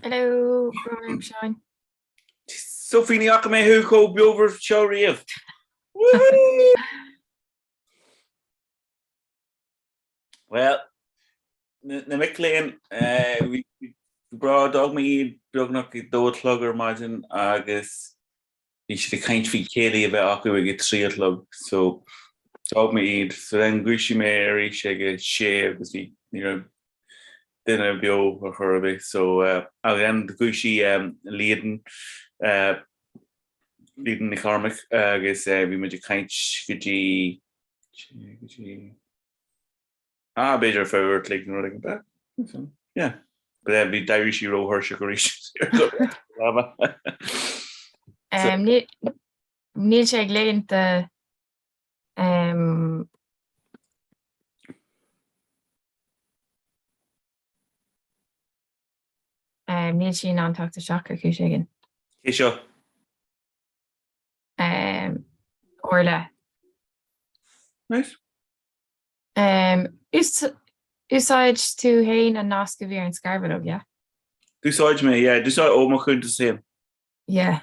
Hello, brón orm Seáin. Sophie, ní fhaca mé thú chomh beomhar seo riamh. Well, na mic léinn, bhí breá, d'fhág mé iad beagnach ag dó a chlog ar maidin agus bhí siad ag caint faoi chéilí a bheith acu ag a 3 a chlog so d'fhág mé iad. So then dhúisigh mé arís ag a sé agus bhí, ní raibh duine beo ar chor ar bith so agus then dhúisigh Líadan, Líadan Nic Chormaic agus bhí muid ag caint go dtí, go dtí. Ah, b'fhéidir ar feadh uair a chloig nó rud éigin, b'ea? Yeah. But then bhí d'éirigh sí róthuirseach arís. Um, níl sé ag ligint do um, um, níl sí in ann teacht isteach ar chúis éigin. Cé seo? Um, Orla. Nice. Úsáid tú fhéin an nasc a bhí ar an scarbhileog, yeah? D'úsáid mé, yeah. D'úsáid ó mo chuntas féin. Yeah.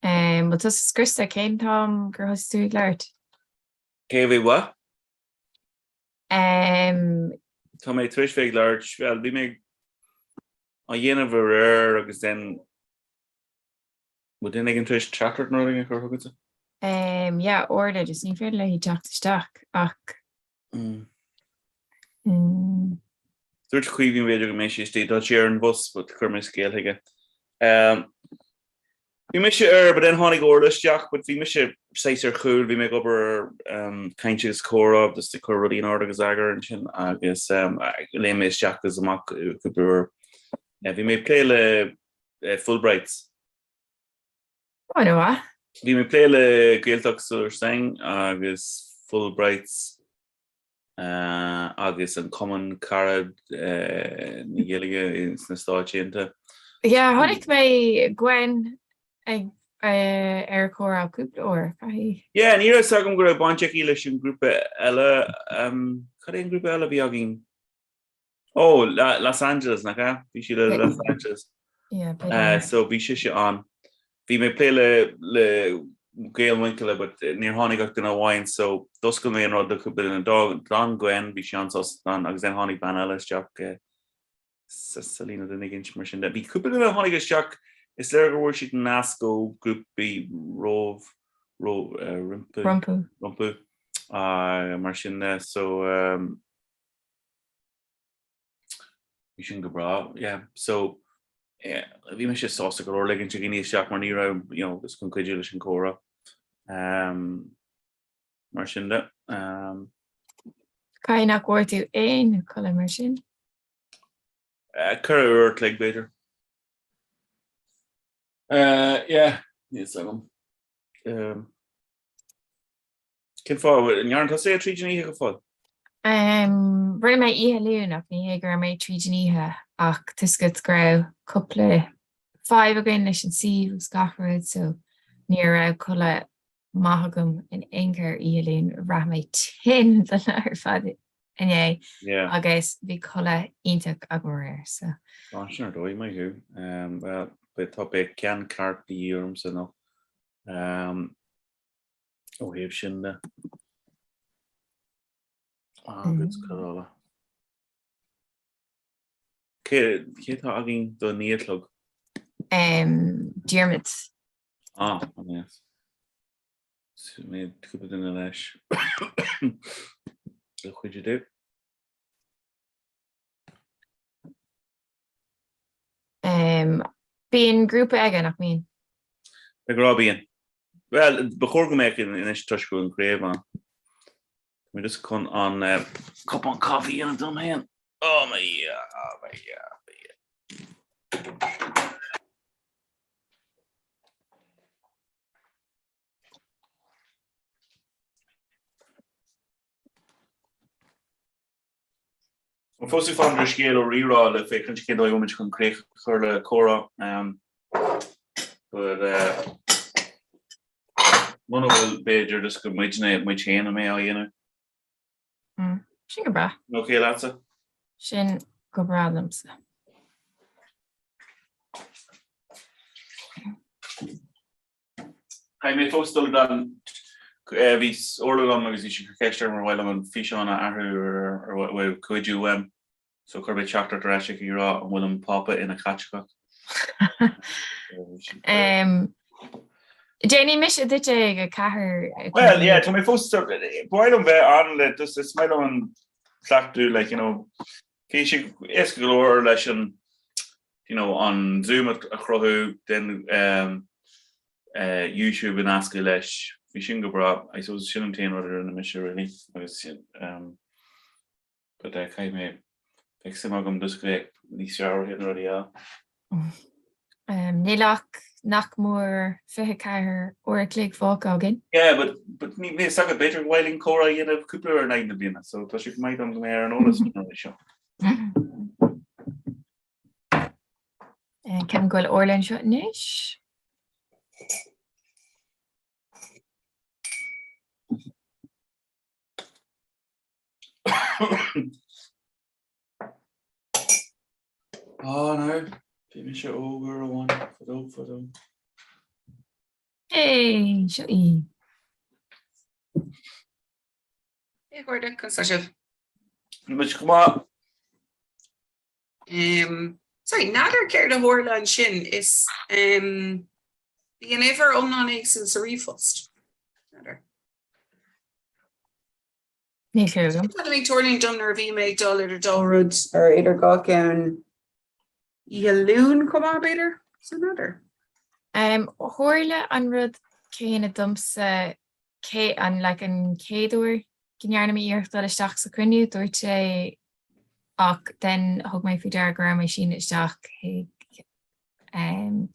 Bhfuil tusa scriosta? Cén t-am gur thosaigh tú ag labhairt? Cé bhí what? Tá mé tar éis bheith ag labhairt, bhuel, bhí mé á dhéanamh aréir agus then Bhfuil duine éigin tar éis teachtaireacht nó rud éigin a chur chugatsa? Ehm, yeah, Orla, just ní féidir léi teacht isteach ach. Mm. Dúirt Caoimhín b'fhéidir go mbeidh sé istigh, tá sé ar an bhus but chuir mé scéal chuige. Um, bhí mise ar, but then tháinig Orla isteach, but bhí mise saghas ar chúl, bhí mé ag obair ar um, caint agus comhrá, just ag cur rudaí in ord agus eagar ansin agus um, léim mé isteach agus amach cúpla uair. Bhí mé ag plé le Fulbrights. Ó, nó a? Bhí mé ag plé le Gaeltacht Sur Seine agus Fulbrights agus an Cumann Carad na Gaeilge sna Stáit Aontaithe. Yeah, chonaic mé Gwen ag ar comhrá cúpla uair, caithfidh. Yeah, ní raibh 's agam go raibh baint aici leis an ngrúpa eile, cad é an grúpa eile a bhí againn? Ó, Los Angeles, nach ea? Bhí sí le Los Angeles. Yeah, b'fhéidir. So bhí sise ann. Bhí mé ag plé le le Gael Mhuinchille but níor tháinig ach duine amháin so d'oscail mé an rud do chúpla duine. D'fhan Gwen, bhí sí an-sásta ann agus then tháinig bean eile isteach, Selina duine éigin mar sin de. Bhí cúpla duine a tháinig isteach, is léir go bhfuair siad nasc ó grúpaí rómh, ró, rompu. Rompu. Rompu. Mar sin de so. Bhí sin go breá, yeah. So, yeah, bhí mise sásta go leor ligint do dhaoine isteach mar ní raibh, you know, just chun cuidiú leis an comhrá. Um, mar sin de. Um, Caithfidh nach bhfuair tú aon codladh mar sin? Uh, Ceithre uair a chloig b'fhéidir. Uh, yeah, níl 's agam. Um, Cén fáth? An ndearna tusa é tríd an oíche go fóill? Rinne mé oíche Luain ach ní hé go raibh mé tríd an oíche ach toisc go raibh cúpla fadhb againn leis an suíomh agus gach rud so ní raibh codladh maith agam in aon chor oíche Luain. Bhraith mé tinn don lá ar fad inné agus bhí codladh iontach agam aréir so. Tá sin ar dóigh, maith thú. Bhuel, tá beidh ceann ceart de dhíth ormsa nó. Ó thaobh sin de. Agus cad eile? Cé cé atá againn do 9 a chlog? Diarmuid. Ah, an-deas. Mé cúpla duine leis. Le cuidiú dé. Bíonn grúpa aige, nach mbíonn? De ghnáth bíonn. Bhuel, ba chóir go mbeadh anois toisc go bhfuil an chraobh ann. Tá mé just chun an cupán caife a dhéanamh dom féin. Oh my Dhia, oh my Dhia, oh my Dhia. An fós ag fanacht ar scéal ó Rírá le féachaint cén dóigh a bhfuil muid chun críoch a chur le comhrá. But muna bhfuil, b'fhéidir just go muidne, muid féin a mbeidh á dhéanamh. Sin go breá. Ok leatsa? Sin. go breá liomsa. Caithfidh mé fós dul gan bhí Orla liom agus bhí sí ag cur ceist orm ar mhaith liom an físeán a athrú ar bhfuil cuidiú uaim. So chuir mé teachtaireacht ar ais chuici ag rá an bhfuil an Pápa ina Chaitliceach. Déanfaidh mise duit é ag 4. Well yeah, tá mé fós ba mhaith liom bheith ann le just is maith liom an cleachtadh like you know bhí sé éasca go leor leis an you know an Zoom a chruthú then um, uh, YouTube a nascadh leis bhí sin go breá I suppose sin an t-aon rud a rinne mise really agus um, But eh, caithfidh mé, bheadh suim agam just go mbeadh níos fearr ar na rudaí eile. Níl ach nach mór 24 uair a chloig fágtha againn. Yeah, but, but níl a fhios agat, b'fhéidir go mbeidh linn comhrá a dhéanamh cúpla uair in aghaidh na bliana, so tá sé go maith dom go mbeidh ar an eolas faoin rudaí seo. Ceapaim go bhfuil Orla anseo anois. Oh no, bhí mise óg uair amháin, fadó fadó. Hey, seo í. Hey a chairde, conas tá sibh? Muid go maith. Um, sorry, n'fheadar céard a tharla ansin is um, bhí an uimhir iomlán éagsúil sa ríomhphost. N'fheadar. Níl clue agam. Tá ag tarlúint dom nuair a bhí mé ag dul idir dá rud ar idir dhá cheann oíche Luain chomh maith b'fhéidir? So n'fheadar. Um, tharla an rud céanna domsa cé an like an chéad uair go ndearna mé iarracht dul isteach sa chruinniú, dúirt sé ach then thug mé faoi deara go raibh mé sínithe isteach chuig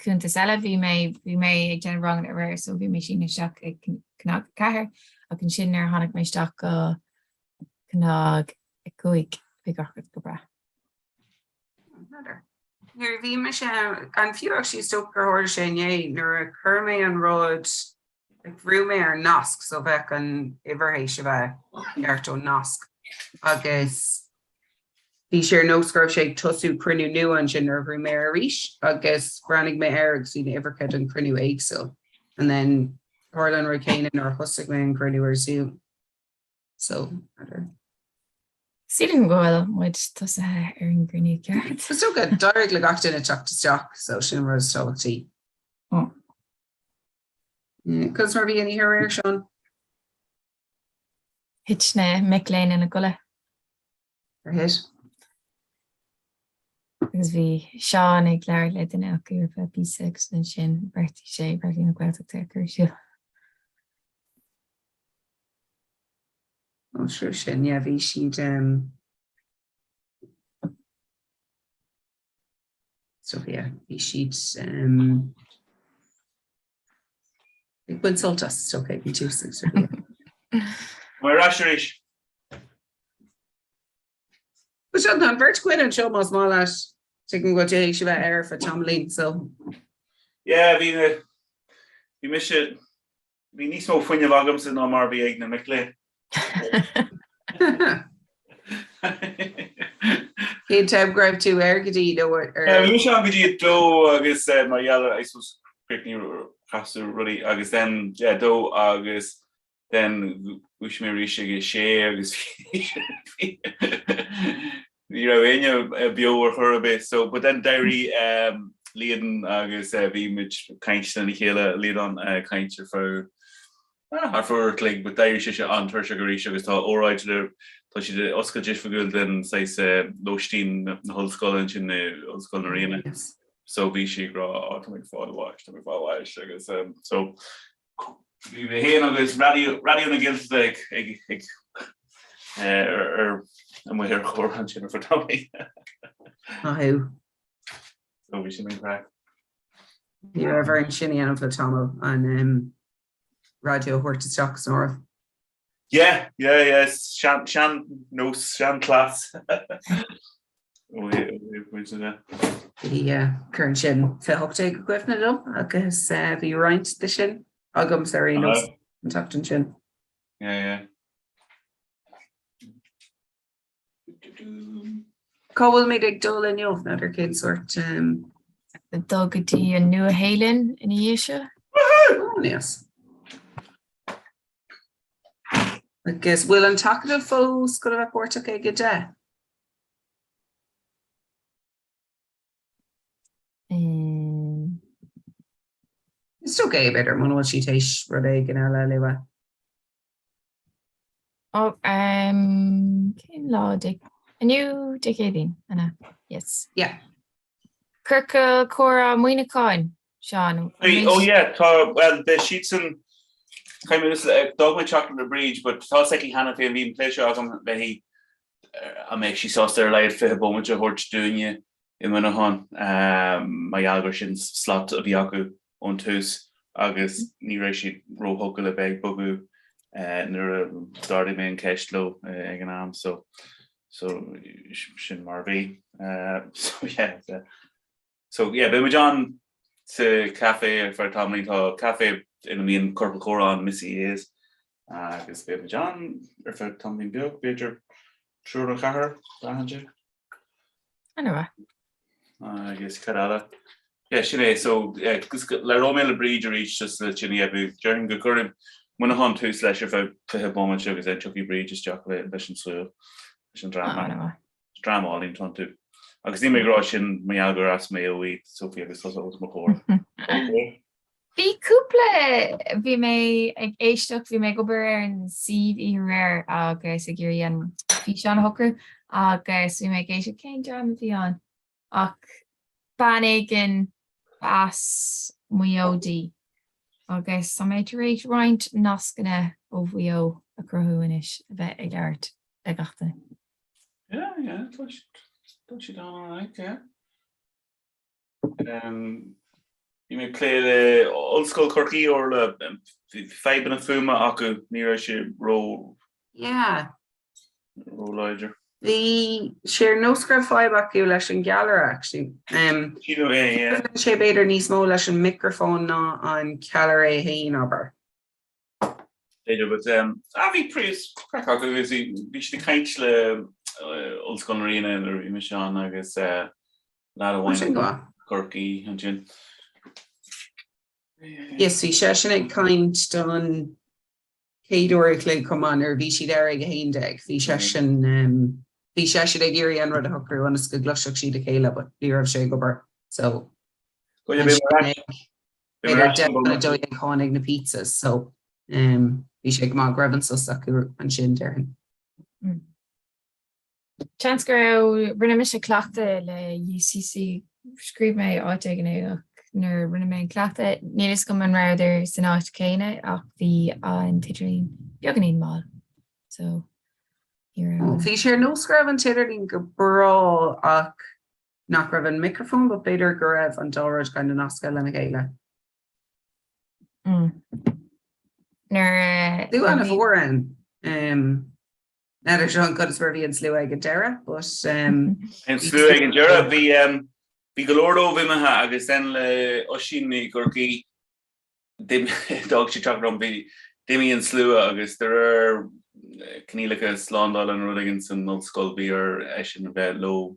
cuntas eile. Bhí mé bhí mé ag déanamh ranganna aréir so bhí mé sínithe isteach ag CnaG 4 ach ansin nuair a tháinig mé isteach go CnaG 5 bhí gach rud go breá. Nuair a bhí mise an fiú actually is dócha gur tharla sé inné nuair a chuir mé an rud like bhrú mé ar nasc so bheadh an uimhir théis a bheith ceart ón nasc agus bhí sé ar nós go raibh sé ag tosú cruinniú nua ansin nuair a bhrú mé air arís agus bhreathnaigh mé air agus bhí na uimhreacha don chruinniú éagsúil and then tharla an rud céanna nuair a thosaigh mé an cruinniú ar Zoom. So, n'fheadar. Sílim go bhfuil muid tosaithe ar an gcruinniú ceart. Is dócha, d'éirigh le gach duine teacht isteach so sin an rud is tábhachtaí. Conas mar a bhí an oíche aréir, Seán? Thit na mic léinn ina gcodladh. Ar thit? Agus bhí Seán ag labhairt le duine acu ar feadh píosa agus ansin bheartaigh sé Raidió na Gaeltachta a chur ar siúl. Ó sure sin, yeah, bhí siad um, So yeah, bhí siad um, ag baint sult as is dócha ag an tús agus rudaí. Mar ais arís. But Seán, tá an bheirt againn anseo más maith leat. Tuigim go bhfuil tú théis a bheith ar feadh tamaillín, so. Yeah, bhí na bhí mise Bhí níos mó fuinnimh agamsa ná mar a bhí ag na mic léinn. Cén t-am go raibh tú air go dtí nó ar. Bhí mise ann go dtí a dó agus mar gheall ar I suppose críochnaíodh casadh rudaí agus then yeah dó agus then dhúisigh mé arís ag a sé agus ní raibh éinne beo ar chor ar bith so but then d'éirigh Líadan agus bhí muid ag caint lena chéile Líadan ag caint ar feadh ah, ar feadh uair a chloig but d'éirigh sise an-tuirseach arís agus tá óráid le tá siad ag oscailt oifigiúil den saghas lóistín na hollscoile ansin i Ollscoil na Ríona so bhí sí ag rá oh, tá mé ag fáil bháis tá mé ag fáil bháis agus so Bhí mé féin agus Raidió na Gaeltachta ag ag ag ar ar amuigh ar chomhrá ansin ar feadh tamaill. Maith thú. So bhí sin an craic. Ní raibh orainn sin a dhéanamh le tamall an raidió a thabhairt isteach san áireamh. Yeah, yeah, yeah, sean, sean nós, sean cleas. Bhí cuireann sin 2018 i gcuimhne dom agus bhí roinnt de sin agamsa ar aon nós an tseachtain sin. Yeah, yeah. Cá bhfuilimid ag dul inniu, n'fheadar cén sórt. Ag dul go dtí an Nua-Shéalainn ina dhiaidh seo. Oh, nice. Agus bhfuil an tAcadamh fós chun a bheith páirteach ag 10? Is ok, b'fhéidir, muna bhfuil sí théis rud éigin eile a lua. Ó, cén lá Dé, inniu Dé Céadaoin, an ea? Yes. Yeah. Ciorcal Comhrá Muineacháin, Seán. Oh yeah, tá, well, beidh siadsan, d'fhág mé teachtaireacht le Bríd, but tá 's aici cheana féin, bhí an plé seo agam léi, an mbeadh sí sásta ar a laghad 20 bomaite a thabhairt dúinne i Muineachán, mar gheall gur sin slot a bhí acu ón tús agus ní raibh siad róthógtha le bheith ag bogadh nuair a d'ardaigh mé an cheist leo ag an am so so sin mar a bhí. So yeah so yeah beidh muid ann sa café ar feadh tamaillín, tá café ina mbíonn Ciorcal Comhrá ann, Missy A's, agus beidh muid ann ar feadh tamaillín beag, b'fhéidir triúr nó ceathrar, braitheann sé. An-mhaith. Agus cad eile? Yeah, sin é. So, yeah, labhróidh mé le Bríd arís just le sin yeah, déarfainn go gcuirfidh Muineachán tús leis ar feadh 20 bomaite agus then tiocfaidh Bríd isteach le, leis an slua, leis an dream. An-mhaith. Dream álainn atá iontu. Agus níl mé ag rá sin mar gheall gur as Maigh Eo iad, Sophie agus tusa os mo chomhair. Okay? Bhí cúpla, bhí mé ag éisteacht, bhí mé ag obair ar an suíomh oíche aréir agus ag iarraidh an físeán a shocrú agus bhí mé ag éisteacht cén dream a bhí ann ach bean éigin as Maigh Eo di agus tá mé tar éis roinnt nascanna ó Mhaigh Eo a chruthú anois a bheith ag labhairt le gach duine. Yeah, yeah, tá siad ann alright, yeah. Bhí mé ag plé le Ollscoil Chorcaí Orla, bhí fadhbanna fuaime acu, ní raibh sé ró Yeah. ró-láidir. Bhí sé ar nós go raibh fadhb acu leis an gceallra actually. Um, Sílim é, yeah. Bhain sé b'fhéidir níos mó leis an micreafón ná an ceallra é féin, abair. B'fhéidir, but um, ah, bhí praghas craic acu agus bhí bhí siad ag caint le uh, Ollscoil na Ríona nuair a bhí mise ann agus uh, leaid amháin Sin go maith. Corcaigh ansin. Yes, bhí seisean ag caint don chéad uair a chloig chomh maith nuair a bhí siad ar ag 11. Bhí seisean um, bhí seisean ag iarraidh an rud a shocrú ionas go gcloisfeadh siad a chéile, but ní raibh sé ag obair. So Go bhí mé ar ais. B'fhéidir 11:50 tháinig na pizzas so um, bhí sé go maith go raibh an sos acu ansin déarfainn. Seans go raibh, rinne mise cleachtadh le UCC, scríobh mé áit éigin é ach nuair a rinne mé an cleachtadh, níl fhios agam an rabhadar san áit chéanna ach bhí an t-idirlíon beagáinín mall. So ní raibh. Bhí sé ar nós go raibh an t-idirlíon go breá ach nach raibh an micreafón but b'fhéidir go raibh an dá rud kind of nasctha lena chéile. Mm. Nuair a Slua an-mhór ann. Um, N'fheadar Seán conas mar a bhí an slua ag an deireadh, but um, An slua ag an deireadh, bhí um, bhí go leor dóibh imithe agus then le Oisín i gCorcaigh D'fhág sé teachtaireacht orm, bhí, d'imigh an slua agus de réir coinníollacha slándála nó rud éigin san ollscoil bhí ar eisean a bheith leo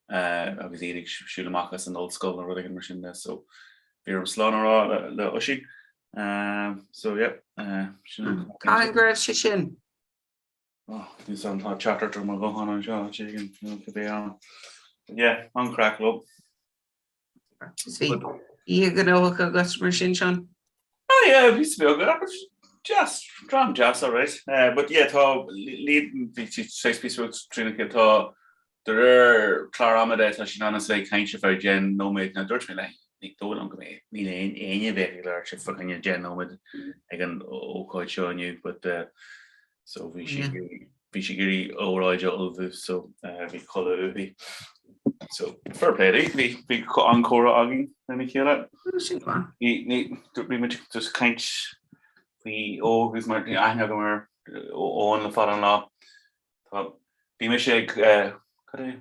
agus iad ag siúl amach as an ollscoil nó rud éigin mar sin de so bhí orm slán a rá le Oisín. So yeah, sin an. Cathain go raibh sé sin? Oh, níl 's agam, tá teachtaireacht ar mo ghuthán anseo, áit éigin, nó cibé am. But yeah, an-chraic leo. Bhí oíche ghnóthach agat mar sin, Seán? Ah yeah, bhí beag, deas, dream deas, all right. Uh, but yeah, tá líon bhí saghas píosa rud trína tá de réir clár ama de tá sí in ann a bheith ag caint ar feadh 10 nóiméad ná dúirt mé léi ní dóigh liom go mbeidh níl aon éinne bheith ag labhairt fá choinne 10 nóiméad ag an ócáid seo inniu but uh, So bhí sí bhí sí ag iarraidh óráid a ullmhú so bhí codladh uaithi. So fair play di, bhí bhí an-chomhrá againn lena chéile. Sin go maith. Ní ní bhí muid just caint faoi óg agus mar aithne agam ar Eoin le fada an lá. Tá bhí mise ag cad é?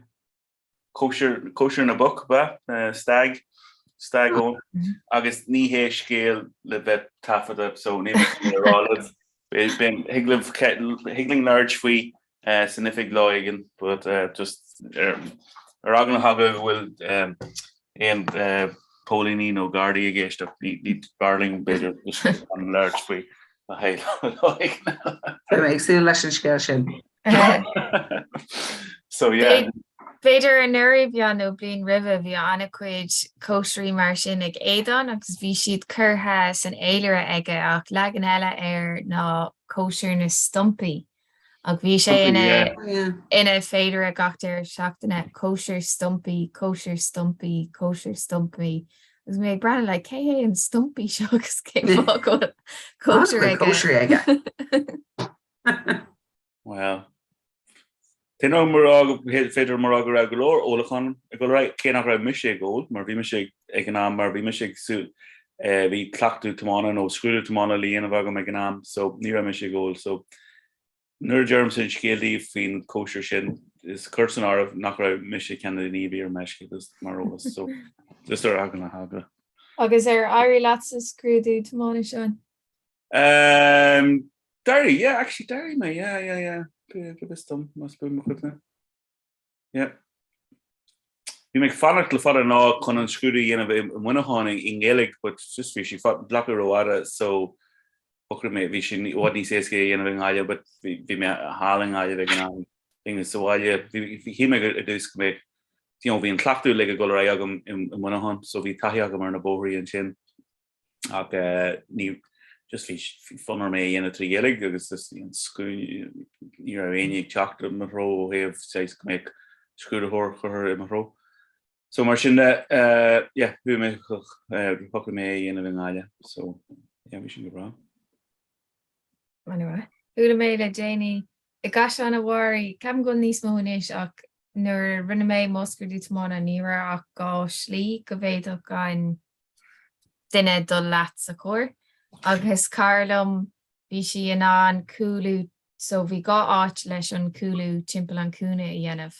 Cóisir, cóisir na bpoc, ab ea? Stag, stag Eoin. Agus ní hé scéal le bheith taifeadta, so níl mé a rá libh. Thig libh, thig linn labhairt faoi san oifig lá éigin, but just. Ar eagla na heagla go bhfuil aon póilíní nó gardaí ag éisteacht, ní b'fhearr linn b'fhéidir gan labhairt faoi a shaol. Beidh mé ag súil leis an scéal sin. So yeah. B'fhéidir anuraidh bhí nó bliain roimhe bhí an-chuid cóisirí mar sin ag Aodán agus bhí siad curtha san fhéilire aige ach leagan eile air ná cóisir na stumpaí ach bhí sé ina ina féilire gach deireadh seachtaine, cóisir stumpaí, cóisir stumpaí, cóisir stumpaí agus mé ag breathnú like cé hé an stumpaí seo agus cén fáth go bhfuil cóisir aige. Cóisir aige. Well, féidir liom a rá go féidir liom a rá go raibh go leor ólacháin ag dul ar aghaidh, cé nach raibh mise ag ól, mar bhí mise ag an am, mar bhí mise ag súil, bhí cleachtadh tiomána nó scrúdú tiomána le dhéanamh agam ag an am, so ní raibh mise ag ól. So nuair a deirimse an scéal daoibh faoin cóisir sin, is cuir san áireamh nach raibh mise ceann de na daoine a bhí ar meisce, just mar eolas, so just ar eagla na heagla. Agus ar éirigh leat sa scrúdú tiomána, Seán? Um, D'éirigh, yeah, actually d'éirigh mé, yeah, yeah, yeah. Go bhfios dom, más buan mo chuimhne. Yeah. Bhí mé ag fanacht le fada an lá chun an scrúdú a dhéanamh i Muineachán i nGaeilge, but just bhí sé glacadh rófhada, so shocraigh mé, bhí sé i bhfad níos éasca é a dhéanamh i nGaillimh, but bhí mé thall i nGaillimh ag an am, bhí mé sa bhaile, bhí shíl mé i dtús go mbeadh, you know, bhí an cleachtadh uilig ag dul ar aghaidh agam i Muineachán, so bhí taithí agam ar na bóithrí ansin. Ach ní just bhí fonn orm é a dhéanamh trí Ghaeilge agus just bhí an scuaine, ní raibh éinne ag teacht i mo threo ó thaobh saghas go mbeadh scrúdaitheoir curtha i mo threo. So mar sin de, yeah, chuaigh mé, shocraigh mé é a dhéanamh i nGaillimh. So yeah, bhí sin go breá. Anyway, chuala mé le déanaí i gCaisleán a' Bharraigh, ceapaim go bhfuil níos mó anois ach nuair a rinne mé mo scrúdú tiomána ní raibh ach 2 slí go bhféadfadh an duine dul leat sa charr agus cara liom bhí sí in ann cúlú so bhí 2 áit leis an cúlú timpeall an cúinne a dhéanamh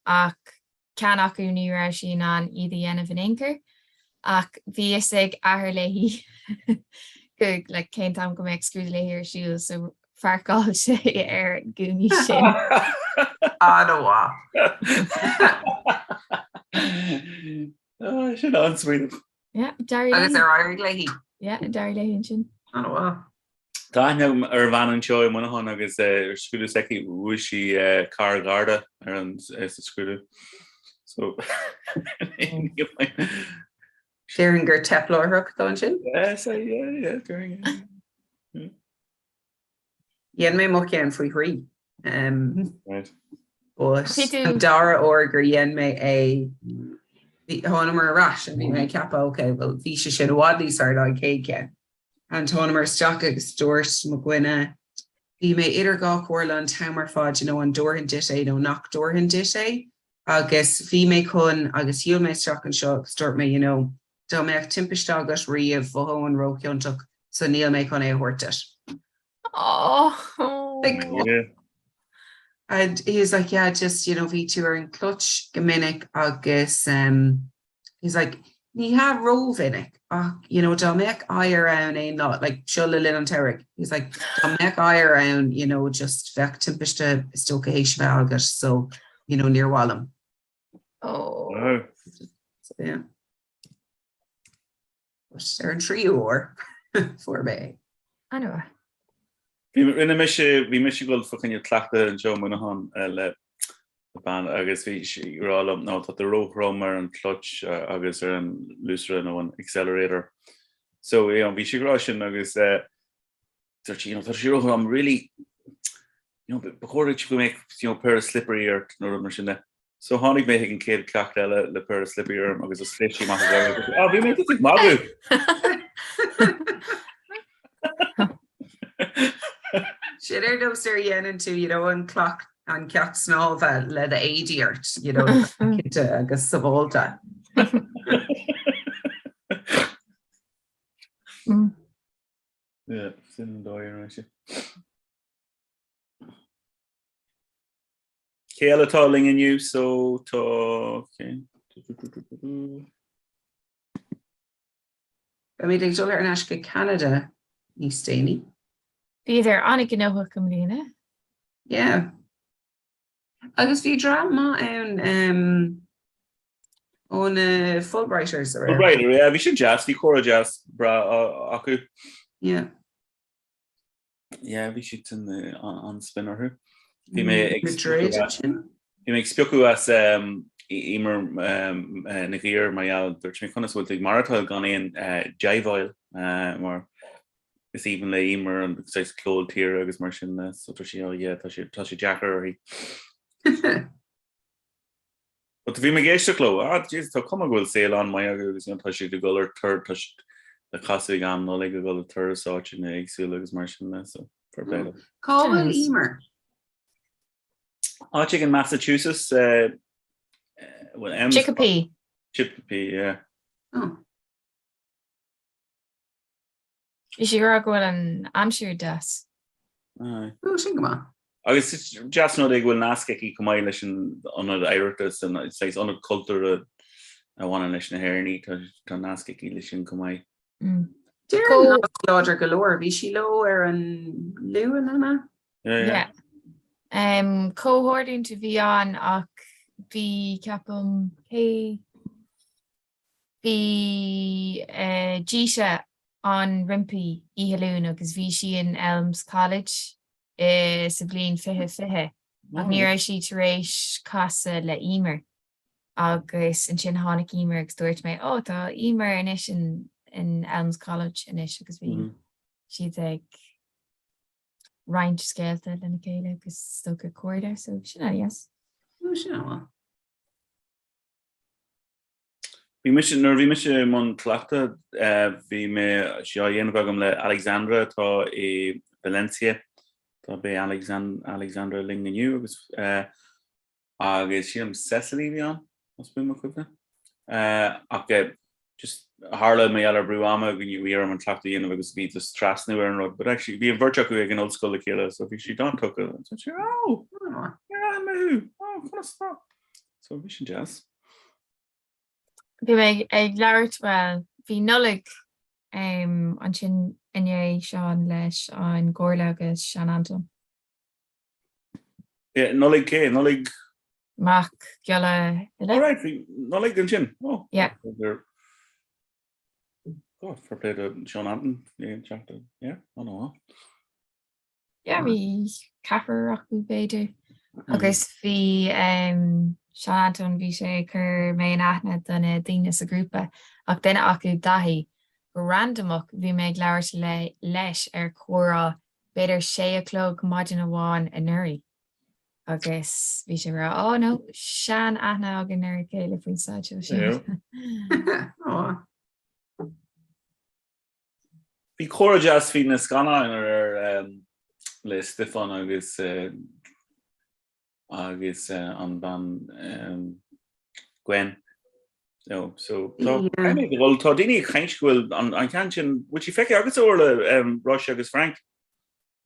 ach ceann acu ní raibh sí in ann iad a dhéanamh in aon chor ach bhí fhios ag athair léi go like cén t-am go mbeadh scrúdú léi ar siúl so pháirceáil sé ar an gcúinne sin. An-mhaith. Ah, sin an-smaoineamh. Yeah, d'éirigh Agus ar éirigh léi? Yeah, d'éirigh léi ansin. An-mhaith. Tá aithne agam ar bhean anseo i Muineachán agus ar scrúdú s'aici bhuaigh sí carr Gharda ar an sa scrúdú. So Déarfainn gur teip láithreach atá ansin? Yes, yeah, yeah, déarfainn, yeah. Dhein mé mo cheann faoi thrí. Right. But an dara huair gur dhein mé é, thánamar ar ais and bhí mé ag ceapadh ok, well bhí sé sin i bhfad níos fearr ná an chéad cheann. And thánamar isteach agus dúirt mo dhuine, bhí mé idir dhá chomhairle an t-am ar fad, you know, an dtabharfainn duit é nó nach dtabharfainn duit é. Agus bhí mé chun agus shiúil mé isteach anseo agus dúirt mé, you know, Dá mbeadh timpiste agat riamh, mhothóinn róchiontach so níl mé chun é a thabhairt duit. Like, and he was like, yeah, just, you know, bhí tú ar an clutch go minic agus um, he's like, ní hea rómhinic ach, you know, dá mbeadh oighear ann aon lá, like, seo le linn an tsamhraidh, he's like, dá mbeadh oighear ann, you know, just bheadh timpiste is dócha théis a bheith agat, so, you know, níor mhaith liom. Oh. Wow. So, yeah. But ar an tríú huair fuair mé é. An-mhaith. Bhí rinne mise bhí mise ag dul fá choinne cleachtadh anseo i Muineachán eh, le bean agus bhí sí ag rá liom nó tá tú róthrom ar an clutch eh, agus ar an luasaire nó an accelerator. So you know, bhí sí ag rá sin agus eh, dúirt sí, you know, tá sé róthrom really you know, ba chóir duit go mbeadh you know, pair of slippers ort nó rud mar sin de. So tháinig mé chuig an chéad cleachtadh eile le pair of slippers orm agus is phléasc sí amach ag gáire agus ah bhí mé just ag magadh! Sin ar nós nuair a dhéanann tú, you know, an cleacht an ceacht snámha le do éadaí ort, you know, cinnte agus sábháilte. Yeah, sin an dóigh a raibh sé. Cé eile atá linn inniu so tá Beimid ag dul ar ais go Ceanada níos déanaí. Bhíodar an-ghnóthach i mbliana. Yeah. Agus bhí dream maith ann ó na Fulbrighters aréir. Fulbrighter, yeah, bhí sin deas, bhí comhrá deas breá acu. Yeah. Yeah, bhí siad sin an-spin orthu. Bhí mé ag Bhí mé ag spiocadh as Emer Nic Uidhir mar gheall dúirt mé conas bhfuil tú ag maireachtáil gan aon díobháil mar is aoibhinn le Emer an saghas ceol tíre agus mar sin so tá sí oh yeah tá sé tá sé deacair uirthi. But bhí mé ag éisteacht leo, ah Jesus tá cuma go bhfuil saol an-mhaith acu agus you know tá siad ag dul ar tur tá siad le casadh ag am Nollaig ag dul ar turas áiteanna éagsúla agus mar sin de so fair play leo. Cá bhfuil Emer? Áit éigin Massachusetts, eh, well M Chicopee. Chicopee, yeah. Oh. Bhí sí ag rá go bhfuil an aimsir deas. Aye. Ó, sin go maith. Agus is deas an rud é go bhfuil nasc aici chomh maith leis an ionad oidhreachta san saghas ionad cultúrtha a bhaineann leis na hÉireannaigh, tá tá nasc aici leis sin chomh maith. Deir Có- nasc láidir go leor, bhí sí leo ar an Luan, an ea? Yeah, yeah. Yeah. Um, comhtharlúint a bhí ann ach bhí ceapaim cé Bhí Gita ann roimpi oíche Luain agus bhí sí in Elms College sa bhliain 2020 ach ní raibh sí tar éis casadh le Emer agus ansin tháinig Emer agus dúirt mé oh tá Emer anois in in Elms College anois agus bhí siad ag roinnt scéalta lena chéile agus is dócha cairde so sin an-deas. Sin an-mhaith. Bhí mise, nuair a bhí mise i mbun cleachta, bhí mé, sé á dhéanamh agam le Alexandra atá i Valencia, tá beidh Alexandra linn inniu agus agus sílim Cecily a bhí ann, más buan mo chuimhne. Ach just tharla mar gheall ar brú ama go bhí orm an cleachtadh a dhéanamh agus bhí just trasnú ar an rud, but actually bhí an bheirt acu ag an ollscoil le chéile so bhí siad an-tugtha. So sí, oh, níor aithin mé thú, oh, conas tá? So bhí sin deas. Bhí mé ag labhairt, bhuel, bhí Nollaig ansin inné, Seán, leis an gComhairle agus Seán Anton. Yeah, Nollaig cé? Nollaig? Mac Giolla Thuile. All right, bhí Nollaig ansin. Oh. Yeah. Oh, fair play to Seán Anton. Yeah, yeah, I know. Yeah, bhí ceathrar acu b'fhéidir. Agus bhí Seán Anton, bhí sé ag cur mé in aithne do na daoine sa ghrúpa ach duine acu, Daithí, go randamach bhí mé ag labhairt le leis ar comhrá b'fhéidir sé a chlog maidin amháin anuraidh agus bhí sé ag rá oh no, sean aithne againn ar a chéile faoin staid seo sin. Bhí comhrá deas faoi na scannáin ar le Stiofán agus agus an bhean Gwen. No, so tá bhfuil tá daoine ag caint go bhfuil an ceann sin bhfuil sí feicthe agatsa Orla Rois agus Frank?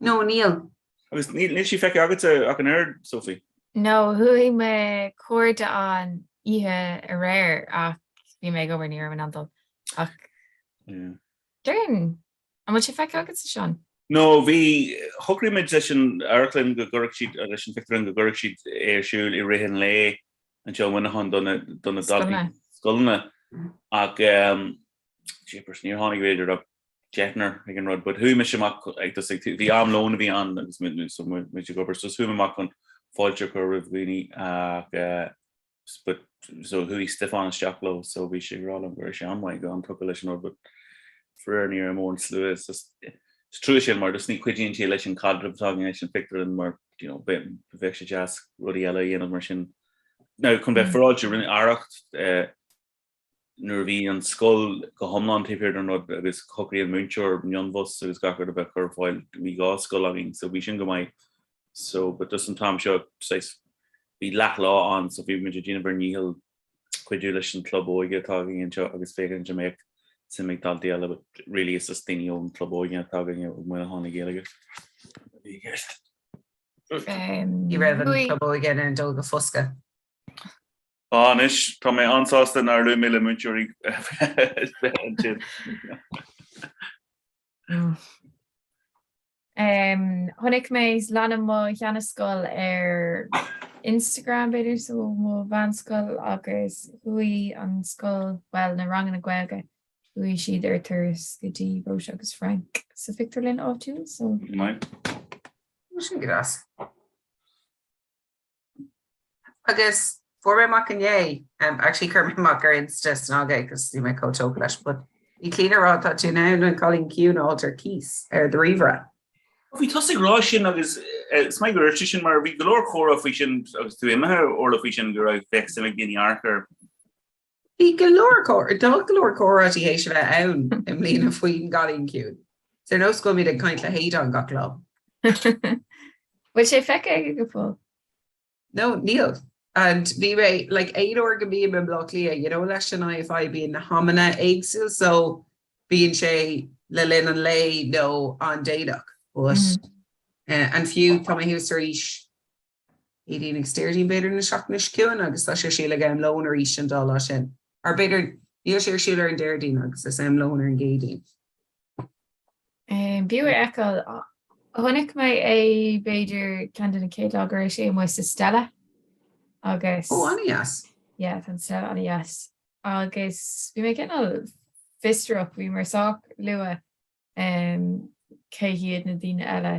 No, níl. Agus níl sí feicthe agatsa ach an oiread, Sophie? No, chuaigh mo chairde ann oíche aréir ach bhí mé ag obair, ní raibh mé in ann dul. Ach déarfainn, an bhfuil sé feicthe agatsa, Seán? No, bhí, shocraigh muid leis an amharclann go gcuirfeadh siad, leis an phictiúrlann go gcuirfeadh siad é ar siúl i rith an lae anseo i Muineachán do na, do na daltaí scoileanna. Ach, jeepers, níor tháinig b'fhéidir ach deichniúr ag an rud, but chuaigh mise amach ag just ag, bhí am lóin a bhí ann agus muid, so muid ag obair, so chuaigh mé amach chun fáilte a chur roimh dhaoine ach, but so chuaigh Stiofán isteach leo so bhí sé ag rá liom go raibh sé an-mhaith go an-tugtha leis an rud but faraor ní raibh mórán slua it's just is trua sin mar just ní chuidíonn sé leis an caidreamh atá againn leis an phictiúrlann mar you know bheadh sé deas rudaí eile a dhéanamh mar sin. Now chun bheith féaráilte rinne Arracht eh, nuair a bhí an scoil go hiomlán taobh thiar den rud agus shocraigh an múinteoir mionbhus agus gach rud a bheith curtha ar fáil, bhí dhá scoil againn so bhí sin go maith. So but just an t-am seo saghas bhí leath lá ann so bhí muid ag déanamh ár ndícheall cuidiú leis an club óige atá againn anseo agus féachaint an mbeadh suim ag daltaí eile but really is just daoine ón club óige atá againn i Muineachán le Gaeilge a bhí i gceist. Ní raibh an club óige in ann dul go foscadh. Á, anois, tá mé an-sásta nár luaigh mé le múinteoirí ansin. Chonaic mé leanaim mo sheanascoil ar Instagram b'fhéidir so mo mheánscoil agus chuaigh an scoil, bhuel na ranganna Gaeilge, chuaigh siad ar turas go dtí Róise agus Frank sa phictiúrlann áitiúil so. Maith. Sin go deas. Agus fuair mé amach inné, actually chuir mé amach ar Insta snag é agus bhí mé chomh tógtha leis, but bhí Clíona ag rá tá tú in ann an Cailín Ciúin a fháilt ar cíos ar do ríomhaire. Bhí tusa ag rá sin agus is maith gur dúirt tú sin mar bhí go leor comhrá faoi sin agus tú imithe Orla faoi sin go raibh bheadh suim ag daoine amharc air. Bhí go leor comhrá, tá go leor comhráití théis a bheith ann i mbliana faoin gCailín Ciúin. Is ar nós go bhfuilimid ag caint le hAodán gach lá. Bhfuil sé feicthe aige go fóill? No, níl. And bhí mé, like, aon uair go mbím i mBleá Cliath, you know, leis an IFI bíonn na hamanna éagsúil so bíonn sé le linn an lae nó an-déanach. But, eh, and fiú tá mé thuas arís Céadaoin agus Déardaoin b'fhéidir na seachtaine seo chugainn agus tá sé ar siúl ag am lóin arís an dá lá sin. Or b'fhéidir níl sé ar siúl ar an Déardaoin agus is am lóin ar an gCéadaoin. B'fhiú é a fheiceáil. Chonaic mé é b'fhéidir ceann de na chéad lá go raibh sé amuigh sa Stella agus. Ó, an-dheas. Yeah, tá an Stella an-dheas. Agus bhí mé cineál fiosrach, bhíomar sách luath cé hiad na daoine eile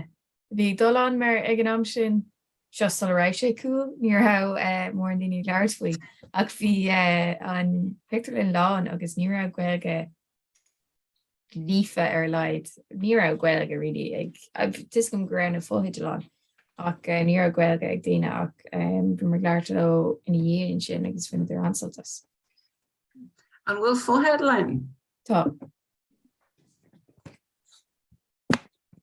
a bhí ag dul ann mar ag an am sin, seo sula raibh sé cool, ní raibh mórán daoine ag labhairt faoi ach bhí an pictiúrlann lán agus ní raibh Gaeilge líofa ar a laghad, ní raibh Gaeilge really ag, tá 'fhios agam go raibh na fotheidil ann ach ní raibh Gaeilge ag daoine ach bhíomar ag labhairt leo ina dhiaidh ansin agus bhaineadar an-sult as. An bhfuil fotheidil ann? Tá.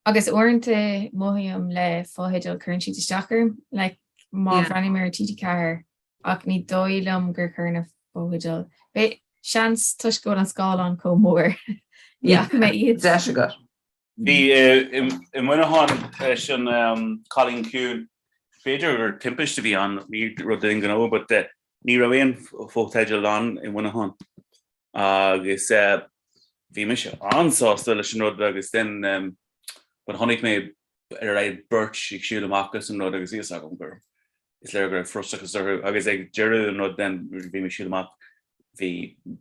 Agus uaireanta mothaím le fotheidil cuireann siad isteach orm, like má bhreathnaím ar TG4 ach ní dóigh liom gur chuir na fotheidil, seans toisc go bhfuil an scáileán chomh mór, ní fhaca mé iad. Deis agat. Bhí i Muineachán leis an Cailín Ciúin, b'fhéidir gur timpiste a bhí ann, ní rud d'aon ghnó, but ní raibh aon fotheidil ann i Muineachán. Agus bhí mise an-sásta leis an rud agus then but chonaic mé ar a laghad beirt ag siúl amach as an rud agus bhí fhios agam gur is léir go raibh frustrachas orthu agus ag deireadh an rud then bhí mé ag siúl amach bhí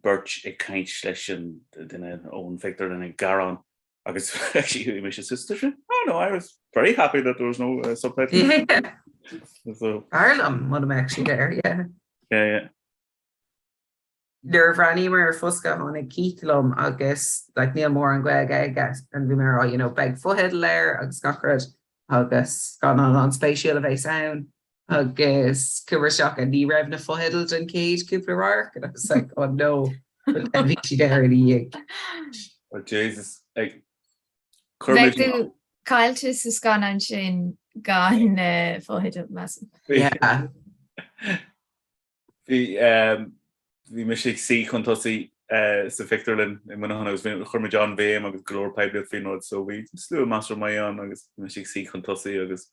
beirt ag caint leis an duine ón phictiúrlann ag gearán agus actually bhí mise suas sin oh no I was very happy that there was no uh, subtitles. Yeah. So, B'fhearr liom mura mbeadh siad air, yeah. Yeah, yeah. Nuair a bhreathnaíomar ar Foscadh tháinig Keith liom agus like níl mórán Gaeilge aige and bhí mé ag rá you know beidh fotheidil air agus gach rud agus scannán an-spéisiúil a bheas ann agus chuamar isteach and ní raibh na fotheidil don chéad cúpla radharc and I was like oh no but then bhí siad air ina dhiaidh. Oh Jesus like Bheadh tú caillte sa scannán sin gan na fotheidil measaim. Yeah. Bhí bhí mise ag suí chun tosaigh sa phictiúrlann i Muineachán agus chuir muid an-bhéim agus go leor poiblíocht faoin rud so bhí slua measartha maith ann agus bhí mise ag suí chun tosaigh agus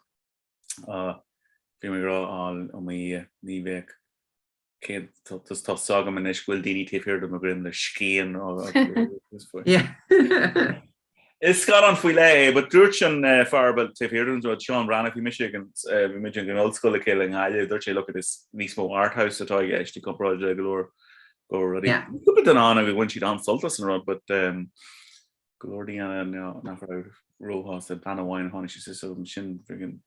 bhí mé ag rá á ó mo Dhia ní bheadh cén tá tá 's agam anois go bhfuil daoine taobh thiar de mo dhroim le scian Yeah. Is scannán faoi leith é, but dúirt an fear a bhí taobh thiar den rud, Seán Breathnach, bhí mise ag an, bhí muid ag an ollscoil le chéile i nGaillimh, dúirt sé look is níos mó art house atá i gceist i gcomparáid le go leor go rudaí. Yeah. Cúpla duine ann agus bhain siad an-sult as an rud, but um, go leor daoine nach raibh róshásta, bean amháin tháinig sí suas agam sin friggin.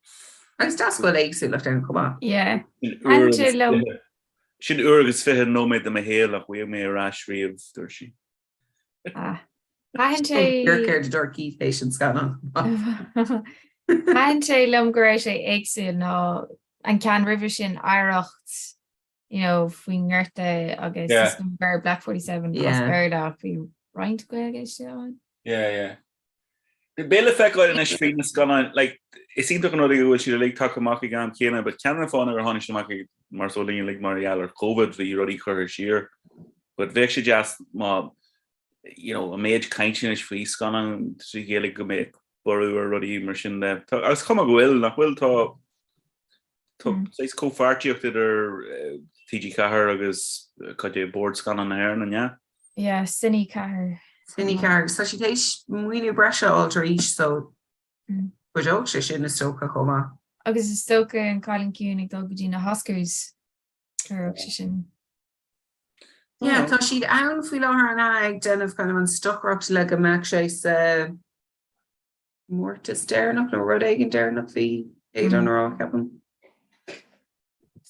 Agus deas go bhfuil éagsúlacht ann chomh maith. Yeah. Sin uair Thaitin sé agus liom. sin uair agus 20 nóiméad de mo shaol nach bhfaighidh mé ar ais riamh, dúirt sí. Ah. Thaitin sé Céard a dúirt Keith théis an scannán. Thaitin sé liom go raibh sé éagsúil ná an ceann roimhe sin Arracht you know, faoin ngorta agus Yeah. gur Black 47 as Yeah. Béarla ach bhí roinnt Gaeilge istigh ann. Yeah, yeah. Beidh le feiceáil anois faoi na scannáin, like, is iontach an rud é go bhfuil siad uilig tagtha amach ag an am céanna, but ceann de na fáthanna gur tháinig siad amach ag mar is eol dúinn uilig mar gheall ar Covid, bhí rudaí curtha siar. But bheadh sé deas má, you know, an méid cainte anois faoi scannáin trí Ghaeilge go mbeadh borradh ar rudaí mar sin de. Tá, agus cuma go bhfuil, nach bhfuil, tá, tá saghas comhpháirtíocht idir TG4 agus cad é, Bord Scannán na hÉireann, an ea? Yeah, Cine 4. Cine 4 agus tá siad théis maoiniú breise a fháilt arís so. Cuideoidh sé sin is dócha chomh maith. Agus is dócha an Cailín Ciúin ag dul go dtí na hOscars, cuirfidh sé sin. Yeah, tá siad ann faoi láthair an ea ag déanamh kind of an stocaireacht le go mbeadh sé sa mórtas deireanach nó rud éigin deireanach bhí Aodán a rá, ceapaim.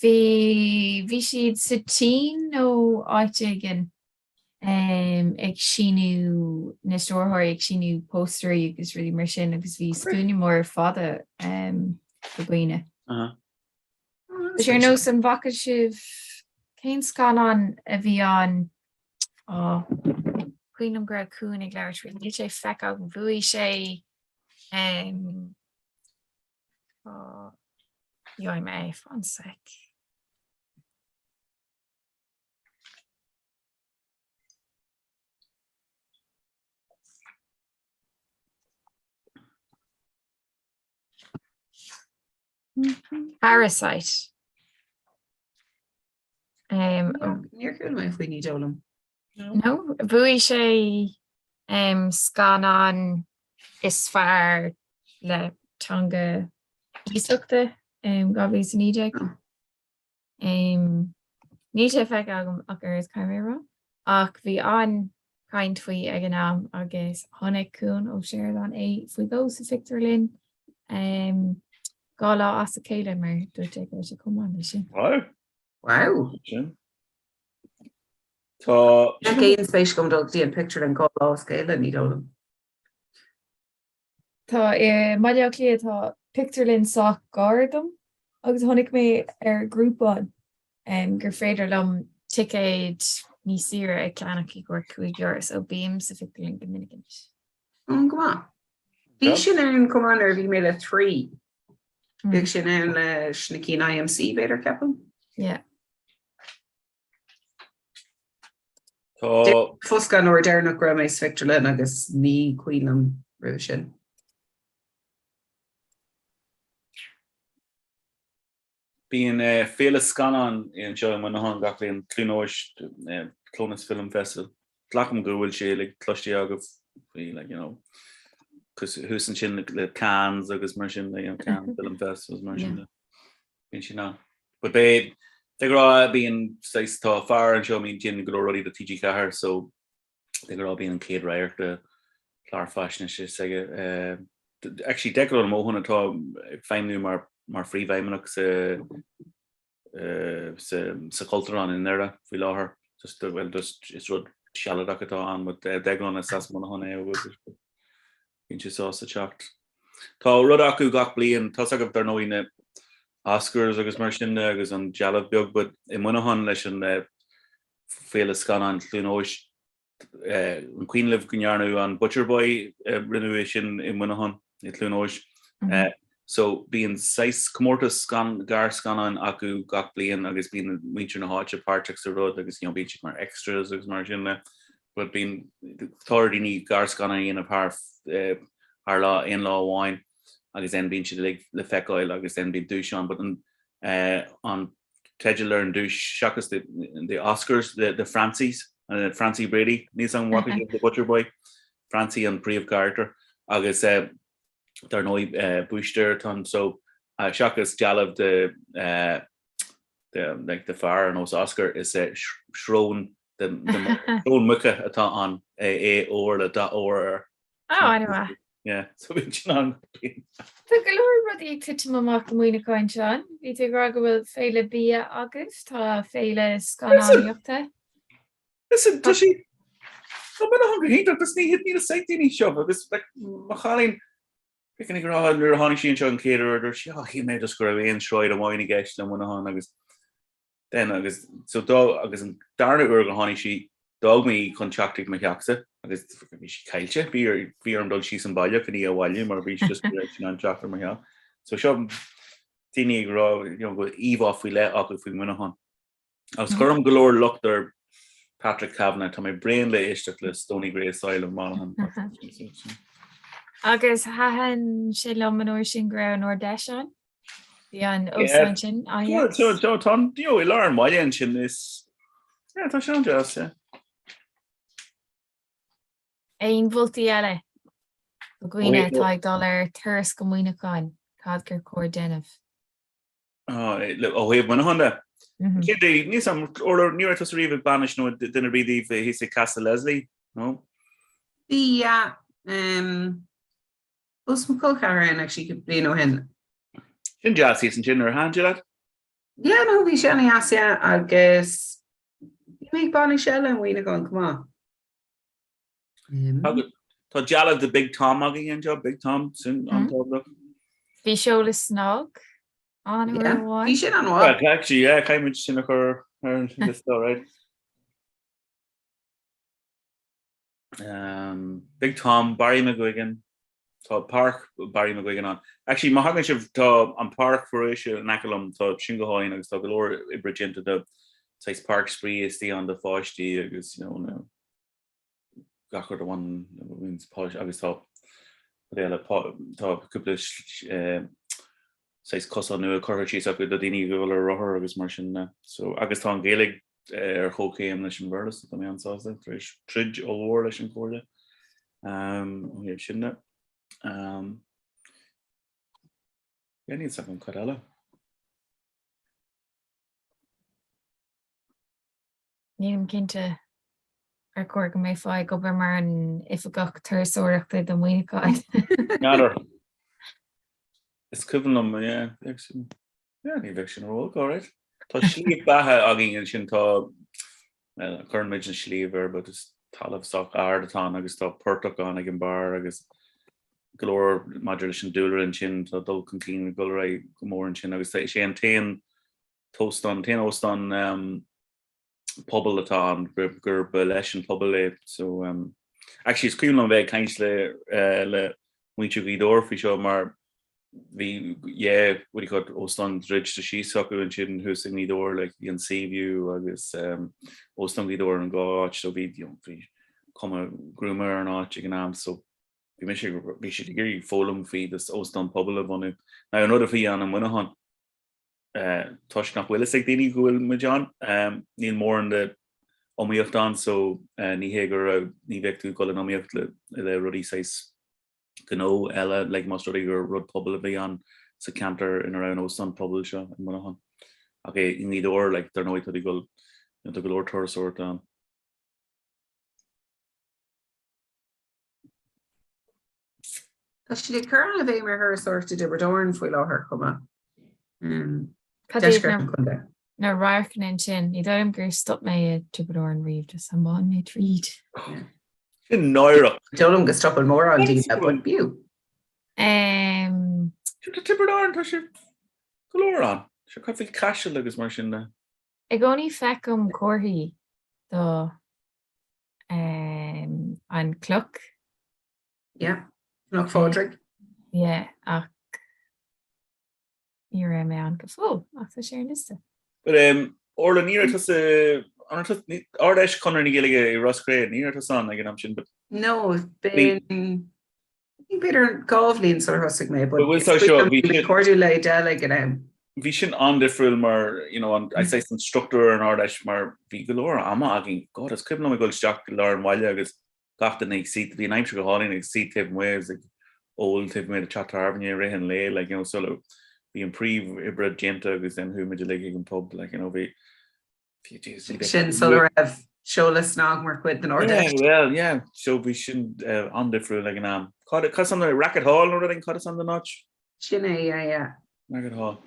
Bhí, bhí siad sa tSín nó áit éigin ag síniú, na stiúrthóirí ag síniú póstairí agus rudaí mar sin agus bhí scuaine mór fada de dhaoine. Tá sé ar nós an bhfaca sibh cén scannán a bhí ann Á, cuimhin liom go raibh Cuan ag labhairt faoi, níl sé feicthe agam, bhuaigh sé Á, gheobhaidh mé é, fan sec. Parasite. Um, Níor chuala mé faoi ní dóigh liom. No, bhuaigh sé um, scannán is fearr le teanga iasachta um, 2019. Oh. Níl sé feicthe agam ach oiread, caithfidh mé a rá, ach bhí an-chaint faoi ag an am agus chonaic Cuan Ó Seireadáin é faoi dhó sa phictiúrlann 2 lá as a chéile mar dúirt sé go raibh sé chomh maith leis sin. Wow. Wow. Sin. Tá. Bheadh aon spéis agam dul go dtí an pictiúrlann 2 lá as a chéile, ní dóigh liom. Tá i mBaile Átha Cliath tá pictiúrlann sách gar dom agus chonaic mé ar Groupon gur féidir liom ticéid níos saoire a cheannach i gcomhair €5 so bím sa phictiúrlann go minic anois. Ó, go maith. Bhí sin ann chomh maith nuair a bhí mé le Three. Bhíodh sin ann leis na cinn IMC b'fhéidir ceapaim. Yeah. Tá. Foscadh an uair deireanach go raibh mé sa phictiúrlann agus ní cuimhin liom roimhe sin. Bíonn féile scannán anseo i Muineachán gach bliain, Cluain Eois, Clones Film Festival. Glacaim go bhfuil sé like cloiste agaibh faoi like you know thuas ansin le Cannes agus mar sin you know Cannes Film Festival mar sin. Bíonn sin ann. But beidh, de ghnáth bíonn saghas, tá fear anseo a mbíonn déanamh go leor rudaí do TG4 so de ghnáth bíonn an chéad radharc de chlár faisnéise s'aige. Actually Declan Ó Mótháin atá ag feidhmiú mar mar phríomhfheidhmeannach sa sa sa Chultúrlann i nDoire faoi láthair. Just well just is rud sealadach atá ann but Declan is as Muineachán é ó dhúchas. Bíonn sé sásta teacht. Tá rud acu gach bliain, tá's agaibh dar ndóigh na Oscars agus mar sin de agus an dealbh beag but i Muineachán leis an Féile Scannán Chluain Eois, an cuimhin libh go ndearnadh an Butcher Boy, rinneadh é sin i Muineachán, i Cluain Eois. So bíonn saghas comórtas gearrscannáin acu gach bliain agus bíonn muintir na háite páirteach sa rud agus you know bíonn siad mar extras agus mar sin de. But bíonn tá ar daoine gearrscannán a dhéanamh thar thar lá aon lá amháin agus then bíonn siad uilig le feiceáil agus then bíonn duais ann but an an teideal ar an duais seachas the the Oscars the the Francies uh, Francie Brady níl 's agam an bhfaca sibh The Butcher Boy Francie an príomhcharachtar agus uh, dar ndóigh uh, búistéir atá ann so uh, seachas dealbh de uh, de like de fear ar nós Oscar is é srón de srón muice atá ann é é ór le dath óir air. Ó, an-mhaith. Yeah, so bíonn sin ann. Tá go leor rudaí ag titim amach i Muineachán, Seán. Bhí tú ag rá go bhfuil féile bia agaibh, tá féile scannánaíochta. Listen, tá sé Tá Muineachán go hiontach, agus ní níl a fhios ag daoine seo agus like, mo chailín Bhí ag rá nuair a tháinig sí anseo an chéad uair, dúirt sí, oh, shíl mé just go raibh aon sráid amháin i gceist le Muineachán agus then agus so dá agus an darna uair go tháinig sí d'fhág mé í chun teacht ag mo theachsa agus bhí sí caillte, bhí ar bhí orm dul síos an baile chun í a bhailiú mar bhí sí just ní raibh sí in ann teacht ar mo theach. So seo daoine ag rá you know, go bhfuil íomhá faoi leith acu faoi Mhuineachán. Agus cuirim go leor locht ar Patrick Kavanagh, tá mé bréan le éisteacht le Stony Grey Asylum Monaghan. Agus thaitin sé liom an uair sin go raibh an Ard-Fheis ann. Bhí an óstán sin IX. Tá an, you know, i lár an bhaile ansin is, yeah, tá sé an-deas, yeah. Aon mholtaí eile? Do dhaoine atá ag dul ar turas go Muineachán, cad gur chóir déanamh? Ó thaobh Mhuineacháin de? Cén dóigh, níl a fhios agam, Orla, ní raibh tusa riamh ag bainis nó duine ar bith díobh thíos ag Castle Leslie, nó? Bhí, yeah. Phós mo chol ceathar ann actually cúpla bliain ó shin. Sin deas thíos ansin, ar thaitin sé leat? Yeah, no, bhí sé ana-dheas, yeah, agus bhí mé ag bainis eile i Muineachán chomh maith. Tá dealbh de Big Tom againn anseo, Big Tom, sin an-tábhachtach. Bhí seoladh SnaG ann uair amháin. Bhí sin an-mhaith. Well, actually, yeah, caithfidh muid sin a chur ar an liosta, right? Um, Big Tom, Barry McGuigan, Tá páirc Barry McGuigan ann. Actually, má thagann sibh, tá an páirc foraoise in aice liom, tá sin go hálainn agus tá go leor oibre déanta do saghas páirc spraoi istigh ann do pháistí agus, you know, na gach rud a bhaineann páistí agus tá rud eile, tá cúpla saghas cosán nua curtha síos acu do daoine ag dul ar rothar agus mar sin de. So, agus tá an Ghaeilge ar chomhchéim leis an Bhéarla so tá mé an-sásta tar éis troid ollmhór leis an Chomhairle ó thaobh sin de. Yeah, níl a fhios agam cad eile. Nílim cinnte ar chóir go mbeifeá ag obair mar an oifigeach turasóireachta do Mhuineachán. N'fheadar. Is cuimhin liom, yeah, bheadh sin, yeah, ní bheadh sin ró-olc, alright. Tá sliabh beatha againn ansin, tá, well, cuireann muid an sliabh air, but is talamh sách ard atá ann agus tá portach ann ag an barr agus go leor maidir leis an dúlra ansin, tá dul chun cinn ag dul ar aghaidh go mór ansin agus tá, is é an t-aon t-óstán, an t-aon óstán pobail atá ann gurb leis an pobal é. So actually is cuimhin liom a bheith ag caint le le muintir Ghaoth Dobhair faoi seo mar bhí yeah what do you call it óstán druidte síos acu ansin thuas i nGaoth Dobhair like bhí an Seaview agus óstán Ghaoth Dobhair an dhá áit so bhí you know bhí cuma gruama ar an áit ag an am so bhí mise bhí siad ag iarraidh foghlaim faoi this óstán pobail a bhunú. Now an rud a bhí ann i Muineachán toisc nach bhfuil fhios ag daoine go bhfuil muid ann, níl mórán de iomaíocht ann so ní hé go raibh, ní bheadh tú ag dul in iomaíocht le le rudaí saghas gnó eile like más rud é gur rud pobail a bhí ann sa cheantar ina raibh an óstán pobail seo i Muineachán. Ach i nGaoth Dobhair like dar ndóigh tá tú ag dul, tá go leor turasóireachta ann. Tá siad ag cur an-bhéim ar thurasóireacht i dTiobraid Árann faoi láthair chomh maith. Cad iad Deisceart an chontae. na radharcanna ansin? Ní dóigh liom gur stop mé i dTiobraid Árann riamh, just thiomáin mé tríd. Sin náireach. Dóigh liom go stopann mórán daoine, but b'fhiú. Tá Tiobraid Árann, tá sé go leor ann. Sé cad faoi Caiseal agus mar sin de. I gcónaí feicim comharthaí do an cloch. Yeah, Cnoc Phádraig. Yeah, ach ní raibh mé ann go fóill, ach tá sé ar an liosta. But um, Orla, ní raibh tusa Ard-Fheis Chonradh na Gaeilge i Ros Cré, ní raibh tusa ann ag an am sin, but No, b'in b'fhéidir 2 bhliain sular thosaigh mé, but bhfuil seo bhí cairdiúil le Adele ag an am. Bhí sin an-difriúil mar, you know, an, I say an struchtúr ar an Ard-Fheis mar bhí go leor ama againn. God, is cuimhin liom ag dul isteach i lár an bhaile agus gach duine ag suí, bhí an aimsir go hálainn ag suí taobh amuigh agus ag ól taobh amuigh de teach tábhairne i rith an lae, like, you know, so bhí an príomh-oibre déanta agus then chuaigh muid uilig ag an pub, like, you know, bhí, Sin sula raibh seoladh SnaG mar chuid den Ard-Fheis. Yeah, well, yeah, so bhí sin an-difriúil ag an am. Cad is ainm don Racket Hall nó rud éigin, cad is ainm don áit? Sin é, yeah, yeah. Racket Hall.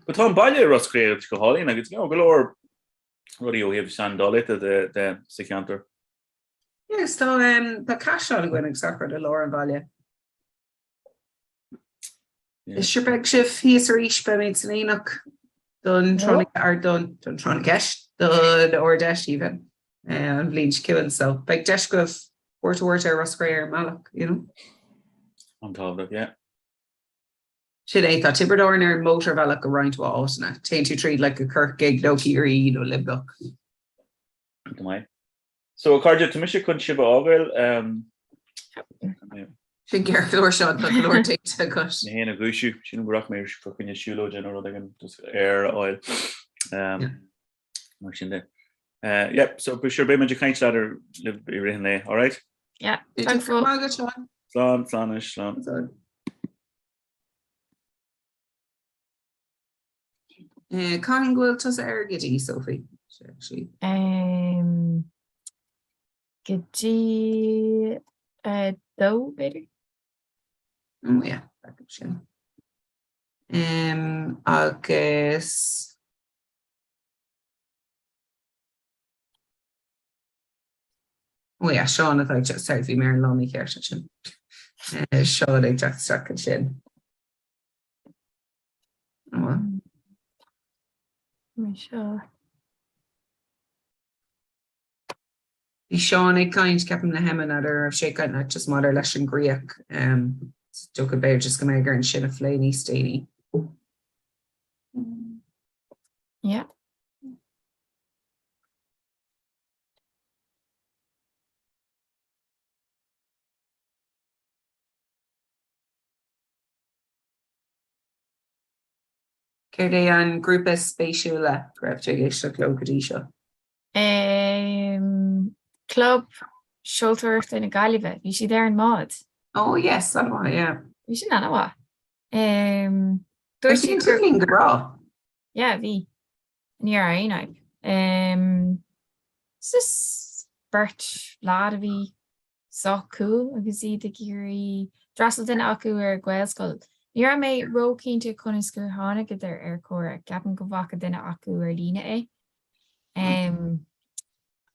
But tá an baile i Ros Cré go hálainn agus, you know, go leor rudaí ó thaobh seandálaíochta de, de sa cheantar. Yes, tá, um, tá caisleán againn agus gach rud i lár an bhaile. Sure beidh sibh thíos arís, beimid san Aonach don tráth ar don don tráth na gceist don Ard-Fheis even an bhliain seo chugainn so beidh deis agaibh cuairt a thabhairt ar Ros Cré ar an mbealach, you know. An-tábhachtach, yeah. Sin é, tá Tiobraid Árann ar an mótarbhealach go roinnt mhaith áiteanna. Téann tú tríd like go Corcaigh nó Ciarraí nó Luimneach. Go maith. So a chairde, tá mise chun sibh a fhágáil. Sin ceart go leor Seán, tá go leor déanta agat. Mé féin a dhúisiú, sílim go rachaidh mé fá choinne siúlóide nó rud éigin, just aer a fháil. Mar sin de. Yeah, so sure beidh muid ag caint leat libh i rith an lae, alright? Yeah, thanks. Go raibh maith agat Seán. Slán, slán anois, slán. Slán. Cathain go bhfuil tusa ar go dtí, Sophie? Actually. Go dtí 2, b'fhéidir? Oh yeah, feicim sin. Agus Oh yeah, Seán atá ag teacht, sorry, bhí mé ar an lá mícheart ansin. Seán ag teacht isteach ansin. Oh well. Seo. Bhí Seán ag caint, ceapaim le hEmma n'fheadar an raibh sé ag caint leat just maidir leis an gcríoch. Is dócha b'fhéidir just go mbeidh orainn sin a phlé níos déanaí. Yeah. Céard é an grúpa is spéisiúla go raibh tú ag éisteacht leo go dtí seo? Club Seoltóireachta na Gaillimhe, bhí siad ar an mbád. Oh yes, an-mhaith, yeah. Bhí sin an-mhaith. Dúirt siad gur... Bhí go breá. Yeah, bhí. Ní raibh aon fhadhb. Just beirt leaid a bhí sách cool agus iad ag iarraidh d'fhreastail duine acu ar Ghaelscoil. Ní raibh mé róchinnte conas gur tháinigeadar ar Comhrá, ceapaim go bhfaca duine acu ar líne é.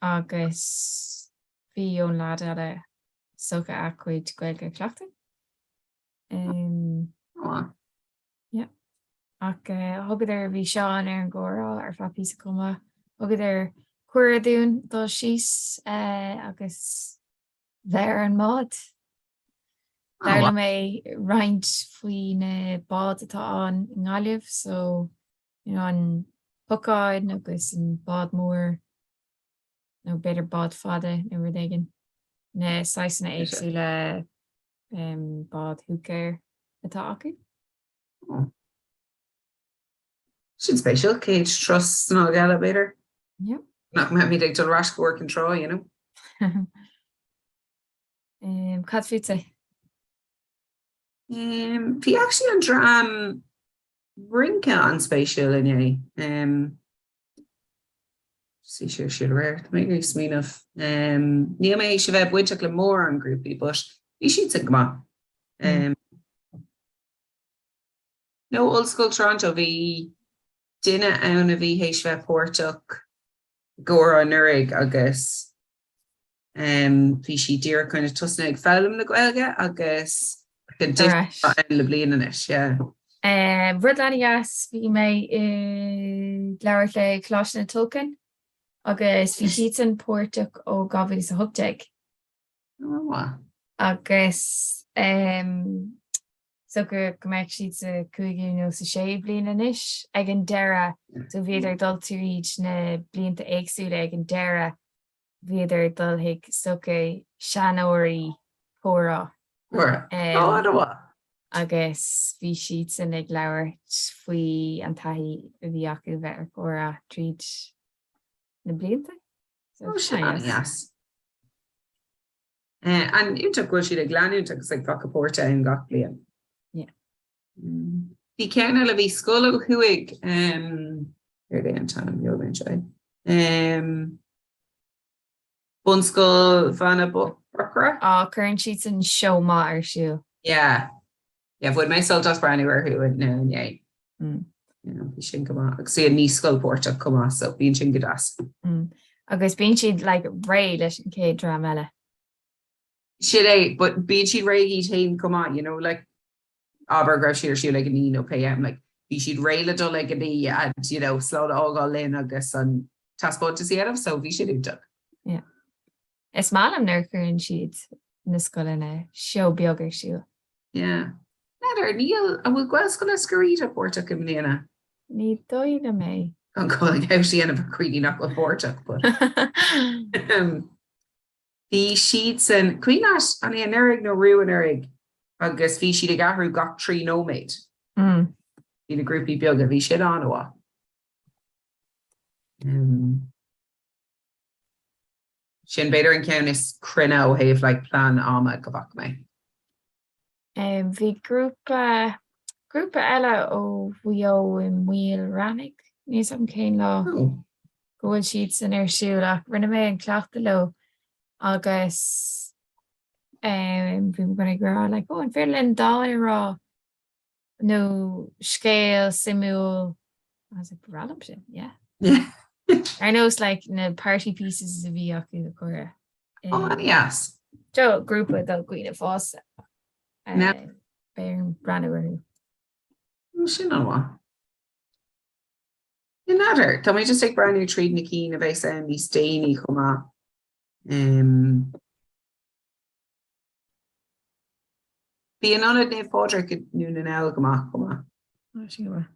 Agus bhí an leaid eile is dócha a chuid Gaeilge a chleachtadh. Yeah. Ach thugadar, bhí Seán ar an gcomhrá ar feadh píosa chomh maith, thugadar cuireadh dúinn dul síos agus bheith ar an mbád. D'fhoghlaim mé roinnt faoi na báid atá ann i nGaillimh, so you know an Pocán agus an bád mór nó b'fhéidir bád fada nó rud éigin, na saghsanna éagsúla bád húicéir atá acu. Sin spéisiúil, céad turas snámh eile b'fhéidir? Yeah. Nach mbeimid ag dul ar ais go Iúr Cinn Trá, you know? Cad fútsa? Bhí actually an dream rince an-spéisiúil inné. Bhí sé ar siúl aréir, tá mé ag iarraidh smaoineamh. Níl mé théis a bheith bainteach le mórán grúpaí but bhí siadsan go maith. Nó Ollscoil Toronto, bhí duine ann a bhí théis bheith páirteach i gcomhrá anuraidh agus Bhí sí díreach kind of tosnaithe ag foghlaim na Gaeilge agus an difear ann le bliain anois, yeah. Rud an-dheas, bhí mé ag labhairt le Coláiste na Tulchann agus bhí siadsan páirteach ó 2018. Ó, mhaith. Agus so go go mbeadh siad sa cúigiú nó sa séú bliain anois ag an deireadh, so bhíodar ag dul tríd na blianta éagsúla ag an deireadh. bhíodar ag dul chuig is dócha seanóirí comhrá. Agus bhí siadsan ag labhairt faoi an taithí a bhí acu bheith ar comhrá tríd na blianta. So sin an-deas. An iontach go bhfuil siad ag leanúint agus ag glacadh páirte ann gach bliain. Yeah. Bhí ceann eile, bhí scoil ó thuaidh, céard é an t-ainm, gheobhaidh mé anseo é, Bunscoil Bheanna Boirche? Á, cuireann siadsan seó maith ar siúl. Yeah, yeah, bhain mé sult as breathnú orthu inné. Bhí sin go maith. Agus bhí an naíscoil páirteach chomh maith, so bíonn sin go deas. Agus bíonn siad like réidh leis an chéad dream eile. Sin é, but bíonn siad réidh iad féin chomh maith, you know, like abair go raibh siad ar siúl ag a 9 nó pé am, like, bhí siad réidh le dul ag a 9 and, you know, slán a fhágáil linn agus an taispeántas a dhéanamh, so bhí sin iontach. Yeah. Is maith liom nuair a chuireann siad na scoileanna seó beag ar siúl. Yeah. N'fheadar, níl, an bhfuil Gaelscoil Eiscir Riada páirteach i mbliana? Ní dóigh liom é. Gan calling out a dhéanamh ar dhaoine nach bhfuil páirteach, but Bhí siadsan, cuimhin leat, an é anuraidh nó arú anuraidh agus bhí siad ag athrú gach 3 nóiméad. Bhí na grúpaí beaga, bhí sin an-mhaith. Sin b'fhéidir an ceann is cruinne ó thaobh like plean ama go bhfaca mé. Bhí grúpa, grúpa eile ó Mhaigh Eo i Maoil Raithnigh, níl 'fhios agam cén lá go bhfuil siadsan ar siúl ach rinne mé an cleachtadh leo agus bhí mé ag rá like oh an féidir linn dán a rá nó scéal suimiúil I was like breá liom sin, yeah. Ar nós like na party pieces a bhí acu a chur Oh, an-dheas. Seo grúpa do dhaoine fásta. Beidh orm breathnú orthu. Sin an-mhaith. N'fheadar, tá mé just ag breathnú tríd na cinn a bheas ann níos déanaí chomh maith. Bhí an Ionad Naomh Pádraig i nDún na nGall go maith chomh maith. Tá sin go maith.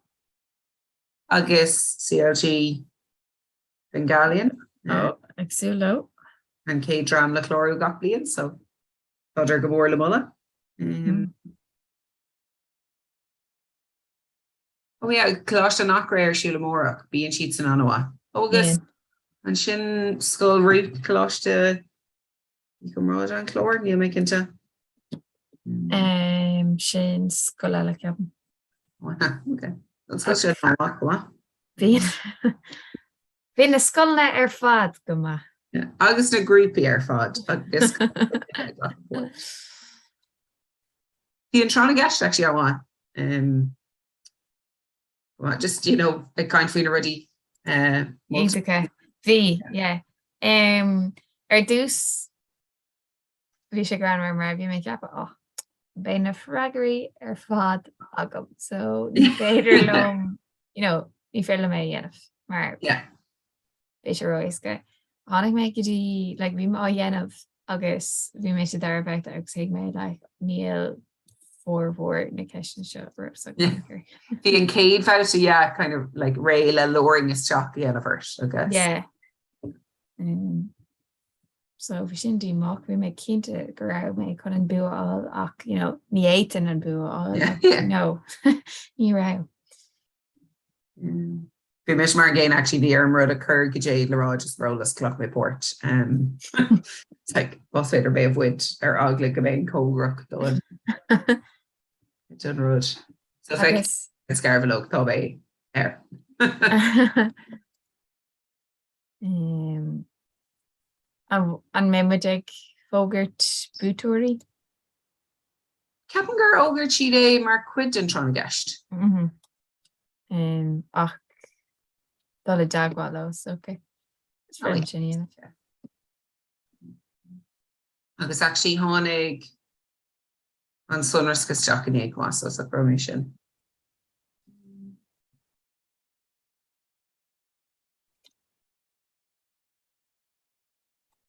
Agus CLG Fingallian. Ó, ag súil leo. An chéad dream le clárú gach bliain, so tádar go mór le moladh. Oh yeah, Coláiste an Eachréidh ar siúl amárach, bíonn siadsan an-mhaith. Ó agus ansin Scoil Ruth, Coláiste Uí Chomráide an Chláir, níl mé cinnte. Sin scoil eile ceapaim. Ok. An scoil sin an-mhaith chomh maith. Bíonn. Bíonn na scoileanna ar fad go maith. Agus na grúpaí ar fad agus Bhí an tráth na gceist actually an-mhaith. Um, well, just you know, ag caint faoi na rudaí. Uh, Iontach. Bhí, yeah. Um, ar dtús bhí sé greannmhar mar bhí mé ag ceapadh oh, beidh na freagraí ar fad agam, so ní féidir liom, you know, ní féidir liom é a dhéanamh mar Yeah. Bhí sé ró-éasca. Tháinig mé go dtí, like, bhí mé á dhéanamh agus bhí mé sa dara babhta agus thuig mé, like, níl formhór na ceisteanna seo raibh fhios agam. Bhí an chéad bhabhta, yeah, kind of, like, réidh le luring isteach a dhéanamh ort, agus. Yeah. Um, so bhí sin díomách, bhí mé cinnte go raibh mé chun an bua a fháil ach, you know, ní fhéadfainn an bua a fháil, ach, Yeah. no, ní raibh. Bhí mise mar an gcéanna actually bhí orm rud a chur go Jade le rá just ar eolas ghlac mé páirt. Um, it's like más féidir mé a bhaint ar eagla go mbeinn cóngarach don don rud. So feic Agus is scarbhallóg tá mé air. um, an an mbeidh muid ag fógairt buaiteoirí? Ceapaim gur fhógair siad é mar chuid den tráth na gceist. Mhm. Um, ach dul i dteagmháil leo, so okay. Is Oh, féidir sin a dhéanamh. Agus actually tháinig an sonrasc isteach inné chomh maith, so socróidh mé sin.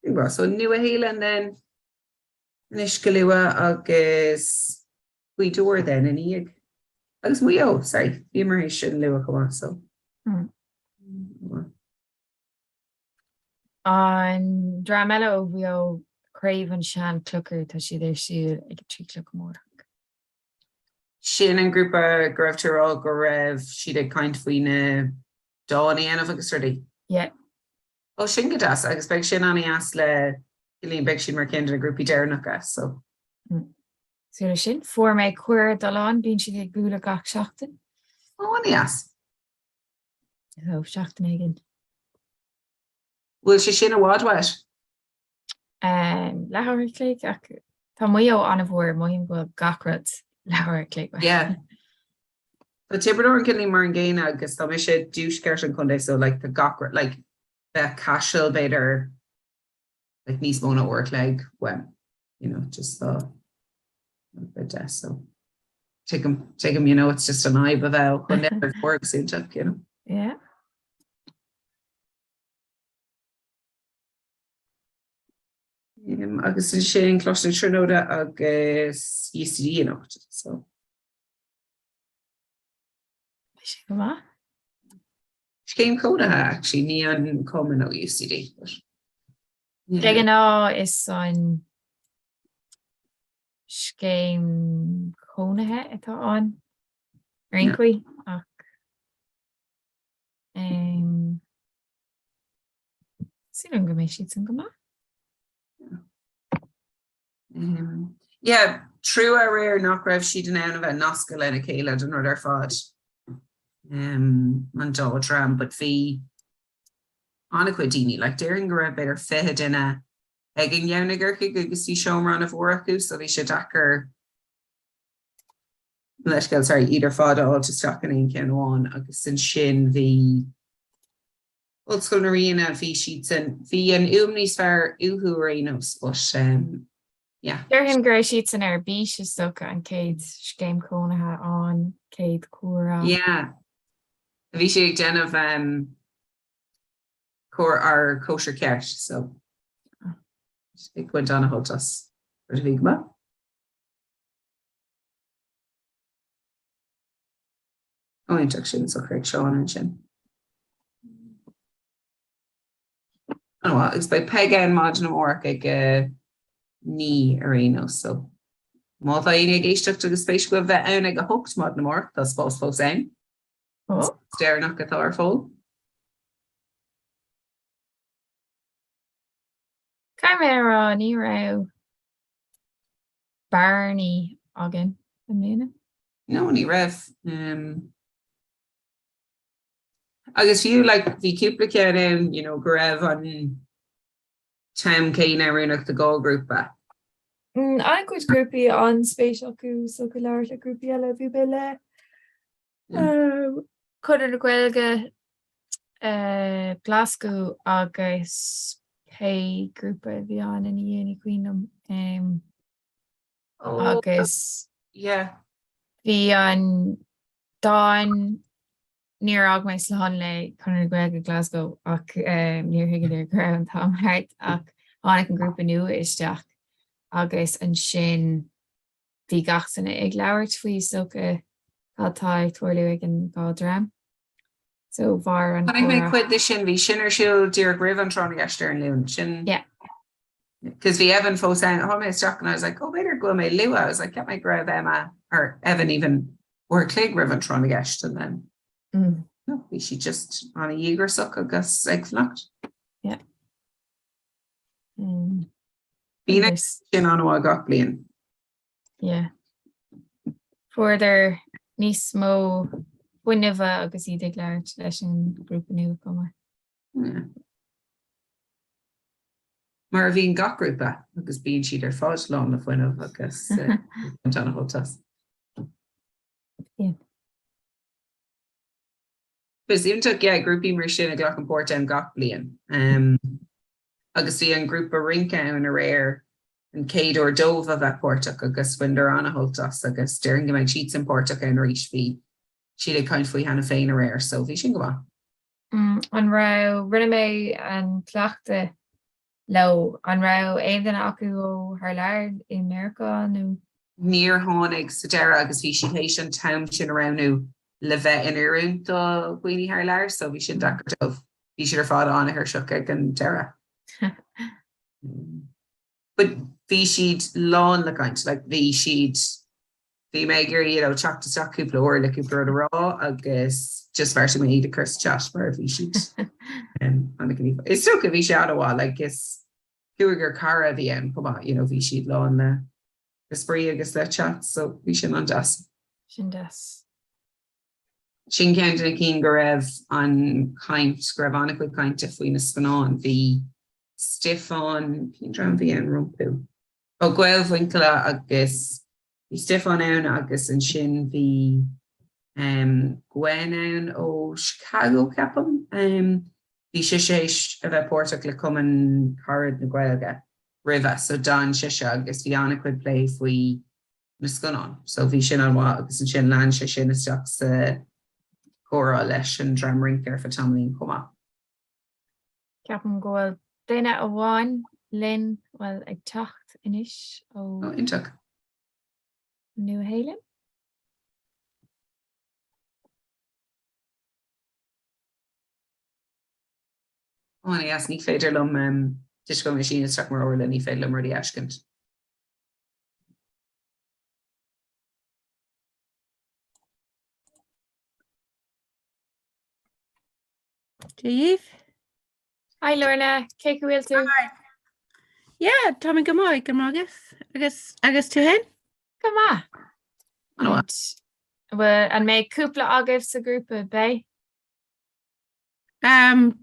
So Nua-Shéalainn then anois go luath agus Gaoth Dobhair then ina dhiaidh. Agus Maigh Eo, sorry, bhíomar théis sin a lua chomh maith so. Hmm. An dream eile ó Mhaigh Eo, Craobh an Sean-Chlochair, tá siad ar siúl ag a 3 a chlog amárach. Sin an grúpa go raibh tú ag rá go raibh siad ag caint faoi na dán a dhéanamh agus rudaí. Yeah. Ó sin go deas agus beidh sin an-deas le Cillian beidh siad mar ceann de na grúpaí deireanacha so. Súil leis sin. Fuair mé cuireadh dul ann, bíonn siad ag bualadh gach seachtain. Ó an-deas. So seachtain éigin. Bhfuil sé sin i bhfad uait? Um, leathuair a chloig ach tá Maigh Eo an-mhór, mothaím go bhfuil gach rud leathuair a chloig uait. Yeah. Tá Tiobraid Árann cineál mar an gcéanna agus tá mise i dtuaisceart an chontae so like tá gach rud like bheadh Caiseal b'fhéidir like níos mó ná uair a chloig uaim you know just tá a bit deas so tuigim tuigim you know it's just an fhadhb a bheith ó chontae ar mhór agus iontach you know. Yeah. Um, agus ansin Coláiste na Tríonóide agus UCD anocht so. Beidh sé go maith. Scéim chónaithe actually, ní an cumann ó UCD. But, yeah. De ghnáth is an scéim chónaithe atá ann ar aon chaoi ach um, súil agam go mbeidh siad san go maith. Um, yeah. Trua aréir nach raibh siad in ann a bheith nasctha lena chéile don rud ar fad, an dá dream, but bhí an-chuid daoine, like déarfainn go raibh b'fhéidir 20 duine ag an gceann i gCorcaigh agus bhí seomra an-mhór acu so bhí sé deacair leithscéal, sorry, iad ar fad a fháilt isteach in aon cheann amháin agus ansin bhí Ollscoil na Ríona, bhí siadsan, bhí an fhuaim níos fearr uathu ar aon nós but um, yeah. Déarfainn go raibh siadsan ar bís is dócha an chéad scéim cónaithe ann, chéad comhrá. Yeah. Bhí sé ag déanamh um, cóir ar cóisir ceart so ag baint an-shult as rud a bhí go maith. Iontach sin socraithe ag Seán ansin. An-mhaith agus beidh Peig ann maidin amárach ag a 9 ar aon nós so má tá éinne ag éisteacht agus spéis acu a bheith ann ag a 8 maidin amárach tá spás fós ann. Deireanach atá ar fáil. Caithfidh mé a rá ní raibh bearnaí againn i mbliana. No, ní raibh. Um, agus fiú like, bhí cúpla ceann ann you know, go raibh an t-am céanna oiriúnach do dhá ghrúpa. Mm, an-chuid grúpaí an-spéis acu so go labhairt le grúpaí eile bhí mé le um, Conradh na Gaeilge uh, Glasgow agus pé grúpa a bhí ann ina dhiaidh ní cuimhin liom. Um, Oh, agus yeah. bhí an dán níor fhág mé slán le Conradh na Gaeilge Glasgow ach um, níor thuigeadar go raibh an t-am thart ach tháinig an grúpa nua isteach agus ansin bhí gach duine ag labhairt faoi is dócha cad tá ag tarlú ag an dhá dream. So mhair an Chonaic mé comhrá. cuid de sin, bhí sin ar siúl díreach roimh an tráth na gceist ar an Luan. Sin Yeah. Because bhí Evan fós ann, tháinig mé isteach and I was like, oh b'fhéidir go bhfuil mé luath. I was like, cheap mé go raibh Emma or Evan even uair a chloig roimh an tráth na gceist and then Mm. no, bhí sí just an-dhíograiseach agus ag fanacht. Yeah. Mm. Bíonn Agus sin an-mhaith gach bliain. Yeah. Fuaireadar níos mó fuinnimh agus iad ag labhairt leis an ghrúpa nua chomh maith. Yeah. Mar a bhíonn gach grúpa agus bíonn siad ar fad lán le fuinneamh agus an-shult as. Yeah. Is iontach yeah, grúpaí mar sin a ghlacann páirt ann gach bliain. Um, agus bhí an grúpa rince ann aréir an chéad uair dóibh a bheith páirteach agus bhaineadar an-shult as agus déarfainn go mbeidh siadsan páirteach ann arís bhí siad ag caint faoi cheana féin aréir so bhí sin go maith. Mm, an raibh, rinne mé an cleachtadh leo, an raibh aon duine acu ó thar lear i Meiriceá nó? Níor tháinig sa deireadh agus bhí siad théis an t-am sin a roghnú le bheith in oiriúint do dhaoine thar lear so bhí sin deacair dóibh. Bhí siad ar fad an-tuirseach ag an deireadh. But bhí siad lán le caint, like bhí siad, bhí mé ag iarraidh you know teacht isteach cúpla uair le cúpla rud a rá agus just bheartaigh mé iad a chur sa chat mar bhí siad um, an-ghníomhach. Is dócha bhí sé an-mhaith, like is cúigear cara a bhí ann chomh maith, you know bhí siad lán le le spraoi agus le chat so bhí sin an-deas. Sin deas. Sin ceann de na cinn go raibh an chaint, go raibh an-chuid cainte faoi na scannáin. Bhí Stiofán, cén dream a bhí ann rompu? Ó Gaeil Mhuinchille agus bhí Stiofán ann agus ansin bhí um, Gwen ann ó Chicago ceapaim. Um, bhí sise théis a bheith páirteach le Cumann Carad na Gaeilge roimhe so d'fhan sise agus bhí an-chuid plé faoi na scannáin. So bhí sin an-mhaith agus ansin lean sé sin isteach sa chomhrá leis an dream rince ar feadh tamaillín chomh maith. Ceapaim go bhfuil duine amháin linn, bhuel, ag teacht anois ó Ó, iontach. Nua-Shéalainn. Ó, an-dheas, ní féidir liom, toisc go bhfuil mé ag síneadh isteach mar Orla, ní féidir liom rudaí a fheiscint. Dia dhaoibh. Hi Lorna, cén chaoi a bhfuil tú? Hi. Yeah, tá mé go maith, go maith agus agus agus tú féin? Go maith. Bhfuil an mbeidh cúpla agaibh sa ghrúpa, beidh? Um,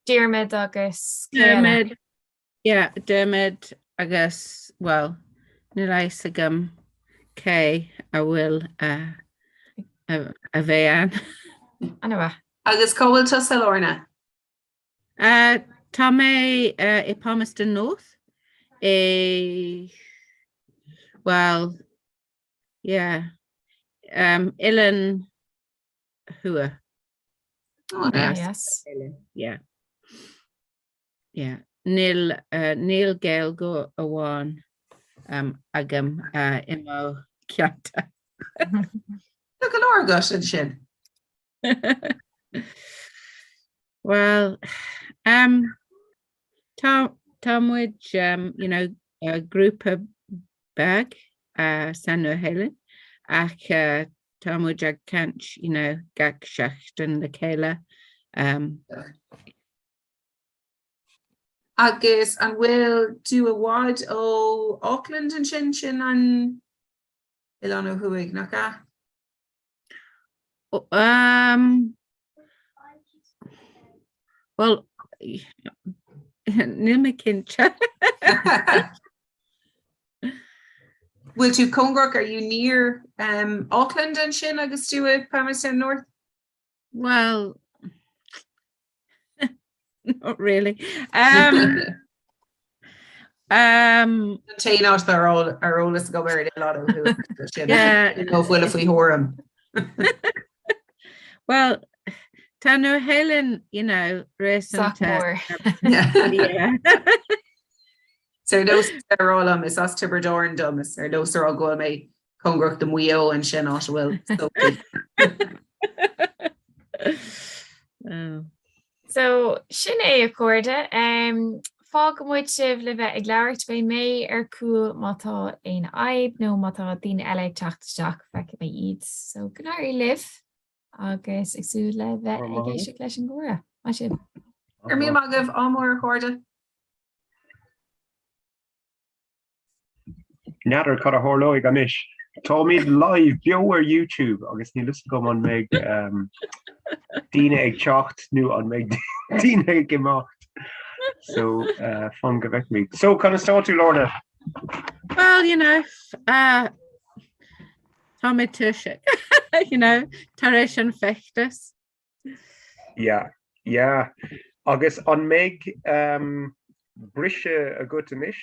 Diarmuid agus Diarmuid, yeah, Diarmuid agus, well, níl a fhios agam cé a bhfuil uh, a, a bheidh ann. An-mhaith. Agus cá bhfuil tusa, Lorna? Uh, tá mé uh, i Palmerston North i well, yeah, um, Oileán Thuaidh. Oh, nice. Yes. Yeah. Yeah. Níl, uh, níl Gaeilgeoir amháin um, agam uh, i mo cheantar. Tá go leor agat ansin. Well, um, tá, tá muid, um, you know, uh, grúpa beag uh, sa Nua-Shéalainn ach uh, tá muid ag caint, you know, gach seachtain le chéile. Um, Agus an bhfuil tú i bhfad ó Auckland ansin sin an oileán ó thuaidh, nach ea? Um, well, níl mé cinnte. Bhfuil tú cóngarach, are you near um, Auckland ansin agus tú i Palmerston North? Well, Not really. Um, um, An t-aon áit ar ar eolas agam ar an oileán ó thuaidh sin nó bhfuil faoi thuairim. Well, tá Nua-Shéalainn, you know, réasúnta. Is ar nós a rá liom is as Tiobraid Árann dom is ar nós a rá go bhfuil mé cóngarach do Mhaigh Eo ansin áit a bhfuil Sophie. Oh. So sin é a chairde. Um, fágfaidh muid sibh le bheith ag labhairt, beidh mé ar cúl má tá aon fhadhb nó má tá daoine eile ag teacht isteach feicfidh mé iad. So go n-éirí libh agus ag súil le bheith ag éisteacht leis an gcomhrá. Maith sibh. Go raibh míle maith agaibh, ádh mór a chairde. N'fheadar cad a tharlóidh anois. Táimid live beo ar YouTube agus níl fhios agam an mbeidh um, daoine ag teacht nó an mbeidh daoine ag imeacht. So uh, fan go bhfeicfimid. So conas tá tú Lorna? Well, you know, uh, tá mé tuirseach, you know, tar éis an feachtas. Yeah, yeah. Agus an mbeidh um, briseadh agat anois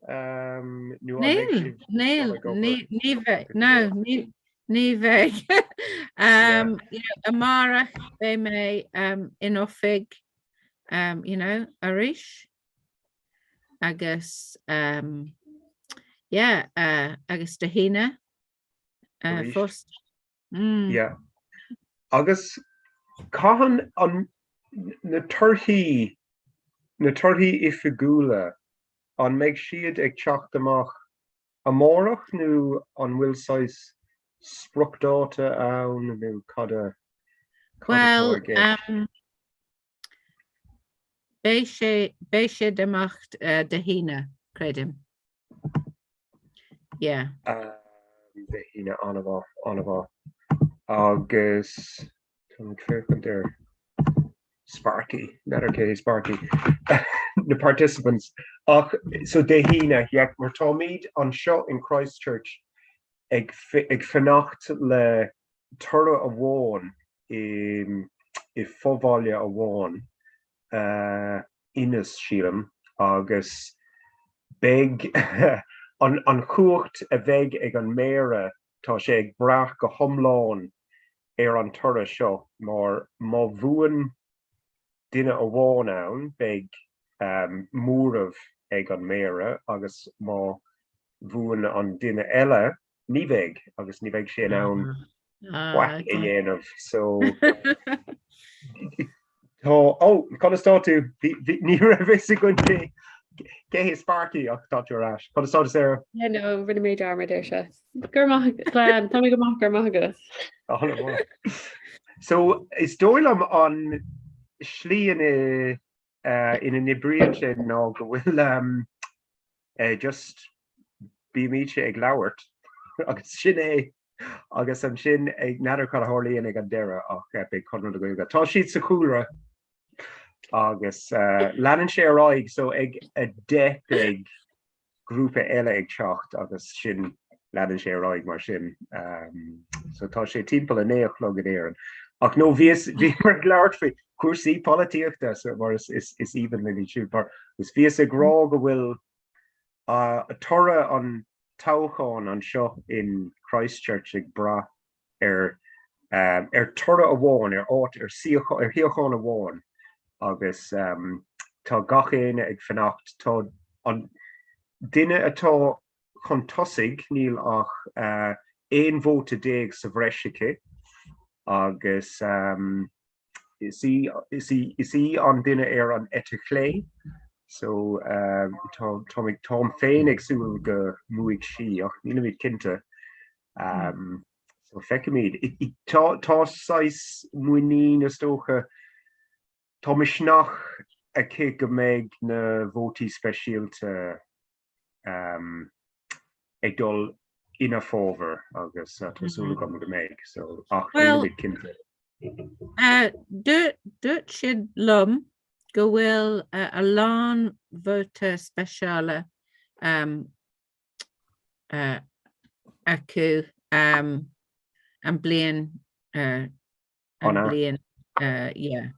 um, nó an mbeidh Níl, sibh níl, dul ag obair? ní, ní bheidh, no, ní, ní bheidh. Um, you know, amárach beidh mé um, in oifig, um, you know, arís. Agus, um, yeah, uh, agus Dé hAoine uh, Arís. fosta. Mm. Yeah. Agus cathain an na torthaí na torthaí oifigiúla an mbeidh siad ag teacht amach amárach nó an bhfuil saghas spriocdháta ann nó cad a cad atá Well, i gceist? um, beidh sé beidh siad amach uh, Dé hAoine, creidim. Yeah. Dé hAoine an-mhaith, an-mhaith. Agus tá ag féachaint ar Sparky, n'fheadar cé hé Sparky, na participants. Ach so Dé hAoine, yeah, mar táimid anseo in Christchurch ag ag fanacht le toradh amháin i i fobhaile amháin. Innes, sílim, agus beidh an chumhacht a bheidh ag an méara, tá sé ag brath go hiomlán ar an toradh seo mar má bhuann duine amháin ann beidh móramh ag an méara agus má bhuann an duine eile ní bheidh agus ní bheidh sé in ann faic a dhéanamh so tá ó conas tá tú ní raibh fhios againn cé cé hé Sparky ach tá tú ar ais conas tá tú Sarah? Yeah no rinne mé dearmad air seo. Gur maith Glenn tá mé go maith gur maith agat. So is dóigh liom an slí ina ina n-oibríonn sé ná go bhfuil just bímidse ag labhairt. agus sin é agus ansin ag n'fheadar cad a tharlaíonn ag an deireadh ach beidh Conradh na Gaeilge. Tá siad sa chúlra agus leanann sé ar aghaidh so ag 10 beidh grúpa eile ag teacht agus sin leanann sé ar aghaidh mar sin. So tá sé timpeall 9 a chlog in Éirinn. Ach no bhíos bhíomar ag labhairt faoi cúrsaí polaitíochta so mar is is is aoibhinn linn iad siúd mar is bhíos ag rá go bhfuil toradh an toghcháin anseo in Christchurch ag brath ar ar toradh amháin, ar áit, ar suíochán, ar shuíochán amháin agus tá gach éinne ag fanacht. Tá an duine atá chun tosaigh, níl ach 11 vóta sa bhreis aici agus Is í, is í, is í an duine ar an eite chlé so tá, tá, táim féin ag súil go mbuafaidh sí ach nílimid cinnte. So feicfimid. Tá, tá saghas muinín is dócha, tá misneach aici go mbeidh na vótaí speisialta ag dul ina fábhar agus tá súil agam go mbeidh so ach nílimid cinnte. Dúirt siad liom go bhfuil a lán vóta speisialta acu an bliain An bliain yeah.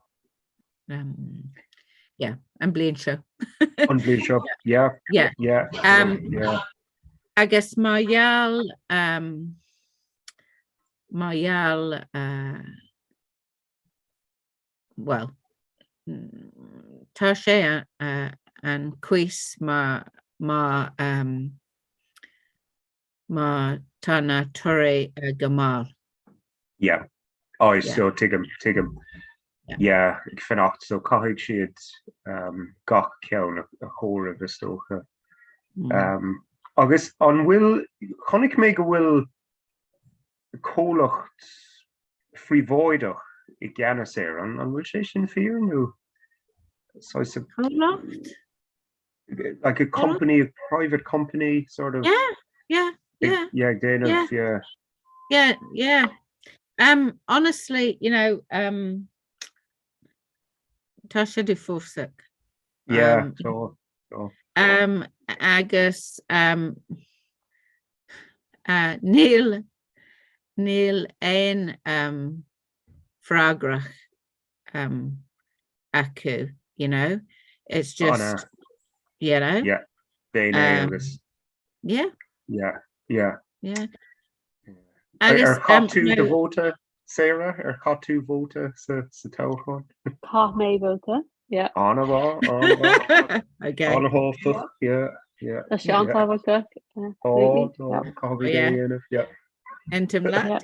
Um, yeah, an bliain seo. An bliain seo, yeah. Yeah. Yeah. Um, yeah. Agus mar gheall um, mar gheall uh, well tá sé uh, an cuis má má um, má tá na torthaí go mall. Yeah. Oh, so tuigim, tuigim. Yeah, ag fanacht, so caithfidh siad um, gach ceann a chomhaireamh is dócha. Mm. Um, agus an bhfuil, chonaic mé go bhfuil comhlacht phríobháideach i gceannas air, an, an bhfuil sé sin fíor nó? Comhlacht? Like a company, a private company, sort of. Yeah, yeah, yeah. Yeah, déanamh, yeah. Yeah, yeah. yeah. Um, honestly, you know, um, tá sé uafásach. Yeah, um, so, so. Um, agus um, uh, níl níl aon um, freagrach um, acu, you know, it's just, oh, no. you know. Yeah, they know um, agus. Yeah. Yeah, yeah. Yeah. Agus, ar chaith um, tú do vóta, Sarah, ar chaith tú vóta sa, sa toghchán? Chaith mé vóta, yeah. An-mhaith, an-mhaith. Okay. An-thábhachtach, yeah, yeah. Tá sé an-tábhachtach. Tá, tá, caithfidh é a dhéanamh, yeah. Aontaím leat.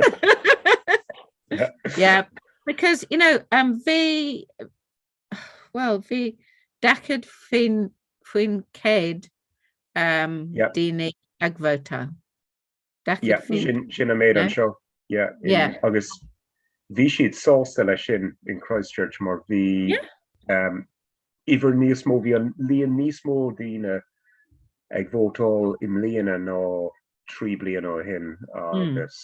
Yeah, because you know um, bhí well bhí 40% um, yeah. daoine ag vótáil. Yeah, sin, sin an méid anseo. Yeah, in, yeah. Agus bhí siad sásta leis sin in Christchurch mar bhí yeah. um, uimhir níos mó bhí an líon níos mó daoine ag vótáil i mbliana ná 3 bliana ó shin agus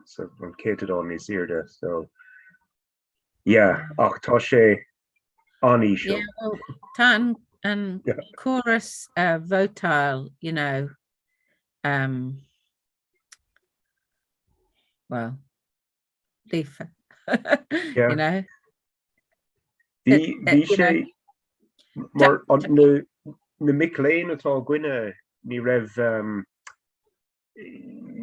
so an céatadán níos airde so yeah ach tá sé an-íseal. Yeah, well, tá an, an yeah. córas uh, vótáil, you know, um, well, líofa, yeah. you know. Bhí bhí sé mar na, na mic léinn atá againne ní raibh um,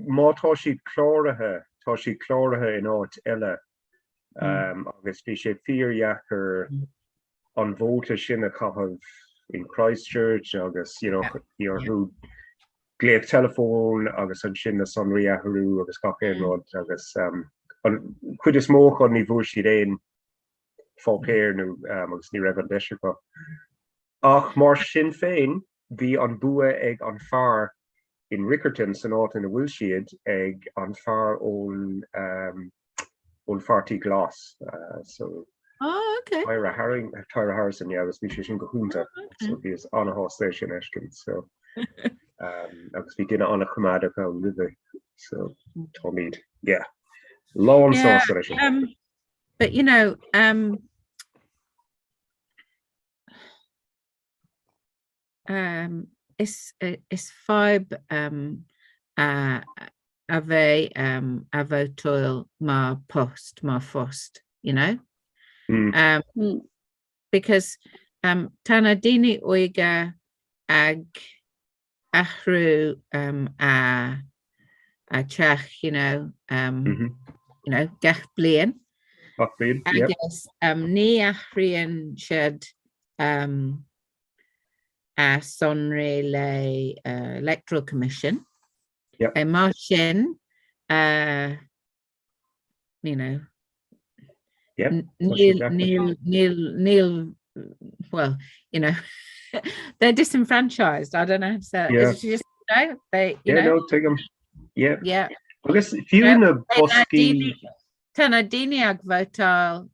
má tá siad cláraithe, tá siad cláraithe in áit eile um, agus bhí sé fíordheacair an vóta sin a chaitheamh in Christchurch agus you know, bhí orthu glaoch teileafóin agus ansin na sonraí a athrú agus gach aon rud agus um, an chuid is mó acu ní bhfuair siad aon pháipéar nó um, agus ní raibh an deis acu. Ach mar sin féin, bhí an bua ag an fear in Riccarton san áit ina bhfuil siad ag an fear ón um, ón Pháirtí Glas. Uh, so Oh, okay. Tyra Harring, Tyra Harrison, yeah, agus bhí sé sin go hiontach. Oh, okay. So bhíos an-shásta é sin a fheiscint. So um, agus bhí duine an-choimeádach ann roimhe. So táimid, yeah, lán sásta leis an. Um, but you know, um, um, is, is fadhb um, a, a bheith um, a vótáil mar post, mar phost, you know? Mm. Um, mm. Because um, tá na daoine óga ag athrú um, a, a teach, you know, um, mm -hmm. you know, gach bliain. Gach bliain, yeah. Agus um, ní athraíonn siad um, a sonraí le uh, Electoral Commission. Yep. Uh, mar sin, uh, you know, Yep, níl, níl, níl, níl, well, you know, they're disenfranchised. I don't know how to say Yeah. Is it just, you know, they, you Yeah, know, no, tuigim. Yeah. yeah. Agus fiú na boscaí Tá na daoine ag vótáil,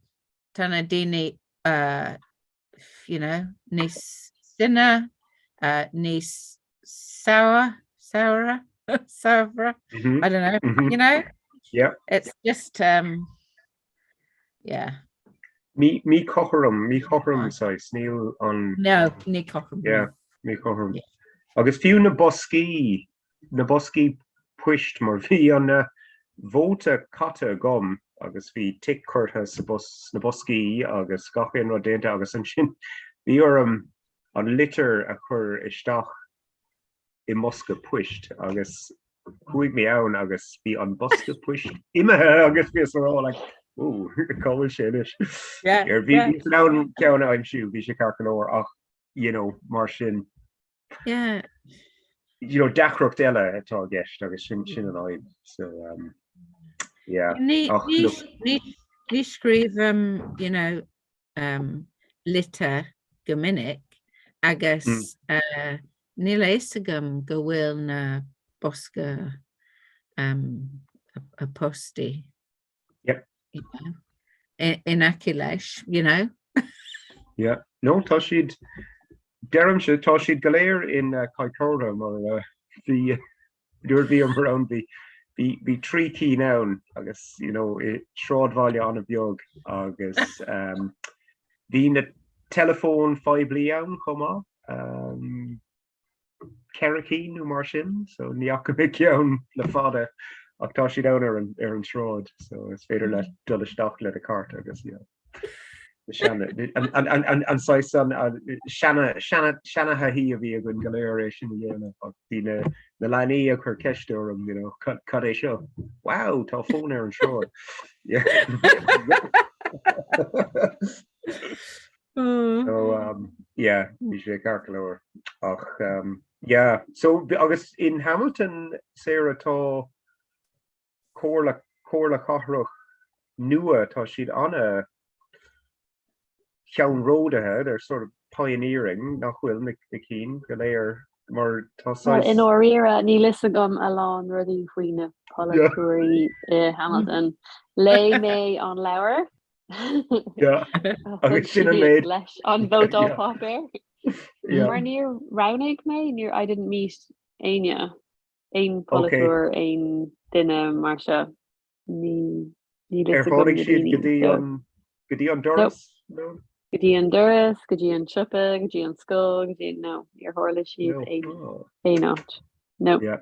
tá na daoine, uh, you know, níos sine, uh, níos sour, sourer, saibhre, mm -hmm. I don't know, mm -hmm. you know? Yeah. It's just, um, yeah. Mí míchothrom, míchothrom saghas, níl an... No, ní cothrom. Yeah, míchothrom. Yeah. Agus fiú na boscaí, na boscaí poist mar bhí an vóta caite agam agus bhí tic curtha sa bos, sna boscaí agus gach aon rud déanta agus ansin bhí orm an litir a chur isteach i mbosca poist agus chuaigh mé ann agus bhí an bosca poist imithe agus bhíos ag rá like Ooh, cá bhfuil sé anois? Yeah, Ar bhí yeah. bhíos in ann ceann a aimsiú, bhí sé ceart go leor ach you know, mar sin Yeah. you know, deacracht eile atá i gceist agus sin sin an fhadhb. So um, yeah. Ní Ach, ní look. ní ní scríobhaim, you know, um, litir go minic agus Mm. uh, níl a fhios agam go bhfuil na bosca um, a, a postaí Yep. you know, in aice leis, you know. Yeah. No, tá siad deirimse tá siad go léir in uh, Kaikoura mar uh, bhí nuair a bhíomar ann bhí bhí bhí 3 cinn ann agus you know i sráidbhaile an-bheag agus um, bhí na teileafóin phoiblí ann chomh maith um, 4 cinn nó mar sin so ní fhaca mé ceann le fada ach tá siad ann ar an ar an sráid so is féidir leat dul isteach le do chárta agus you know. An saghas seana-thaithí a bhí againn go léir é sin a dhéanamh ach bhí na leanaí ag cur ceiste orm you know cad é seo? Wow, tá fón ar an sráid. So um, yeah, bhí sé ceart go leor ach um, yeah, so agus in Hamilton Sarah tá comhairle, comhairle cathrach nua, tá siad ana cheannródaithe, they're sort of pioneering, nach bhfuil na cinn go léir mar tá Bhuel, saghas. i ndáiríre, níl fhios agam a lán rudaí faoi na polaiteoirí i Hamilton. Léigh mé an leabhar. Yeah, a thug agus sin an siad méid. leis an vótáil Yeah. páipéar. Yeah. Mar níor roghnaigh mé, níor, I didn't meet éinne. Aon Ok. polaiteoir, aon duine mar seo, ní níl Ar fhios agam tháinig na siad daoine go dtí so. an go dtí an Nope. doras? No? Go dtí an doras, go dtí an siopa, go dtí an scoil, go dtí no, níor tharla siad No. aon Oh. aon áit. No. Yeah.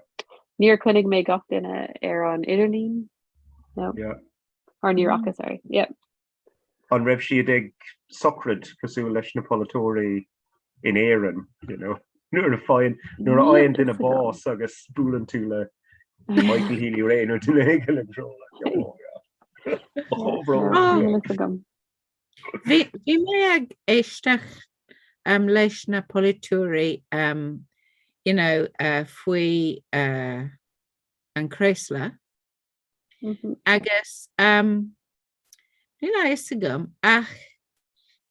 Níor choinnigh mé gach duine ar an idirlíon. No. Yeah. Or ní racha, sorry. Yeah. An raibh siad ag sochraid cosúil leis na polaiteoirí in Éirinn, you know, nuair a faigheann, nuair a fhaigheann duine bás agus buaileann tú le Michael Healy-Rae nó duine éigin agus rá like, oh yeah. Mo chomhbhrón, Níl yeah. fhios agam. Bhí bhí mé ag éisteacht um, leis na polaiteoirí um, you know, uh, faoi uh, an breosla Agus níl a fhios agam ach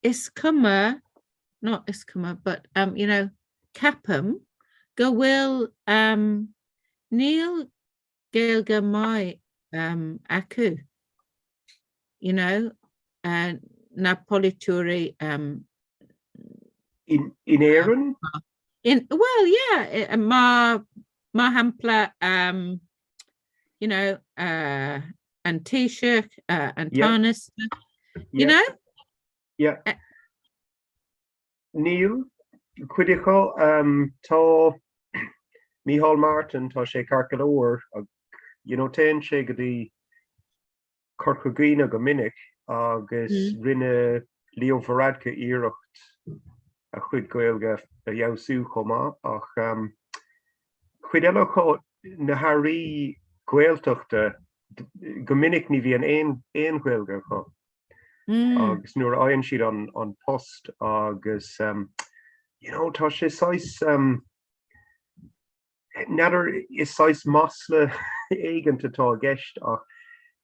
is cuma, not is cuma, but um, you know, ceapaim go bhfuil um, níl Gaeilge maith um, acu, you know, uh, na polaiteoirí um, In, in Éirinn? In, well, yeah, mar, mar shampla, um, you know, uh, an Taoiseach, uh, an Tánaiste, you know? Yeah. Uh, Níl, cuid acu, um, tá Micheál Martin, tá sé ceart go leor, you know, téann sé go dtí Corca Dhuibhne go minic agus rinne Leo Varadkar iarracht a chuid Gaeilge a fheabhsú chomh maith ach cuid eile acu, na hairí Gaeltachta, go minic ní bhíonn aon Ghaeilge acu agus nuair a fhaigheann siad an post agus you know tá sé saghas N'fheadar, is saghas masla éigint atá i gceist ach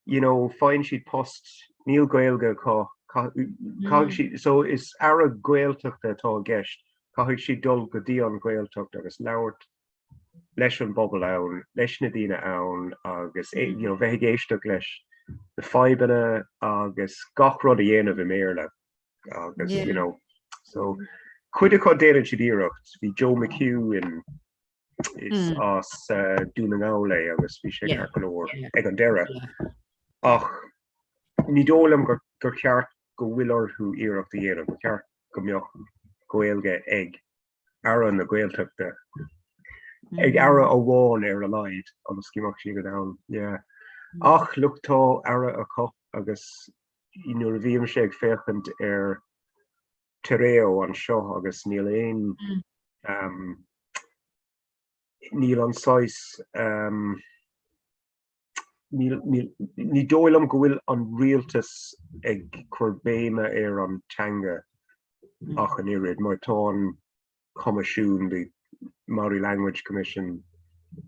you know faigheann siad post, níl Gaeilge acu, caithfidh siad, so is aire Gaeltachta atá i gceist, caithfidh siad dul go dtí an Ghaeltacht agus labhairt leis an bpobal ann, leis na daoine ann agus you know bheith ag éisteacht leis na fadhbanna agus gach rud a dhéanamh i mBéarla. agus you know so cuid acu déanann siad iarracht bhí Joe McHugh in is mm. as uh, Dún na nGall é agus bhí sé ceart go leor ag an deireadh ach ní dóigh liom gur gur ceart go bhfuil orthu iarracht a dhéanamh ba cheart go mbeadh Gaeilge ag Aire na Gaeltachta ag aire amháin ar a laghad agus go mbeadh siad in ann yeah. Ach look tá aire acu agus nuair a bhímse ag féachaint ar Te Reo anseo agus níl aon um, níl an saghas um, níl, níl, ní dóigh liom go bhfuil an rialtas ag cur béime ar an teanga ach an oiread mar tá an coimisiún, the Māori Language Commission,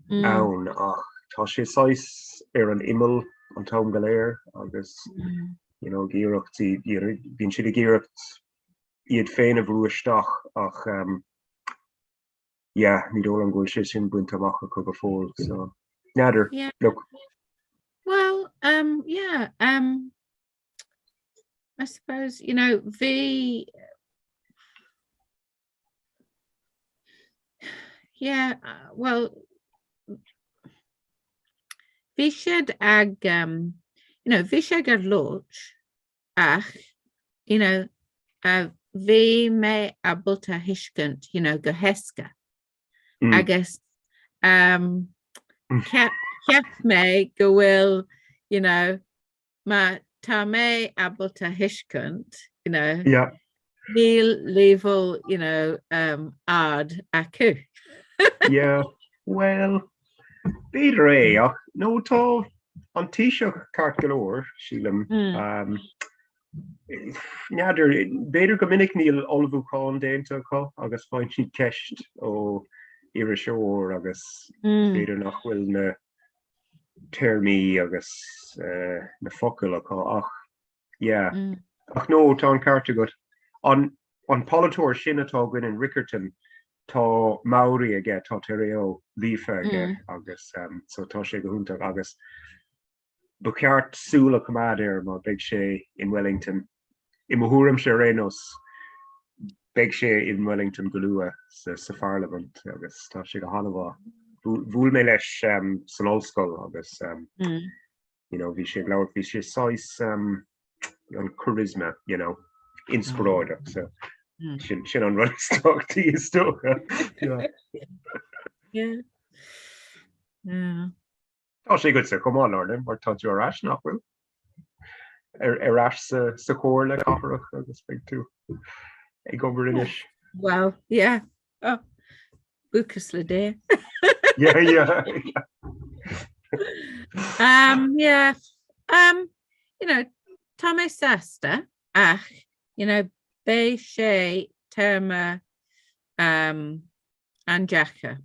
ann ach tá sé saghas ar an imeall an t-am go léir agus you know ag iarracht you know bíonn siad ag iarracht iad féin a bhrú isteach ach um, yeah ní dóigh liom go bhfuil sé sin bainte amach acu go fóill so n'fheadar Yeah. look Well, um, yeah, um, I suppose, you know, bhí Yeah, uh, well, bhí siad ag, um, you know, bhí sé ag labhairt ach, you know, uh, bhí mé ábalta thuiscint, you know, go héasca. Mm. Agus um, cheap, cheap mé go bhfuil, you know, Má tá mé ábalta thuiscint, you know, Yeah. níl leibhéal, you know, um, ard acu. Yeah, well, b'fhéidir é ach no tá an Taoiseach ceart go leor, sílim. Mm. Um, N'fheadar, b'fhéidir go minic níl ullmhúchán déanta acu agus faigheann siad ceist ó iriseoir agus Mm. b'fhéidir nach bhfuil na téarmaí agus na focail acu ach yeah. Ach no, tá an ceart agat. An an polaiteoir sin atá againn in Riccarton, tá Maori aige, tá te reo líofa aige agus so tá sé go hiontach agus ba cheart súil a choimeád air mar beidh sé in Wellington. I mo thuairimse ar aon nós, beidh sé in Wellington go luath sa sa pharlaimint agus tá sé go han-mhaith. Bhuail mé leis san ollscoil agus you know bhí sé ag labhairt, bhí sé saghas an charisma, you know, inspioráideach so sin sin an rud is tábhachtaí is dócha. Yeah. Yeah. Yeah. Tá sé agatsa chomh maith, Lorna, mar tá tú ar ais, nach bhfuil? Ar, ar ais sa, sa chomhairle cathrach agus beidh tú ag obair anois. Well, yeah. Oh, buíochas le Dia. Yeah, yeah. Um, yeah. Um, you know, tá mé sásta ach, you know, beidh sé téarma um, an-deacair.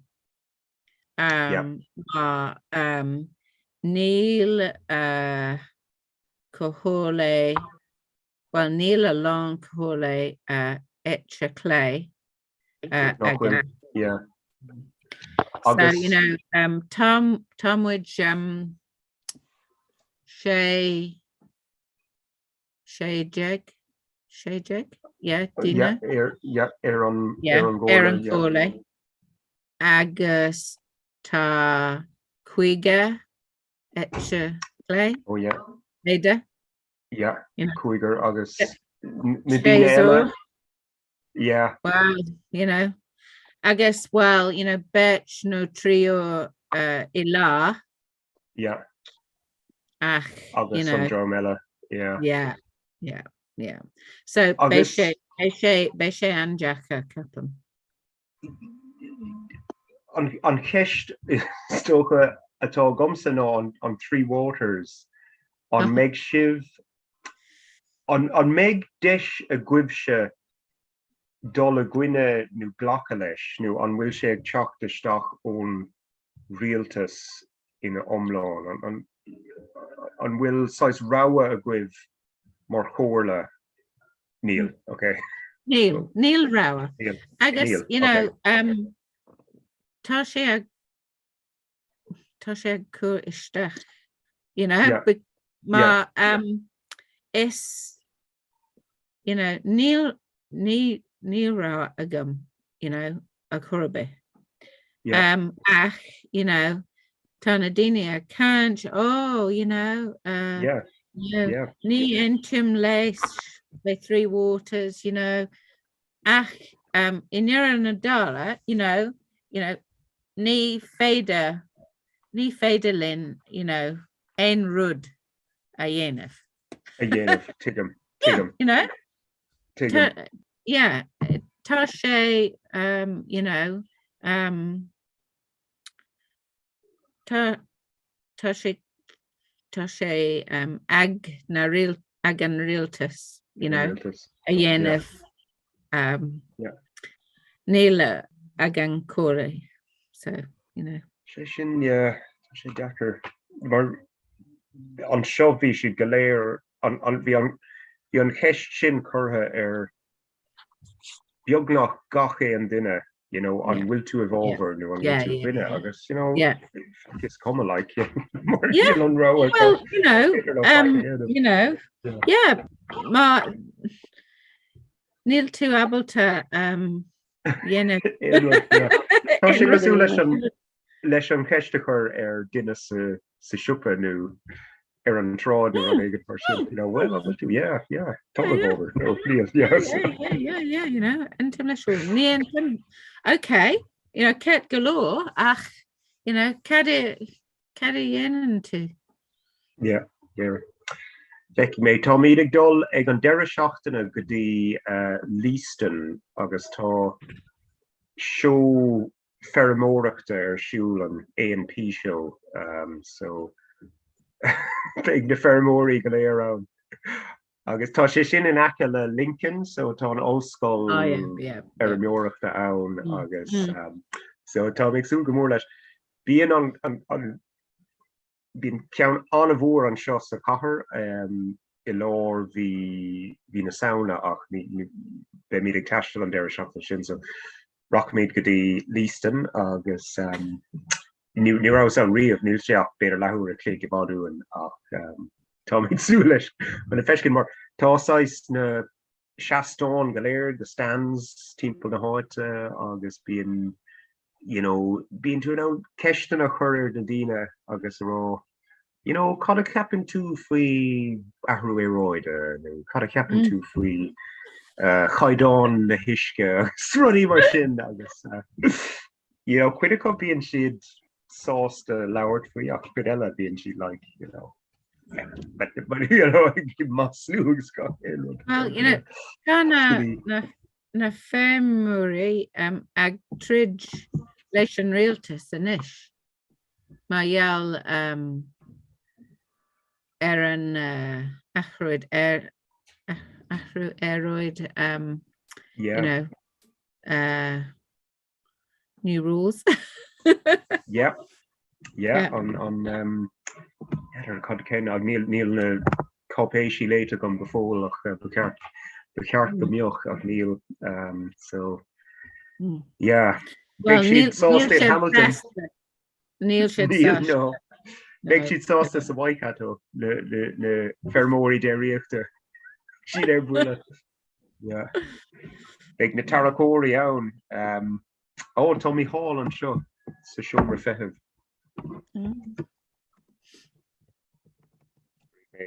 Mar níl comhairle, bhuel níl a lán comhairle eite chlé againn. So, you know, tá tá muid sé 16, 16, yeah, duine. Yeah, ar an ar an gcomhairle. Agus tá 50. Eite chlé? Oh yeah. B'fhéidir? Yeah, cúigear agus na daoine eile. Yeah. Well, you know, agus well, you know, beirt nó triúr uh, i lár. Yeah. Ach, agus you know, an dream eile. Yeah. Yeah, yeah, yeah. So beidh sé beidh sé beidh sé an-deacair ceapaim. An cheist is dócha atá agamsa ná an Three Waters, an mbeidh sibh, an mbeidh deis agaibhse dul i gcoinne nó glacadh leis nó an bhfuil sé ag teacht isteach ón rialtas ina iomlán? An bhfuil saghas rogha agaibh mar chomhairle? Níl, ok. Níl, níl rogha. Agus, you know, um, tá sé ag tá sé ag cur isteach, you know, yeah. mar yeah. um, is you know, níl ní níl rogha agam, you know, ar chor ar bith. Yeah. Um, ach, you know, tá na daoine ag caint, oh, you know, uh, yeah. you know, yeah. ní aontaím leis the Three Waters, you know, ach um, i ndeireadh na dála, you know, you know, ní féidir ní féidir linn, you know, aon rud a dhéanamh. A dhéanamh, tuigim, tuigim. You know? Tuigim. Yeah, tá sé, um, you know, um, tá tá sé tá sé um, ag na rial ag an rialtas, you know, a dhéanamh um, yeah. níl ag an chomhairle, so, you know. Sé sin, yeah, tá sé deacair. Mar anseo bhí siad go léir, bhí an, bhí an cheist sin curtha ar beagnach gach aon duine, you know, an bhfuil tú i bhfabhar nó an bhfuil tú i gcoinne agus, you know, is cuma like, mar níl an rogha. Well, you know, um, you know, yeah, má níl tú ábalta um, dhéanamh. Tá sé cosúil leis an leis an cheist a chur ar duine sa sa siopa nó ar an tsráid nó rud éigin mar sin, you know, well, an bhfuil tú, yeah, yeah, tá i bhfabhar, no, níl, yes. Yeah, yeah, yeah, yeah, you know, aontaím leis ní aontaím, okay, you know, ceart go leor, ach, you know, cad a, cad a dhéanann tú? Yeah, yeah. Feicfidh mé, táimid ag dul ag an deireadh seachtaine go dtí uh, Leeston agus tá seó feirmeoireachta ar siúl, an A&P show, so beidh na feirmeoirí go léir ann. Agus tá sé sin in aice le Lincoln, so tá an ollscoil feirmeoireachta ann agus so táim ag súil go mór leis. Bíonn an, an, Bíonn ceann an-mhór anseo sa chathair i lár mhí mhí na Samhna ach ní beimid ag taisteal an deireadh seachtaine sin so rachaimid go dtí Leeston agus ní ní rabhas ann riamh, níl sé ach b'fhéidir leathuair a chloig i bhfad uainn ach táim ag súil leis chun a feiscint mar tá saghas na seastáin go léir, the stands timpeall na háite agus bíonn you know, bíonn tú in ann ceisteanna a chur ar na daoine agus a rá, you know, cad a cheapann tú faoi athrú aeráide nó cad a cheapann tú faoi uh, chaighdeán na huisce agus rudaí mar sin agus uh, you know, cuid acu bíonn siad sásta labhairt faoi ach cuid eile bíonn siad like, you know, but, but, you know, maslú agus gach aon rud. Well, you know, tá na, na na feirmeoirí ag troid leis an rialtas anois mar gheall ar an athrú ar athrú aeráide you know uh, new rules. Yeah. Yeah, an an um, ar cad cén ach níl níl na cáipéisí léite agam go fóill ach eh, ba cheart ba cheart go mbeadh ach níl um, so Mm. yeah. Well, Beidh níl siad sásta níl in siad Hamilton. sásta. Níl siad Níl sásta. no. Beidh No. siad sásta sa Waikato na na na feirmeoirí déiríochta. Siad ar buile. Yeah. Beidh na tarracóirí ann. Um, Ó, tá Mícheál anseo sa seomra feithimh. Mm. Mé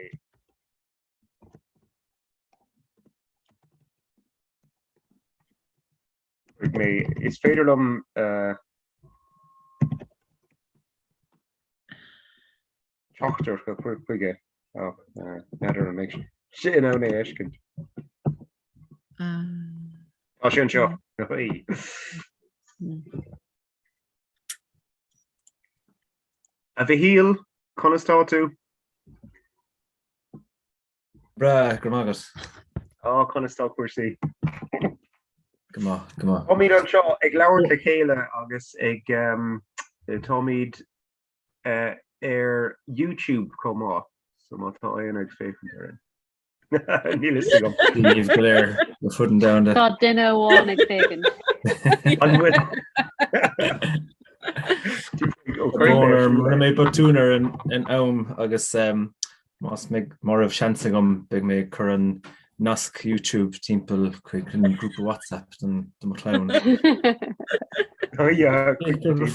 Cuirfidh mé, is féidir liom teachtaireacht a chur chuige ach n'fheadar an mbeidh sé in ann é a fheiscint. Tá sé anseo. A Mhichíl, conas tá tú? Breá, go raibh maith agat. Á, conas tá cúrsaí? Go maith, go maith. Táimid anseo ag labhairt le chéile agus ag, táimid ar YouTube chomh maith, so má tá éinne ag féachaint orainn. Níl fhios agam. Daoibh go léir ar fud an domhain. Tá duine amháin ag féachaint. An bhfuil? Rinne mé botún ar an am agus más má raibh seans agam beidh mé ag cur an nasc YouTube timpeall chuig an grúpa WhatsApp don do mo chlann. Oh yeah.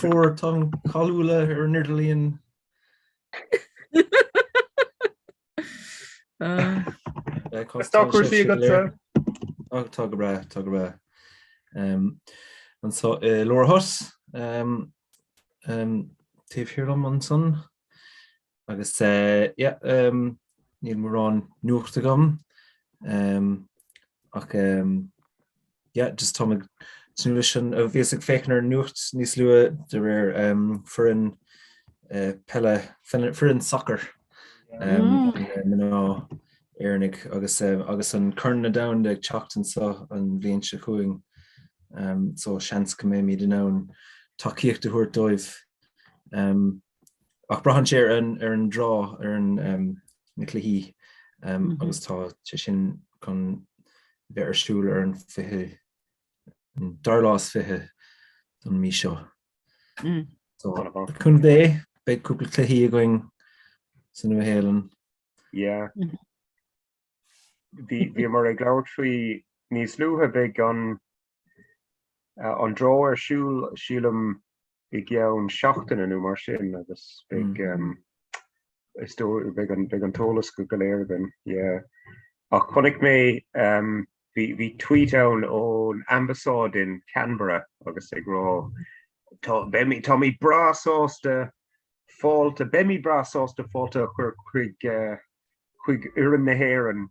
Fuair tá cáiliúla ar an idirlíon. Tá cúrsaí agatsa? Tá go breá, tá go breá. Anseo i Lower Hutt, taobh thiar liom ansan agus yeah, níl mórán nuacht agam ach yeah, just táim ag tnúth leis an, bhíos ag féachaint ar an nuacht níos luaithe de réir foireann peile, foireann sacair mná Éireannaigh agus agus an Corn na Domhanda ag teacht anseo an bhliain seo chugainn so seans go mbeimid in ann tacaíocht a thabhairt dóibh. Ach braitheann sé ar an ar an draw ar an na cluichí agus tá sé sin chun bheith ar siúl ar an 20 an dara lá is 20 don mí seo. So cúnamh Dé beidh cúpla cluichí againn sa Nua-Shéalainn. Yeah. Bhí bhíomar ag labhairt faoi níos luaithe beidh an an draw ar siúl sílim i gceann seachtaine nó mar sin agus beidh is dóigh beidh an beidh an t-eolas go go léir againn yeah. Ach chonaic mé bhí bhí tweet ann ón ambasáid in Canberra agus ag rá tá beimid táimid breá sásta fáilte beimid breá sásta fáilte a chur chuig chuig fhoireann na hÉireann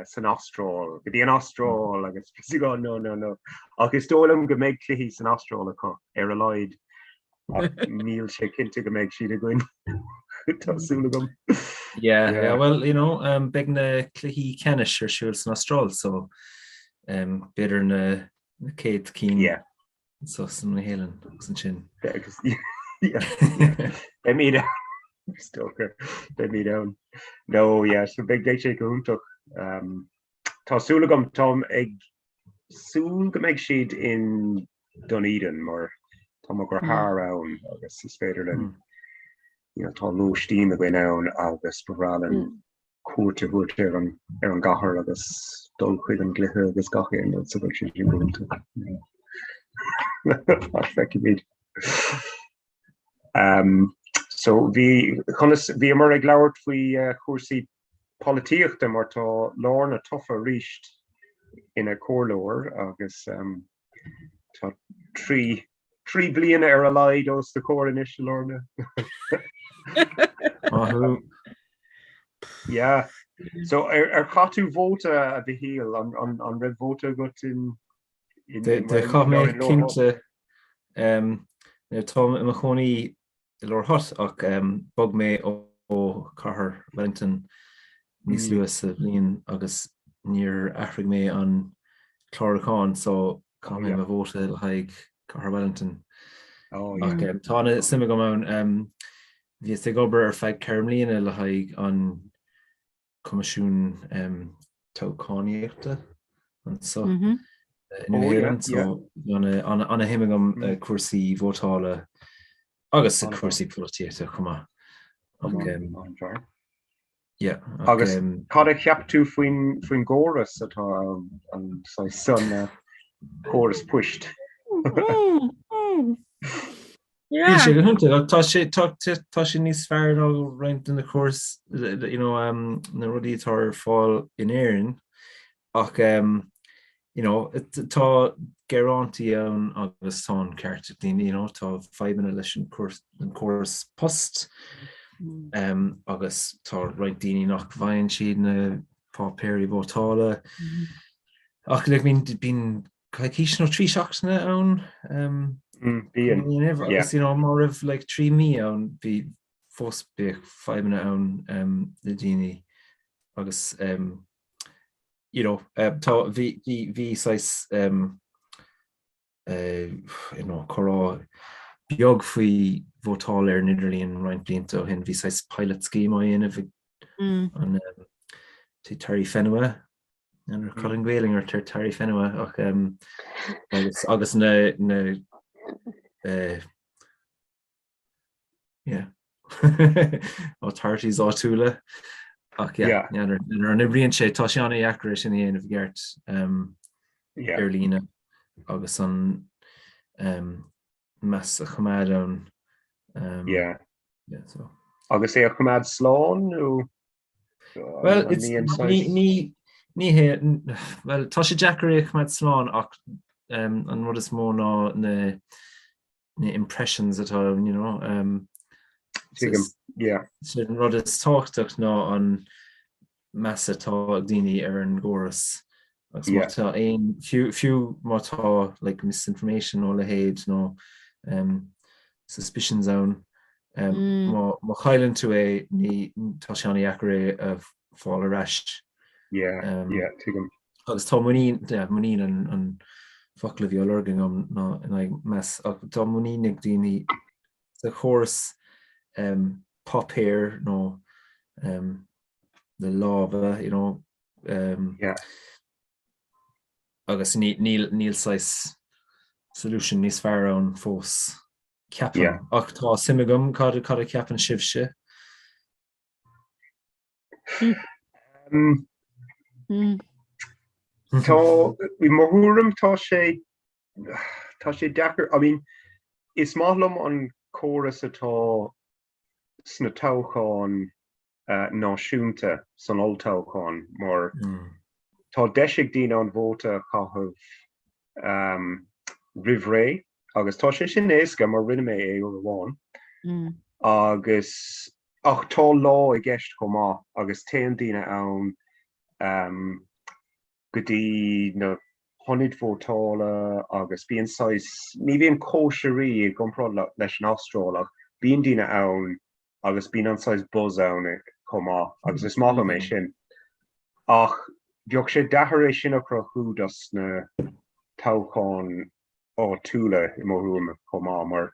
san Astráil, go dtí an Astráil agus oh no no no. Ach is dóigh liom go mbeidh cluichí san Astráil acu ar a laghad ach níl sé cinnte go mbeidh siad againn. Tá súil agam. Yeah, yeah, well, you know, um, beidh na cluichí ceannais ar siúl san Astráil, so um, b'fhéidir na, na céad cinn. Yeah. So sa Nua-Shéalainn agus ansin. Beimid is dócha beimid ann. No, yeah, so beidh beidh sé go hiontach. Um, tá súil agam táim ag súil go mbeidh siad in Dunedin mar tá mo dheartháir ann agus is féidir linn you know, tá lóistín againn ann agus ba bhreá linn cuairt a thabhairt ar an ar an gcathair agus dul chuig an gcluiche agus gach aon rud so beidh sé sin go hiontach. Ach feicfimid. Um, so bhí conas bhíomar ag labhairt faoi uh, chúrsaí polaitíochta mar tá Lorna tofa arís ina comhairleoir agus um, tá 3 3 bliana ar a laghad os do chomhair anois, a Lorna. Maith thú. Yeah. So ar ar chaith tú vóta a Mhichíl an an an raibh vóta agat in in in Do chaith mé cinnte. Um, táim i mo chónaí i Lower Hutt ach bhog mé ó chathair Wellington níos luaithe sa bhliain agus níor athraigh mé an clárúchán so chaith mé mo vóta le haghaidh cathair Wellington. Ach tá an-suim agam ann. Bhíos ag obair ar feadh 4 mbliana le haghaidh an Coimisiún Toghchánaíochta anseo i Nua Shéalainn so ana-shuim agam i cúrsaí vótála agus i cúrsaí polaitíochta chomh maith. Yeah, Agus cad a cheap tú faoin faoin gcóras atá ann, an saghas san córas poist? Níl sé go hiontach ach tá sé tá tá sé níos fearr ná roinnt de na córais you know um, na rudaí atá ar fáil in Éirinn ach um, you know, tá gearáintí ann agus tá an ceart ag daoine you know, tá fadhbanna leis an an córas post mm. um, agus tá roinnt daoine nach bhfaigheann siad na páipéirí vótála. Mm. Ach like, bíonn bíonn coicís nó 3 seachtaine ann. Bíonn, yeah. You know, má raibh like 3 mí ann bhí fós bíodh fadhbanna ann le daoine agus um, you know, uh, tá bhí bhí bhí saghas um, uh, you know, comhrá beag faoi vótáil ar an idirlíon roinnt blianta ó shin, bhí saghas pilot scheme á dhéanamh ag an um, Te Tari Whenua N'fheadar cad an Ghaelainn ar Te Tari Whenua ach agus agus na na eh, yeah authorities áitiúla ach yeah, yeah. n'fheadar n'fheadar an oibríonn sé tá sé an-deacair é sin a dhéanamh i gceart um, yeah. ar líne agus an um, meas a choimeád ann. Um, yeah. Yeah, so. Agus é a choimeád slán nó Well, ní ní hé well tá sé deacair é a choimeád slán ach um, an rud is mó ná na na impressions atá ann, you know. Um, Tuigim, yeah. So an rud is tábhachtach ná an meas atá ag daoine ar an gcóras agus má tá aon fiú fiú má tá like misinformation nó a leithéid nó um, suspicions ann um, mm. má, má chailleann tú é ní tá sé an-deacair é a fáil ar ais. Yeah, um, yeah, tuigim. Agus tá muinín yeah, muinín an, an focal a bhí á lorg agam ná in aghaidh meas ach tá muinín ag daoine sa chóras um, páipéir nó um, le lámha, you know, um, yeah. agus níl, níl, níl saghas solution níos fearr ann fós ceapaim. Yeah. Ach tá suim agam cad, cad a cheapann sibhse. Um, mm. Tá i mo thuairim tá sé tá sé deacair I mean, is maith liom an córas atá sna toghcháin náisiúnta san olltoghchán mar tá deis ag daoine an vóta a chaitheamh roimh ré agus tá sé sin éasca mar rinne mé é uair amháin agus ach tá lá i gceist chomh maith agus téann daoine ann go dtí na hionaid vótála agus bíonn saghas, ní bhíonn cóisirí i gcomparáid leis an Astráil ach bíonn daoine ann agus bíonn an saghas buzz ann chomh maith agus is maith liom é sin. Ach bheadh sé deacair é sin a chruthú dos na toghcháin áitiúla i mo thuairim chomh maith mar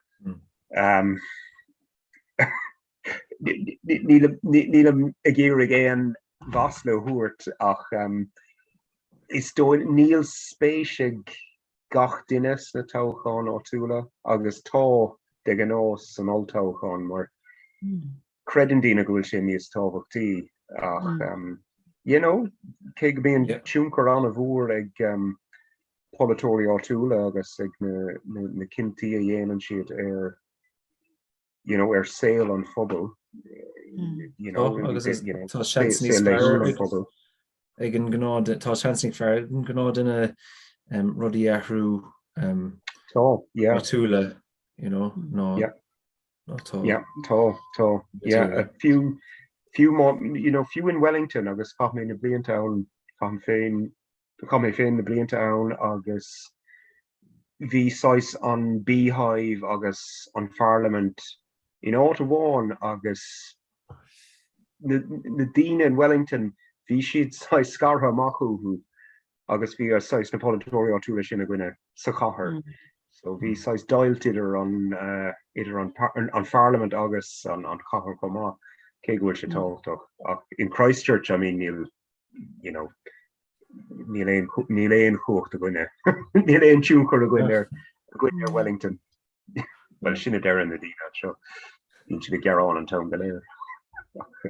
nílim ag iarraidh aon mhasla a thabhairt ach is dóigh níl spéis ag gach duine sna toghcháin áitiúla agus tá de ghnáth san olltoghchán mar creideann daoine go bhfuil sé níos tábhachtaí ach you know cé go mbíonn tionchar an-mhór ag polaiteoirí áitiúla agus ag na cinntí a dhéanann siad ar you know, ar saol an phobail, you know, agus you know, tá seans níos fearr ag an gnáth tá seans níos fearr ag an gnáthdhuine um, rudaí a athrú um, tá yeah. áitiúla you know, ná yeah. ná tá yeah, tá tá yeah, fiú fiú má you know, fiú in Wellington agus chaith mé na blianta ann chaith féin Chaith mé féin na blianta ann agus bhí saghas an Beehive agus an Pharlaimint in áit amháin agus na daoine in Wellington, bhí siad saghas scartha amach uathu agus bhí saghas na polaiteoirí áitiúla sin againne sa chathair. So bhí saghas deighilt idir an idir an an Pharlaimint agus an an chathair chomh maith, cé go bhfuil sé tábhachtach. Ach in Christchurch, I mean, níl you know, níl aon níl aon chumhacht againne níl aon tionchar againn ar againn ar Wellington. Well sin a deireann na daoine anseo. Bíonn siad ag gearán an t-am go léir.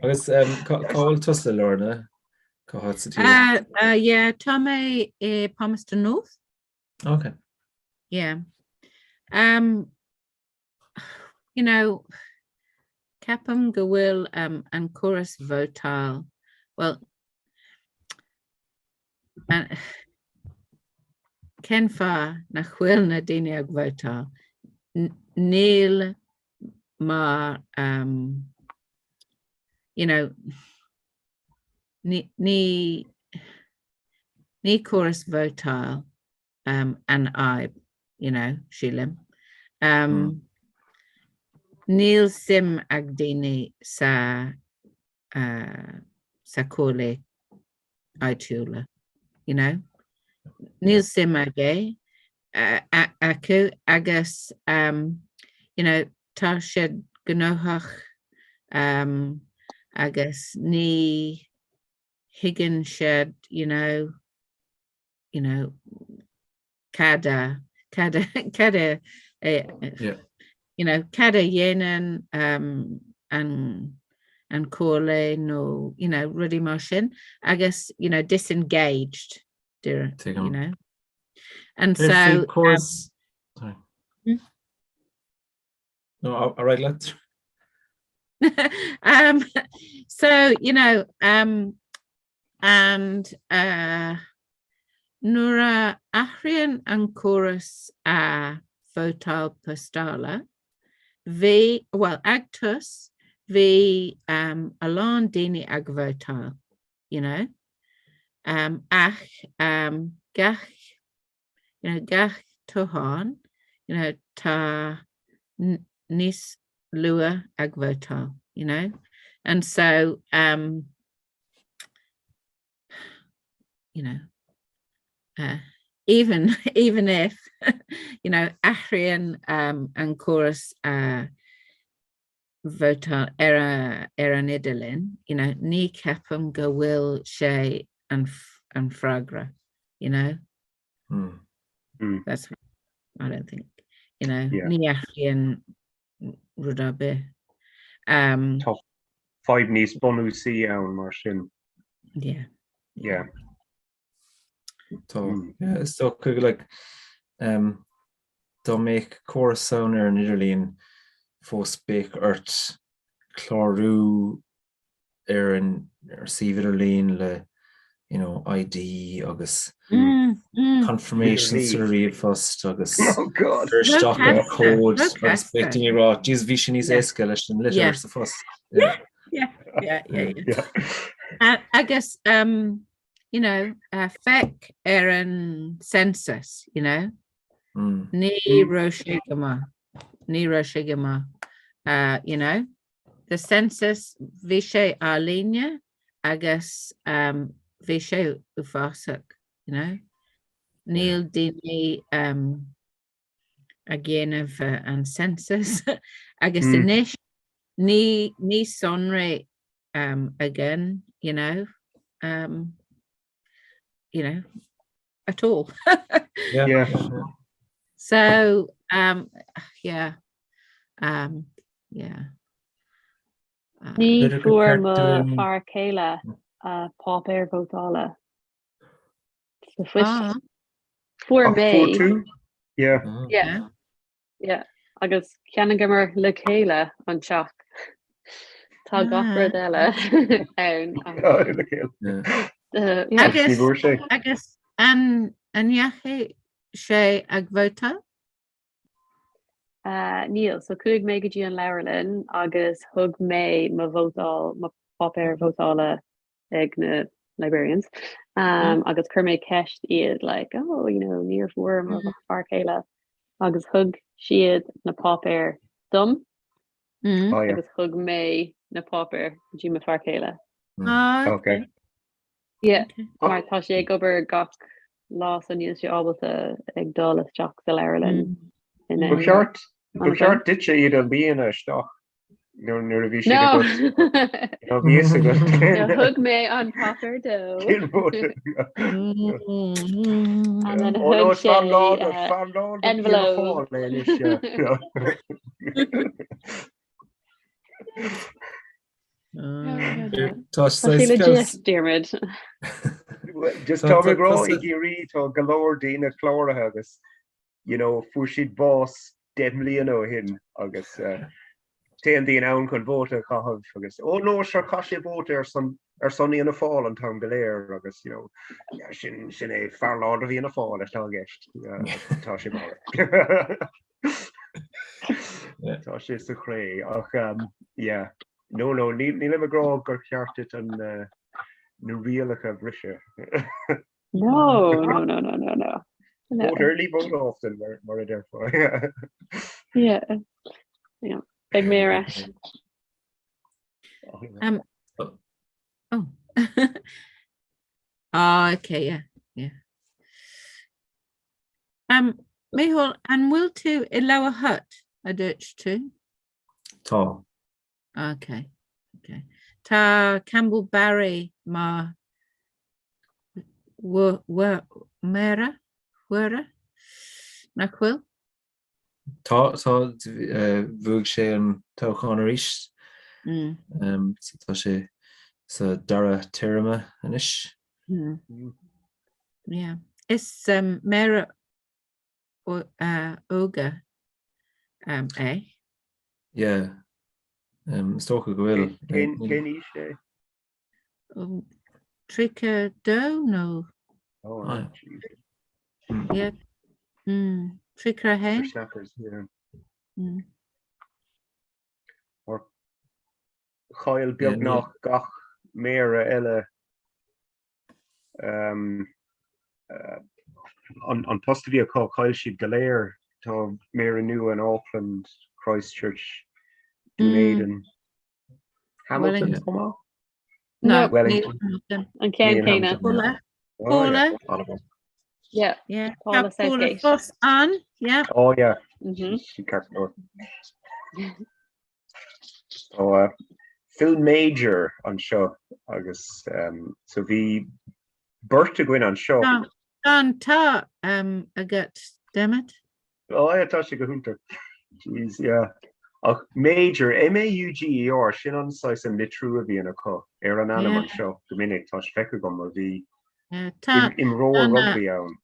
Agus um, cá bhfuil tusa Lorna? Cá háit sa tír? Uh, uh, yeah, tá mé i Palmerston North. Okay. Yeah. Um, you know, ceapaim go bhfuil um, an córas vótáil, well, an, cén fáth nach bhfuil na daoine ag vótáil? Níl mar, um, you know, ní, ní, ní córas vótáil um, an fhadhb, you know, sílim. Um, Níl suim ag daoine sa, uh, sa comhairle áitiúla, you know. Níl suim aige, uh, acu agus, um, you know, tá siad gnóthach um, agus ní thuigeann siad, you know, you know, cad a, cad a, cad a, eh, you know, cad a dhéanann um, an, an comhairle nó, you know, rudaí mar sin, agus, you know, disengaged, you know. And so... Um, Sorry. Hmm? No, ar aghaidh leat. um, so, you know, um, and uh, nuair a athraíonn an córas a vótáil postála, bhí, well, ag tús, bhí um, a lán daoine ag vótáil, you know, um, ach um, gach you know, gach toghchán, you know, tá níos lú ag vótáil, you know, and so, um, you know, uh, even even if you know athraíonn um, an córas uh, vótáil ar a ar an idirlíon, you know, ní ceapaim go bhfuil sé an an freagra, you know. Mm. Mm. That's I don't think, you know, yeah. ní athraíonn rud ar bith. Um, Tá fadhb níos bunúsaí ann mar sin. Yeah. Yeah. Tá mm. yeah, is dócha like, um, dá mbeadh córas ann ar an idirlíon fós bheadh ort clárú ar an ar suíomh idirlín le you know, ID agus mm, mm. confirmation sa ríomhphost agus oh God. isteach an cód agus beidh daoine ag rá Jeez bhí sé níos éasca leis an litir sa phost. Yeah. Yeah, yeah, yeah, yeah. Uh, agus um, you know, uh, féach ar an census, you know, mm. ní mm. raibh sé go maith. Ní raibh sé go maith. Uh, you know, the census bhí sé ar líne agus um, bhí sé uafásach, you know. Níl daoine um, ag déanamh uh, an census agus mm. anois ní, ní sonraí um, again, you know, um, you know, at all. yeah. yeah. So, um, yeah, um, yeah. Um, Ní fuair mo fear céile a páipéar vótála. Sa phoist. Ah. Fuair mé. Fuair tú? Yeah. Yeah. Yeah. Agus cheannaíomar le chéile an teach. Tá gach rud eile ann. Le chéile. Agus agus an an ndeachaigh sé ag vótáil? Uh, níl, so chuaigh mé go dtí an leabharlann agus thug mé mo vótáil, mo páipéar vótála ag na librarians um, agus chuir mé ceist iad like oh you know níor fuair mo mm. fear céile agus thug siad na páipéir dom mm. oh, yeah. agus thug mé na páipéir go dtí mo fear céile. Mm. Ah, okay. Yeah, okay. mar tá sé ag obair gach lá so níl sé ábalta ag dul isteach sa leabharlann. Mm. Ba cheart ba cheart duitse iad a líonadh isteach. Nuair a bhí siad agat. No, bhí fhios agat. Thug mé an páipéar dó. And then thug sé envelope. Tá sé le gist, Diarmuid. Just tá mé ag rá i gCiarraí tá go leor daoine cláraithe agus you know, fuair siad bás 10 mbliana ó shin agus uh, Téann daoine ann chun vóta a chaitheamh agus oh no sure chaith sé vóta ar son ar son Fhianna Fáil an t-am go léir agus you know yeah, sin sin é fear láidir Fhianna Fáil atá i gceist. Yeah, tá sé marbh. Yeah. Tá sé sa chré ach um, yeah. No no níl nílim ag rá gur cheart duit an uh, na rialacha a bhriseadh. No, no, no, no, no, no. No. Vote early, vote often mar mar a déarfá. Yeah. Yeah. Beidh mé ar ais. Um, oh. oh, okay, yeah, yeah. Um, Micheál, an bhfuil tú i Lower Hutt a dúirt tú? Tá. Ok, ok. Tá Campbell Barry mar mhéara, mhéara, nach bhfuil? Tá, tá, bhuaigh sé an toghchán arís. Mm. So tá sé sa dara téarma anois. Mm. Yeah. Is um, méara óga é. Yeah. Is dócha go bhfuil. Cén aois é? 32 nó? Oh, Yeah. 31? Snappers, yeah. Or chaill beagnach gach méara eile An post a bhí acu, chaill siad go léir. Tá méara nua in Auckland, Christchurch, Dún Éideann, Hamilton chomh maith? No, Wellington. An ceann céanna. Paula. Paula. Yeah. Yeah. Paula Tá Paula Southgate. fós ann. Yeah. Oh yeah. Mhm. She ceart go leor. So uh, Phil Mauger anseo agus um, so bhí beirt againn anseo. Tá tá an t-ádh um, agat Dermot. Oh yeah, tá sé go hiontach. Jeez, yeah. Ach Mauger, M-A-U-G-E-R, sin an saghas an litriú a bhíonn acu ar an ainm Yeah. anseo go minic, tá sé feicthe agam mar bhí Yeah, tá im- imreoir tá na- rugbaí ann.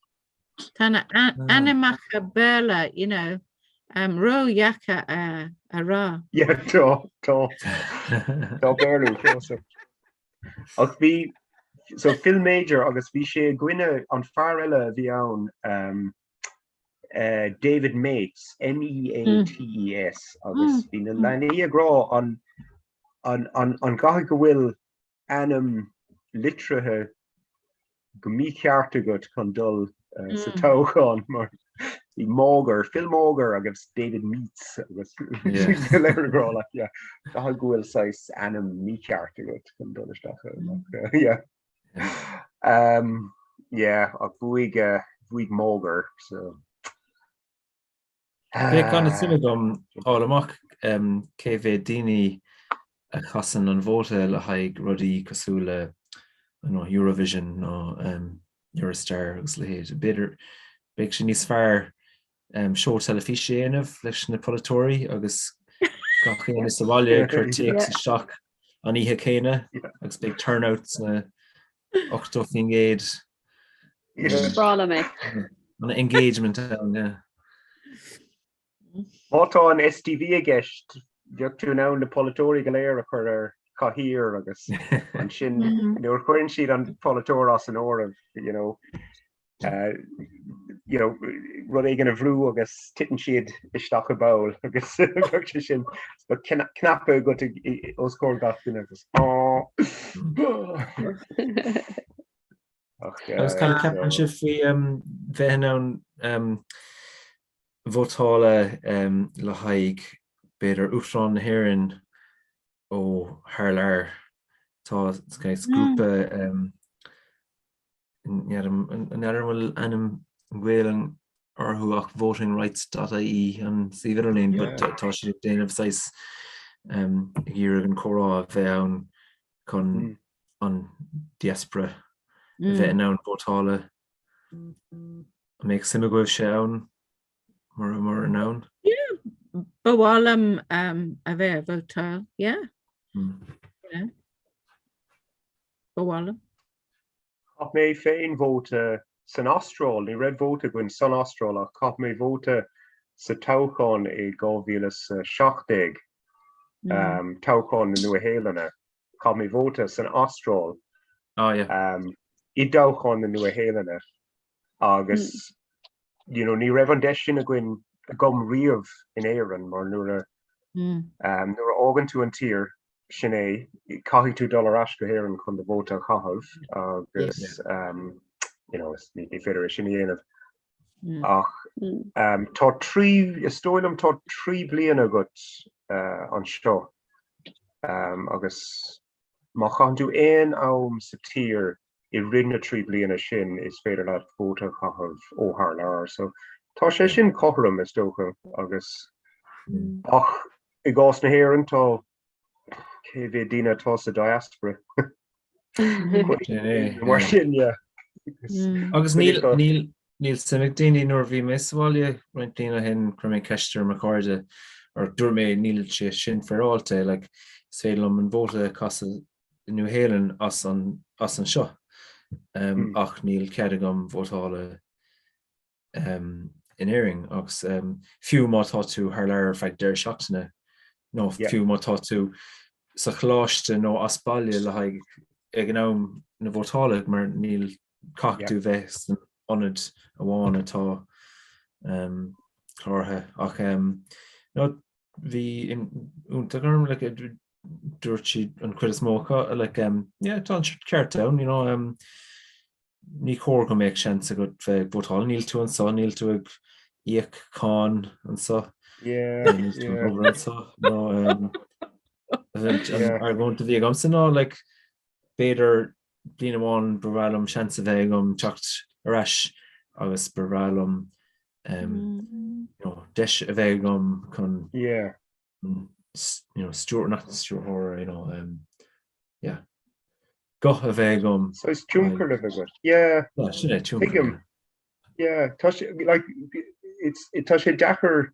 Tá na ainmneacha Béarla, you know, um, ródheacair a, a rá. Yeah, tá, tá, tá Béarlú fós. Ach bhí, so Phil Mauger agus bhí sé i gcoinne an fear eile a bhí ann, um, uh, David Meates, M-E-A-T-E-S, agus bhí na leanaí ag rá an, an, an, an gcaithfidh go bhfuil ainm litrithe go mícheart agat chun dul sa toghchán mar bhí Mauger, Phil Mauger agus David Meates agus go léir ag rá like yeah caithfidh go bhfuil saghas ainm mícheart agat chun dul isteach ann ach yeah. Um, yeah, ach bhuaigh bhuaigh Mauger so. Bheadh an-suim agam fháil amach cé mhéad daoine a chasann an vóta le haghaidh rudaí cosúil le Eurovision nó Eurostar agus a leithéid. B'fhéidir beidh sé níos fearr seó teilifíse a dhéanamh leis na polaiteoirí agus gach éinne sa bhaile ag cur téacs isteach an oíche chéanna agus beidh turnout sna 80%. Breá liom é. An engagement ann, yeah. Má tá an STV i gceist, bheadh tú in ann na polaiteoirí go léir a chur ar chathaoir agus ansin nuair a chuireann siad an polaiteoir as an áireamh, you know, uh, you know, rud éigin a bhrú agus titeann siad isteach i bpoll agus bheadh sé sin cnaipe agat os comhair gach duine agus Agus cad a cheapann sibh faoi bheith in ann vótáil le haghaidh b'fhéidir Uachtarán na hÉireann ó thar lear? Tá grúpa n'fheadar an bhfuil ainm Gaeilge orthu ach votingrights.ie an suíomh idirlín but tá siad ag déanamh saghas ag iarraidh an comhrá a bheith ann chun an diaspora a bheith in ann vótáil. An mbeadh suim agaibhse ann mura mbeadh in ann? Yeah, ba mhaith liom a bheith ag vótáil, yeah. Yeah. Ba mhaith liom. Chaith mé féin vóta san Astráil, ní raibh vóta againn san Astráil ach chaith mé vóta sa toghchán i 2017. Toghchán na Nua-Shéalainne, chaith mé vóta san Astráil i dtoghchán na Nua-Shéalainne agus you know ní raibh an deis sin againn agam riamh in Éirinn mar nuair a nuair a fhágann tú an tír sin é, caithfidh tú dul ar ais go hÉirinn chun do vóta a chaitheamh agus you know ní féidir é sin a dhéanamh. Ach tá trí, is dóigh liom tá 3 bliana agat anseo agus má chaitheann tú aon am sa tír i rith na 3 bliana sin is féidir leat vóta a chaitheamh ó thar lear. So tá sé sin cothrom is dócha agus ach i gcás na hÉireann tá cé mhéad daoine atá sa diaspora? Mar sin yeah. Agus níl níl níl suim ag daoine nuair a bhí mé sa bhaile roinnt bliain ó shin chuir mé ceist ar mo chairde or dúirt mé níl sé sin féaráilte like is féidir liom an vóta a chasadh i Nua Shéalainn as an as anseo um, ach níl cead agam vótála um, in Éirinn agus um, fiú má tá tú thar lear ar feadh deireadh seachtaine nó yeah. fiú má tá tú sa choláiste nó as baile le haghaidh ag an am na vótála mar níl caithfidh yeah. tú bheith san ionad amháin atá um, cláraithe ach um, no, bhí iontas orm like, dúirt siad an chuid is mó acu like um, yeah, tá an ceart ann you know, um, ní chóir go mbeadh seans agat bheith ag vótáil, níl tú anseo, níl tú ag íoc cáin anseo, Yeah, níl tú ag yeah. obair anseo, nó um, an Yeah. argóint a bhí agamsa ná like, b'fhéidir bliain amháin ba bhreá liom seans a bheith agam teacht ar ais agus ba bhreá liom um, you know, deis a bheith agam chun Yeah. you know, stiúr nach stiúrthóir you know, um, yeah. guth a bheith agam. So is tionchar a bheith agat. Yeah. Yeah, sin é tionchar. Tuigim. Yeah, tá sé like it's it, tá sé deacair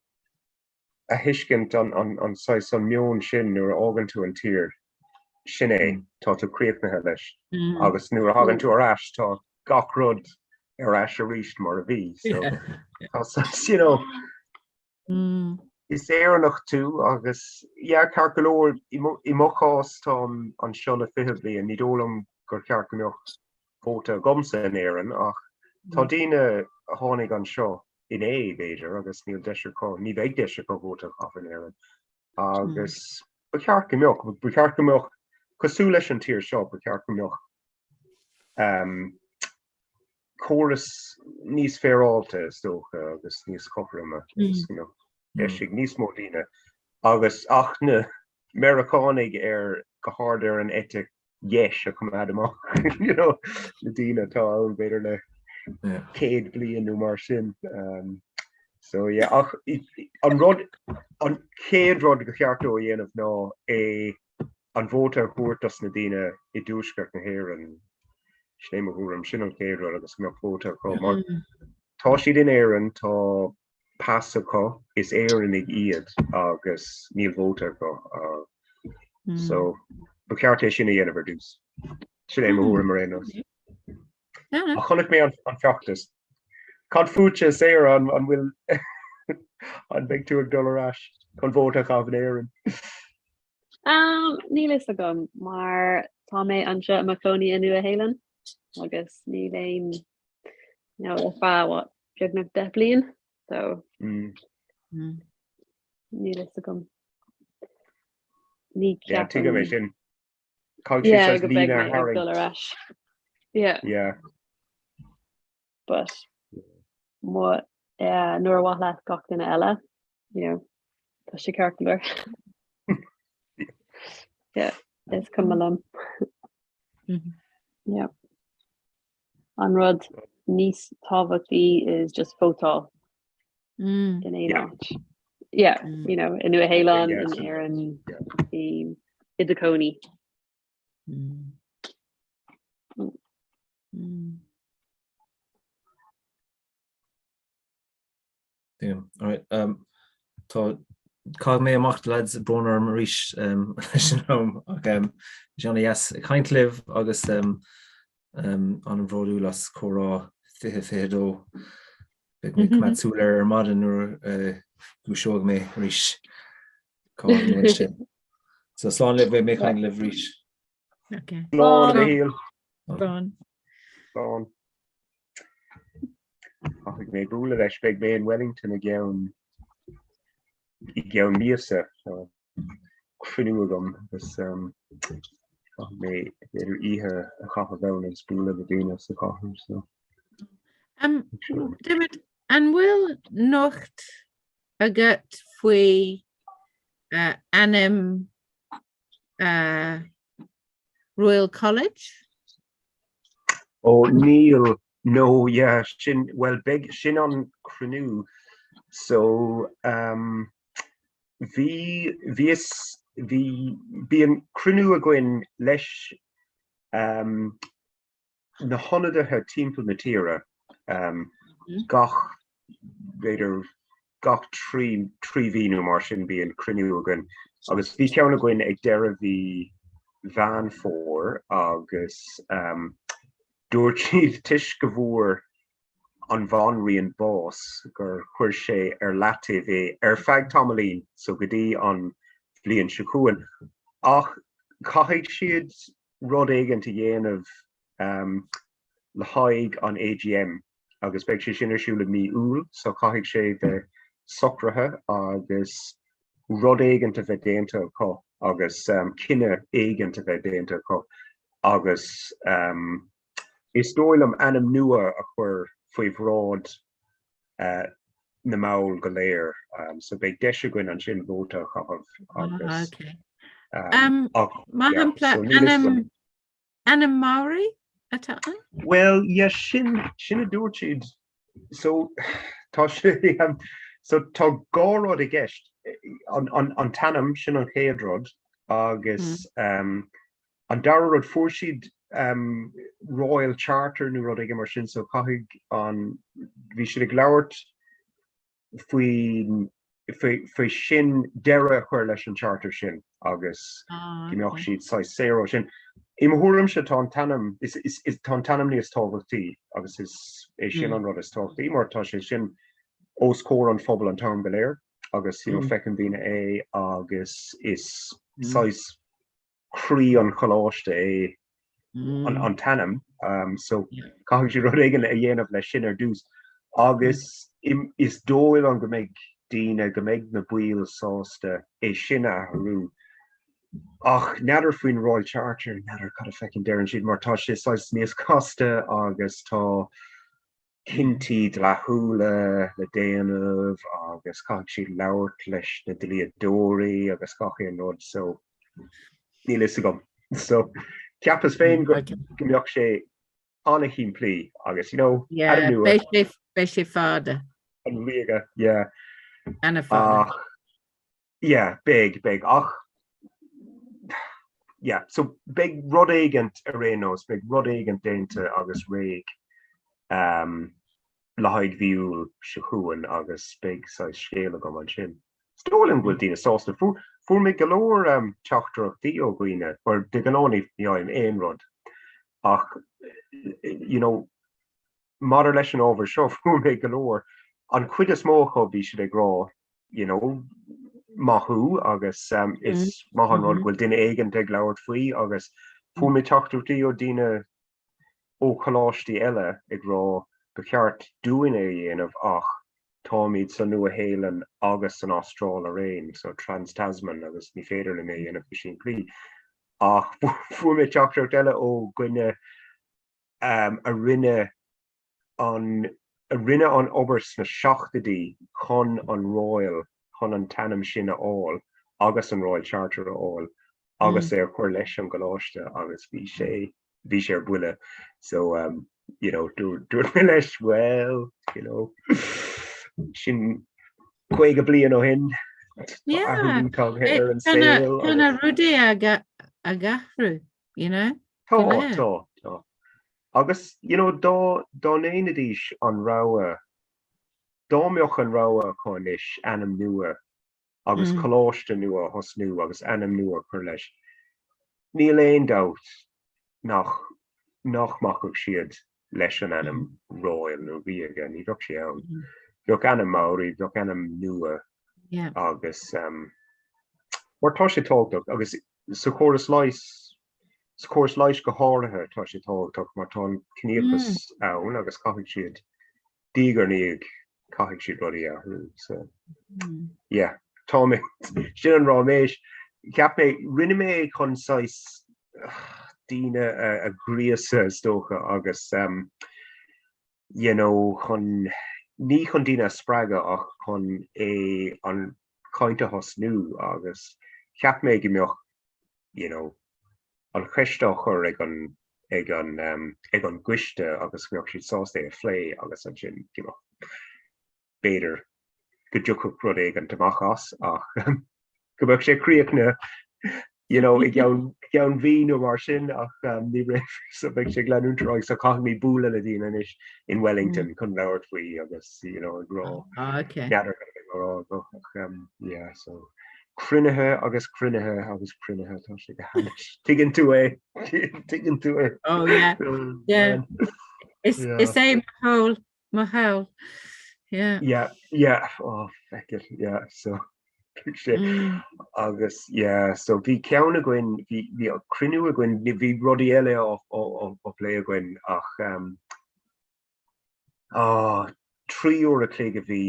a thuiscint an an an saghas an meon sin nuair a fhágann tú an tír. Sin é, Mm. tá tú críochnaithe leis. Agus nuair a thagann tú ar ais tá gach rud ar ais arís mar a bhí. So Yeah. tá saghas, you know, Is Éireannach tú agus, yeah, ceart go leor, i mo chás táim anseo le 20 bliain, ní dóigh liom gur cheart go mbeadh vóta agamsa in Éirinn ach tá daoine a tháinig anseo inné, b'fhéidir, agus níl deis acu, ní bheidh deis acu vóta a chaitheamh in Éirinn agus ba cheart go mbeadh, ba cheart go mbeadh, cosúil leis an tír seo, ba cheart go mbeadh córas níos féaráilte is dócha agus níos cothroime agus go mbeadh deis ag níos mó daoine agus ach na Meiriceánaigh ar go hard ar an eite dheis a choimeád amach you know, na daoine atá ann b'fhéidir le 100 bliain nó mar sin. Um, so yeah, ach an rud an chéad rud gur cheart dó a dhéanamh ná é an vóta a thabhairt dos na daoine i dtuaisceart na hÉireann, sin é mo thuairim, sin an chéad rud agus go mbeadh vóta acu mar tá siad in Éirinn, tá pas acu, is Éireannaigh iad agus níl vóta acu. So ba cheart é sin a dhéanamh ar dtús. Sin é mo thuairim ar aon nós. Ach chonaic mé an feachtas. Cad fútsa, Sarah, an bhfuil an mbeidh tú ag dul ar ais chun vóta a chaitheamh in Éirinn? Um, níl fhios agam mar tá mé anseo i mo chónaí i Nua Shéalainn agus níl aon you know, ar feadh what, beagnach 10 bliain so Mm. mm. níl fhios agam. Ní Yeah, tuigim é ceapaim sin. Caithfidh sé yeah, saghas go mbeidh líne a mé ag dul tharraingt. ar ais. Yeah. Yeah. But má eh, nuair ar mhaith leat gach duine eile, you know, tá sé ceart go leor. Yeah, is cuma liom. Yeah. An rud níos tábhachtaí is just vótáil Mm. in aon Yeah. áit. Yeah, Mm. you know, i Nua Shéalainn, Yeah. in Éirinn, Yeah. i i do chónaí. Mm. Mm. Damn. All right. Um, tá caithfidh mé amach lads brón orm arís um, leis an am ach um, bhí sé an-deas ag caint libh agus um, um, an-bhródúil as comhrá 2022. Beidh mé ag coimeád súil air ar maidin nuair uh, dhúiseoidh mé arís. Cá bhfuil sé? So slán libh, beidh mé ag caint libh arís. Okay. Slán, a Mhichíl. Slán. Slán. Caithfidh mé bualadh leis, beidh mé in Wellington i gceann i gceann míosa. Tá cruinniú agam agus caithfidh mé b'fhéidir oíche a chaitheamh ann agus bualadh le daoine sa chathair. So. Um, Diarmuid, an bhfuil nuacht agat faoi uh, ainm uh, Royal College? Ó níl, no, yeah, sin, well beidh, sin an cruinniú. So, um, bhí, bhíos, bhí, bíonn cruinniú againn leis um, na hionadaithe timpeall na tíre gach, b'fhéidir gach 3 mhí nó mar sin bíonn cruinniú againn agus bhí ceann againn ag deireadh mhí Mheán Fómhair agus dúirt siad toisc go bhfuair an bhanríon bás gur chuir sé ar leataobh é ar feadh tamaillín so go dtí an bhliain seo chugainn ach caithfidh siad rud éigint a dhéanamh le haghaidh an AGM agus beidh sé sin ar siúl i mí Iúil so caithfidh sé bheith socraithe agus rud éigint a bheith déanta acu agus cinneadh éigint a bheith déanta acu agus is dóigh liom ainm nua a chur faoi bhráid na mball go léir so beidh deis againn ansin vóta a chaitheamh agus Mar shampla ainm ainm Maori atá ann? Well yeah sin sin a dúirt siad so tá sé so tá dhá rud i gceist an an an t-ainm sin an chéad rud agus um, An dara rud, fuair siad Royal Charter nó rud éigin mar sin so caithfidh an, bhí siad ag labhairt faoin, faoi sin deireadh a chur leis an Charter sin agus go mbeadh siad saghas saor ó sin. I mo thuairimse tá an t-ainm, is, is, is, tá an t-ainm níos tábhachtaí agus is é sin an rud is tábhachtaí mar tá sé sin os comhair an phobail an t-am go léir agus you know feiceann daoine é agus is saghas croí an choláiste é an t-ainm so caithfidh siad rud éigin a dhéanamh leis sin ar dtús agus is dóigh liom go mbeidh daoine, go mbeidh na baill sásta é sin a athrú. Ach n'fheadar faoin Royal Charter, n'fheadar cad a feckin deireann siad mar tá sé saghas níos casta agus tá cinntí dleathúla le déanamh agus caithfidh siad labhairt leis na dlíodóirí agus gach aon rud so níl fhios agam. So cheapas féin go mbeadh sé an-shimplí agus you know Yeah, beidh sé beidh sé fada. An ríoga, yeah. An-fhada. Ach Yeah, beidh, beidh, ach yeah, so beidh rud éigint ar aon nós, beidh rud éigint déanta agus réidh um, le haghaidh mhí Iúil seo chugainn agus beidh saghas scéal agam ansin. Is dóigh liom go bhfuil daoine sásta. Fuair, fuair mé go leor um, teachtaireachtaí ó dhaoine, mar de ghnáth ní, ní fhaighim aon rud ach you know, Maidir leis an ábhar seo, fuair mé go leor. An chuid is mó acu, bhí siad ag rá, you know, maith thú agus is maith an rud go bhfuil duine éigint ag labhairt faoi agus fuair mé teachtaireachtaí ó daoine ó choláistí eile ag rá ba cheart dúinn é a dhéanamh ach táimid sa Nua-Shéalainn agus san Astráil araon, so trans-Tasman agus ní féidir linn é a dhéanamh go simplí. Ach fuair mé teachtaireacht eile ó dhuine a rinne an a rinne an obair sna seachtoidí chun an Royal, chun an t-ainm sin a fháil agus an Royal Charter a fháil agus é a chur leis an gcoláiste agus bhí sé, bhí sé ar buile. So um, you know, dúirt mé leis, well, you know, sin 50 bliain ó shin, tá athrú tagtha ar an saol. Tá na rudaí ag athrú. you know? Tá, tá, tá. Agus, you know, dá, dá ndéanfaidís an rogha, dá mbeadh an rogha acu anois ainm nua agus mm. coláiste nua a thosnú agus ainm nua a chur leis, níl aon dabht nach, nach mbacfadh siad leis an ainm mm. Royal nó Ríoga, ní bheadh sé ann. Mm. Bheadh ainm Maori, bheadh ainm nua yeah. agus um, Mar tá sé tábhachtach agus sa chóras leighis, sa chóras leighis go háirithe tá sé tábhachtach mar tá an ciníochas ann agus caithfidh siad, diaidh ar ndiaidh, caithfidh siad rudaí a athrú. So yeah, tá mé, sin an ráiméis. Cheap mé, rinne mé é chun saghas daoine a ghríosadh is dócha agus um, you know, chun, ní chun daoine a spreagadh ach chun é an chaint a thosnú agus cheap mé go mbeadh, you know, an cheist á chur ag an, ag an, ag an gcoiste agus go mbeadh siad sásta é a phlé agus ansin go mbeadh, b'fhéidir go dtiocfadh rud éigint amach as ach go mbeadh sé críochnaithe you know, i gceann gceann mhí nó mar sin ach um, ní raibh so beidh sé ag leanúint ar aghaidh so caithfidh mé bualadh le daoine anois in Wellington chun labhairt faoi agus you know, ag rá Ah, okay. N'fheadar cad a bheidh á rá acu ach um, yeah, so cruinnithe agus cruinnithe agus cruinnithe tá sé go hainnis. Tuigeann tú é tuigeann tú é. Oh yeah. Yeah. Is, Yeah. is é mo shaol Mo shaol. Yeah. Yeah, yeah, oh, feck it, yeah, so sé Mm. agus yeah, so bhí ceann againn, bhí bhí cruinniú againn, bhí rudaí eile á á á á phlé againn ach um, ah, 3 uair a chloig a bhí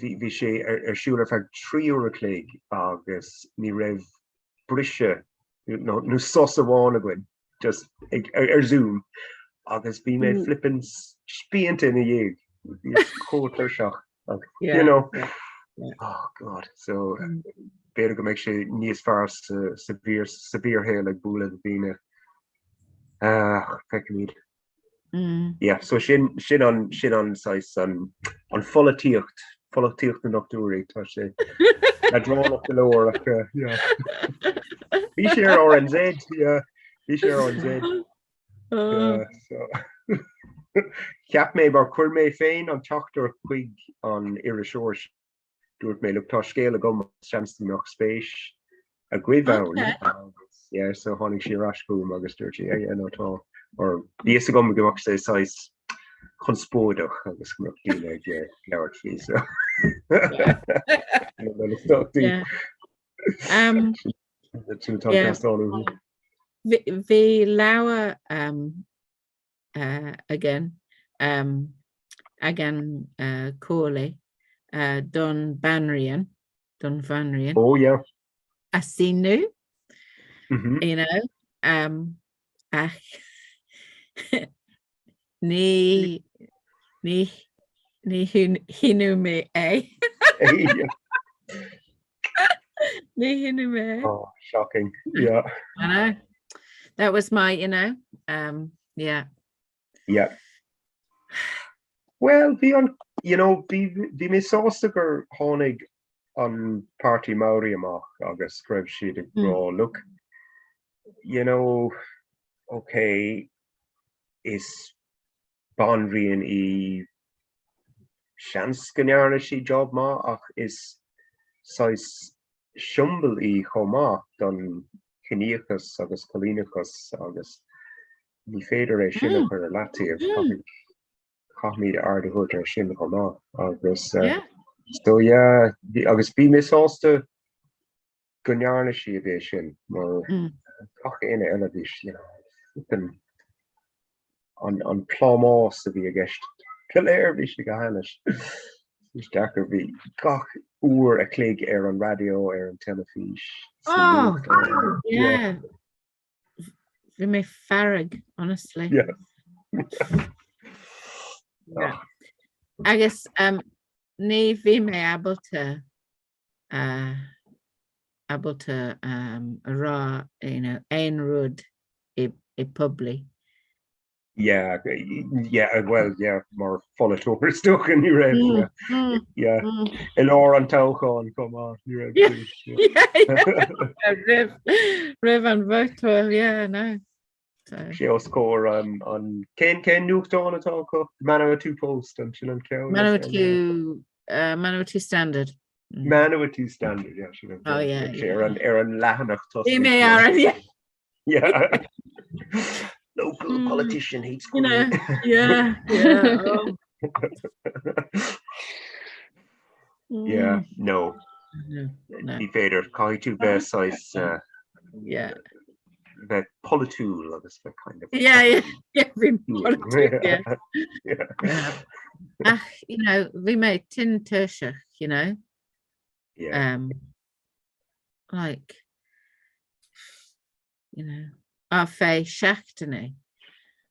bhí bhí sé ar ar siúl ar feadh 3 uair a chloig agus ní raibh briseadh nó nó sos amháin againn. just ag, ar, ar Zoom agus bhí mé mm. flippin spíonta ina dhiaidh chomh tuirseach yeah, you know yeah, yeah. oh god so mm. b'fhéidir go mbeidh sé níos fearr sa, sa bhfíor sa bhfíorshaol ag bualadh le daoine uh, feicfimid Mm. Yeah, so sin sin an sin an saghas an an pholaitíocht pholaitíocht na ndochtúirí tá sé leadránach go leor ach uh, yeah. Bhí sé ar RNZ yeah, bhí sé ar RNZ Oh. yeah, so Cheap mé mar chuir mé féin an teachtaireacht chuig an iriseoir Dúirt mé, look, tá scéal agam, seans go mbeadh spéis agaibh ann. Agus, yeah, so tháinig sí ar ais chugam agus dúirt sí, yeah, yeah, no, tá, or bhí fhios agam go mbeadh sé saghas conspóideach agus go mbeadh daoine ag labhairt faoi, so. Yeah. Um, Sin atá yeah. teastáil uathu. Bhí leabhar um, uh, again um, ag an uh, Comhairle uh, don Banríon don Bhanríon Oh yeah. a síniú Mm -hmm. you know um, ach ní ní ní shíniú mé é Ní shíniú mé. Oh, shocking. Yeah. I know. That was my, you know, um, yeah. Yeah. Well, bhí an, you know, bhí bhí mé sásta gur tháinig an Páirtí Maori amach agus go raibh siad ag Mm. rá, look, you know, okay, is banríon í, seans go ndearna sí job maith ach is saghas siombail í chomh maith don chiníochas agus coilíneachas agus ní féidir é sin a chur ar leataobh. Caithfimid aird a thabhairt air sin chomh maith agus so yeah agus bhí mé sásta go ndearna siad é sin mar gach éinne eile bhí you know, flippin an, an plámás a bhí i gceist go léir bhí sé go hainnis. Is deacair bhí gach uair a chloig ar an raidió ar an teilifís. Oh, yeah. Bhí mé fearg, honestly. Yeah. yeah. Agus um, ní bhí mé ábalta uh, ábalta um, a rá you know, aon rud i, i poiblí. Yeah, yeah, well, yeah, mar pholaiteoir is dócha ní raibh, Mm, yeah, mm, yeah. mm. I lár an toghcháin chomh maith, ní raibh Yeah. spéis, yeah. Yeah, yeah. Roimh, roimh an vótáil, yeah, no. So, Sé os comhair an, an cén cén nuachtán atá acu? Manawatu Post an sin an ceann. Manawatu, uh, Manawatu Standard. Mm. Manawatu Standard, yeah, sin an Oh, yeah, sé yeah. ar an ar an leathanach Bhí mé ar an, yeah. Yeah. Local Mm. politician hates You know, Queen. yeah, yeah. Oh. Yeah, Mm. no. Ní féidir, caithfidh tú bheith saghas Yeah. bheith polaitiúil agus bheith kind of Yeah, yeah, yeah, bhí polaitiúil, yeah. Yeah. Yeah. Ach, you know, bhí mé tinn tuirseach, you know. Yeah. Um, like, you know, ar feadh seachtaine.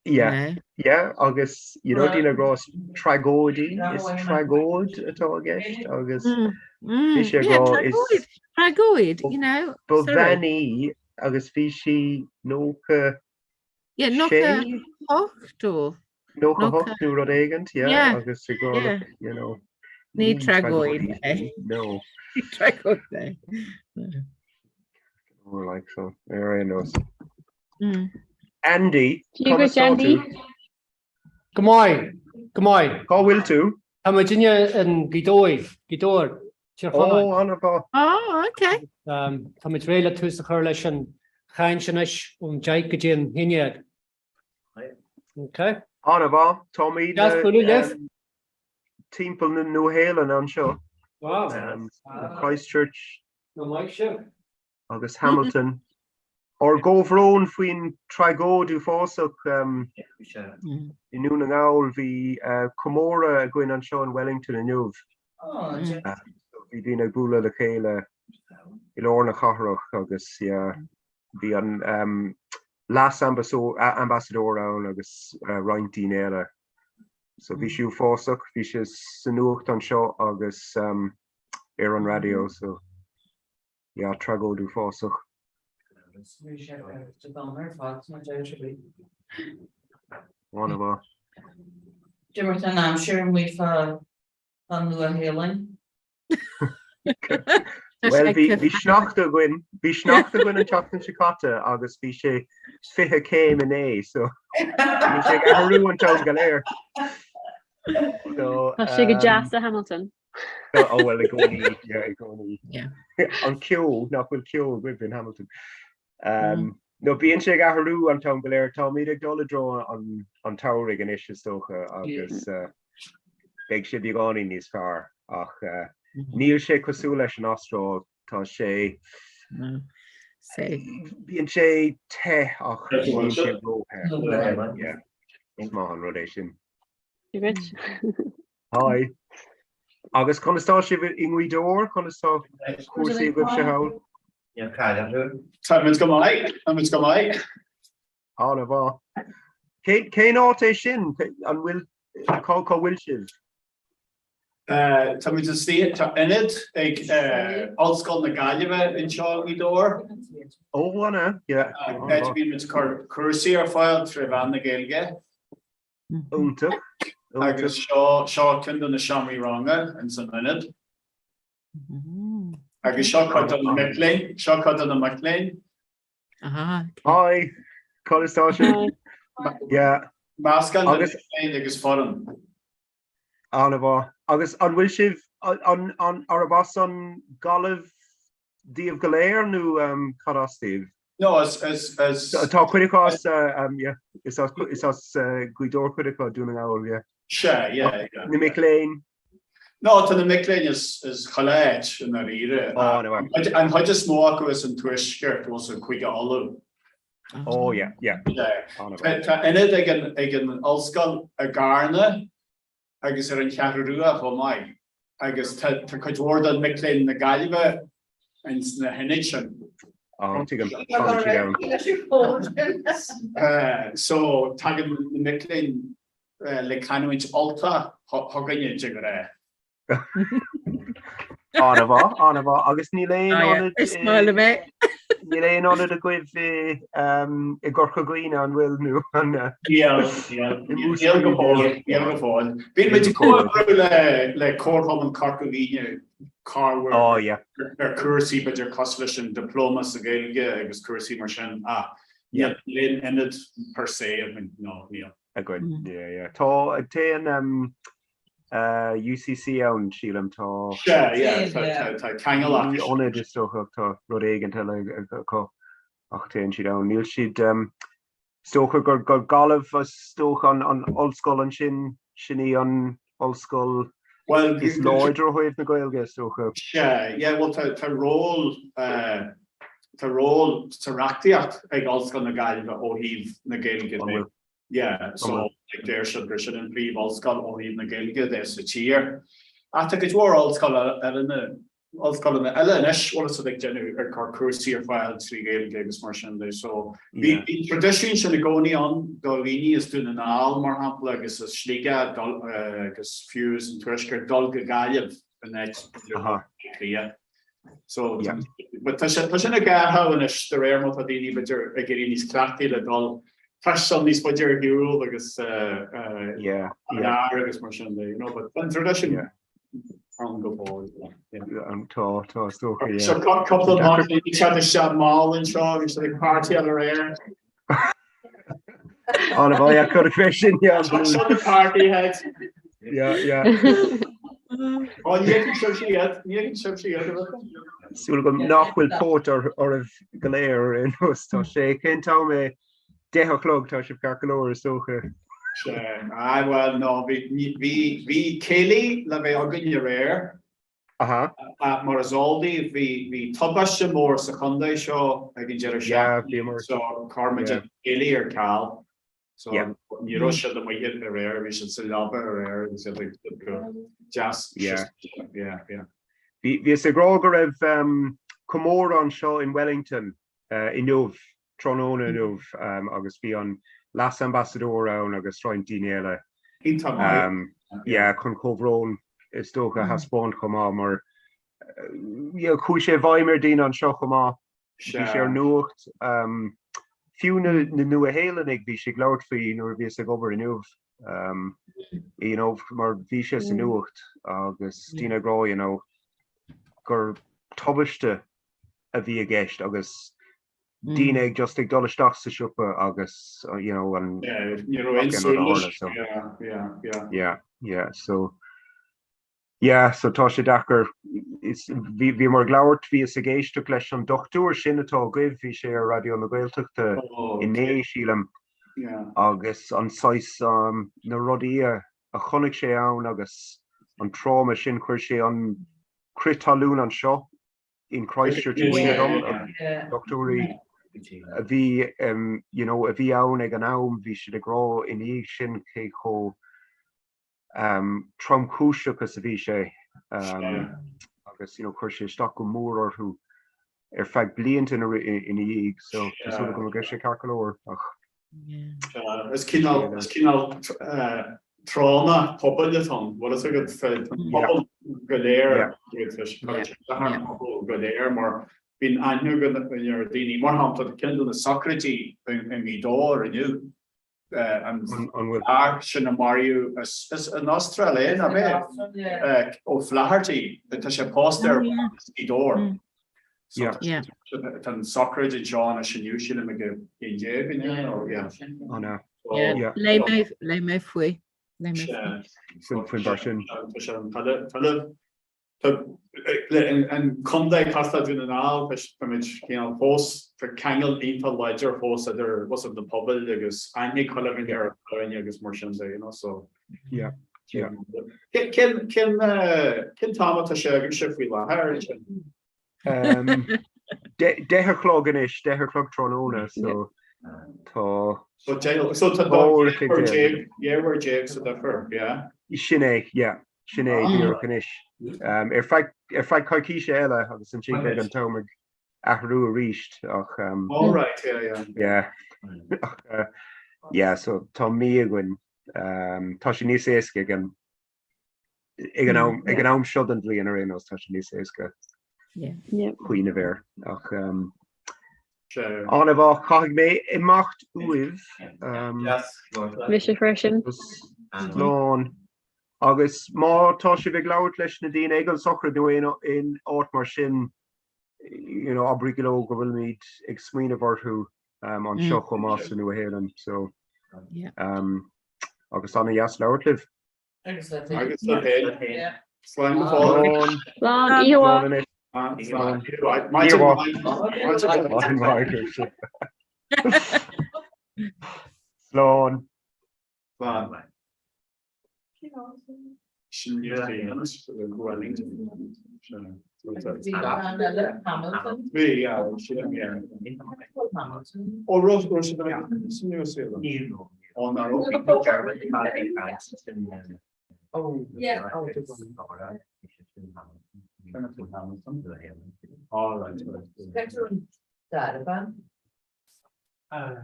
Yeah, you know? yeah, agus you know, daoine ag rá is tragóidí, is tragóid atá i gceist agus Mm, mm, bhí sé ag yeah, rá is tragóid, tragóid, you know, ba sorry. bhean í agus bhí sí 96 Yeah, 98 ó. 98 nó rud éigint, yeah, Yeah, agus ag rá, yeah. you know, Ní ní tragóid tragóid é. no. Ní tragóid é. No. Or like so, ar aon nós. Mm. Andy, Dia conas duit, tá Andy. tú? Go maith, go maith. Cá bhfuil tú? Tá muidinne in Gaoth Dobhair, Gaoth Dobhair, Tír Ó, Chonaill. an-mhaith. Oh, okay. Tá muid réidh le tús a chur leis an chaint anois ón deich go dtí an haon dhéag. Okay. An-mhaith. Táimid Deas bualadh libh. timpeall na Nua-Shéalainne anseo. Wow. Christchurch Go maith sibh. agus Hamilton. Ár gcomhbhrón faoin tragóid uafásach i nDún na nGall. Bhí comóradh againn anseo in Wellington inniu. Bhí daoine ag bualadh le chéile i lár na cathrach agus yeah, bhí an leas-ambasadóir ann agus roinnt daoine eile. So bhí sé uafásach, bhí sé sa nuacht anseo agus ar an raidió so yeah, tragóid uafásach. An-mhaith. Cad é mar tá an aimsir amuigh fá an Nua-Shéalainn. Bhuel, bhí bhí sneachta againn, bhí sneachta againn an tseachtain seo caite agus bhí sé 20 céim inné, so bhí sé ag athrú an t-am go léir. So, Tá sé go um, deas i Hamilton. so, oh well, i gcónaí, yeah, i gcónaí. Yeah. An ceo, nach bhfuil ceo agaibh in Hamilton. Um, no, bíonn sé ag athrú an t-am go léir. Táimid ag dul i dtreo an, an tsamhraidh anois is dócha agus uh, beidh sé beagáinín níos fearr ach uh, níl sé cosúil leis an Astráil. Tá sé No. Sé. bíonn sé te ach ní bhíonn sé ró-the. Yeah. Is maith an rud é sin. Dia duit. Hi. Agus conas tá sibh i nGaoth Dobhair? Conas tá cúrsaí agaibhse thall? Táimid go maith, táimid go maith. An-mhaith. Cén áit é sin? An bhfuil, cá bhfuil sibh? Táimid istigh, tá ionad ag Ollscoil na Gaillimhe anseo i nGaoth Dobhair. Ó, an ea? Yeah. Áit a bhíonn muid ag cur cúrsaí ar fáil tré mheán na Gaeilge. Iontach. Agus seo, seo ceann de na seomraí ranga ins an ionad. Agus seo cuid de na mic léinn, seo cuid de na mic léinn. Hi, conas tá sibh? Yeah. Meascán de mic léinn agus foireann. An-mhaith. Agus an bhfuil sibh, an, an, arb as an Gaillimh daoibh go léir nó cad as daoibh? No, is, is, is. Tá cuid acu as, yeah, is as, is as Gaoth Dobhair cuid acu, Dún na nGall, yeah. Sea, yeah, yeah. Na mic léinn? No, tá na mic léinn as, as chuile áit i ndáiríre. Oh, no. An chuid is mó acu as an Tuaisceart, bhfuil sa Chúige Uladh. Oh, yeah, yeah. Yeah. Tá ionad ag an, ag an ollscoil i gCarna agus ar an Cheathrú Rua chomh maith agus tá cuid mhór de mhic léinn na Gaillimhe ins na hionaid sin. Á, tuigim. Tagann siad ann. So tagann na mic léinn le canúint Ultach chugainne de ghnáth. An-mhaith, an-mhaith. Agus níl aon ionad Is maith liom é. Níl aon ionad agaibh i i gCorca Dhuibhne an bhfuil nó an Níl, níl, níl go fóill, níl go fóill. Bíonn muid ag comhoibriú le le Comharchumann Corca Dhuibhne corruair Oh yeah. ar cúrsaí b'fhéidir cosúil leis an Dioplóma sa Ghaeilge agus cúrsaí mar sin ach níl aon ionad per se againn, no, níl. Againn, yeah, yeah. Tá, téann UCC ann, sílim, tá. Sea, yeah, tá ceangal acu. Ní ionad is dócha ach tá rud éigin eile acu ach téann siad ann. Níl siad, is dócha gur gur Gaillimh is dócha an ollscoil ansin, sin í an ollscoil. Bhuel, Níos láidre ó thaobh na Gaeilge, is dócha. Sea, yeah, bhuel tá, tá ról, tá ról sa reachtaíocht ag Ollscoil na Gaillimhe ó thaobh na Gaeilge de. An bhfuil? Yeah, so like deir siad gur sin an príomh-ollscoil ó thaobh na Gaeilge de sa tír. Ach tá cuid mhór ollscoil eile na, ollscoileanna eile anois, bhfuil a fhios agat ag déanamh, ag cur cúrsaí ar fáil trí Ghaeilge agus mar sin de. So bhí, bhí an traidisiún sin i gcónaí ann do dhaoine as Dún na nGall, mar shampla, agus as Sligeach dul, agus fiú as an Tuaisceart, dul go Gaillimh in áit Baile Átha Cliath. So but tá sé, tá sin ag athrú anois de réir mar tá daoine b'fhéidir ag éirí níos cleachtaí le dul taisteal níos faide ar shiúl agus lear agus mar sin de, you know, but an traidisiún ann go fóill. Tá, tá, is dócha, yeah. So cúpla mac léinn ag teacht isteach mall anseo, bhí siad ag partyáil aréir. An-mhaith, yeah, chonaic mé sin, yeah. Seo na party heads. Yeah, yeah. Ó, ní fheiceann sibhse iad, ní fheiceann sibhse iad, an bhfeiceann? Súil agam nach bhfuil póit oraibh go léir ar aon nós. Tá sé, cén t-am é? 10 a chlog, tá sibh ceart go leor is dócha. Sea, aye, bhuel, no, bhí, bhí, bhí céilí le bheith againn aréir. Aha. Mar is eol daoibh, bhí, bhí tubaiste mór sa chontae seo ag an deireadh Yeah, seachtaine, bhíomar. so chuir muid Yeah. an céilí ar ceal. So Yeah. ní raibh siad amuigh aréir, bhí siad sa leaba aréir agus iad ag go deas. Yeah. Yeah, yeah. Bhí, bhíos ag rá go raibh um, comóradh anseo in Wellington uh, inniu, tráthnóna inniu, um, agus bhí an leas-ambasadóir ann agus roinnt daoine eile. Iontach maith. Um, yeah, chun comhbhrón is dócha a thaispeáint chomh maith mar uh, yeah, chuaigh sé i bhfeidhm ar daoine anseo chomh maith. Bhí sé ar nuacht. Um, fiú na, na Nua-Shéalannaigh bhí siad ag labhairt faoi nuair a bhíos ag obair inniu. Um, you know, mar bhí sé sa nuacht agus daoine ag rá, you know, gur tubaiste a bhí i gceist agus daoine ag just ag dul isteach sa siopa agus you know an Yeah, ní raibh aon súil leis. Yeah, yeah, yeah. Yeah, yeah, so yeah, so tá sé deacair. Is bhí bhíomar ag labhairt, bhíos ag éisteacht leis an dochtúir sin atá agaibh, bhí sé ar Raidió na Gaeltachta Oh, inné, sílim, yeah. agus an saghas um, na rudaí a, a chonaic sé ann agus an tráma sin chuir sé an crith talún anseo in Christchurch i gcuimhne dom, dochtúirí a bhí you know a bhí ann ag an am, bhí siad ag rá ina dhiaidh sin cé chomh tromchúiseach is a bhí sé agus you know chuir sé isteach go mór orthu ar feadh blianta ina dhiaidh so tá súil agam go mbeidh sé ceart go leor ach Is cineál is cineál tráma pobail atá ann, bhfuil fhios agat an pobal go léir an pobal go léir mar bíonn aithne againn ar daoine, mar shampla tá ceann de na sochraidí i nGaoth Dobhair inniu, an fear sin a maraíodh as an Astráil é, nach é? O'Flaherty, tá sé pósta ar bhean as Gaoth Dobhair. So tá an sochraid anseo anois inniu, sílim ag a 11 inniu nó yeah. Léigh mé léigh mé faoi. Léigh mé faoi. Faoin bhfear sin. Tá sé an tuilleamh an contae cosúil le Dún na nGall, táimid cineál fós, tá ceangal iontach láidir fós idir bhfuil fhios agat na pobail agus aithne ag chuile dhuine ar chuile dhuine agus mar sin de, you know, so. Yeah, yeah. Cén cén cén t-am atá sé agaibhse faoi láthair ansin? 10 a chlog anois, 10 a chlog tráthnóna, so tá. So so tá 12 uair déag sa difear, yeah? Sin é, yeah, sin é díreach anois. Ar feadh ar feadh coicíse eile agus ansin beidh an t-am ag athrú arís ach. All right, yeah, yeah. Yeah. Ach yeah, so tá mí againn. Tá sé níos éasca ag an Ag an am ag an am seo den bhliain ar aon nós tá sé níos éasca cuimhneamh air ach an-mhaith caithfidh mé imeacht uaibh. Mise freisin. Slán. Agus má tá sibh ag labhairt leis na daoine ag an sochraid nó aon aon áit mar sin you know abraigí leo go bhfuilimid ag smaoineamh orthu anseo chomh maith sa Nua-Shéalainn so agus an-dheas labhairt libh. Agus le féin. Agus le féin. Slán go fóill. Slán. Oíche mhaith. Slán. Maidin mhaith. Slán. Slán. Sin Nua-Shéalainn, Wellington. Bhí bean eile, Hamilton. Bhí, yeah, sin, yeah. Ó, raibh, raibh siad sa Nua-Shéalainn? Ó, ná raibh. Oh, yeah. All right, right. Dara bean.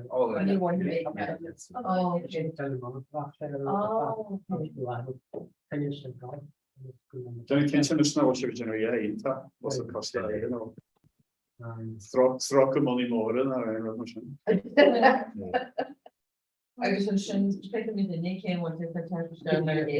Only one who made it. Oh, okay. Déanfaidh cinnte anois nach bhfuil sibh ag déanamh a dhath iontach os a costa é nó stróiceadh monaí móra nó aon rud mar sin. Agus ansin feicimid inné cén bhfuil tú chun teacht isteach ar é.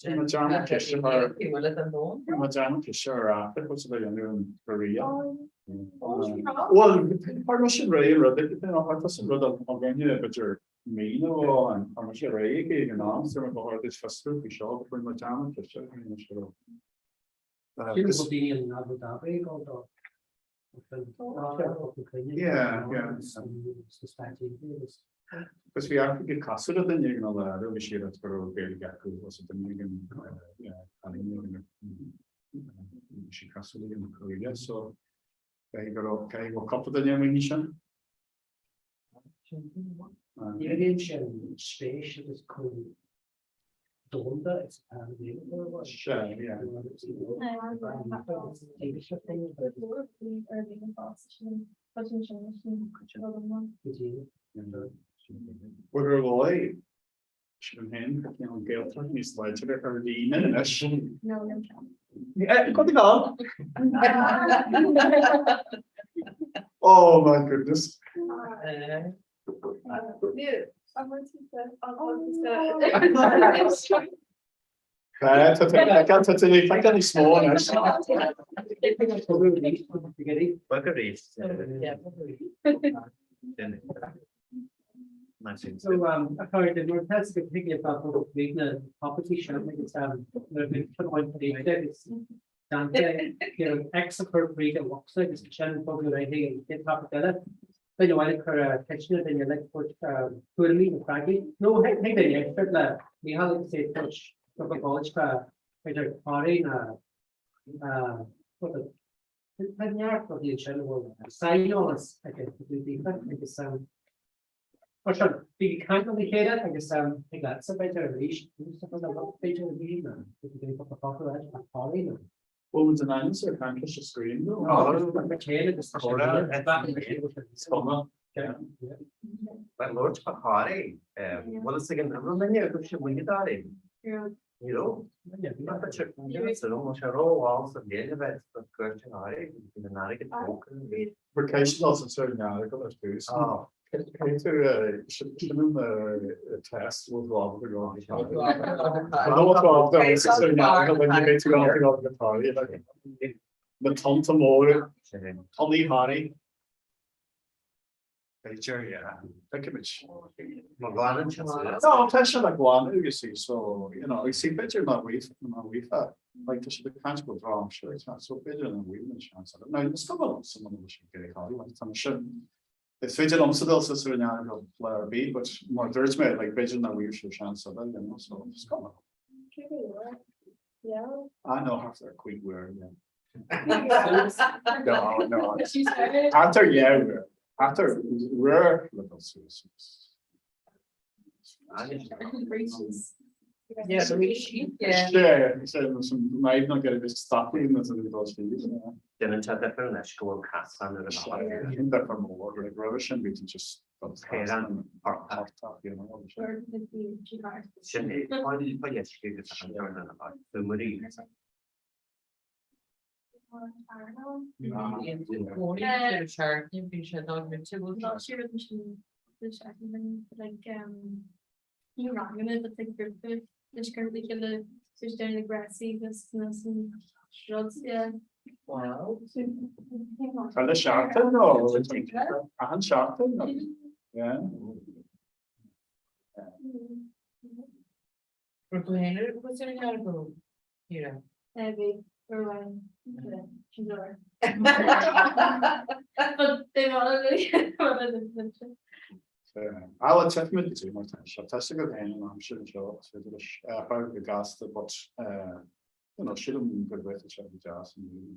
Má dearmad ceiste mar Má dearmad ceiste ar Afraic bhfuil siad a dhéanamh an Korea. Bhuel, mar sin réidh an rud tá sin rud againne b'fhéidir mí nó dhó an tá sé réidh ag an am so ba chóir duit fiosrú faoi seo fuair mé dearmad ceiste ar an seo. Sin go daoine in Abu Dhabi ag dul dó. Yeah, yeah. Agus bhí Afraic ag casadh le duine éigin eile air agus siad go raibh Gaeilge acu os a duine éigin cailín éigin bhí sí casadh le an Korea so caithfidh go raibh caithfidh go raibh cúpla duine amuigh sin. Léiríonn sin spéis agus chomh domhanda is atá an Ghaeilge ar bhun. Sea, yeah. Bhuel ar ndóigh, sin féin, tá cineál Gaeltacht níos láidre ar líne anois. Go dtí go! Oh my goodness. Tá níos mó anois. So a chairde, nuair atá go dtig libh a bhfuil na topaicí sin agus nuair a bhíonn agus Dante ar an X a chur fríd an bhocsa agus ansin bogadh ar aghaidh an chéad topaic eile. Duine amháin ag cur ceisteanna, duine eile ag tabhairt tuairimí nó freagraí. Nó thig linn éisteacht le Mícheál agus é ag tabhairt cúpla eolais fá b'fhéidir Thoraí nó tá neart rudaí ansin a bhfuil saineolas aige daofa agus Mar sin, bígí ag caint lena chéile agus thig leatsa, b'fhéidir, arís, b'fhéidir a bhí nó cúpla focal eile ach Thoraí nó. Bhfuil muid in ainm is ar caint leis an scrín nó? Bheith labhairt fá Thoraí, bhfuil fhios ag an raibh duine agaibh sé amuigh i dToraí? Ní raibh. Bhí sé rómhall sa bhliain a bheith ag cuairt ar Thoraí, bhí an airgead póca. Bhí ceisteanna sa Earagail ar dtús. Caithfidh tú sin an test bhfuil tú ábalta go Na tonnta móra, tonnaí Thoraí. B'fhéidir, yeah. Feicfimid. Má ghlanann sé suas. No, tá sé le glanadh, you see, so, you know, you see, b'fhéidir nach bhfaighfeá, like, tá siad ag caint go drochaimsir, so b'fhéidir nach bhfaighidh an seans eile. Now, is cuma liomsa muna bhfuil siad ag iarraidh, like, tá mise, is féidir liomsa dul suas ar an Earagail lá ar bith, but mar a dúirt mé, like, b'fhéidir nach bhfaighidh siad seans eile, you know, so is cuma. Yeah. I know thart ar 5 uair, yeah. No, no. Thart ar yeah uair. Thart ar uair le dul suas. Yeah, so we yeah. Mhaith ná go bit stopí na dul síos. Déanann sé difear anois go bhfuil casán ar an áit. Sin difear mór, like roimhe sin bhí tú just Péireann portach. Sin é, fáil uisce agus a an an áit. Fuairí. Chuile seachtain nó achan seachtain nó? Yeah. Raibh tú féin ar an gcúrsa ar an Earagail, Ciara? Bhí, uair amháin, sin leor. But they wanted me, wanted me. Ah well titfimid go dtí mar tá sé tá sé go féin an aimsir anseo is féidir leis fáil go gasta but you know sílim gur bhféadfadh sé go deas inniu.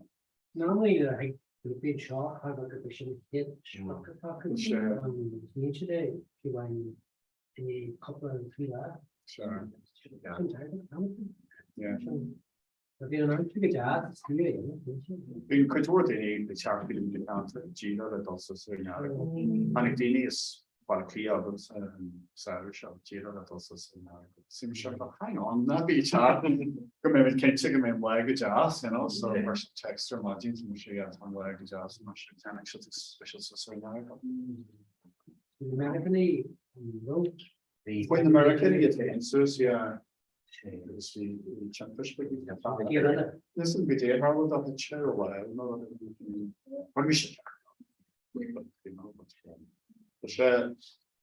Normally nuair a thig grúpaí anseo thar go sin an chéad sprioc atá acu. Níl siad é fiú amháin i ndiaidh cúpla nó trí lá. Sure. Sin target, Hamilton. Yeah. Bhí an aimsir go deas, is fiú é, cinnte. Bíonn cuid mhór daoine ag teacht go dtí na ceantair díreach le dul suas ar an Earagail. Tháinig daoine as Baile Átha Cliath agamsa an samhradh seo díreach le dul suas ar an Earagail. So bhí sé but hang on, ná bí teacht go mbeimid cinnte go mbeidh an lá go deas, you know, so chuir siad text ar maidin so mise yeah, tá an lá go deas mar sin tháinig siad agus bhí siad suas ar an Earagail. Bhí na Meiriceánaigh an raibh? Bhí na Meiriceánaigh iad féin suas, yeah. Agus bhí timpist beag acu. Listen, go dté tharla do thit sé ar a lámh nó rud éigin. Mar bhí sé Tá sé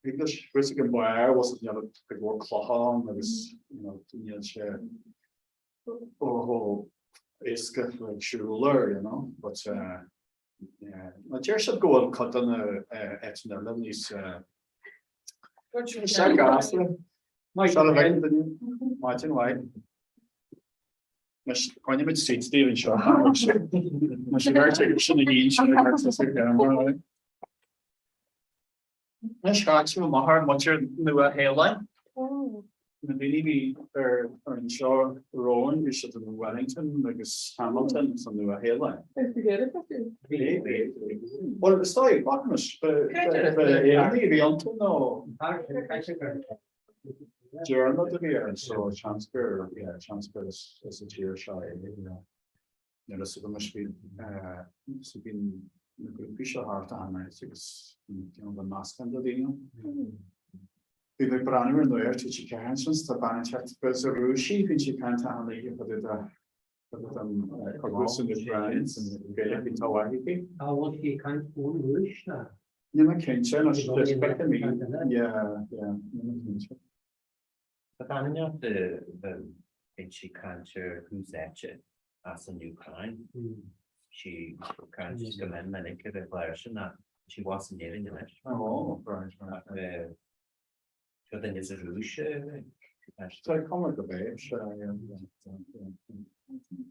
English thuas ag an mbarr was it níl go leor clocha ann agus you know níl sé chomh éasca le siúl air, you know, but uh, Ná deir siad go bhfuil cuid de na áiteanna eile níos gasta. Maidin mhaith. Anois, coinneoimid seats daoibh anseo. Tá sé bheirt agaibh sin a dhíon sin ag ar Anois chaite amach ar muintir Nua Shéalainn. Na daoine a bhí ar an seó romhainn bhí siad in Wellington agus Hamilton sa Nua Shéalainn. Bhuel is dóigh, b'fhéidir, ba Éireannaigh a bhí iontu nó Diarmuid a bhí air so seans gur, yeah, seans gur as an tír seo é, yeah. Nuair is agam is bhí so bíonn na grúpaí seo thart achan áit agus you know meascán de dhaoine. Bhí mé ag breathnú ar Nuacht TG4 ansin tá bean ag teacht ba sa Rúis í bíonn sí ag caint achan oíche fá dtaobh de fá dtaobh den chogadh san Úcráin san Ghaeilge bhí tá mhaith aici. Á bhfuil sí ag caint ón Rúis ná? Níl mé cinnte nó is feicim í yeah yeah níl mé cinnte. Tá bean inteacht a bhíonn sí ag caint ar thús áite as an Úcráin. Sí ag caint go mion minic ar an gclár sin ach tá sí abhus in Éirinn anois. Oh, right, right. Seo duine sa Rúis Tá cuma go b'é sé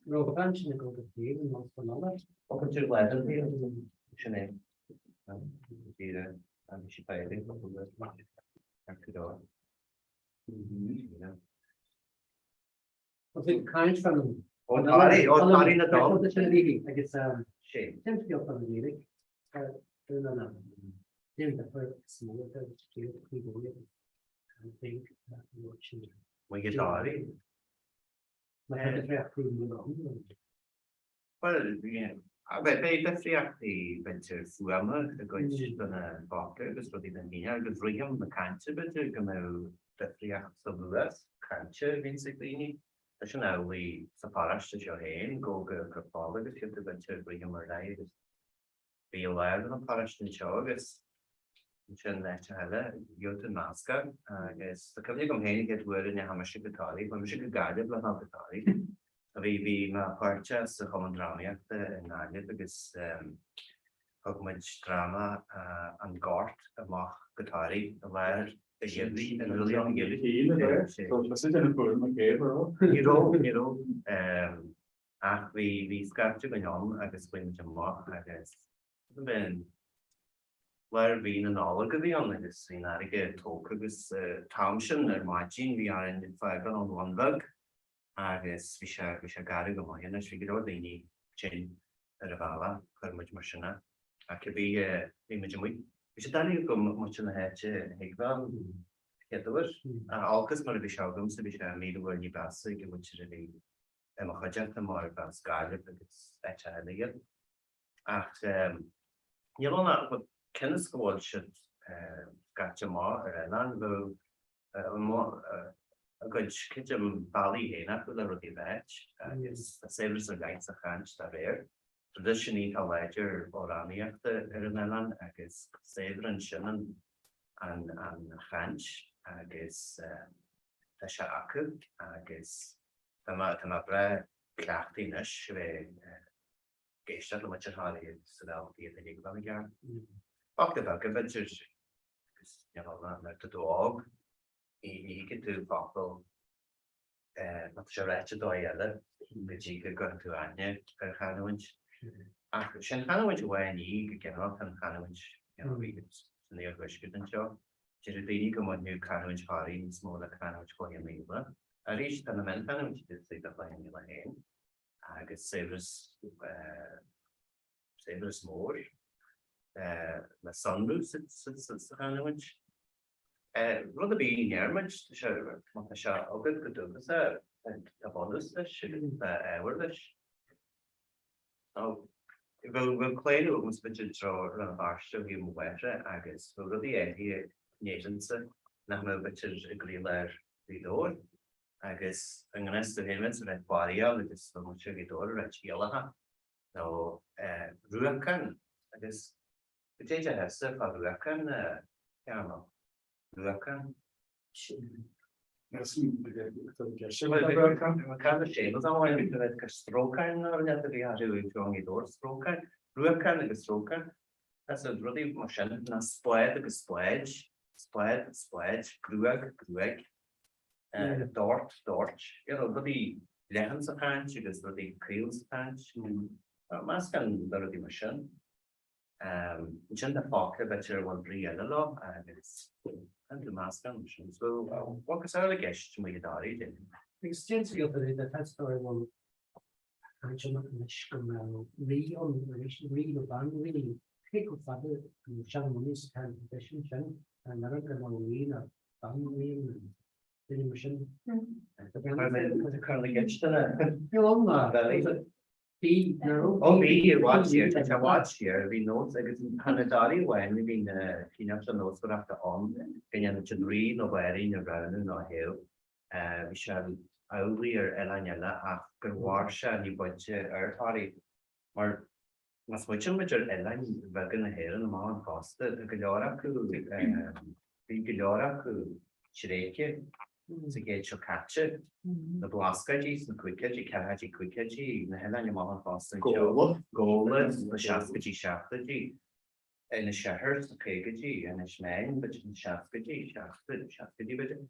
Raibh bean sin ag dul go Céibh in Ollscoil Uladh. Obair de leibhéal sin é. Bhí sí féidir ar go dóigh. Bhí caint fan agus Bhuel, beidh difríochtaí b'fhéidir fuaime i gcuid de na focail agus rudaí den chineál agus rithim na cainte b'fhéidir go mbeadh difríocht sa luas cainte a bhíonns ag daoine. Tá sin amhlaidh sa pharóiste seo féin, go go Croc Fola agus fiú b'fhéidir rithim ar leith agus bhí i lár an pharóiste anseo agus ansin áiteacha eile, gheobhaidh tú meascán agus tá cuimhne agam féin an chéad uair a ndeachaigh mise go Toraigh, chuaigh mise go Gaillimh le dhul go Toraigh. Bhí bhí mé páirteach sa Chumann Drámaíochta i nGaillimh agus thug muid dráma An Gort amach go Toraigh i lár an gheimhridh, i rith an gheimhridh. Ní raibh, ní raibh. Ach bhí bhí scaifte againn ann agus chuaigh muid amach agus b'in lár mhí na Nollag a bhí ann agus bhí an fharraige tógtha agus an t-am sin ar maidin bhí orainn fágáil an Bhun Bheag agus bhí sé bhí sé garbh go maith anois bhí go leor daoine tinn ar an bhealach chuir muid mar sin é ach cibé bhí muid amuigh bhí sé doiligh agam muintir na háite a thuigbheáil chéad uair ach olcas mar a bhí sé agamsa bhí sé 1000 uair ní b'fheasa ag an mhuintir a bhí i mo chuideachta mar ba as Gaillimh agus áiteacha eile iad. Ach níl ann ach cionn is go bhfuil siad scaite amach ar oileán, bheadh a gcuid creidim bealaí féin acu le rudaí a ráit agus tá saibhreas ar leith sa chaint dá réir. Traidisiún iontach láidir amhránaíochta ar an oileán agus saibhreann sin an chaint agus tá sé acu agus Tá mé tá mé breá cleachtaithe anois a bheith ag éisteacht le muintir Thoraí agus sa bhealach iad a thuigbheáil i gceart. Focla beaga b'fhéidir. agus you know nuair atá tú óg ní thuigeann tú focal má tá sé ráite dóigh eile go dtí go gcuireann tú aithne ar chanúint. Ach sin chanúint amháin í go ginearálta an chanúint you know san iarthuaisceart anseo. Deir daoine go mbainfeadh canúint Thoraí níos mó le canúint Chloich Cheann Fhaola. Arís tá na mionchanúintí taobh istigh de Chloich Cheann Fhaola féin agus saibhreas saibhreas mór le sonrú sa chanúint. Rud ar bith a ndeir muid, tá sé, má tá sé agat go dúchasach, tá bunús leis agus tá ábhar leis. So, bheadh, bheadh claonadh agamsa b'fhéidir i dtreo Rann na Feirste ó thaobh mo mháthara agus bheadh rudaí áirithe a ndéarfainnse nach mbeadh b'fhéidir i gcroílár Ghaoth Dobhair agus i ngnás tú féin bheinnse ag ráit barraíocht agus bheadh muintir Ghaoth Dobhair ag ráit iallach nó ruacán agus Goidé déarfása fá ruacán, a Chearnóg? Ruacán? Strócán, ruacán agus strócán. Tá rudaí mar sin ná spád agus spáid, spád, spáid, gruag, gruaig, dort, doirt, you know, rudaí leathan sa chaint agus rudaí caol sa chaint. Meascán de rudaí mar sin. Ansin tá focla b'fhéidir a bhfuil brí eile leo agus tá meascán mar sin. So bhuel cosúil le gceist amuigh i dToraí déarfainn. Agus déan scéalta de tá story bhfuil caint ann anois go mbeadh rí ann arís, rí nó banrí, cé chomh fada nó seanbhunaithe is atá an traidisiún sin, ar an oiread go mbeadh rí nó banrí ann, duine mar sin. Cur na gceisteanna. Níl ann ná. Bhí, nó. Ó bhí, i bhfad siar, tá sé i bhfad siar, bhí nós agus chan i dToraí amháin a bhí na cineál seo nósmhaireachta ann, go ndéanfadh siad rí nó banríon a roghnú nó a thoghadh. Bhí sé amhlaidh ar oileáin eile ach gur mhair sé ní b'fhaide ar Thoraí. Mar má smaoitíonn muid ar oileáin bheaga na hÉireann amach ón chósta, tá go leor acu, bhí go leor acu tréigthe sa gcéad seo caite, na Blascaoidí sna caogaidí, ceathrachaidí, caogaidí, na hoileáin amach ón chósta anseo, Gabhla sna seascaidí, seachtóidí, Inis Oirthir sna caogaidí, Inis Meáin b'fhéidir sna seascaidí, seascaidí b'fhéidir,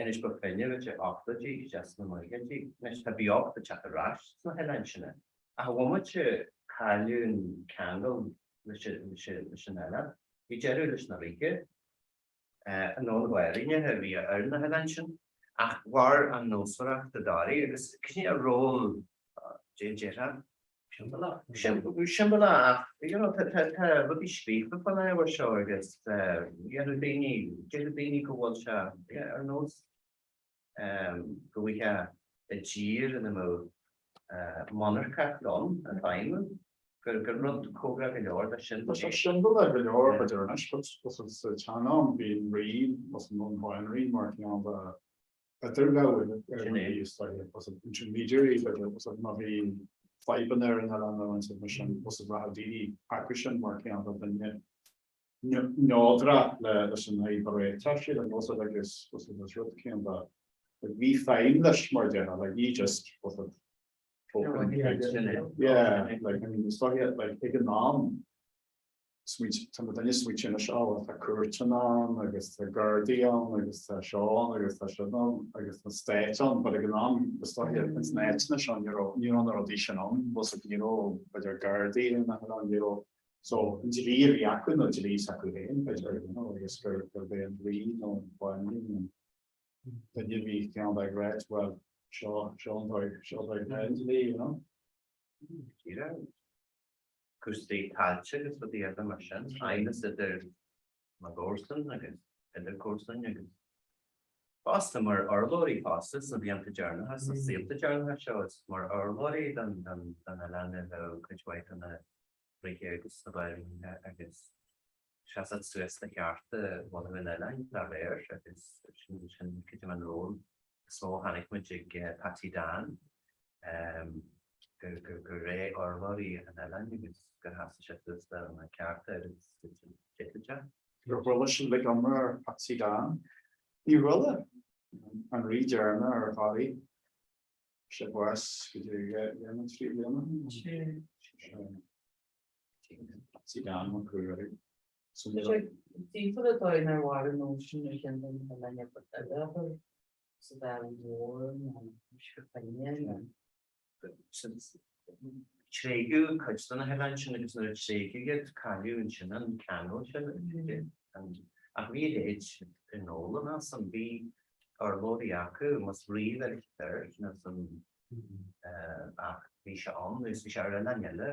Inis Bó Finne b'fhéidir ochtóidí, isteach sna nóchaidí. Anois tá beocht ag teacht ar ais sna hoileáin sin. Ach an bhomaite cailleadh an ceangal leis an oileán. Bhí deireadh leis na ríthe. nó na banríona a bhí ar na hoileáin sin, ach mhair an nósmhaireacht i dToraí agus cén ról déarfá? Siombalach. Siombalach ach you know tá tá rudaí scríofa fán ábhar seo agus dhéanfadh daoine, déarfadh daoine go bhfuil sé ar nós go bhfaighfeá i dtír ina mbeadh monarcacht ann ag feidhmiú, gur rud cóngarach go leor do sin. Tá sé siombalach go leor b'fhéidir anois, but sa tsean-am bhí an rí agus an bhanríon mar chineál de idirghabháil ar rudaí is dóiche, was intermediary b'fhéidir, was má bhí fadhbanna ar an oileán nó rud mar sin, was rachadh daoine chucu sin mar chineál de duine neodrach leis an fhadhb a réiteach, sílim, was it agus was it is rud cineál de like bhí feidhm leis mar a déarfá, like ní just was it token yeah like I mean is dóiche like ag an am smaoint tá mo duine smaointe anois á well tá cúirteanna ann agus tá gardaí ann agus tá seo ann agus tá sin ann agus tá state ann but ag an am is dóiche ins na áiteanna seo ní raibh ní raibh na rudaí sin ann was it ní raibh b'fhéidir gardaí ar na hoileáin ní raibh So, an dlí a bhí acu nó dlí s'acu féin, b'fhéidir, you know, agus gurb é an rí nó an bhanríon an duine a bhí cineál ag ráit, bhuel, seo, seo an dóigh, seo an dóigh atá an dlí, you know. Díreach. Cúrsaí tailte agus rudaí eile mar sin, aighneas idir na gcomharsan agus idir comharsain agus fosta mar urlabhraí fosta sna blianta deireanacha, sna saolta deireanacha seo, is mar urlabhraí don oileán a bheadh cuid mhaith de na ríthe agus na banríona agus seasamh suas do chearta bhunadh an oileáin dá réir agus sin sin cuid den ról is mó a chonaic muid ag Patsy Dan gur gur gur é urlabhraí an oileáin agus gur sheasaigh sé suas do na cearta agus d'fhéadfadh sé. Gur chuala sibh uilig iomrá ar Patsy Dan? Ní chuala. An rí deireanach ar Thoraigh. Sé bás go dtí dhéanamh 3 bliana. Patsy Dan Mac Ruairí. Tá sé timpeall an dóigh nár mhair an nós sin ar cheann de na hoileáin eile abair, sa Mheán Mhór nó Uisce Finne nó. Tréigeadh cuid de na hoileáin sin agus nuair a tréigeadh iad cailleadh ansin an ceangal sin. Ach bhí a leithéid i nDólann as an bhí urlabhraí acu, más rí ar thir nó san ach bhí sé ann agus bhí sé ar oileáin eile.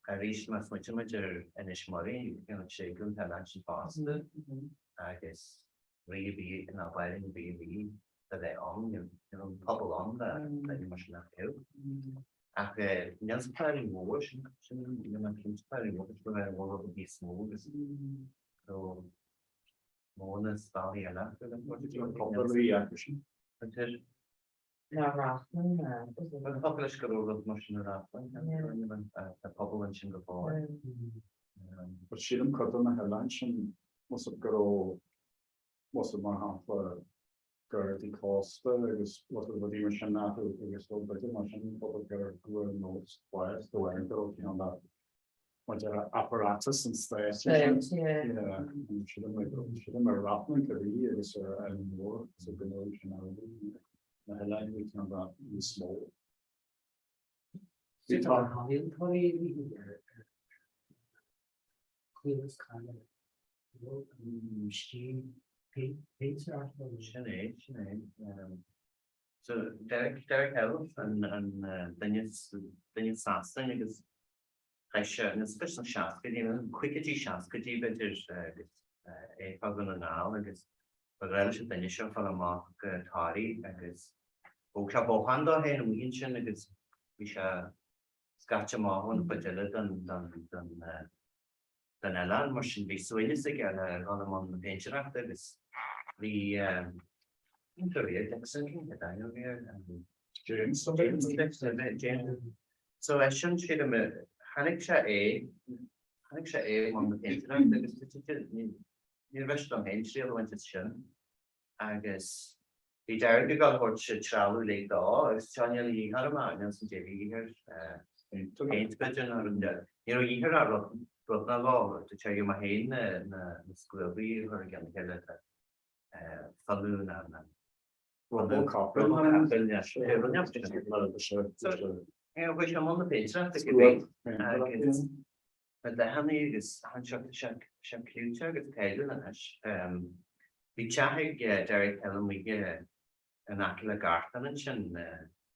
Arís má smaoitíonn muid ar Inis Murray, you know tréigeadh an t-oileán sin fosta agus rí a bhí ina bhairín a bhí a bhí a bheith ann, you know an pobal ann le duine mar sin a thaobh. Ach níl sa Árainn Mhór sin sin níl mé cinnte Árainn Mhór go raibh Árainn Mhór rud níos mó agus go raibh móna is bealaí eile acu le Cúpla rí acu sin. Ná Reachrann ná. An focal leis go raibh rud mar sin i Reachrann, tá pobal ansin go fóill. But sílim cuid de na hoileáin sin, más ea go raibh, más ea mar shampla, Gardaí Cósta agus rudaí mar sin acu agus rud b'fhéidir mar sin, rud gur go raibh nós fás do bhain go raibh ceann de mar a apparatus an stáit sin. Sílim sílim ar Reachrann go bhí agus ar Árainn Mhór so go raibh sin ann na hoileáin bhí ceann de níos mó. Bhí tá ealaíontóirí a bhí ar chualas caile stíl péintéireachta. Sin é, sin é. So Derek, Derek Hill an an duine duine Sasanach agus chaith sé na sna seascaidí, na caogaidí seascaidí b'fhéidir agus é ag fáil Dhún na nGall agus ba ghnách leis an duine seo fáil amach go Toraigh agus thóg sé bothán dó féin amuigh ansin agus bhí sé scaite amach ón chuid eile den den den den oileán, mar sin bhí suaimhneas aige le dhul i mbun na péintéireachta agus bhí cén rí Dixon cén chéad ainm a bhí air? James James Dixon James So eisean sílim chonaic sé é chonaic sé é i mbun na péintéireachta agus níor mhiste dom féin triail a bhaint as sin. agus bhí Derek ag dul a thabhairt trealamh uilig dó agus seo níl a dhíth orm ach níl san deireadh a dhíth air péint b'fhéidir nó rud eile. Ní raibh a dhíth air ach rud rud ná dhó, tá mé féin na na na scuabaí a chur i gceann a chéile tá fionnadh na na Ruball capaill Chuaigh sé i mbun na péintéireachta cibé agus na dathanna agus anseo tá sé sé clúiteach agus cáiliúil anois. Bhí teach ag Derek Hill amuigh in aice le Gartán ansin,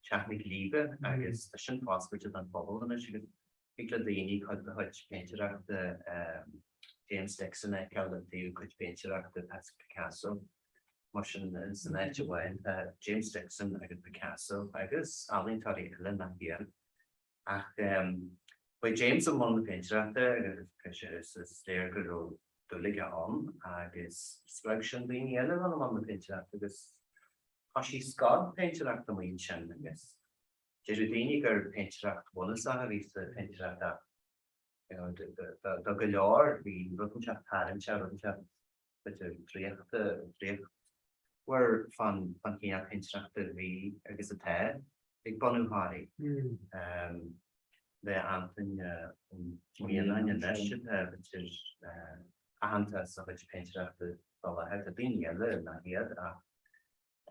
Teach na Glíbe agus tá sin foscailte don phobal anois agus thig le daoine cuid de chuid péintéireachta James Dixon a fheiceáil le taobh cuid péintéireachta Picasso. Mar sin san áit amháin tá James Dixon agus Picasso agus ealaíontóirí eile nach iad. Ach chuaigh James i mbun na péintéireachta agus is léir go raibh dúil aige ann agus spreag sin daoine eile dul i mbun na péintéireachta agus thosaigh scoil péintéireachta amuigh ansin agus deireadh daoine gur péintéireacht bhunúsach a bhí sa phéintéireacht ach do go leor bhí rud inteacht tarraingteach, rud inteacht b'fhéidir draíochta, draíochtmhar fán chineál péintéireachta a bhí agus atá ag bunú Thoraí. Le Antain Ó Mianáin anois atá b'fhéidir aitheanta as a chuid péintéireachta fá láthair. Tá daoine eile nach iad ach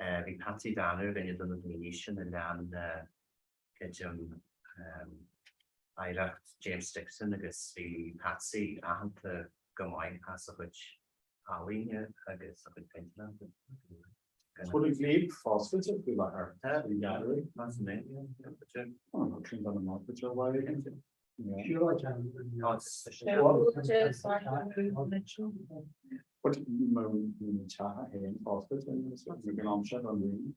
bhí Patsy Danner duine de na daoine sin a lean creidim, oidhreacht James Dixon agus bhí Patsy aitheanta go maith as a chuid ealaíne agus a chuid péintéireachta. Bhfuil an Glebe foscailte faoi láthair? Tá, Bhí gallery. Measaim é, yeah, yeah, but yeah. Oh, no, trín dul amach go deo mhaith. Siúlóid an But mo teach féin foscailte ag an am sin an rí.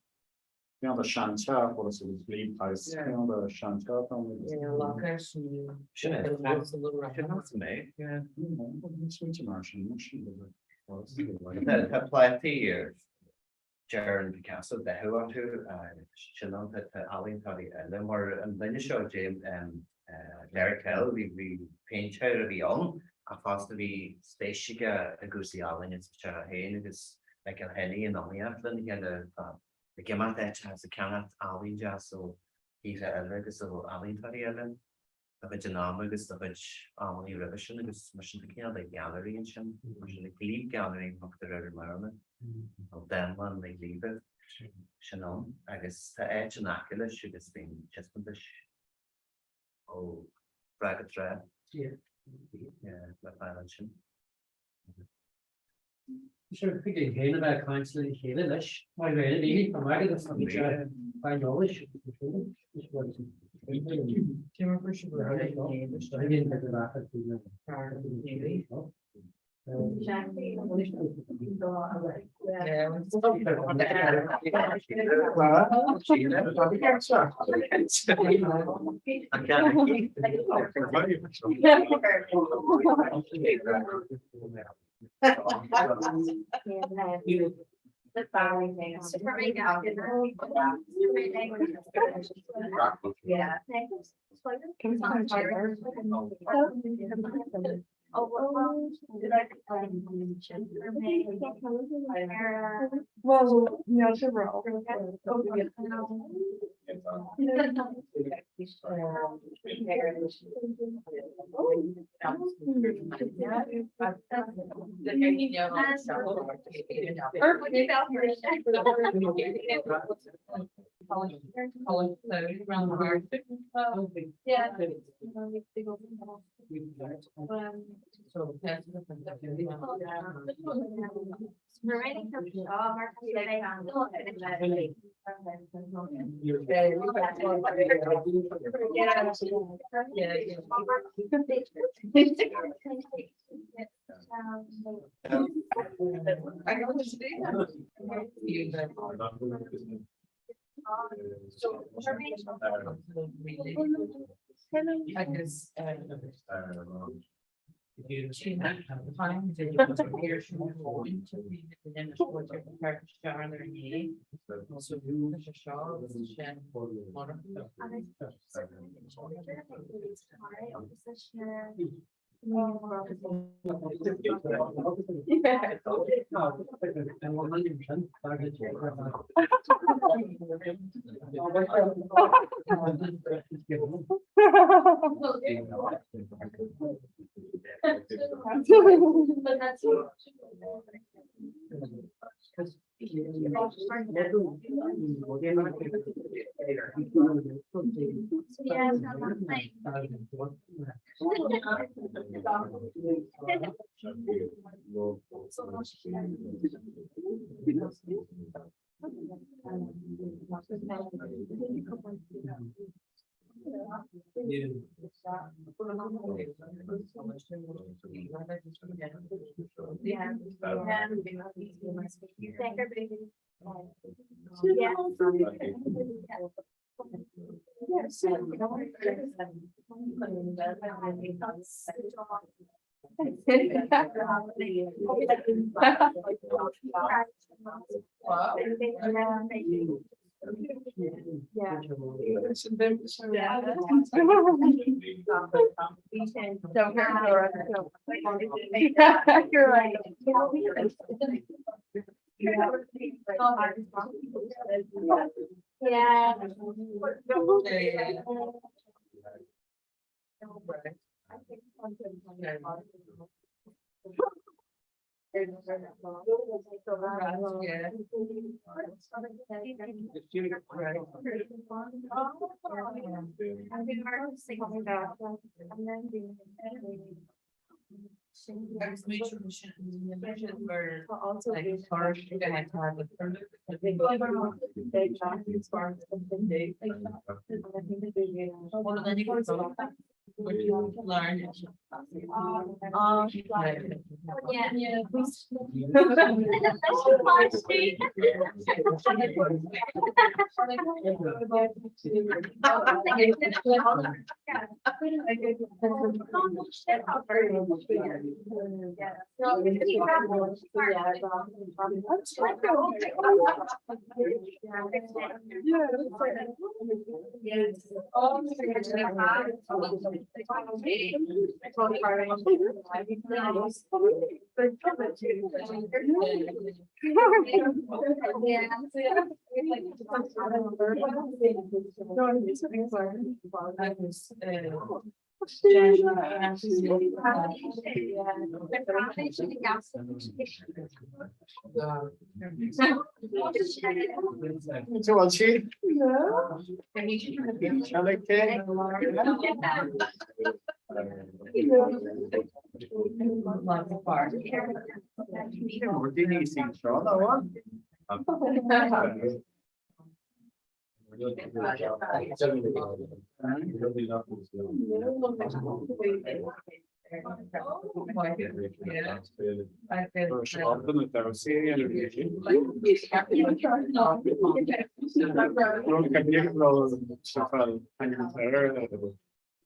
Ceann de seanteach what is it Glebe House ceann de seanteach Sin é. Sin é. Smaointe mar sin sin Tá plátaí ar deireann Picasso dathú orthu sin an tá ealaíontóirí eile mar an duine seo James Derek Hill bhí bhí péintéir a bhí ann ach fosta bhí spéis aige i gcúrsaí ealaíne sa sé féin agus Michael Henny in iomaíocht lena chéile ag imeacht áiteacha is ag ceannacht ealaín deas ó thíortha eile agus ó ealaíontóirí eile. de chuid an ama agus de chuid amanna roimhe sin agus mar sin tá cineál de ghailearaí ansin, mar sin the Glebe Gallery a thugtar air i mBéarla, nó Dánlann na Glíbe, sin ann agus tá áit in aice leis agus bíonn taispeántais ó thráth go tráth le fáil ansin. Sure, thig linn féin a bheith ag caint lena chéile leis. Maith bheith ina dhiaidh, tá maith agat as an eolais.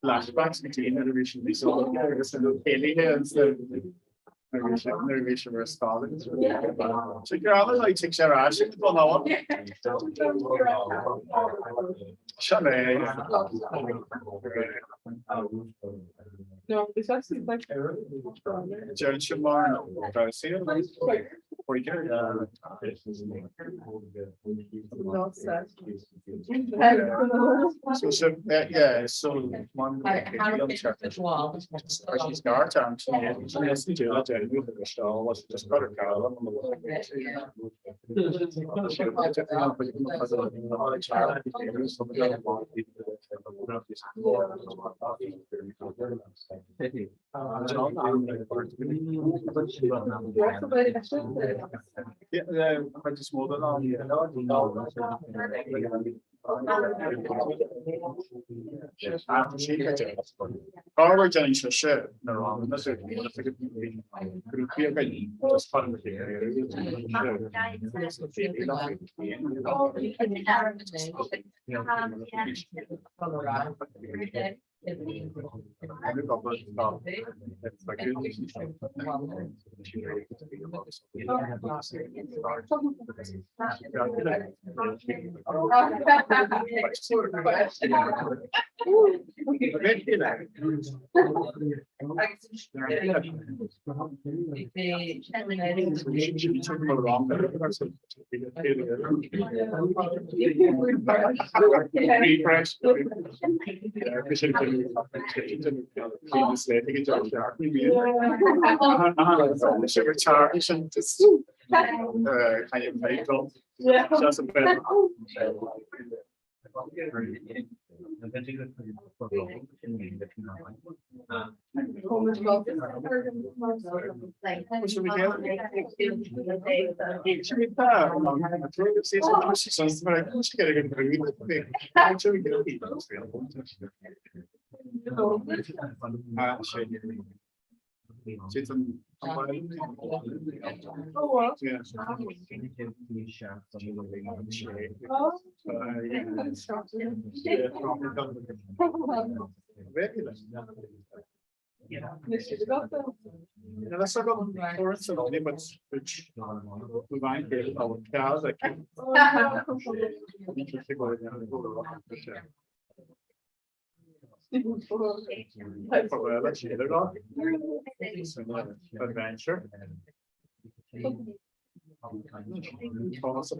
Flashbacks go dtí nuair a bhí siad níos óige agus ina céilithe nuair a bhí siad ar scoil agus rudaí. So gur amhlaidh tig sé ar ais ag dul ann. Sin é. Deireann sé mar damhsaí So so yeah so one Adventure. Thomas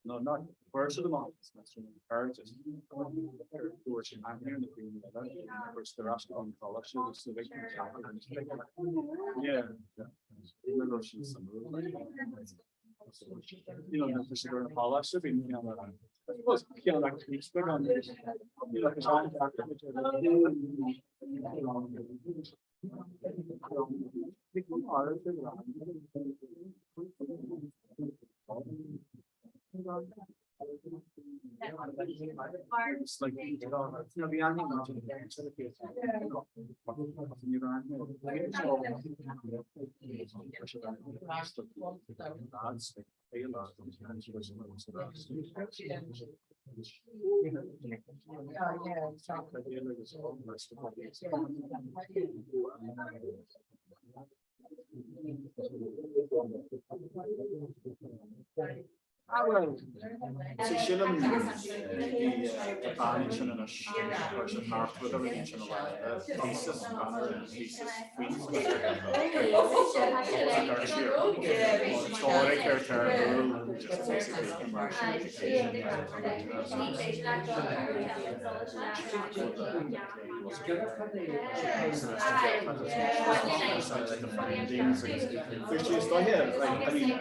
No, not first of the month, just dúirt sin aithne na daoine eile agus the rest of an college agus na big Yeah, yeah. sin You know, na sé gur na se bhí Ah well, so sílim bhí tá bean ansin anois chuir sé thart rud a rinne sin a bhaile thesis banner thesis faoin so teoiric ar teiriciúil just basically commercial education I mean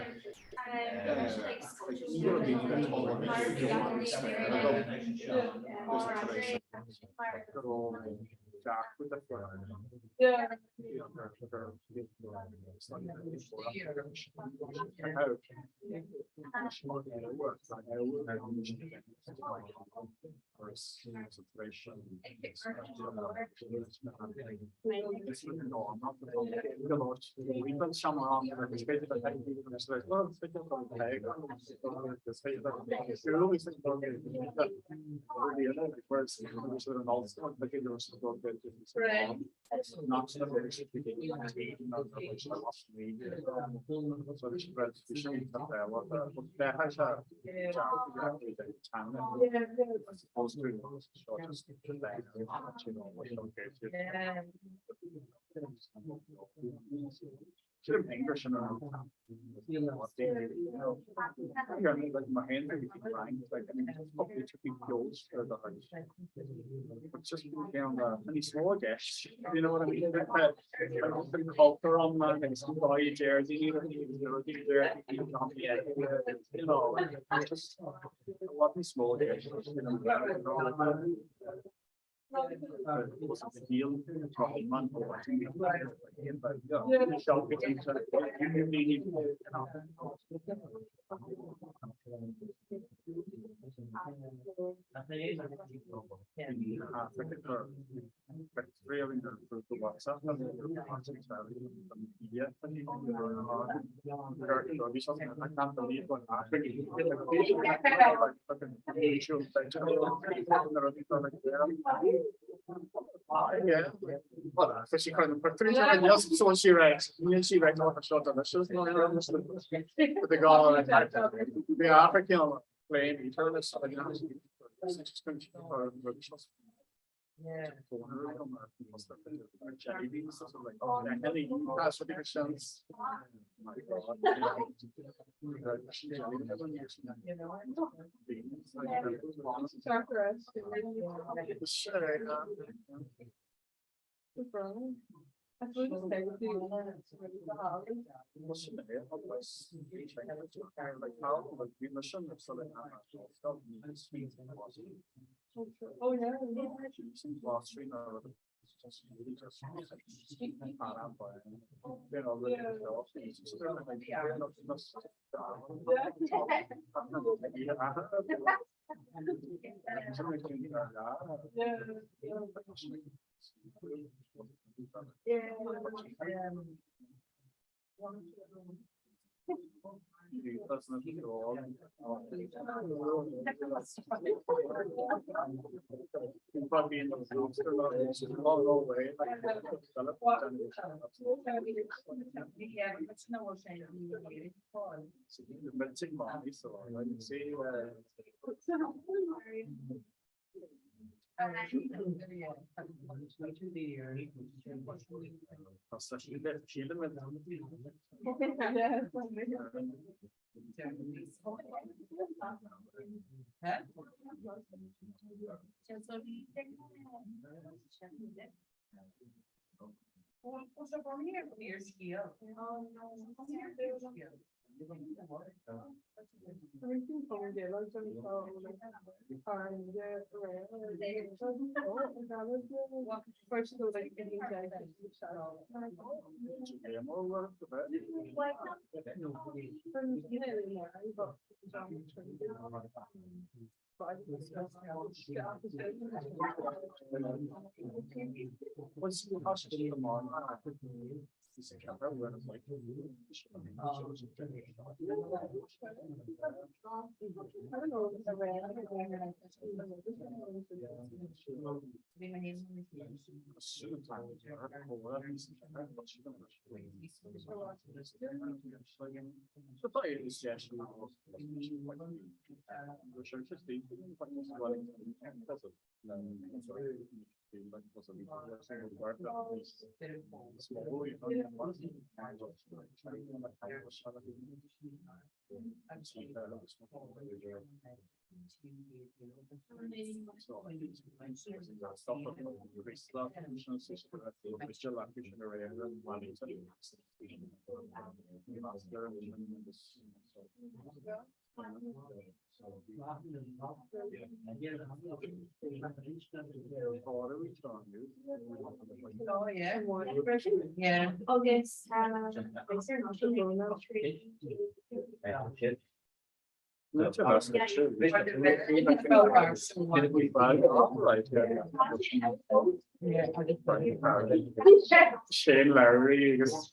Agus Shane Lowry agus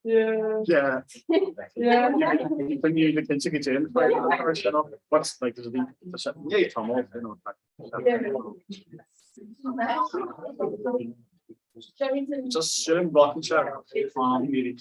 Yeah. Yeah. When you look into it in, what's like there's a yeah, Tom off, you know. Just sin blocking check from really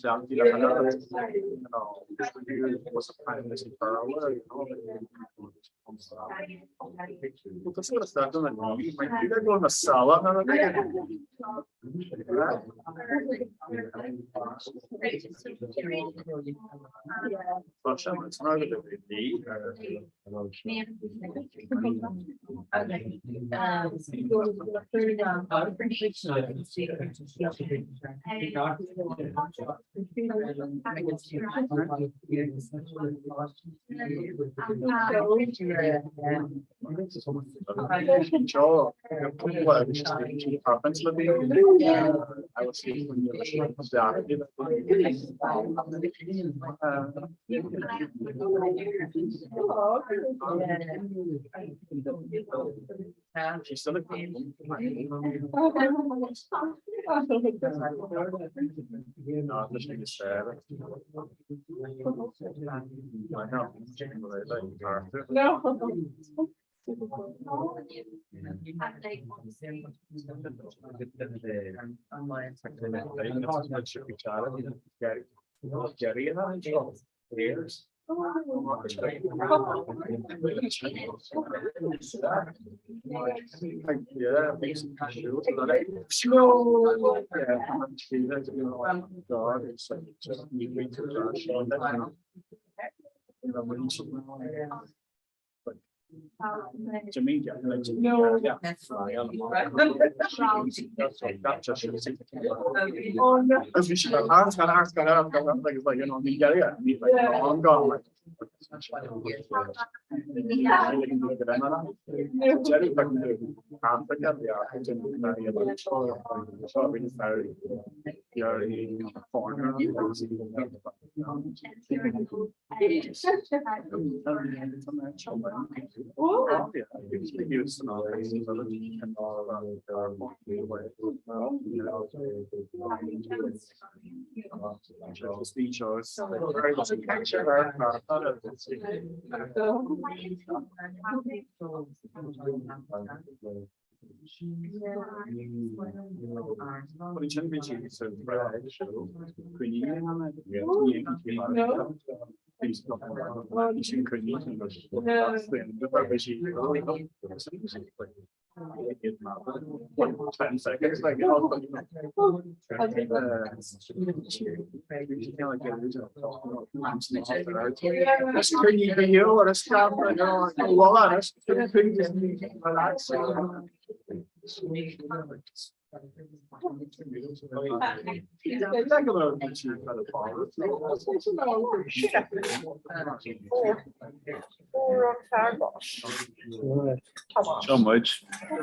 Seo muid. Cad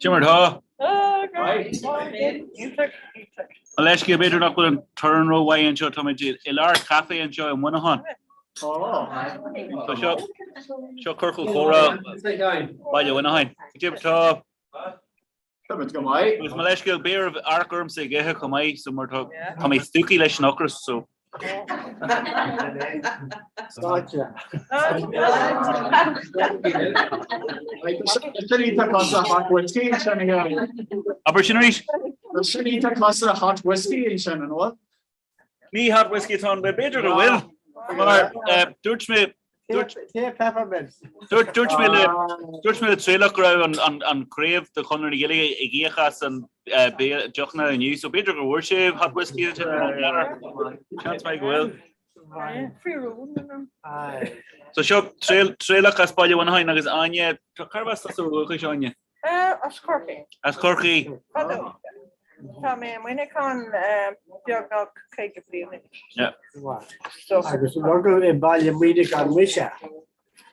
é mar atá. Mo leithscéal, b'fhéidir nach bhfuil an torann rómhaith anseo, táimid i lár caife anseo i Muineachán. Tá seo seo Ciorcal Comhrá Baile Mhuineacháin. Cad é mar atá. Táimid go maith. Agus mo leithscéal, b'fhéidir amharc ormsa ag ithe chomh maith, so mar tá tá mé stiúgtha leis an ocras, so. Sáite. Abair sin arís. Sin iontach cosúil le hot whiskey ansin, an bhfuil? Ní hot whiskey atá ann, b'fhéidir go bhfuil. Mar dúirt mé Dúirt peppermint. Dúirt mé le dúirt mé le Traolach go raibh an craobh de Chonradh na Gaeilge ag íoc as an deochanna inniu, so b'fhéidir go bhfuair sé hot whiskey Seans maith go bhfuil. So seo Traolach as Baile Mhuineacháin agus Áine, cárb as tusa ó dhúchas Áine? As Corcaigh. As Corcaigh. Fadó. Tá mé i Muineachán beagnach 50 bliain anois. Agus rugadh i mBaile Muineacháin mise.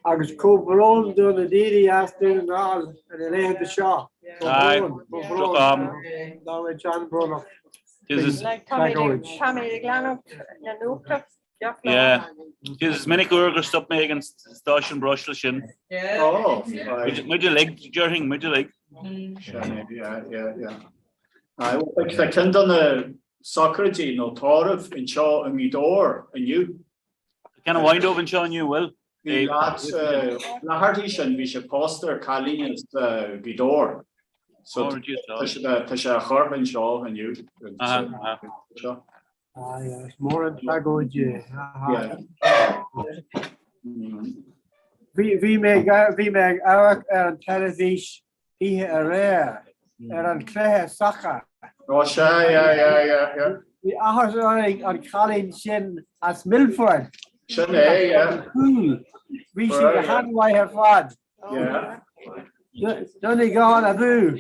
Agus comhbhrón do na daoine as Dún na nGall ar na laethanta seo. Comhbhrón, comhbhrón. Tá muid an-bhrónach. Tá mé ag leanacht na nuachta. Yeah. Is minic uair gur stop mé ag an stáisiún breosla sin. Oh, Muid uilig, déarfainn, muid uilig. Yeah, yeah, yeah. Tá ceann de na sochraidí nó tórramh anseo i nGaoth Dobhair inniu. Tá ceann amháin dóibh anseo inniu, bhfuil? Bhí Flaherty sin, bhí sé pósta ar cailín as Gaoth Dobhair. So tá sé á chur anseo inniu. Seo. Is mór an tragóid é. Bhí mé bhí mé ag amharc ar an teilifís oíche aréir ar an cluiche sacair. Ó sea, yeah, yeah, yeah, yeah. Bhí áthas orainn an cailín sin as Milford. Sin é, yeah. Bhí sí go han-mhaith ar fad. Yeah. Donegal abú!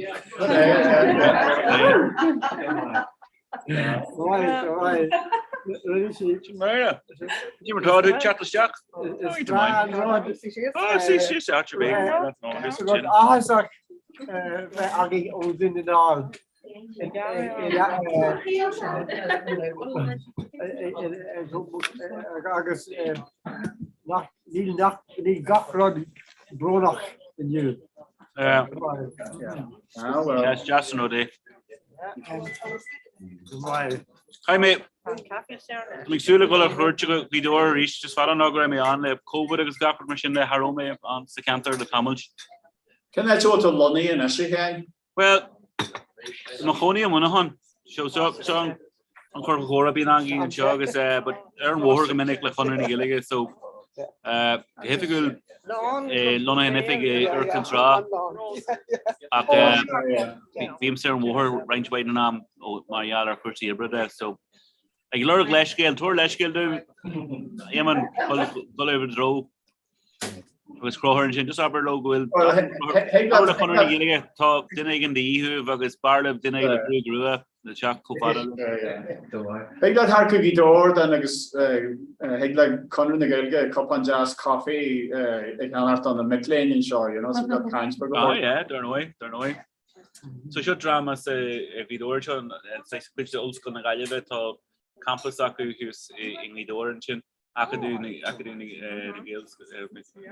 Right, right. Máire, Cad é mar tá tú teacht isteach? Rud áthasach bheith againn ó Dhún na nGall. Agus níl gach rud brónach inniu. Is deas an rud é. Caithfidh mé ag súil le dhul ar chuairt go Gaoth Dobhair arís, is fada ná go raibh mé ann le Covid agus gach rud mar sin de, cha raibh mé ann sa cheantar le tamall. Cén áit a bhfuil tú lonnaithe anois, a Sheáin? Bhuel, i mo chónaí i Muineachán. So, so, so an ciorcal comhrá a bhíonn againn anseo agus eh, but ar an bhóthar go minic le Conradh na Gaeilge so eh, go hoifigiúil eh, lonnaithe in oifig i Iúr Cinn Trá ach eh, bímse ar an bhóthar roinnt mhaith den am ó mar gheall ar chúrsaí oibre de so ag lorg leithscéal, tabhair leithscéal dom Éamonn dul ar an dtreo agus Conchúr ansin just abair leo go bhfuil abair le Conradh na Gaeilge tá duine éigin de dhíth uaibh agus b'fhearr libh duine le gruaig rua le teacht chomh fada Thig leat theacht go Gaoth Dobhair then agus thig le Conradh na Gaeilge cupán deas coffee a cheannacht do na mic léinn anseo, you know, so got caint beag Ah yeah, dar ndóigh, dar ndóigh. So seo dream as Gaoth Dobhair seo, saghas cuid de Ollscoil na Gaillimhe, tá campas acu thuas i nGaoth Dobhair ansin. Acadamh na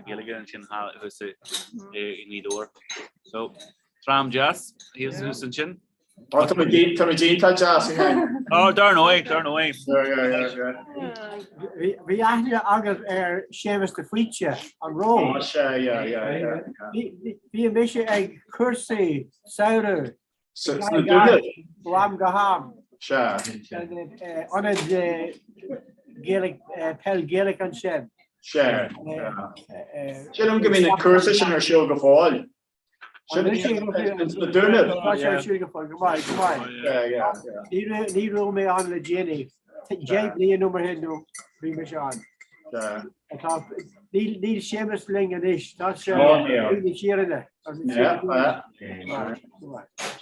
Gaeilge ansin thuas i nGaoth Dobhair. So, dream deas thíos thuas ansin. Tá muid iontach deas, a Sheáin. Ó, dar ndóigh, dar ndóigh. Bhí aithne agat ar Séamus de Faoite, an raibh? Ó, sea, yeah, yeah, yeah. Bhí mise ag cúrsaí samhraidh Sna Dúnaibh? Ó am go ham. Sea. Ionad Gaelic, peil Gaelic ansin. Sea. Sílim go mbíonn an cúrsa sin ar siúl go fóill. Sna Dúnaibh. Tá sé ar siúl go fóill, go maith, go maith. Ní raibh mé ann le déanaí. 10 bliain nó mar sin nó bhí mise ann. Níl Séamus linn anois, tá sé i Sirene.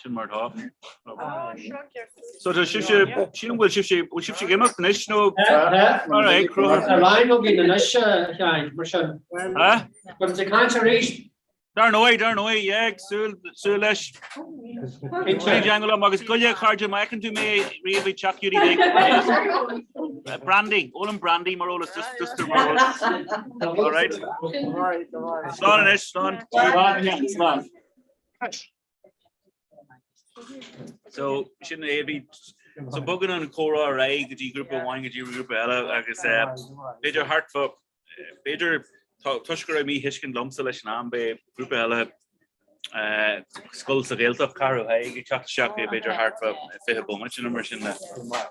Sin mar atá. So tá sibhse, sílim go bhfuil sibhse, bhfuil sibhse ag imeacht anois nó? All right, Ar aghaidh againn anois, a Sheáin, mar sin. Beimid ag caint arís. Dar ndóigh, dar ndóigh, yeah, ag súil, súil leis. Coinnigh i dteagmháil liom agus goile a chairde, má fheiceann tú mé riamh ag teach Judy Big, brandy, ólaim brandy mar eolas, just, just mar eolas. All right. Slán anois, slán. Slán, slán. So sin é bhí so bogann an comhrá ar aghaidh go dtí grúpa amháin go dtí grúpa eile agus eh, b'fhéidir thart fá b'fhéidir toisc go raibh míthuiscint liomsa leis an am beidh grúpa eile eh, scoil sa Ghaeltacht Ceathrú Thaidhg ag teacht isteach é b'fhéidir thart fá 20 bomaite nó mar sin de.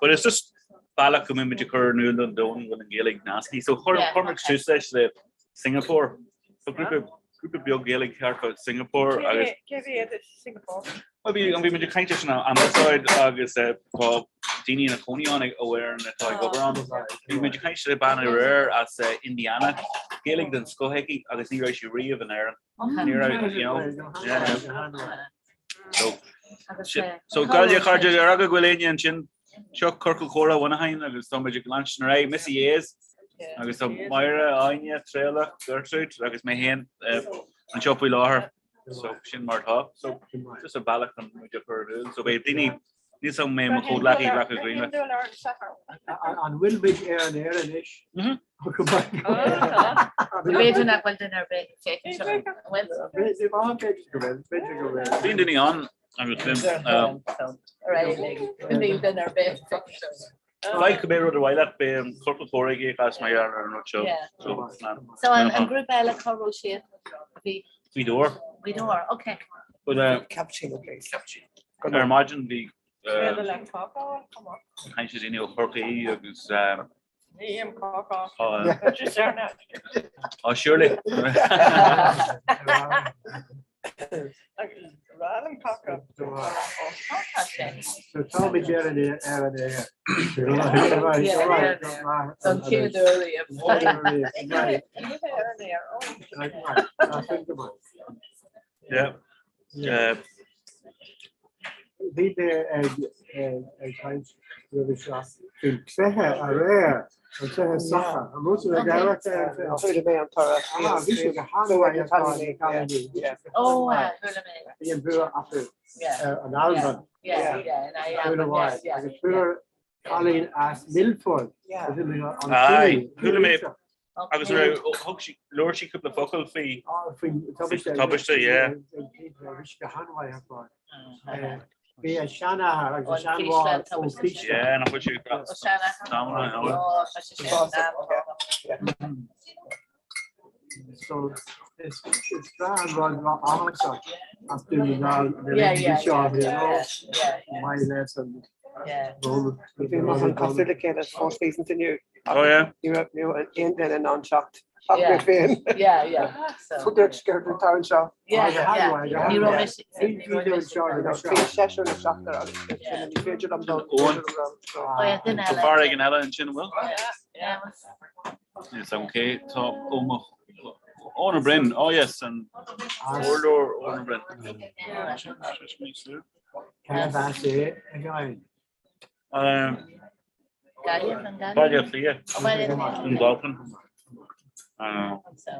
But it's just bealach go mbeimid ag cur in iúl don domhan go bhfuil an Ghaeilge nasctha. So chuir chuir muid tús leis le Singapore. So grúpa grúpa beag Gaeilge thart fá Singapore agus Cé mhéad i Singapore? Bhuel bhí bhí muid ag caint leis an ambasáid agus eh, tá daoine ina cónaí ann ó Éirinn atá ag obair ann. Bhí muid ag caint le bean aréir as eh, Indiana, Gaeilge den scoth aici agus ní raibh sí riamh in Éirinn. Ní raibh, you know, yeah. So, so Gaillimh chairde ar eagla go bhfuil éinne ansin seo Ciorcal Comhrá Mhuineacháin agus tá muid ag leanstan ar aghaidh Missy Hayes agus tá Máire Áine Traolach Gertrude agus mé féin eh, anseo faoi láthair so sin mar atá so just a bealach chun muid a chur in iúl so beidh daoine níl sam mé mo chomhghleacaí glacadh green An bhfuil muid ar an aer anois? B'fhéidir nach bhfuil duine ar bith ag féachaint seo. Bíonn daoine ann agus bíonn Níl duine ar bith. Faigh cibé rud ar mhaith leat, beidh an ciorcal comhrá ag éirí mar gheall ar an rud seo. So an grúpa eile cá raibh siad? Bhí Gaoth Dobhair. Gaoth Dobhair, okay. But Cappuccino please. Ar maidin bhí caint le daoine ó Chorcaí agus Ní him cácá. Oh, surely. So tá muid ar an aer ar an aer. An chéad uair riamh. Yeah. Bhí mé ag ag caint. roimhe seo faoin cluiche aréir, an cluiche sacair. An raibh tú ag amharc ar an cluiche? Chuala mé an toradh. Ah, bhí sé go han-mhaith ar fad na cailíní. Bhí an bua acu ar an Albain. Cúl amháin. Agus fuair cailín as Milford. Aye, chuala mé agus thug sí, labhair sí cúpla focal faoi tubaiste, yeah. Bhí sé go han-mhaith ar fad. Bhí a seanathair agus a seanmháthair ó Chríost. Yeah, nach bhfuil sé So is is breá an rud áthasach as Dún na nGall na rudaí seo you know maith leis an Bhí mé an cosúil le chéile Four Seasons inniu. Oh yeah. Ní raibh ní raibh aon duine in ann teacht ach mé féin. Yeah, yeah. So dúirt sciorr an t-am seo. Yeah, yeah. Ní raibh mise ní raibh mise. Bhí seisear nó seachtar agus ní féidir liom dul. Owen. Oh yeah, duine Tá eile. fear éigin eile ansin, an bhfuil? Yeah. Is okay, tá Eoin Ó Broin, oh yes, an Comhairleoir Eoin Ó Broin. Cad as é a Ghaibh? Gaillimh, an Gaillimh? Baile Átha Cliath, Oh, Baile Átha Cliath. Dún Dolcáin. So,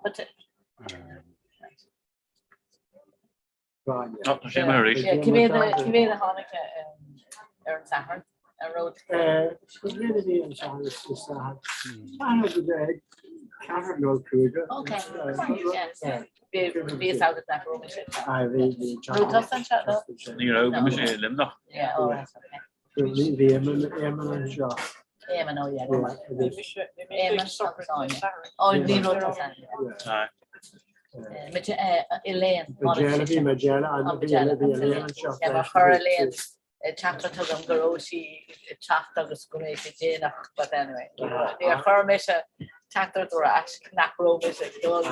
but Tá sé imithe arís. Cé mhéad a tháinig ar an Satharn? An raibh? Cé mhéad a bhí an Satharn is Satharn? Satharn go dtí ceathair nó cúigear. Ok. Bhí fhios agat nach raibh mise. Bhí bhí. Raibh tusa anseo nó? Ní raibh, bhí mise i Luimneach. Yeah, all right, okay. Bhí Éamonn anseo. Éamonn, oh yeah. Éamonn agus Áine. Ó, ní raibh tusa ann. Elaine. Majella, bhí Majella an bhí Elaine anseo. Mar chuir Elaine teachtaireacht chugam go raibh sí ag teacht agus go mbeidh sí déanach but anyway. Níor chuir mise teachtaireacht ar ais nach raibh mise ag dul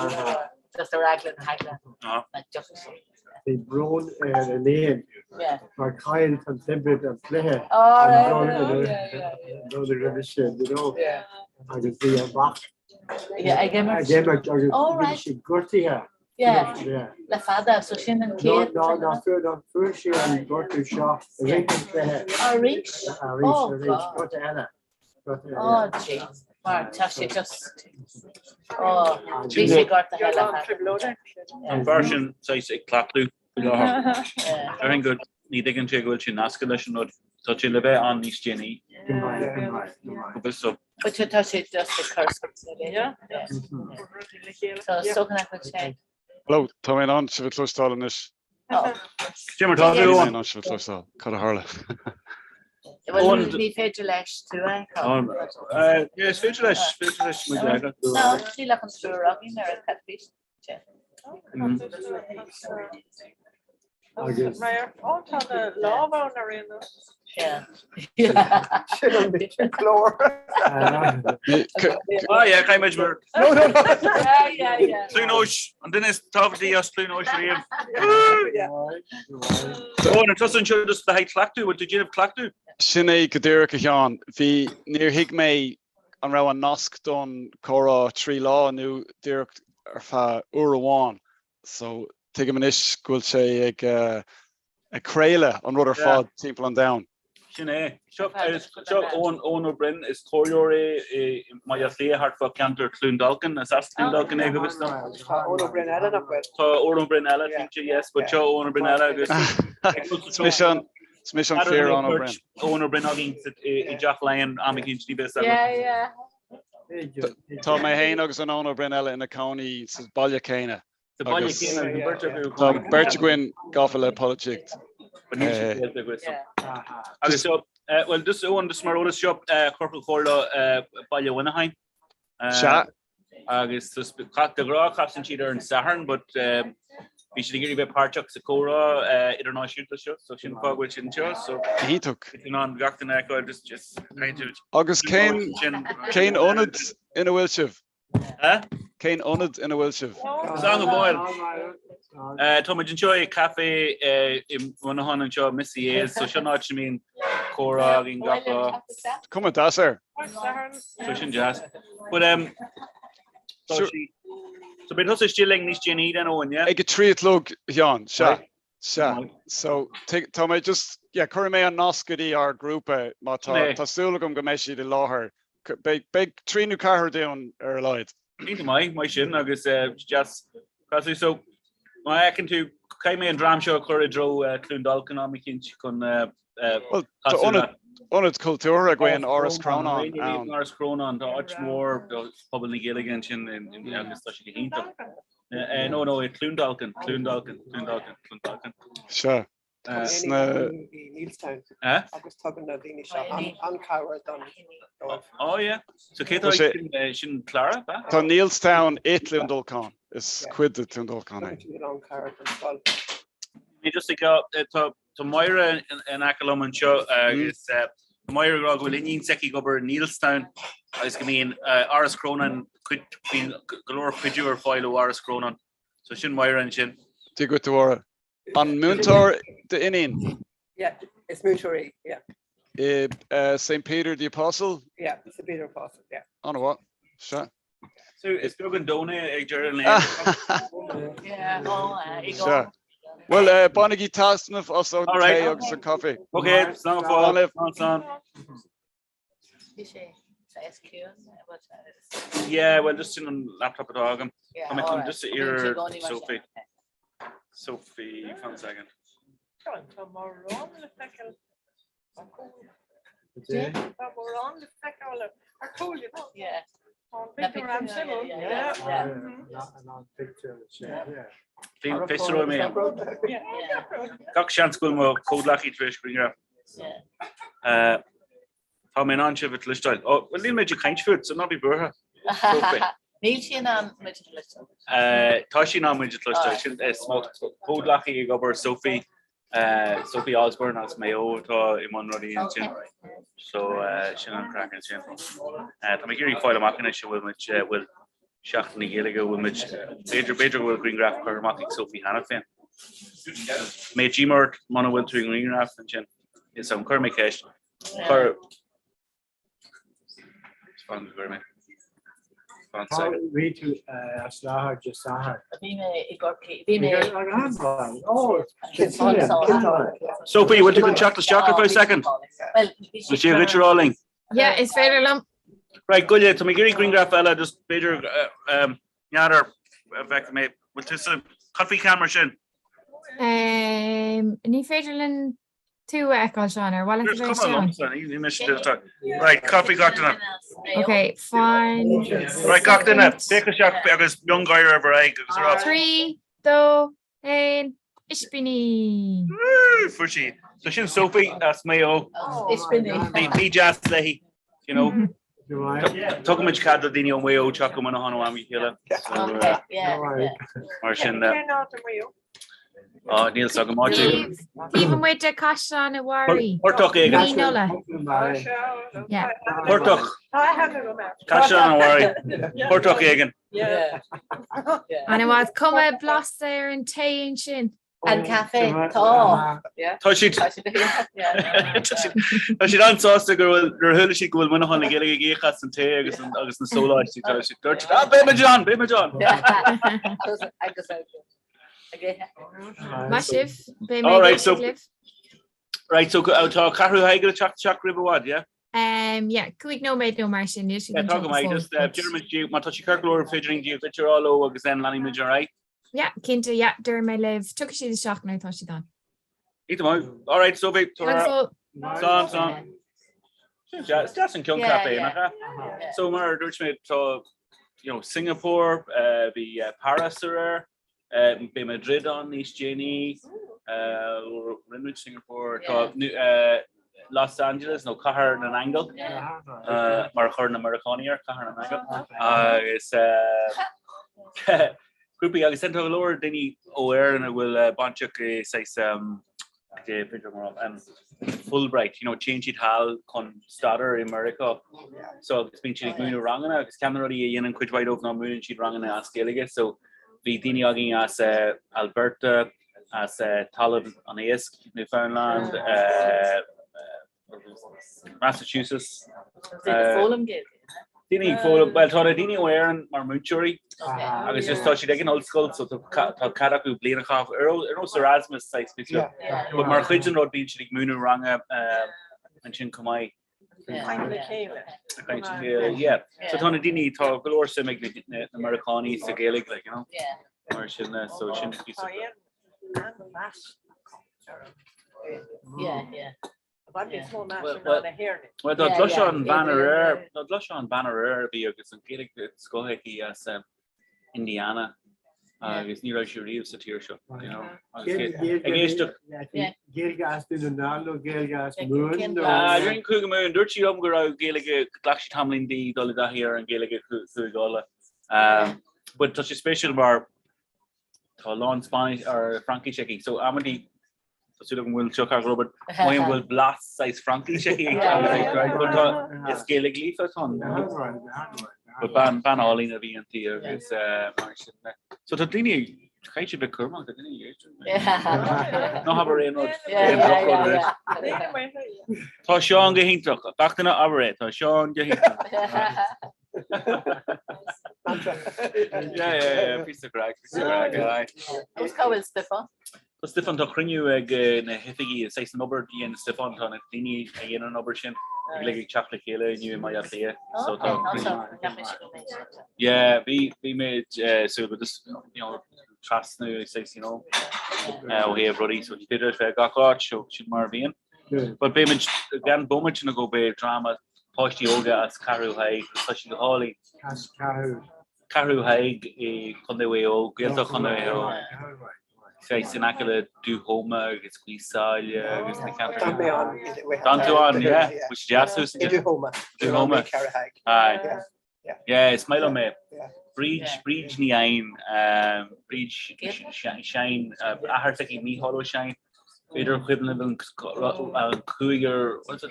just ar eagla na heagla nach dtiocfadh sí. Bhí brón ar Elaine mar chaill an Tiobraid an cluiche an rud roimhe sin, you know, agus bhí a mhac ag imirt agus bhí sé gortaithe. Le fada, so sin an chéad. Ná ná fuair ná fuair sé an gortú seo i rith an chluiche. Arís? Arís, arís, gortú eile. Oh jeez, mar tá sé just oh bhí sé gortaithe le fada. An fear sin saghas ag cleachtadh faoi láthair. Déarfainn go ní dtuigeann sé go bhfuil sé nasctha leis an rud. Tá sé le bheith ann níos déanaí. Go bhfios dom. But tá sé just ag cur suas le yeah. So is dócha nach bhfuil sé. Hello, tá mé in ann sibh a chloisteáil anois. Cé mar tá tú, Tá mé Eoin? in ann sibh a chloisteáil. Cad a tharla? Well, ní féidir leis tú a fheiceáil. Yeah, is féidir leis, féidir leis muid a fheiceáil. No, níl ach an triúr againn ar an teilifís. Agus. Ó tá na lámha ann ar aon nós. Sin an bit glór. Ah, yeah, caithfidh muid mar. No, no, no. Yeah, yeah, yeah. Cluain Eois, an duine is tábhachtaí as Cluain Eois riamh. Ó, an tusa anseo just le haghaidh cleachtadh, bhfuil tú ag déanamh cleachtadh? Sin é go díreach a Sheáin. Bhí, níor thuig mé an raibh an nasc don comhrá 3 lá nó díreach ar feadh uair amháin. So tuigim anois go bhfuil sé ag ag craoladh an rud ar fad timpeall an domhain. Sin é. Seo seo Eoin Eoin Ó Broin, is comhairleoir é i mBaile Átha Cliath thart fá cheantar Chluain Dolcáin, is as Cluain Dolcáin é go bhfios dom. Tá Eoin Ó Broin eile nach bhfuil? Tá Eoin Ó Broin eile, cinnte, yes, but seo Eoin Ó Broin eile agus Is mise an is mise an fíor Eoin Ó Broin. Eoin Ó Broin againn i dTeach Laighean am éicint ní bheas Yeah, yeah. Tá mé féin agus an Eoin Ó Broin eile ina cónaí sa baile céanna. Sa baile céanna, bhí beirt acu. Tá beirt againn gafa le polaitíocht. Agus so, well, just Eoin, just mar eolas seo, Corca Chomhairle Baile Mhuineacháin. Sea. Agus de ghnáth casann siad ar an Satharn, but bhí siad ag iarraidh bheith páirteach sa chomhrá idirnáisiúnta seo, so sin an fáth go bhfuil siad anseo. So, Iontach. in ann gach duine a fheiceáil, just, just caint. Agus cén, cén ionad ina bhfuil sibh? Eh? Cén ionad ina bhfuil sibh? Is ann go bhfuil. Tá muid anseo i caife i Muineachán anseo, Missy A's, so seo an áit a mbíonn comhrá againn gach lá. Cuma deas air. So sin deas. But um, so beidh tusa istigh linn níos déanaí then Eoin, yeah? Ag a 3 a chlog, Sheáin, sea. Sea, so tá mé just, yeah, cuirfidh mé an nasc go dtí ár grúpa má tá, tá súil agam go mbeidh siad i láthair. Beidh, beidh trí nó ceathrar dúinn ar a laghad. Iontach maith, maith sin agus deas casadh. So má fheiceann tú, caithfidh mé an dream seo a chur i dtreo Cluain Dolcáin am eicínt chun Bhuel, tá ionad, ionad cultúrtha againn, Áras Chrónáin ann. Áras Chrónáin, tá áit mhór do phobal na Gaeilge ansin agus tá sé go hiontach. No, no, i Cluain Dolcáin, Cluain Dolcáin, Cluain Dolcáin, Cluain Dolcáin. Sea. Eh? Sna. I Neilstown agus tugann na daoine seo an-chabhair don dóibh. Oh yeah. So cé tá sin sin Clara, ba? Tá Neilstown i Cluain Dolcáin. Is cuid de Cluain Dolcáin é. Tugann siad an-chabhair don scoil. Mé just ag tá Tá Máire in aice liom anseo agus tá Máire ag rá go bhfuil iníon s'aici ag obair i Neilstown agus go mbíonn Áras Chrónáin, bíonn go leor cuidiú ar fáil ó Áras Chrónáin. So sin Máire ansin. Dia dhuit a Mháire. An múinteoir d'iníon? Yeah, is múinteoir í, yeah. I St Peter the Apostle? Yeah, St Peter Apostle, yeah. An-mhaith, sea. So is beag an domhan é ag deireadh an lae. Sea. Bhuel, bainigí taitneamh as an tae agus an caife. Ok, slán go fóill. Slán, slán. Yeah, well, just sin an laptop atá agam. Tá mé chun just iarraidh Sophie. Sophie, fan second. Tá mórán le feiceáil Tá mórán le feiceáil ar chúl. Fiosróidh mé. Gach seans go bhfuil mo chomhghleacaí tar éis grianghraf. Tá mé in ann sibh a chloisteáil. Ó, bhuel níl muid ag caint fút, so ná bí buartha. Níl sí in ann muid a chloisteáil. Tá sí in ann muid a chloisteáil. Sin is mo chomhghleacaí ag obair Sophie. Sophie Osborne as Maigh Eo atá i mbun rudaí ansin. So sin an craic ansin. Tá mé ag iarraidh fáil amach anois an bhfuil muid, bhfuil Seachtain na Gaeilge, bhfuil muid, b'fhéidir, b'fhéidir go bhfuil grianghraf curtha amach ag Sophie cheana féin. Mbeadh díomá ort muna bhfuil tú i ngrianghraf ansin. Is am, cuirfidh mé ceist. Cuir. Bhí tú as láthair Dé Sathairn. Bhí mé i gCorcaigh. Bhí mé. Sophie, bhfuil tú chun teacht isteach ar feadh second? Bhfuil sé dhuit a rá linn? Yeah, is féidir liom. Right, goile, tá mé ag iarraidh grianghraf eile, just b'fhéidir n'fheadar a bheith mé, bhfuil tusa, cad faoi cheamara sin? Ní féidir linn tú a fheiceáil, Seán, ar mhaith leat a bheith isteach? Right, cad faoi gach duine. Ok, fine. Right, gach duine, féach isteach agus miongháire ar bhur aghaidh agus a rá. 3, 2, 1, Ispíní! Fuair sí. So sin Sophie as Maigh Eo. Ispíní. Bí deas léi, you know. Tugaimid cead do daoine ó Mhaigh Eo teacht go Muineachán ó am go chéile. Mar sin de. Cén áit i Maigh Eo? Á, níl 's agam áit éigin. Taobh amuigh de Caisleán an Bharraigh. Portach éigin. Mín Uladh. Portach. Caisleán an Bharraigh. Portach éigin. An-mhaith. Cuma blasta ar an tae ansin. An caife, tá. Tá siad Tá siad an-sásta go bhfuil nuair a chuala siad go bhfuil Muineachán le Gaeilge ag íoc as an tae agus agus na sóláistí tá siad dúirt siad ah beidh muid ann beidh muid ann. Agus Maith sibh, beidh mé ag éisteacht libh. Right, so tá Ceathrú Thaidhg ag teacht isteach roimh i bhfad, yeah? Um, yeah, 5 nóiméad nó mar sin, níl siad Yeah, tá go maith, just déarfaimid Dia, má tá sé ceart go leor féidir linn Dia duit a rá leo agus then leanfaidh muid ar aghaidh. Yeah, cinnte, yeah, déarfaidh mé libh. Tiocfaidh siad isteach nuair atá siad ann. Iontach maith. All right, Sophie, Thanks, Slán, slán. Is deas an coincheap é, nach ea? So mar a dúirt mé, tá you know, Singapore, uh, bhí uh, Paris aréir, uh, beidh Madrid ann níos déanaí, uh, rinne muid Singapore, tá uh, Los Angeles nó Cathair na nAingeal, uh, mar a chuir na Meiriceánaigh air, Cathair na nAingeal, agus uh, grúpaí agus tá go leor daoine ó Éirinn a bhfuil bainteach i saghas Fulbright, you know, téann siad thall chun staidéar i Meiriceá. So agus bíonn siad ag múineadh ranganna agus ceann de na rudaí a dhéanann cuid mhaith dóibh ná múineann siad ranganna as Gaeilge. So bhí daoine againn as Alberta, as Talamh an Éisc, Newfoundland, Massachusetts. Foghlaim Gaeilge. Daoine ag foghlaim, bhuel tá na daoine ó Éirinn mar múinteoirí agus just tá siad ag an ollscoil so tá cead acu bliain a chaitheamh ar nós Erasmus saghas píosa. But mar chuid den rud bíonn siad ag múineadh ranga ansin chomh maith. Caint le chéile. Caint le chéile, yeah. So tá na daoine, tá go leor suim ag na Meiriceánaigh sa Ghaeilge, like, you know. Mar sin, so sin píosa. Tá an-mheas acu. Yeah, yeah. Bhuel, dá gcloisfeá an bhean aréir, dá gcloisfeá an bhean aréir a bhí agus an Ghaeilge den scoth aici as Indiana agus ní raibh sí riamh sa tír seo, you know. Agus ag éisteacht. Gaeilge as Dún na nGall nó Gaeilge as Mumhan nó? Déarfainn Cúige Mumhan. Dúirt sí liom go raibh Gaeilge, ghlac sí tamaillín di dul i dtaithí ar an Ghaeilge Chúige Uladh. But tá sé spéisiúil mar tá a lán Spáinnis or Fraincis aici, so amantaí Tá súil agam go bhfuil seo ceart go leor, but mothaím go bhfuil blas saghas Fraincis aici but tá is Gaeilge líofa atá ann. But bean bean álainn a bhí inti agus mar sin de. So tá daoine caithfidh siad bheith cúramach tá daoine ag éisteacht. Ná habair aon rud aon drochrud anois. Tá Seán go hiontach. Gach duine abair é, tá Seán go hiontach. Yeah, yeah, yeah, píosa craic, píosa craic, aye. Agus cá bhfuil Stiofán? Tá Stiofán, tá cruinniú ag na hoifigí, is saghas an obair a dhéanann Stiofán, tá na daoine a dhéanann an obair sin uilig ag teacht le chéile inniu i mBaile Átha Cliath. So tá cruinniú. Yeah, bhí, bhí mé so but just, you know, trasnú, saghas, you know, ó thaobh rudaí, so ní féidir leis bheith gach áit, so sin mar a bhíonn. But beimid, gan bomaite nó dhó beidh dráma páistí óga as Ceathrú Thaidhg, tá siad go hálainn. As Ceathrú. Ceathrú Thaidhg i Contae Mhaigh Eo, Gaeltacht Chontae Mhaigh Eo. Saghas in aice le Dúthóma agus Gaoth Sáile agus na ceantair. D'fhan mé ann. D'fhan tú ann, yeah. Bhfuil sé deas thuas I Dúthóma. Dúthóma. Ceathrú Thaidhg. Aye. Yeah, is maith liom é. Bríd, Bríd Ní Eidhin, Bríd Shine, athair s'aici Mícheál Ó Seighin. B'fhéidir an cuimhin libh an cúigear, what's it,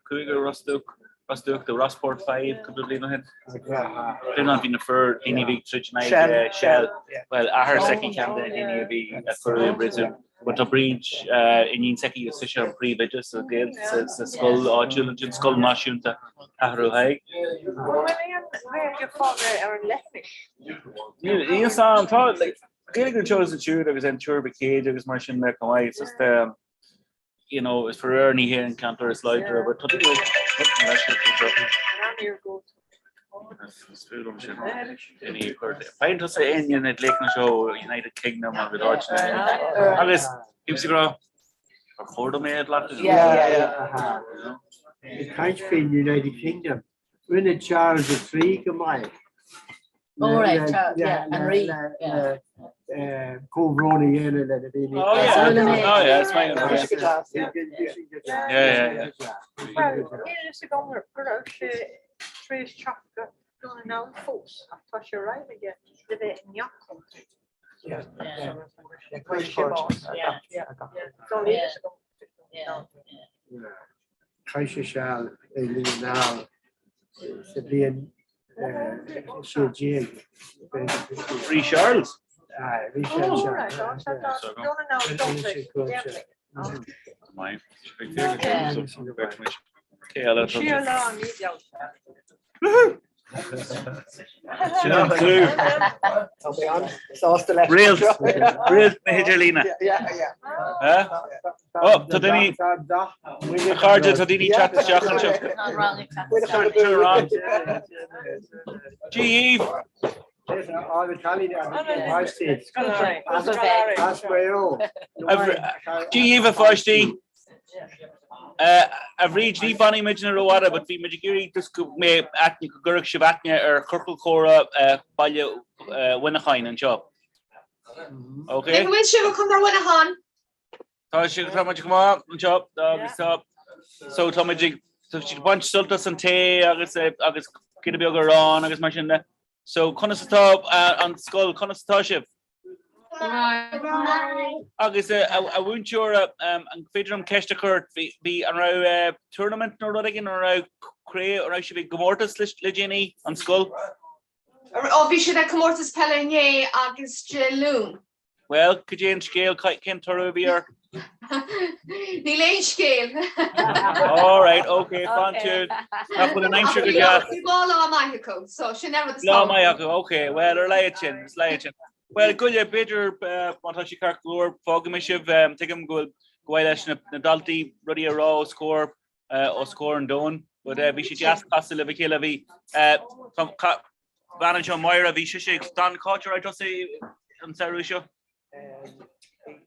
cúigear Ros Dumhach, Ros Dumhach, the Rossport Five cúpla bliain ó shin. Cuimhin liom bhí na fir, daoine a bhí ag troid in aghaidh Shell. Bhuel, athair s'aici ceann de na daoine a bhí a cuireadh i bpríosún. But tá Bríd, iníon s'aici is sise an príomhoide sa Ghael, sa scoil áitiúil ansin, Scoil Náisiúnta Cheathrú Thaidhg. An bhfuil aon Ghaeilge fágtha ar an leithinis? Níl a fhios agam. Tá, like, Gaeilge anseo is ansiúd agus an Tuar Mhic Éadaigh agus mar sin de chomh maith. It's just, um, you know, is faraor ní hé an ceantar is láidre, but tá daoine Faigheann tusa aon na glaochanna seo United Kingdom agus áiteanna agus bímse ag rá ar chóir dom é a ghlacadh. Ag caint faoin United Kingdom, Rinne Charles III go maith. Oh right, Charles, yeah, an rí, yeah. Comhbhrón a dhéanamh le na daoine. Oh yeah, oh yeah, it's my yeah. Yeah, yeah, yeah. Well, níl fhios agam go raibh sé tar éis teacht go Dún na nGall fós, ach tá sé roghnaithe le bheith i ngach contae. Yeah. Fuair sé bás. Yeah, yeah. So níl fhios agam. Chaith sé seal i nDún na nGall sa bhliain 16. Rí Charles? Aye, Rí Charles. Oh, right, oh, so tá Dún na nGall dulta, déanfaidh. Siar lá ní bheadh. Sin an clú. Tá mé an-sásta leis. Réalt réalt na hidirlíne. Ó, tá daoine a chairde, tá daoine ag teacht isteach anseo. Dia dhaoibh! Dia dhaoibh a pháistí! A Bhríd, ní fhanfaidh muidne rófhada, but bhí muid ag iarraidh just go mbeadh aithne, go gcuirfeadh sibh aithne ar Chiorcal Comhrá Baile Mhuineacháin anseo. Ok? Cén chaoi a bhfuil sibh a Chontae Mhuineacháin? Tá sé, tá muid go maith anseo agus tá, so tá muid ag, tá siad ag baint sult as an tae agus agus giota beag arán agus mar sin de. So conas atá an scoil, conas atá sibh? Agus a mhúinteoir, an féidir liom ceist a chur ort? Bhí, an raibh tournament nó rud éigin, an raibh craobh, an raibh sibh i gcomórtas le déanaí, an scoil? Ó, bhí siad ag comórtas peile inné agus Dé Luain. Bhuel, cad é an scéal, cén toradh a bhí air? Níl aon scéal. All right, okay, fan tú. Nach bhfuil an aimsir go deas. Bhí lá maith acu, so sin ar rud is Lá maith acu, okay, well ar a laghad sin, is laghad sin. Well, goile, b'fhéidir má tá sé ceart go leor, fágfaidh mé sibh, tuigim go bhfuil go mhaith leis na daltaí rudaí a rá os comhair os comhair an domhain, but bhí sé deas casadh libh a chéile, bhí bean anseo Máire, bhí sise ag stan cá háit a raibh tusa an samhradh seo?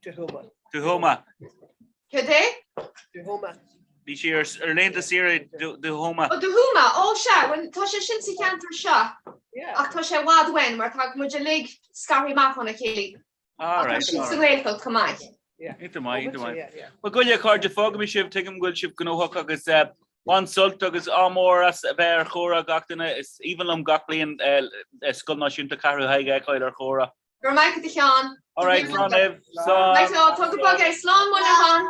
Tuthuma. Tuthuma. Cad é? Tuthuma. Bhí sí ar laethanta saoire Tuthuma. Ó Tuthuma, ó sea, bhuel tá sé sin sa cheantar seo ach tá sé i bhfad uainn mar tá muid uilig scartha amach óna chéile. Ach tá siad sa Ghaeltacht chomh maith. Iontach maith, iontach maith. Bhuel goile a chairde, fágfaidh mé sibh, tuigim go bhfuil sibh gnóthach agus bain sult agus ádh mór as a bheith ar chomhrá gach duine. Is aoibhinn liom gach bliain Scoil Náisiúnta Cheathrú Thaidhg a fheiceáil ar chomhrá. Go raibh maith agat a Sheáin. All right, slán libh. Slán. Right, so, tóg go bog é. Slán Muineachán.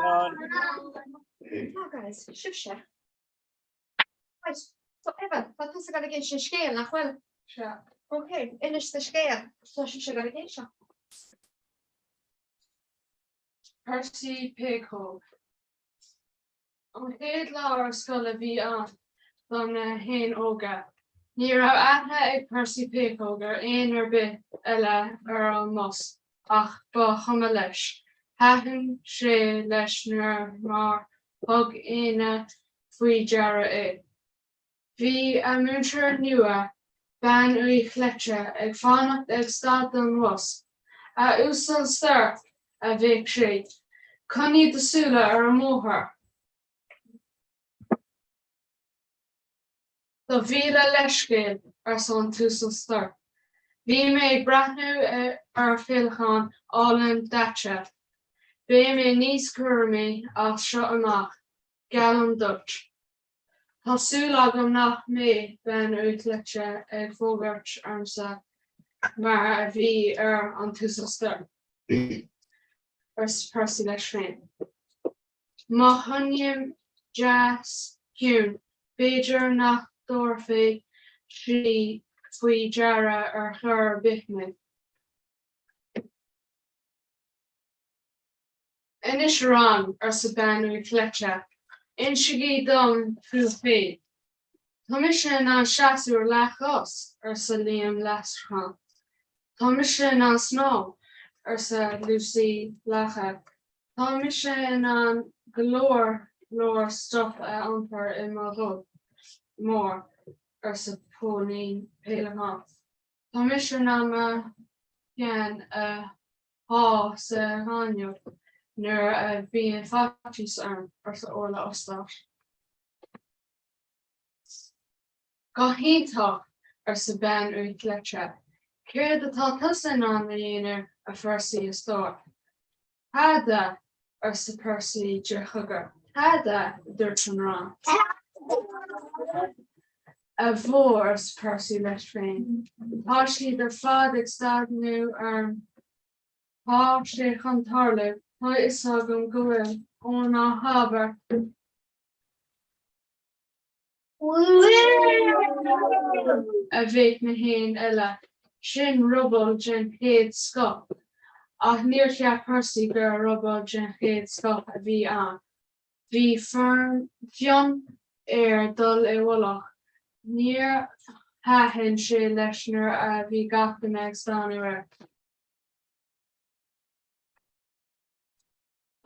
Oh guys, sibhse. Right, so Eva, tá tusa ag dul ag insint scéal, nach bhfuil? Sea. Ok, inis do scéal. Tá sibhse ag dul ag inseacht. Percy Péacóg. An chéad lá ar scoil a bhí ann do na héin óga. Ní raibh aithne ag Percy Péacóg ar éan ar bith eile ar an mbus ach ba chuma leis. Thaitin sé leis nuair nár thug éinne faoi deara é. Bhí a múinteoir nua, Bean Uí Chleite, ag fanacht ag stad don bhus. 'A Uasail Storc! a bhéic sí. 'Coinnigh do shúile ar an mbóthar! Do mhíle leithscéal, arsa an tUasal Storc. Bhí mé ag breathnú ar féileacán álainn daite. Beidh mé níos cúramaí as seo amach, geallaim duit. Tá súil agam nach mbeidh Bean Uí Chleite ag fógairt ormsa mar a bhí ar an tUasal Storc, arsa Percy leis féin. Má choinním deas ciúin, b'fhéidir nach dtabharfaidh sí faoi deara ar chor ar bith mé. Anois a rang, arsa Bean Uí Chleite, insigí dom fúibh féin. Tá mise in ann seasamh ar leathchos, arsa Liam Leasrachán. Tá mise in ann snámh, arsa Lúsaí Lacha. Tá mise in ann go leor leor stuif a iompar i mo ghob mór, arsa Póilín Péileacán. Tá mise in ann mo cheann a shá sa ghaineamh nuair a bhíonn faitíos orm, arsa Orla Ostáit. Go hiontach, arsa Bean Uí Chleite. Céard atá tusa in ann a dhéanamh, a Phercy, a stór? Tada! arsa Percy de chogar. Tada! a dúirt an rang. A bhó, arsa Percy leis féin, tá siad ar fad ag stánadh orm. Tá sé chun tarlú, tá a fhios agam go bhfuil. Ó ná habair! a bhéic na héin eile. Sin ruball den chéad scoth! Ach níor cheap Percy gur ruball den chéad scoth a bhí ann. Bhí fonn air dul i bhfolach. Níor thaitin sé leis nuair a bhí gach duine ag stánadh air.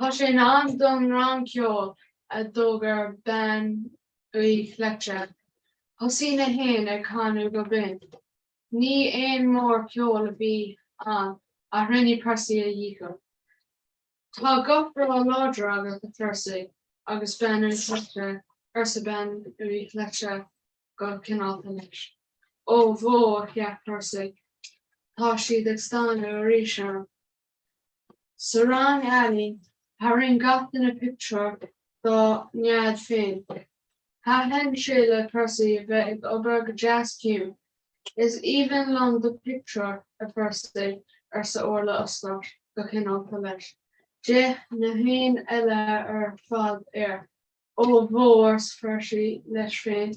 Tá sé in am don rang ceoil, a d'fhógair Bean Uí Chleite. Thosaigh na héin ag canadh go binn. Ní aon mór ceoil a bhí ann ach rinne Percy a dhícheall. Tá guth breá láidir agat, a Phercy, agus Bean Uí Chleite, arsa Bean Uí Chleite go cineálta leis. Ó bhó, a cheap Percy, tá siad ag stánadh arís orm. Sa rang ealaín, tharraing gach duine pictiúr dá nead féin. Thaitin sé le Percy a bheith ag obair go deas ciúin. Is aoibhinn liom do phictiúr, a Phercy, arsa Orla Ostáit go cineálta leis. D'fhéach na héin eile ar fad air. Ó bhó, arsa Percy leis féin,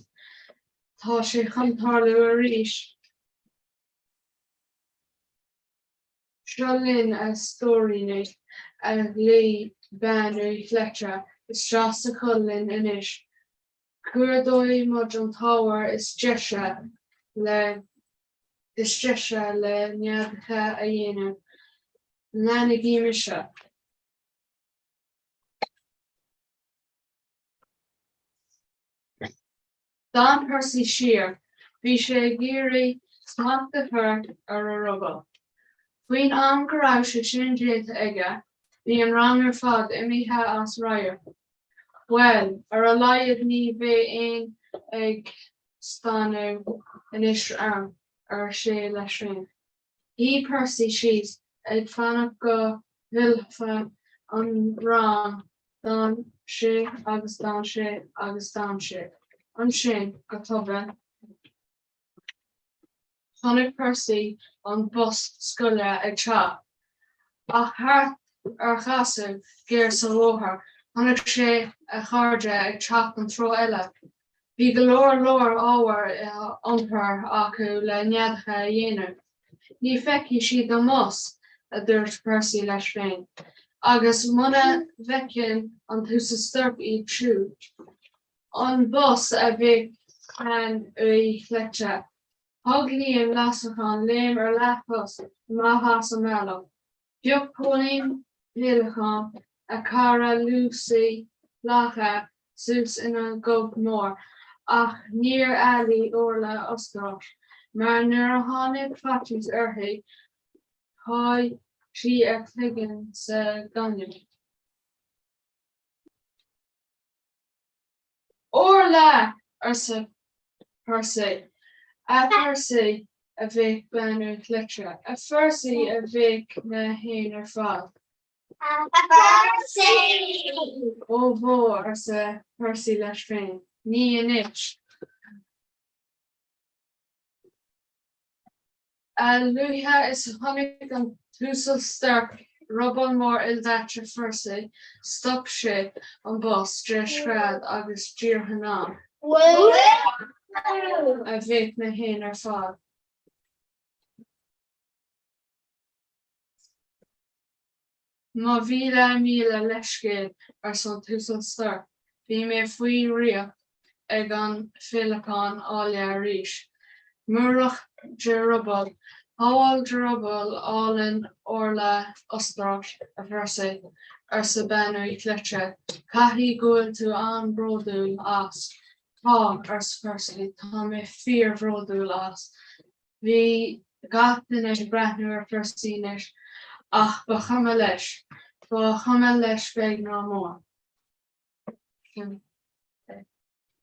tá sé chun tarlú arís. Seo linn, a stóiríní, a ghlaoigh. Bean Uí Shleite, isteach sa choill linn anois. Cuardóidh muid an t-ábhar is deise le is deise le neadacha a dhéanamh. Leanaigí mise. D'fhan Percy siar. Bhí sé ag iarraidh smacht a chur ar a ruball. Faoin am go raibh sé sin déanta aige, bhí an rang ar fad imithe as radharc. Bhuel, ar a laghad ní bheidh éan ag stánadh anois orm, ar sé leis féin. Shuigh Percy síos ag fanacht go bhfillfeadh an rang. D'fhan sé agus d'fhan sé agus d'fhan sé. Ansin, go tobann, chonaic Percy an bus scoile ag teacht. Ach thart ar chasadh géar sa bhóthar, chonaic sé a chairde ag teacht an treo eile. Bhí go leor leor ábhair á iompar acu le neadacha a dhéanamh. Ní feicfidh siad an bus, a dúirt Percy leis féin, agus muna bhfeiceann an tUasal Stork iad siúd. An bus, a bhéic Bean Uí Shleite. Thug Liam Leasachán léim ar leathchos amach as an mbealach. Phioc Póilín Féileacán a cara Lúsaí Lacha suas ina gob mór, ach níor éalaigh Orla Ostarach, mar nuair a tháinig faitíos uirthi, sháigh sí a cloigeann sa ghaineamh. Orla! arsa Percy. A Phercy! a bhéic Bean Uí Shleite. A Phercy! a bhéic na héin ar fad. A Phercy! Ó bhó, arsa Percy leis féin, ní anois! A luaithe is a chonaic an tUasal Stork ruball mór ildaite Phercy, stop sé an bus de scread agus díreach in am, a bhéic na héin ar fad. Mo mhíle míle leithscéal, arsa an tUasal Stork, bhí mé faoi dhraíocht ag an bhféileacán áille arís. Murach do ruball. Shábháil do ruball álainn Orla Ostarach, a Phercy, arsa Bean Uí Shleite, caithfidh go bhfuil tú an-bhródúil as. Tá, arsa Percy, tá mé fíorbhródúil as. Bhí gach duine ag breathnú ar Phercy anois, ach ba chuma leis. Ba chuma leis beag ná mór. Sin é.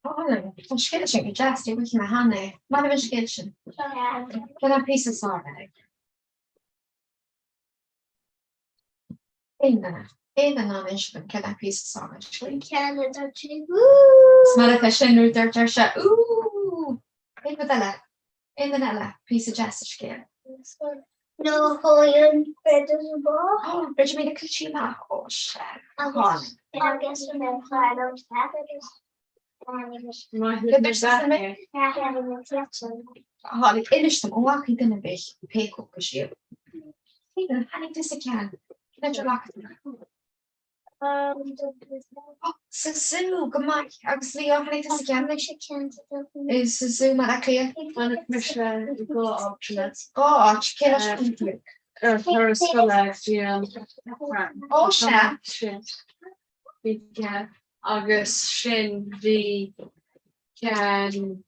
Tá an scéal sin go deas, ní bhfaighidh mé cheana é. Maith liom an scéal sin. Cén an píosa is fearr é? Aon duine. Aon duine an inse dom cén an píosa is fearr an scéal? An ceann a dúirt sé Úúú! Is maith leat é sin nuair a dúirt sé Úúú! Aon rud eile? Aon duine eile? Píosa deas sa scéal. Nuair a chuaigh an Breidir amach. Breidir mé na cluichí amach. Ó sea. Agus agus an agus Tháinig inis dom an bhfaca duine ar bith pé cúpla siad. Tháinig tusa ceann Cén áit ar bhfaca tú? Sa zú go maith agus Leo tháinig tusa ceann Is sa zú mar a Cliath. Tháinig mise i dhá áiteanna. Dhá áit cén áit a chonaic tú? Ar thuras scoile dtí an Ó sea. Bhí ceann agus sin bhí ceann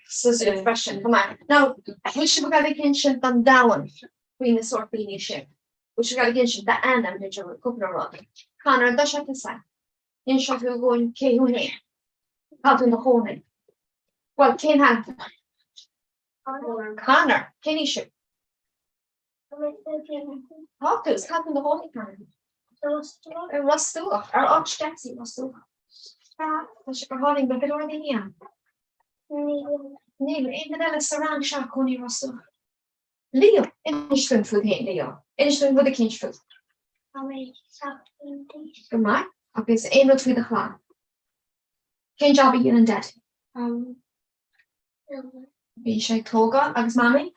Sa zú freisin, go maith. Now, bhfuil sibh ag dul ag insint don domhan faoi na sórt daoine sin? Bhfuil sibh ag dul ag insint d'ainm, b'fhéidir, cúpla rud. Conor, an dtoiseoidh tusa? Inseoidh tú dhúinn cé thú féin? Cá bhfuil tú i do chónaí? Bhuel, cén t-ainm? Conor, cén aois thú? Tá tú, is cá bhfuil tú i do chónaí, Conor? I Ros Dumhach. Ar áit deas í Ros Dumhach? Tá sé go hálainn, bhfuil go leor daoine ann? Níl. Níl. Aon duine eile sa rang seo cónaí i Ros Dumhach? Leo, inis dúinn fút féin, Leo. Inis dúinn rud eicínt fút. Tá mé 7 bliana d'aois. Go maith. Agus aon rud faoi do chlann? Cén job a dhéanann Daddy? Bhí sé ag tógáil agus Mamaí?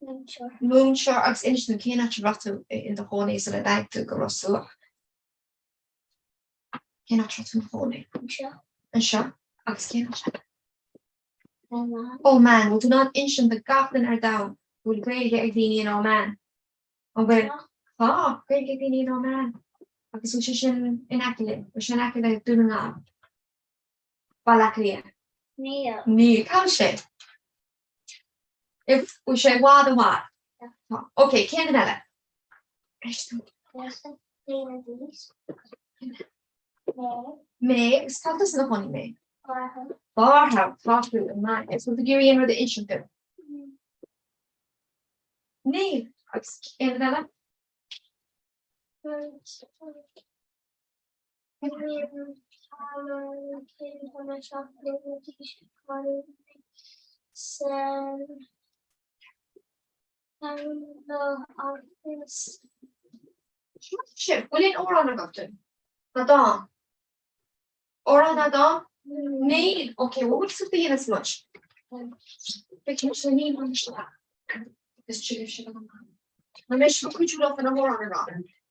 Múinteoir. Múinteoir agus inis dúinn cén áit a raibh tú i do chónaí sula dtáinig tú go Ros Dumhach? Cén áit a raibh tú i do chónaí? Anseo. Anseo? Agus cén áit eile? Oman. Oman. Bhfuil tú in ann insint do gach duine ar domhan go bhfuil Gaeilge ag daoine in Oman? An bhfuil? Tá Gaeilge ag daoine in Oman. Agus bhfuil sé sin in aice linn? Bhfuil sé in aice le Dún na nGall? Baile Átha Cliath? Níl. Níl. Cá bhfuil sé? Bhfuil sé i bhfad i bhfad? Tá. Ok, cén duine eile? Éist tú. Mé, agus cá bhfuil tusa i do chónaí, Mé? Barrtha, tá tú i mBeartha. Agus bhfuil tú ag iarraidh aon rud a insint dúinn? Níl. Agus aon rud eile? Sibh, bhfuil aon amhrán agat dúinn? Nó dán? Amhrán nó dán? Níl. Ok, bhfuil sibh a dhéanas muid? Beidh muid le níl an seo. Is sibh sibh an amhrán. Nó mé sibh cuidiú leo an amhrán a rá.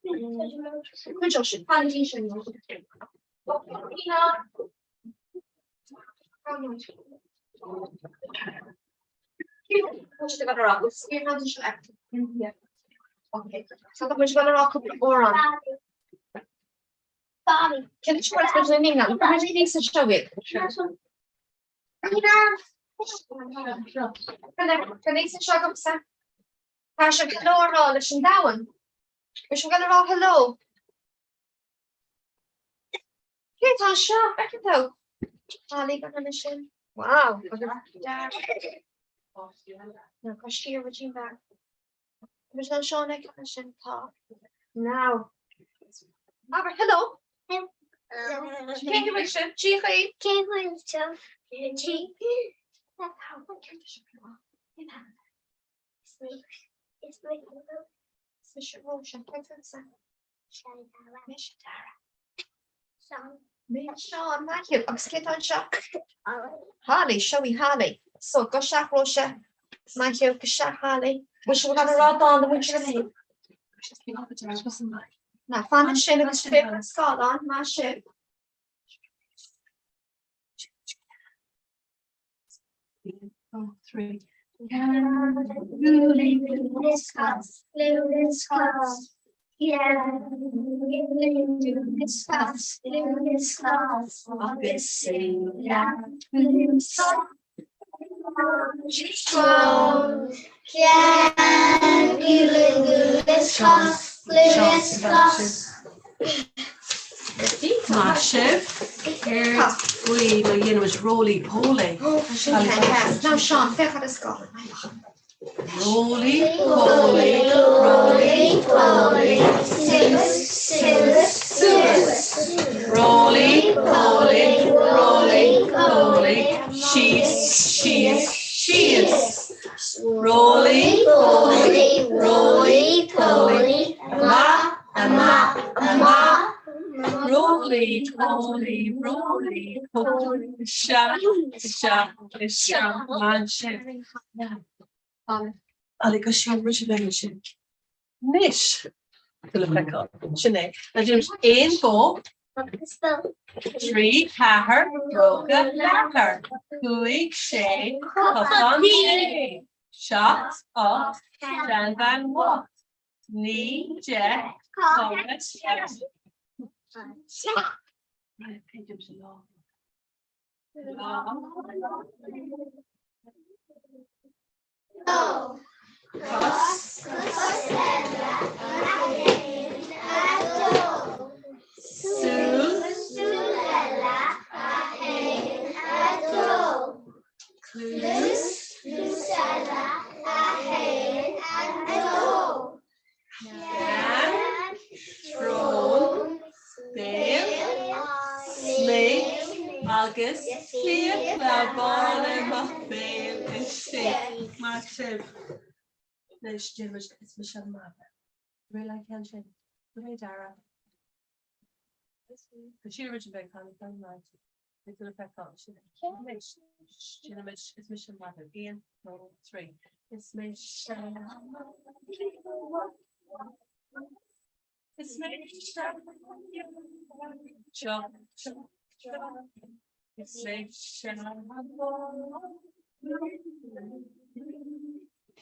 Cuideoidh sibh, fanaigí sin. So tá muid ag dul a rá cúpla amhrán. Cén t-amhrán is fearr libh? Cad é seo agamsa? Tá sibh hello a rá leis an domhan. Bhfuil sibh ag dul a rá hello? Cé tá seo? Feiceann tú? Holly gan an sin. Wow. Nó tá siar ruidín beag. Bhfuil an Seán ag an sin tá. Now. Abair hello. Cé go bhfuil sibh? Dia dhaoibh. Cé bhfuil tú? Is mise Róise. Cé tusa? Mise Dara. Mise Seán Matthew agus cé tá anseo? Holly, seo í Holly. So, gabh isteach Róise, Matthew, gabh isteach Holly. Bhfuil sibh ag dul a rá dán do mhuintir na hÉireann? Now, fan ansin agus féach ar an scáileán, maith sibh. Maith sibh. Céard faoi má dhéanaimid roly poly? Now Seán, féach ar an scáileán. Roly poly, roly poly, suas, suas, suas. Roly poly, roly poly, síos, síos, síos. Roly poly, roly poly, amach, amach, amach. Roly poly, roly poly, isteach, isteach, isteach, maith sibh. Agus sin rud a bheidh sin. Anois, le feiceáil. Sin é. Now déanaimid aon bó, 3, 4, bróga leathair, 5, 6, cosán sé, 7, 8, seanbhean bhocht, 9, 10, cáca te. Ceann, srón, béal, smig agus fiacla bán i mo bhéal istigh. Maith sibh. Anois déanfaimid is mise an madra. Bhfuil an ceann sin? Go dara. Go siar muid an bheidh Beidh tú le feiceáil. Sin é. Sin é. Is mise an madadh. 1, 2, 3. Is mise an madadh. Is mise an madadh. Seo, seo, seo. Is mise an madadh.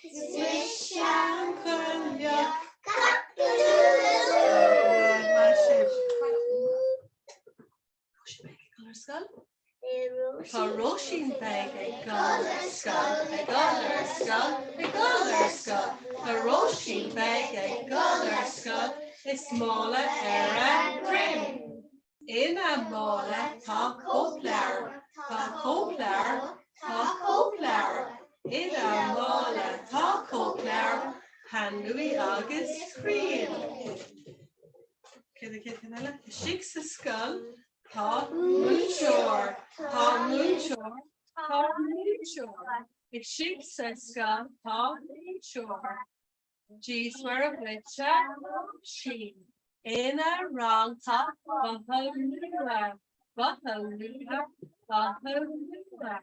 Is mise an coileach. Maith sibh. Róisín Beag ag dul ar scoil? Tá Róisín Beag ag dul ar scoil, ag dul ar scoil, ag dul ar scoil. Tá Róisín Beag ag dul ar scoil, is mála ar a droim. Ina mála tá cóipleabhar, tá cóipleabhar, tá cóipleabhar. Ina mála tá cóipleabhar, peann luaidhe agus crayon. Céad an chéad cheann eile? Istigh sa scoil tá múinteoir, tá múinteoir, tá múinteoir. Istigh sa scoil tá múinteoir. Dia 's Muire dhuit a Róisín. Ina rang tá buachaill nua, buachaill nua, buachaill nua.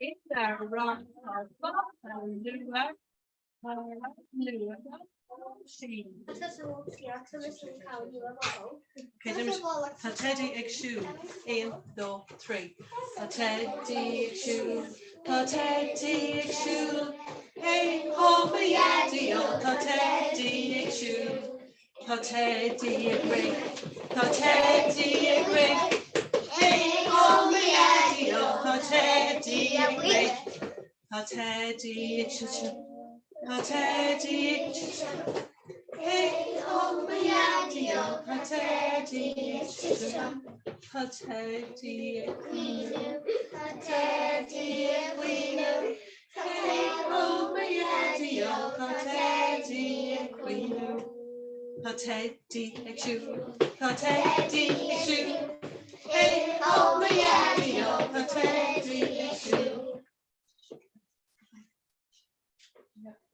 Ina rang tá buachaill nua. Tá Teidí ag siúl. 1, 2, 3. Tá Teidí ag siúl. Tá Teidí ag siúl. Hey ho a Dhaidí ó tá Teidí ag siúl. Tá Teidí ag rith. Tá Teidí ag rith. Hey ho a Dhaidí ó tá Teidí ag rith. Tá Teidí ag titim. Tá Teidí ag titim. Hey ho a Dhaidí ó tá Teidí ag titim. Tá Teidí ag caoineadh. Tá Teidí ag caoineadh. Hey ho a Dhaidí ó tá Teidí ag caoineadh. Tá Teidí ag siúl. Tá Teidí ag siúl. Hey ho a Dhaidí ó tá Teidí ag siúl.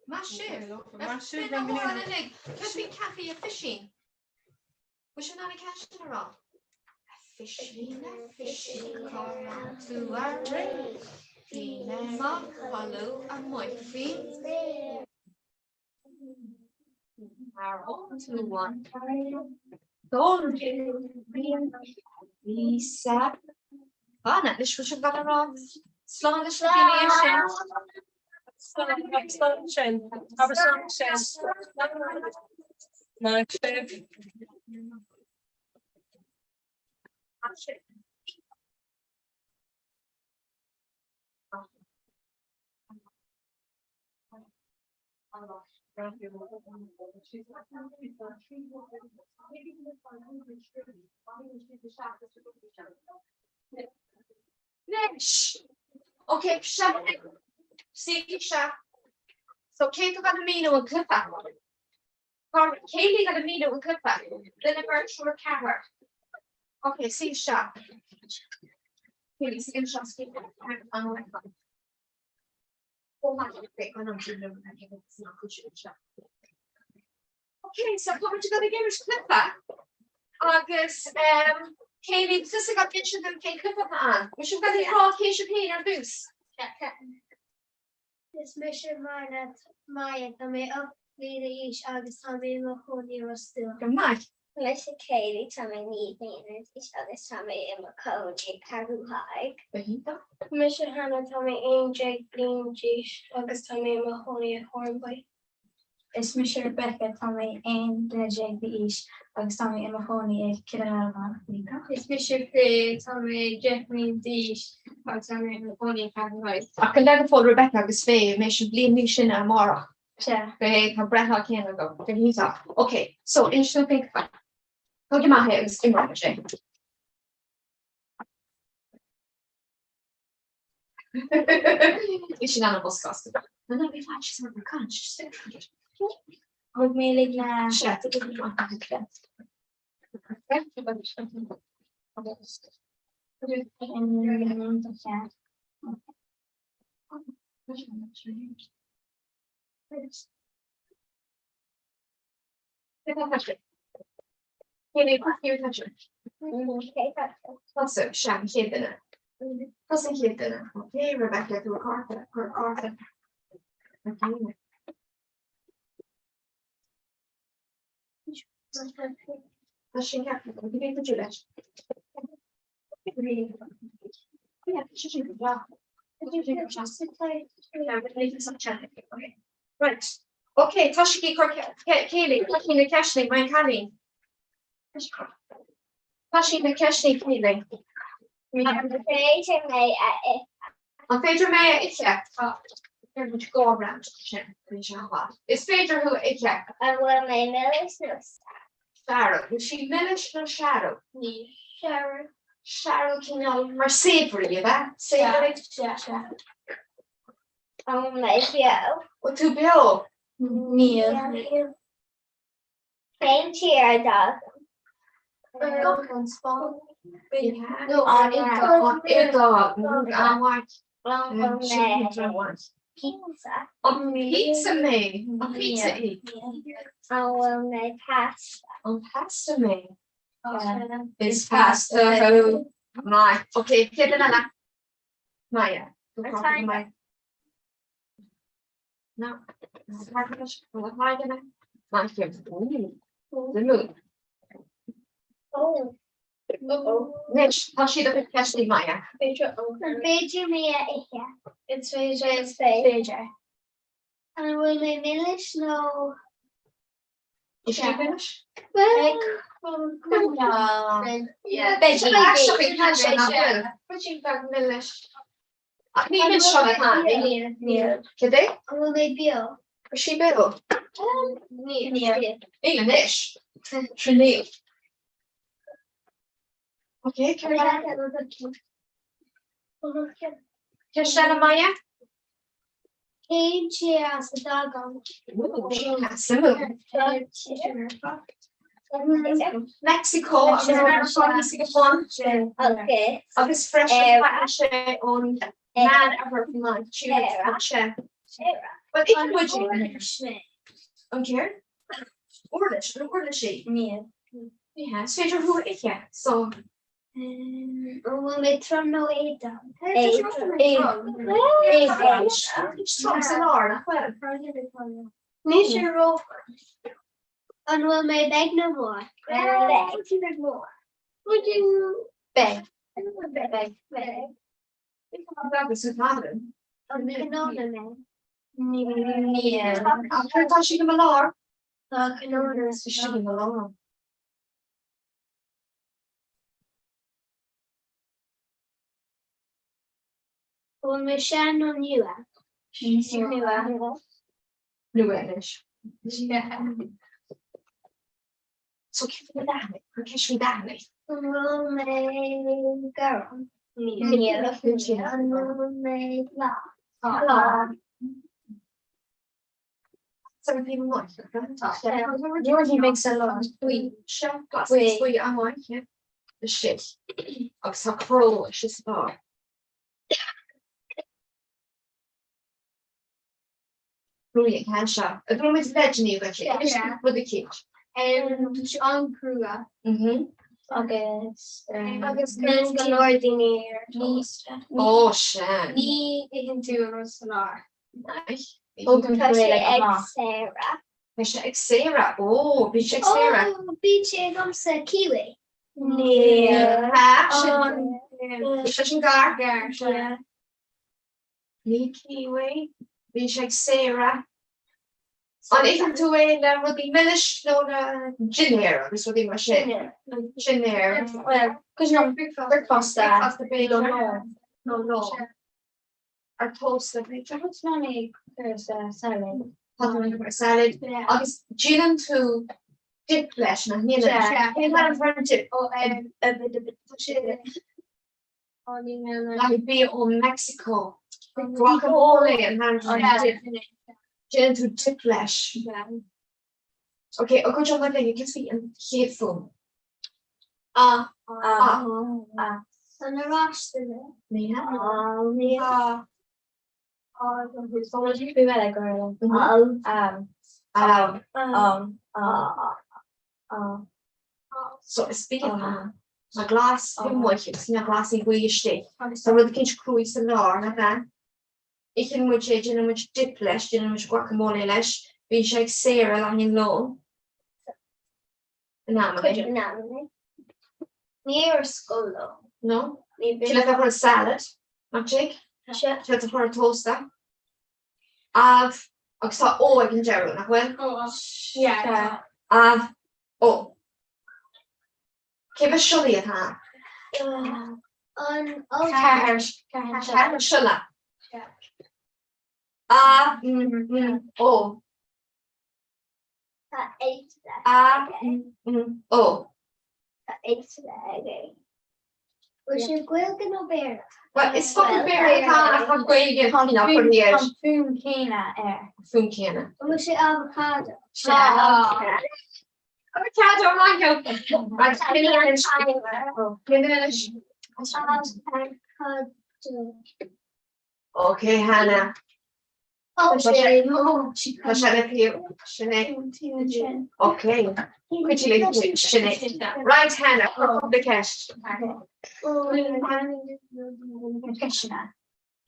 Maith sibh. Maith sibh, B'in amhrán uilig. Cad faoin caife a Phisín? Bhfuil sibh in ann an ceann sin a rá? A Phisín, a Phisín, cá raibh tú aréir? Bhí mé mo chodladh amuigh faoin spéir. Ar ól tú an Bhí sa Banna, anois bhfuil sibh gan a rá slán leis na daoine ansin. Slán sin. Abair slán sin. Maith sibh. Anois! Ok, sea. Suígí isteach. So cé atá ag dul a mhíniú an cluiche? Cé atá ag dul a mhíniú an cluiche? Duine, beirt, triúr, ceathrar. Ok, suí isteach. Céilí, suí isteach, suí isteach. Ok, so tá muid ag dul ag imirt cluiche agus Kayleigh, tusa ag dul inse dúinn cén cluiche atá ann. Bhfuil sibh ag dul a rá cé sibh féin ar dtús? Is mise Maya, tá mé 8 mbliana d'aois agus tá mé i mo chónaí i Ros Dumhach. Go maith. Mise Kayleigh, tá mé 9 bliana d'aois agus tá mé i mo chónaí i Ceathrú Thaidhg. Go hiontach. Mise Hannah, tá mé 11 bliain d'aois agus tá mé i mo chónaí i Hornby. Is mise Rebecca, tá mé 11 bliain d'aois agus tá mé i mo chónaí i Cill an Albáin. Go hiontach. Is mise Faye, tá mé 10 bliain d'aois agus tá mé i mo chónaí i Ceathrú Thaidhg. Ach go leor go fóill Rebecca agus Faye, mbeidh sibh bliain níos sine amárach. Sea. Beidh, tá breithlá céanna agam. Go hiontach. Ok, so inis dom faoin gcluiche. Tóg amach é agus imreoidh muid é. Bhí sin an bosca oscailte. No, no, bhí faitíos orm, I can't, just stick with it. Thug mé lig na. Sea. Tusa an chéad duine. Ok, Rebecca, tabhair cárta, cuir cárta. Ok. Tá sin ceart, cad é tú leis? Right. Ok, tá sí cur céilí, tá sí na ceisteanna, maith an cailín. Tá sí na ceisteanna céilí. An féidir mé a ithe? An féidir mé a ithe? Tá go round sin. Is féidir thú a ithe. An bhfuil mé milis nó searbh? Bhfuil sí milis nó searbh? Ní searbh. Searbh cineál mar savoury, ab ea? Savoury? Sea, sea. An bhfuil mé beo? Bhfuil tú beo? Níl. Cén tír a dtagaim? An Spáinn? Nó an Iodáil? An bhfuil mé pizza? An pizza mé? An pizza í? An bhfuil mé pasta? An pasta mé? Is pasta thú. Maith. Ok, céad duine eile. Maya. Maya. No. Anois, tá siad ag ceistiú Maya. An féidir mé a ithe? Is féidir. Is féidir. An bhfuil mé milis nó? Is sí milis? Milis. Ach ní milis seo atá Níl. Cad é? An bhfuil mé beo? Is sí beo? Níl. Níl anois. Sin níl. Ok, céard eile? Ceist eile Maya? Cén tír as a dtagaim? Suimiúil. Mexico agus Meiriceá thíos ag an bun. Agus freisin tagann sé ón Meánoirthear chomh maith. Sé. Bhuel, itheann muid é. An céard? Uirlis, an uirlis í? Níl. Is féidir thú a ithe, so. An bhfuil mé trom nó éadrom? Trom sa lár, nach bhfuil? Níl sé ró-throm. An bhfuil mé beag nó mór? Beag. Mór. Beag. Beag. Beag. An cnónna mé? Níl. Tá sí go mo lár? Tá cnónna sí go mo lár. An bhfuil mé sean nó nua? Nua. Nua anois. So cé faoi leathanaigh? Cuir ceist faoi leathanaigh. An bhfuil mé gorm? Níl. An bhfuil mé glas? Tá. Agus tá cró istigh sa lár. Brúigh an ceann seo. An bhfuil muid leideanna agat? Rud eicínt. Tá sé an-chrua. Agus agus go leor daoine ar tósta. Ó sin. Ní itheann tú an rud sa lár. Tá sé ag Sarah. Tá sé ag Sarah. Ó, bhí sé ag Sarah. Ó, bhí sé agamsa kiwi. Níl. Tá sé sin gar. Gar. Ní kiwi. Bhí sé ag Sarah. An itheann tú é le rudaí milis nó le dinnéar agus rudaí mar sin? Dinnéar. Well, bricfeasta. Bricfeasta b'fhéidir. Nó lá. Ar tósta b'fhéidir. Tá mé ag cur sa salad. Tá tú ag cur salad. Agus déanann tú dip leis nach ndéanann? Cén t-ainm ar an dip? Ó, tá sé Like bia ó Mexico. Guacamole an t-ainm ar an dip. Déanann tú dip leis. Ok, ó go John Lynn, cad faoi an chéad fuaim? A. A. A. An oráiste mé? Ní hea. A. A. A. A. So is bia. Tá glas amuigh agus na glasraí buí istigh. Tá rud eicínt cruaidh sa lár, nach ea? Itheann muid é, déanann muid dip leis, déanann muid guacamole leis, bíonn sé ag saoradh le haghaidh an lón. In amanna. In amanna. Ní ar scoil though. No? Ní le chur salad, nach dtig? Sé a chur tósta. Av, agus tá ó ag an deireadh, nach bhfuil? Yeah. Av, ó. Cé mhéad siollaí atá ann? Ceathair. Ceathair siolla. A, M, M, O. A, M, M, O. Bhfuil sé Gaeilge nó Béarla? Well, is focal Béarla atá ann ach tá Gaeilge cineál curtha air. Tá an fuaim céanna air. An fuaim céanna. An bhfuil sé avocado? Avocado, maith thú. Right, cén duine anois? Cén duine anois? Avocado. Ok, Hannah. Tá sé le taobh sin é. Ok. Cuid sin é. Right, Hannah, cúpla ceist. Ceisteanna.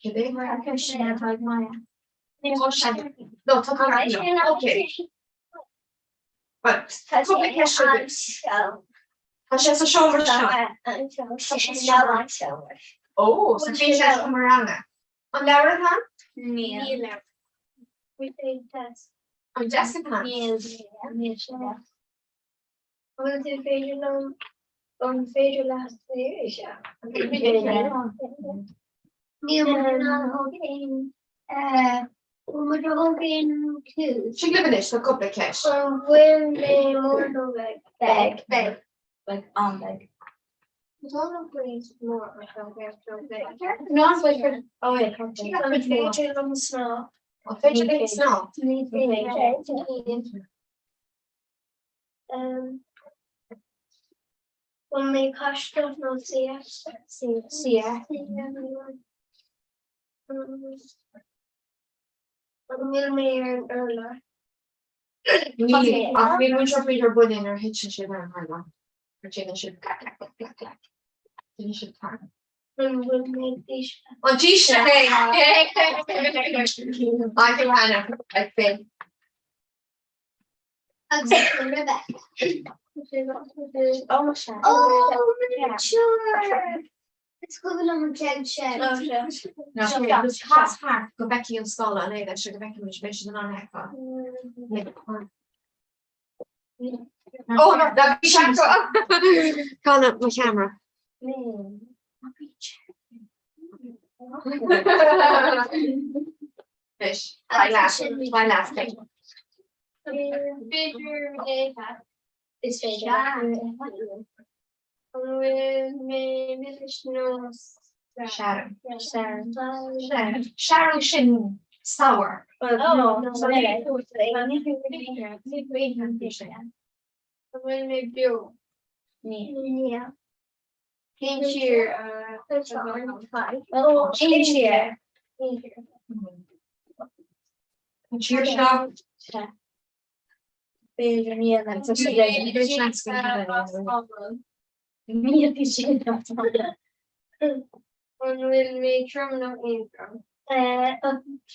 Cad é? Ceisteanna atá ag Maya. No, tá Ok. Right, cúpla ceist agat. Tá sé sa seomra seo. Ó, so bhí sé sa seomra ranga. An leabhar atá ann? Níl. An deasc atá ann? Níl. Níl sé. An bhfuil tú féidir liom an féidir leat Níl muid in ann a thóg aon bhfuil muid a thóg aon clue. Sin libh anois, tá cúpla ceist. An bhfuil mé mór nó beag? Beag. Beag. Like an-bheag. An féidir liom snámh? An féidir leat snámh? Ní féidir. Bhfuil mé caisteach nó saor? Saor. An bhfuil mé ar an urlár? Níl, ach bíonn múinteoir Bríd ar buile nuair a thiteann siad ar an urlár. Mar déanann siad clac clac clac clac clac. Déanann siad clac. An bhfuil mé dísle? An dísle é! Maith thú Hannah, ag Finn. Agus Rebecca. Oh, sure! Is cuimhin liom an ceann sin. Cas thart go bhfeicfidh an scáileán an éadair seo go bhfeicfidh muid beidh siad in ann a fheiceáil. Oh, no, bhí sé Cá mo cheamara. Anois, raigh leat, B'fhéidir Is féidir. An bhfuil mé milis nó Searbh. Searbh. Searbh sin sour. An bhfuil mé beo? Níl. Cén tír Cén tír? An tír seo? B'fhéidir níl An bhfuil mé trom nó éadrom?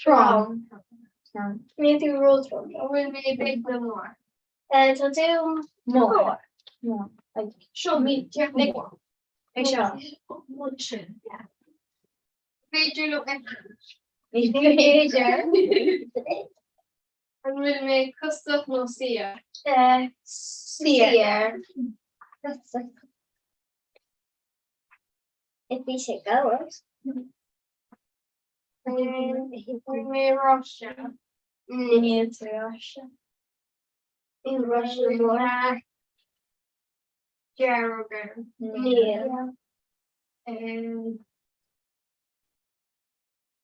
Trom. Níl tú róthrom. An bhfuil mé beag nó mór? Tá tú mór. Seo mé mór. É seo. Sin. Féidir liom eitilt? Ní féidir. An bhfuil mé cosach nó saor? Saor. Bhí sé gabhar. An bhfuil mé Russia? Níl tú Russia. Níl Russia mór. Dearg air. Níl.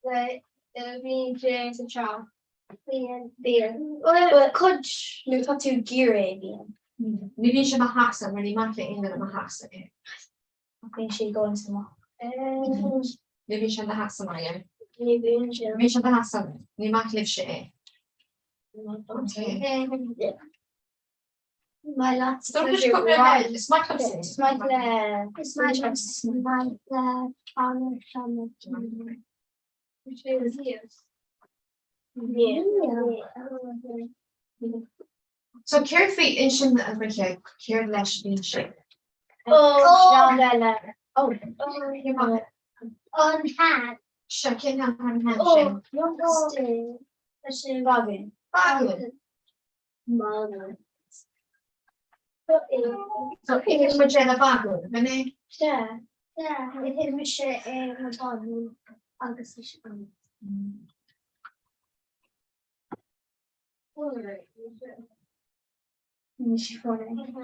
Bíonn sé sa teach. Bíonn. Bíonn. Bhuel, cuid nó tá tú ag iarraidh bíonn. Ní bhíonn sé i mo theachsa mar ní maith le aon duine i mo theachsa é. Ach bíonn sé i gcónaí sa mbaile. Ní bhíonn sé i do theachsa mar é. Ní bhíonn sé. Bíonn sé i do theachsa, ní maith libhse é. Is maith is maith le is maith is maith le So céard faoi ansin a Bhrice céard leis a bhíonn sé? Ó Ó An hand. Seo cén an hand sin? Ó sin bagún. Bagún. So itheann muid é le bagún, an é? Sea. Sea, itheann mise é le bagún agus leis an.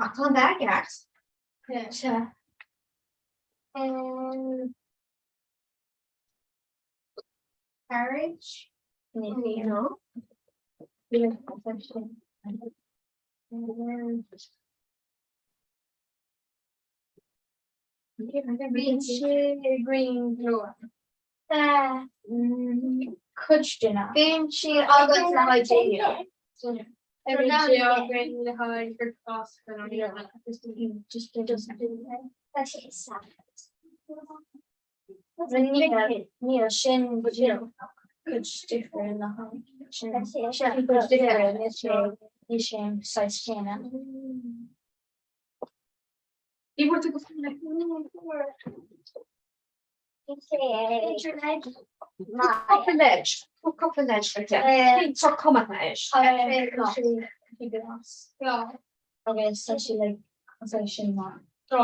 Ach tá an dath ceart. Sea. Carriage? No. Bíonn sé green glór. Cuid de na. Bíonn sé agat le haghaidh déine. Bíonn sé againn le haghaidh gur Cásca nó Tá sé Níl sin cuid difriúil le haghaidh cuid difriúil níl sé níl sé an saghas céanna. Cúpla leid, cúpla leid Cén sórt cuma atá air? Agus tá sé like an saghas sin maith. Ó,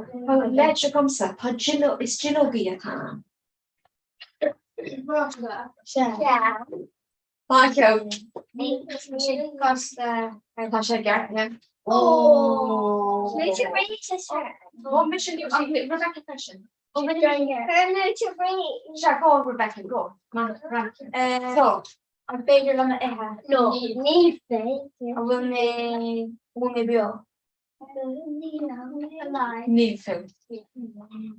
tá leid agamsa, tá duilleog, is duilleogaí atá ann. Sea. Maith thú. Tá sé ceart, yeah. Ó! Ó, mise Rebecca freisin. Sea, go on Rebecca, go. So. An féidir liom a ithe? No, ní féidir. An bhfuil mé, an bhfuil mé beo? Níl tú.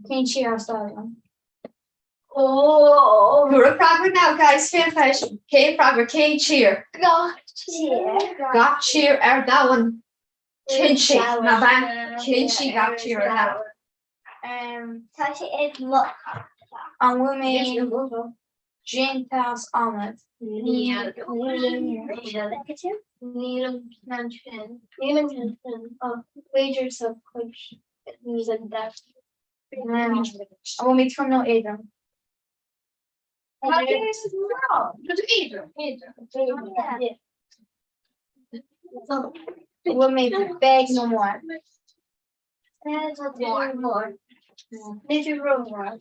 Cén tír as dom? Ó! Tabhair an freagra now, guys, féach air. Cén freagra? Cén tír? Gach tír. Gach tír ar domhan. Cinnte, nach ea? Cinnte gach tír ar domhan. Tá sé i mo. An bhfuil mé déanta as adhmad? Níl. Níl an ceann sin. Níl an ceann sin ach b'fhéidir sa chuid de. An bhfuil mé trom nó éadrom? Éadrom. An bhfuil mé beag nó mór? Mór. B'fhéidir rómhór.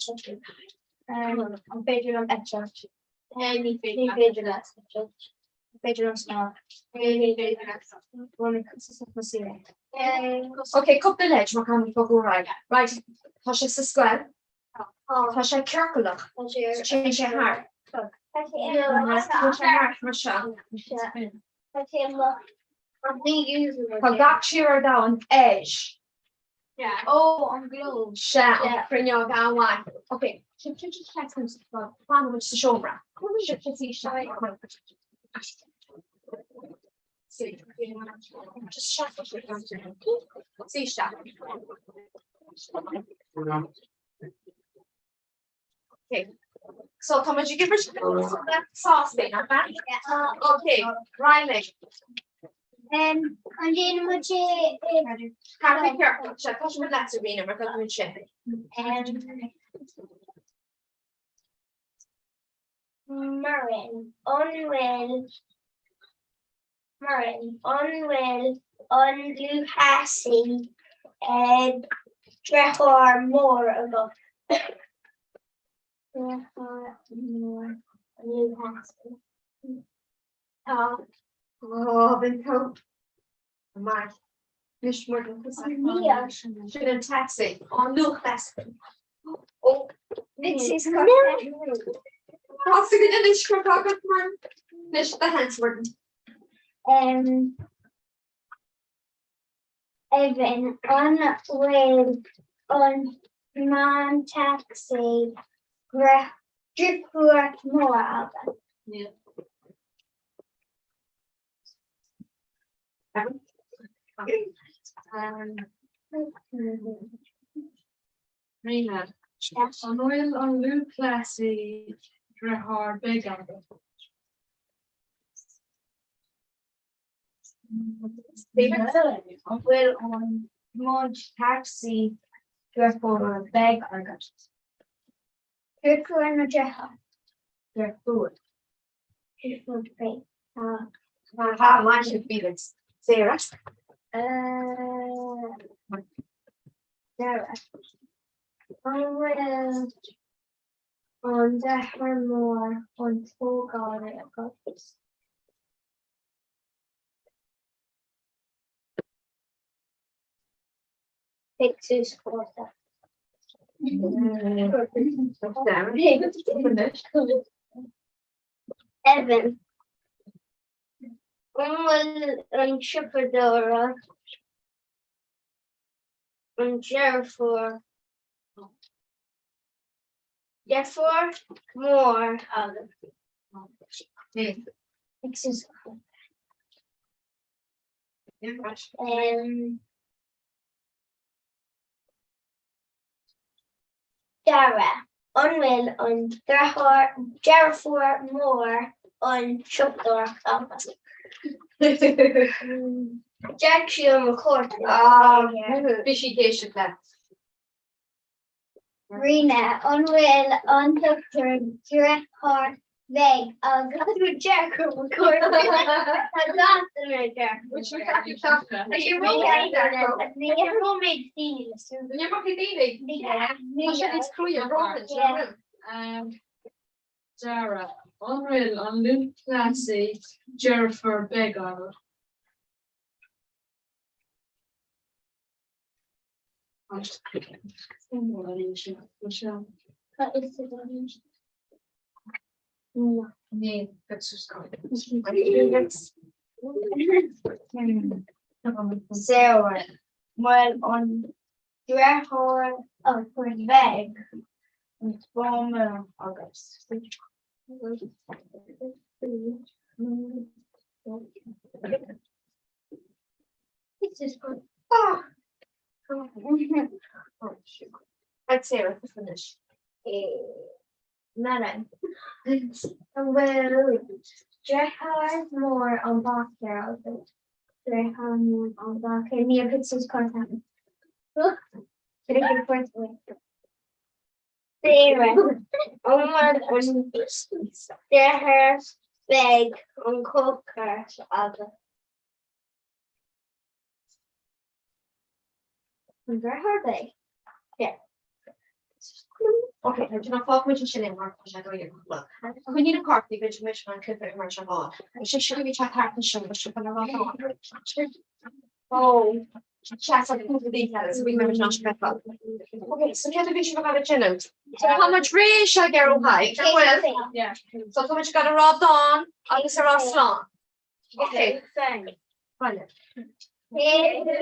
An féidir liom eitilt? Ní féidir leat eitilt. An féidir liom snámh? Ní féidir leat. An bhfuil mé costasach nó saor? Ok, cúpla leid mar caithfimid bogadh ar aghaidh. Right, tá sé sa scoil. Tá sé ciorclach. Téann sé thart. Téann sé thart mar seo. Tá gach tír ar domhan air. Ó, an globe. Sea, an cruinneog an-mhaith. Ok, sin sin sin sin sin fanfaidh muid sa seomra. Sin sin sin sin Suigh isteach. Ok, so tá muid ag imirt sásta, nach ea? Ok, Riley. An ndéanann muid é Thart na ciorcal, sea, tá muid leat Serena, mar go sin. Muireann, an bhfuil Muireann, an bhfuil an lúthchleasaí deartháir mór agat? Deartháir mór an lúthchleasaí. Tá. Ó, bhí tú. Maith. Anois Muireann. Sin an taxi. An lúthchleasaí. Ó. Tá sí go anois go agat mar anois do sheans Muireann. Evan, an bhfuil an man tacsaí deirfiúr mór agat? Evan. Ríona, An bhfuil an lúthchleasaí deartháir beag agat? An bhfuil an tiomáint tacsaí deirfiúr beag agat? Deirfiúr nó deartháir? Deirfiúr. Deirfiúr beag. Tá maith sibh Felix. Sarah? Dara. An bhfuil an deartháir mór an tógálaí agat? Tig suas cárta. Evan. An bhfuil an siopadóir an deirfiúr deirfiúr mór agat? Tig suas cárta. Dara, An bhfuil an deartháir, deirfiúr mór an siopadóireacht agat? Dearc sí ar mo chárta. Bhí sí ag éisteacht leat. Ríona, An bhfuil an dochtúir deartháir bheag agat? Dearc ar mo chárta. Tá gach duine ag dearc. Dara, An bhfuil an lúthchleasaí deirfiúr beag agat? Sarah, Bhfuil an deartháir beag an buama agat? Right Sarah, finish. Melen. An bhfuil deartháir mór an báicéir agat? Deartháir mór an báicéir. Níl thit suas cárta. Sarah, An bhfuil an deartháir beag an cócaire agat? An deartháir beag? Yeah. Ok, tá tú fág muid sin in mar tá go Coinnigh na cártaí b'fhéidir muid an cluiche mar seo á. Sé sin bhí te thart sin sin an rá. Ó Ok, so cé bhí sin go déanamh? So tá muid réidh seo ar ó haigh, So tá muid ag rá dán agus a rá slán. Ok, Baile. Cé thú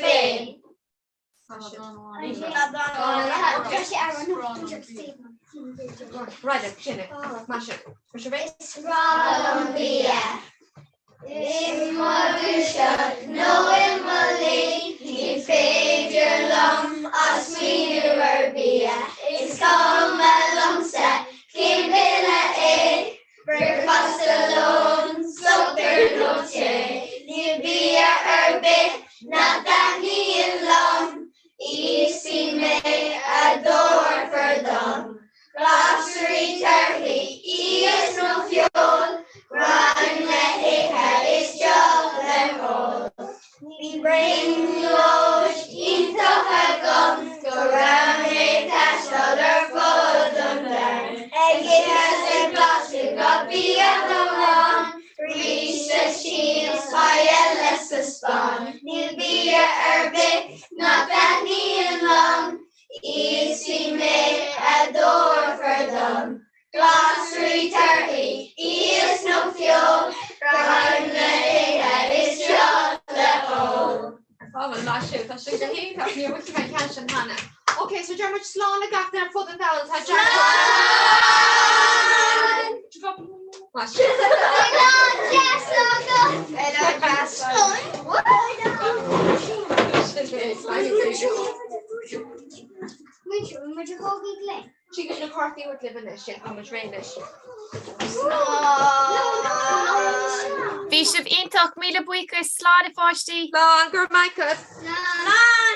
féin? Is breá liom bia. I mo dhúiseacht nó i mo luí ní féidir liom ach smaoineamh ar bia. Is cuma liomsa cén bille é. Bricfeasta, lón, suipéar nó tae, níl bia ar bith nach dtaitníonn liom. Íosfaidh mé a dtabharfar dom. Glasraí, torthaí, iasc nó feoil, gráin le hithe is deoch le hól. Bhí brionglóid iontach agam. Iontach, níor mhothaigh mé an ceann sin cheana. Ok, so deir muid slán le gach duine ar fud an domhain atá Trí go na cártaí a libh anois, tá muid réidh anois. Bhí sibh iontach, míle buíochas, slán a pháistí! Slán, go raibh maith agat! Slán!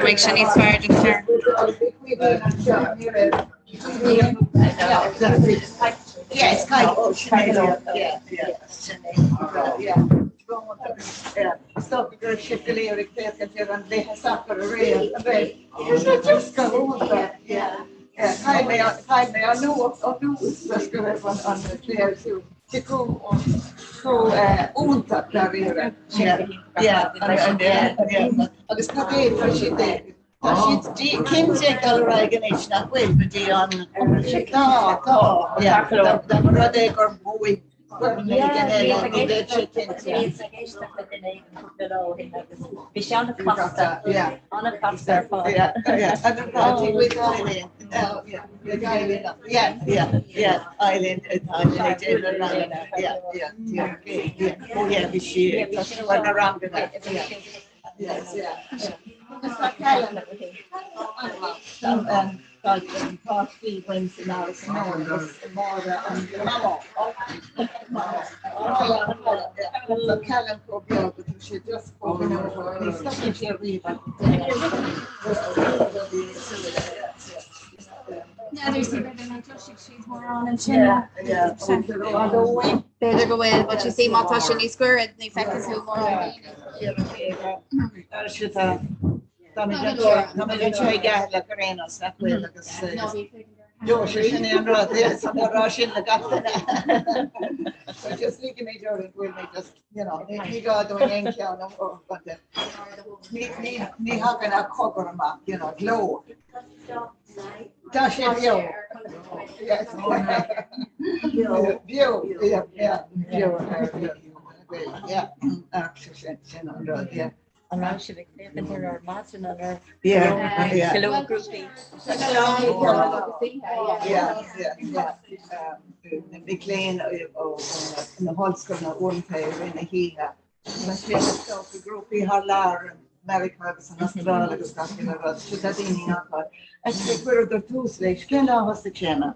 Beidh sé níos fearr den fear. Yes, kind of. Yeah, yeah, yeah. Stop go raibh sibh go léir ag féachaint ar an gcluiche sacair aréir, a bheith. Just go hiontach, yeah. Yeah, chaill mé chaill mé an nuacht an nuacht leis go raibh an an cluiche ar siúl. Sé chomh chomh iontach dáiríre. Yeah, yeah, yeah, yeah. Agus cad é tá siad tá siad cinnte ag dul ar aghaidh anois nach bhfuil go dtí an Tá, tá, yeah. Dá mba rud é gur bhuaigh Bhí sé an-chasta, an-chasta ar fad. B'fhéidir go bhfuil, but you see má tá sé níos gaire ní feiceann tú mórán. Tá mé anseo i gCeatharlach ar aon nós, nach bhfuil agus Jo, sé sin é an rud, yes, tá mé ag rá sin le gach duine. So just ligimid orainn go bhfuil mé just, you know, ní gá dúinn aon cheann a but ní thagann ach cogar amach, you know, gleo. Tá sé beo. Yes. Beo, yeah, yeah, beo, yeah, ach sin sin an rud, yeah. An raibh sibh ag féachaint ar ár maidin an raibh Yeah, yeah. go leor grúpaí? Yeah, yeah, yeah. Na mic léinn ó na hollscoileanna uaireanta i rith na hoíche. Tá sé ag grúpaí thar lear in Meiriceá agus an Astráil agus gach uile rud. So tá daoine acu. Actually, chuireadar tús leis. Cén lá a thosaigh sé ina?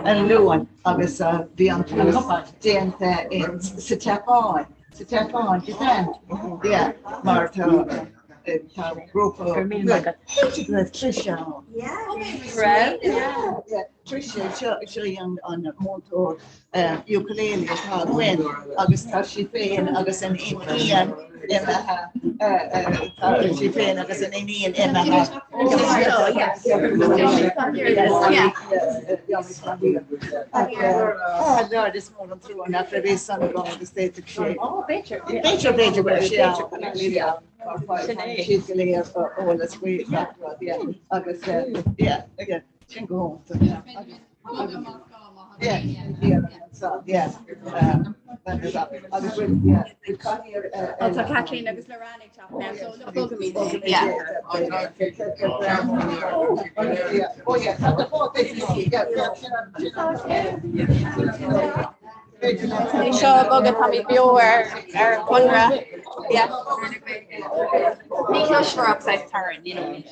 Ar an Luan agus bhí an tús déanta sa tSeapáin. Sa tSeapáin, Japan. Yeah, mar tá tá grúpa B'fhéidir go raibh Tricia ann. Raibh? Yeah, yeah. Tricia, seo seo í an an múinteoir ukulele atá againn agus tá sí féin agus an iníon imithe tá sí féin agus an iníon imithe. Ah, Lord, is mór an trua nach raibh fhios agam agus d'fhéadfadh sé. B'fhéidir. B'fhéidir b'fhéidir go raibh sé ann. Mar siad go léir eolas faoi gach rud, yeah. Agus yeah, yeah, sin go hiontach. Yeah, yeah, so, yeah. Agus yeah, Oh, tá Kathleen agus Lorraine ag teacht now, so bogfaimid. Yeah. Oh yeah, tá the whole thing. Yeah, yeah. É seo a bhogadh táimid beo ar ar Conradh. Yeah. Ní chloisfear ach saghas torann, you know.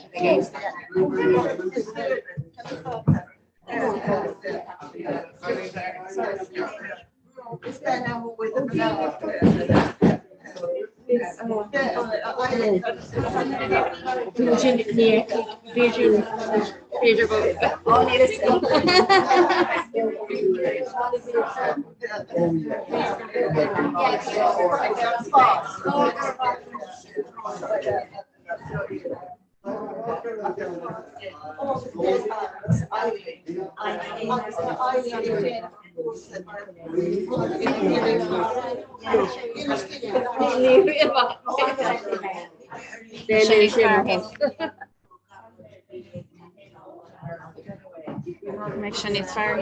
Mbeidh sé níos fearr.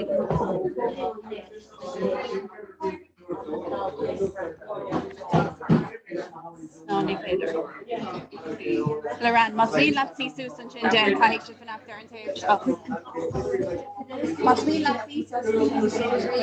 Ná ní féidir. Lorraine, más mian leat suí suas ansin déan caithfidh sibh fanacht ar an taobh seo. Más mian leat suí suas ansin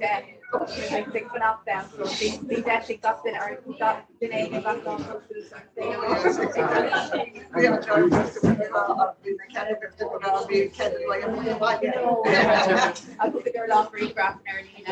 10 ag fanacht ann so bhí deis ag gach duine ar gach duine éigin gach lá Agus gur lá grianghraf ar líne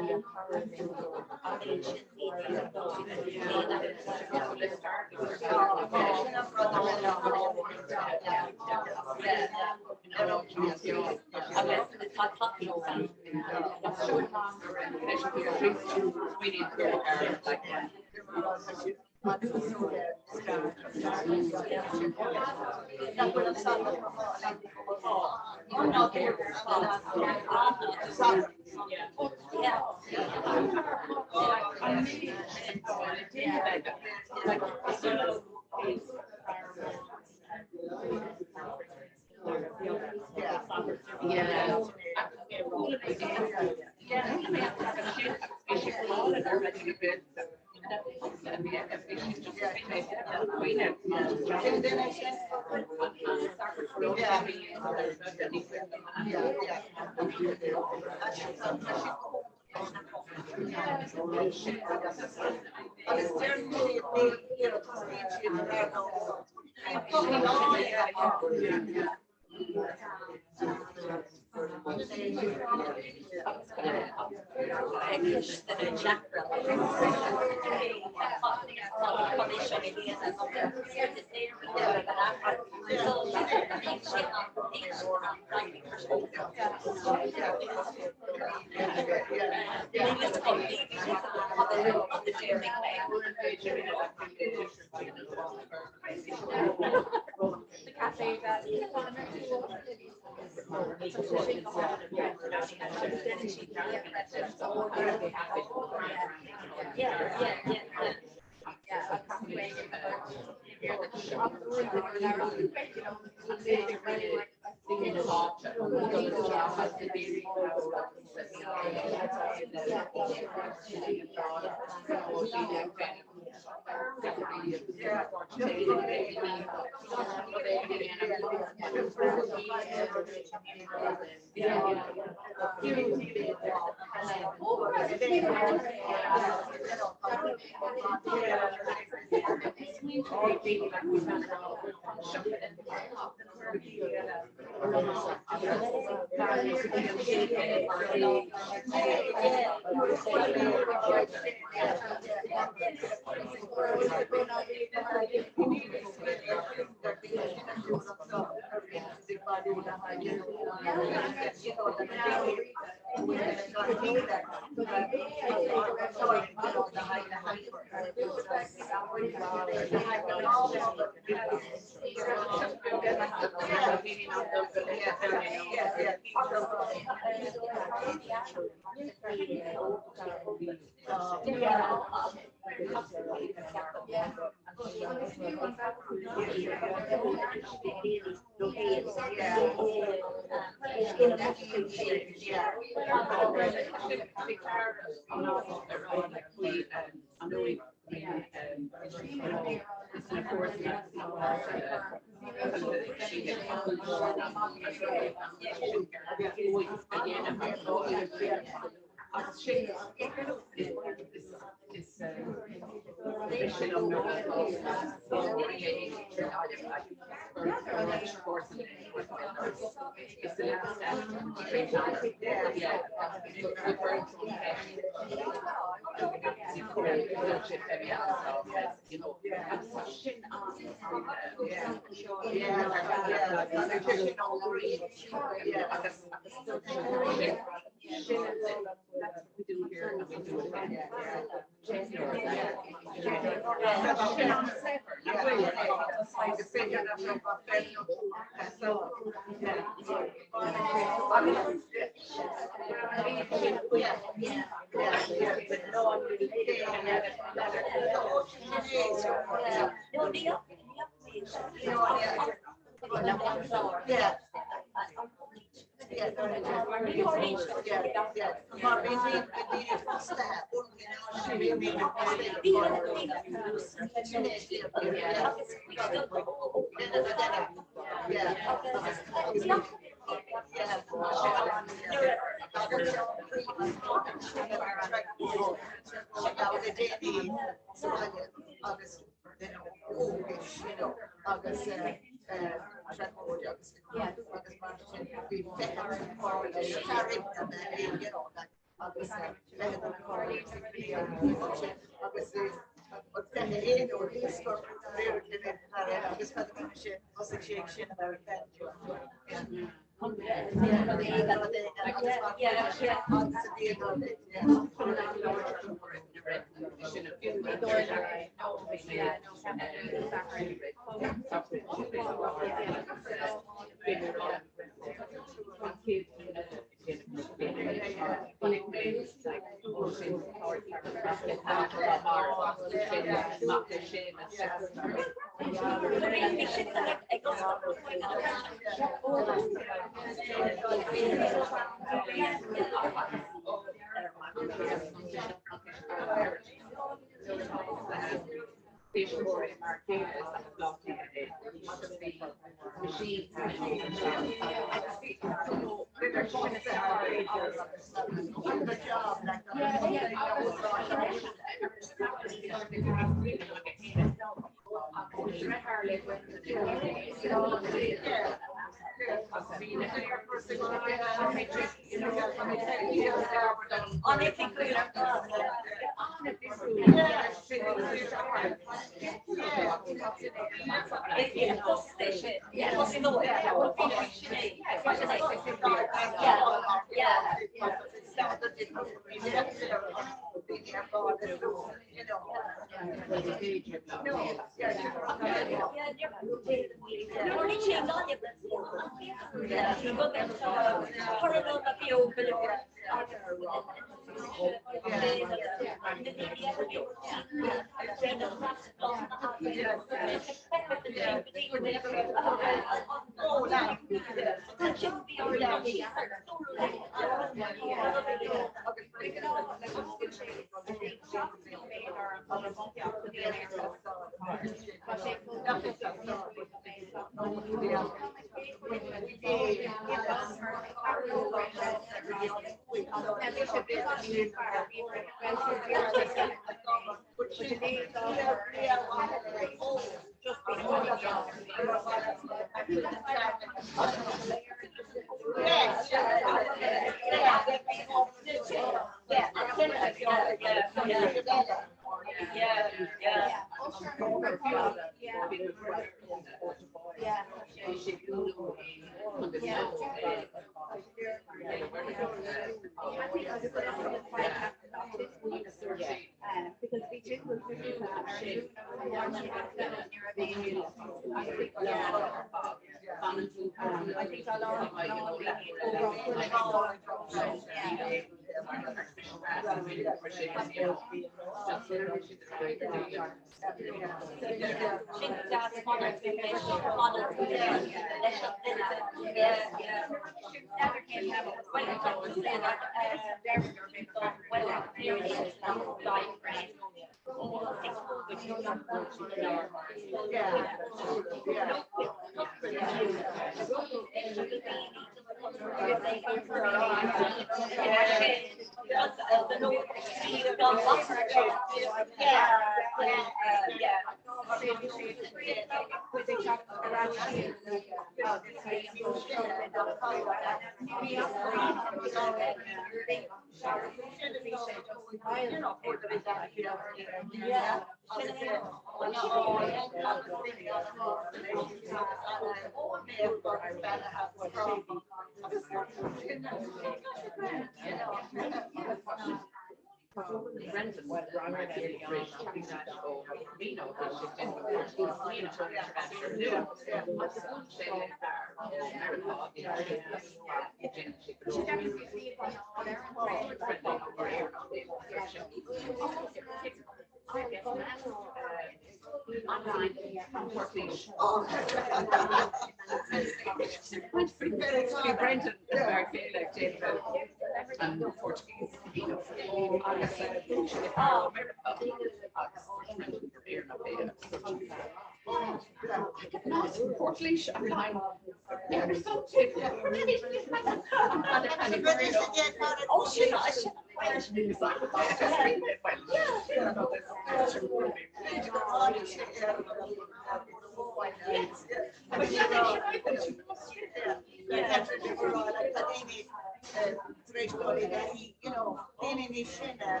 tar éis dul i dtaithí, you know, daoine níos sine.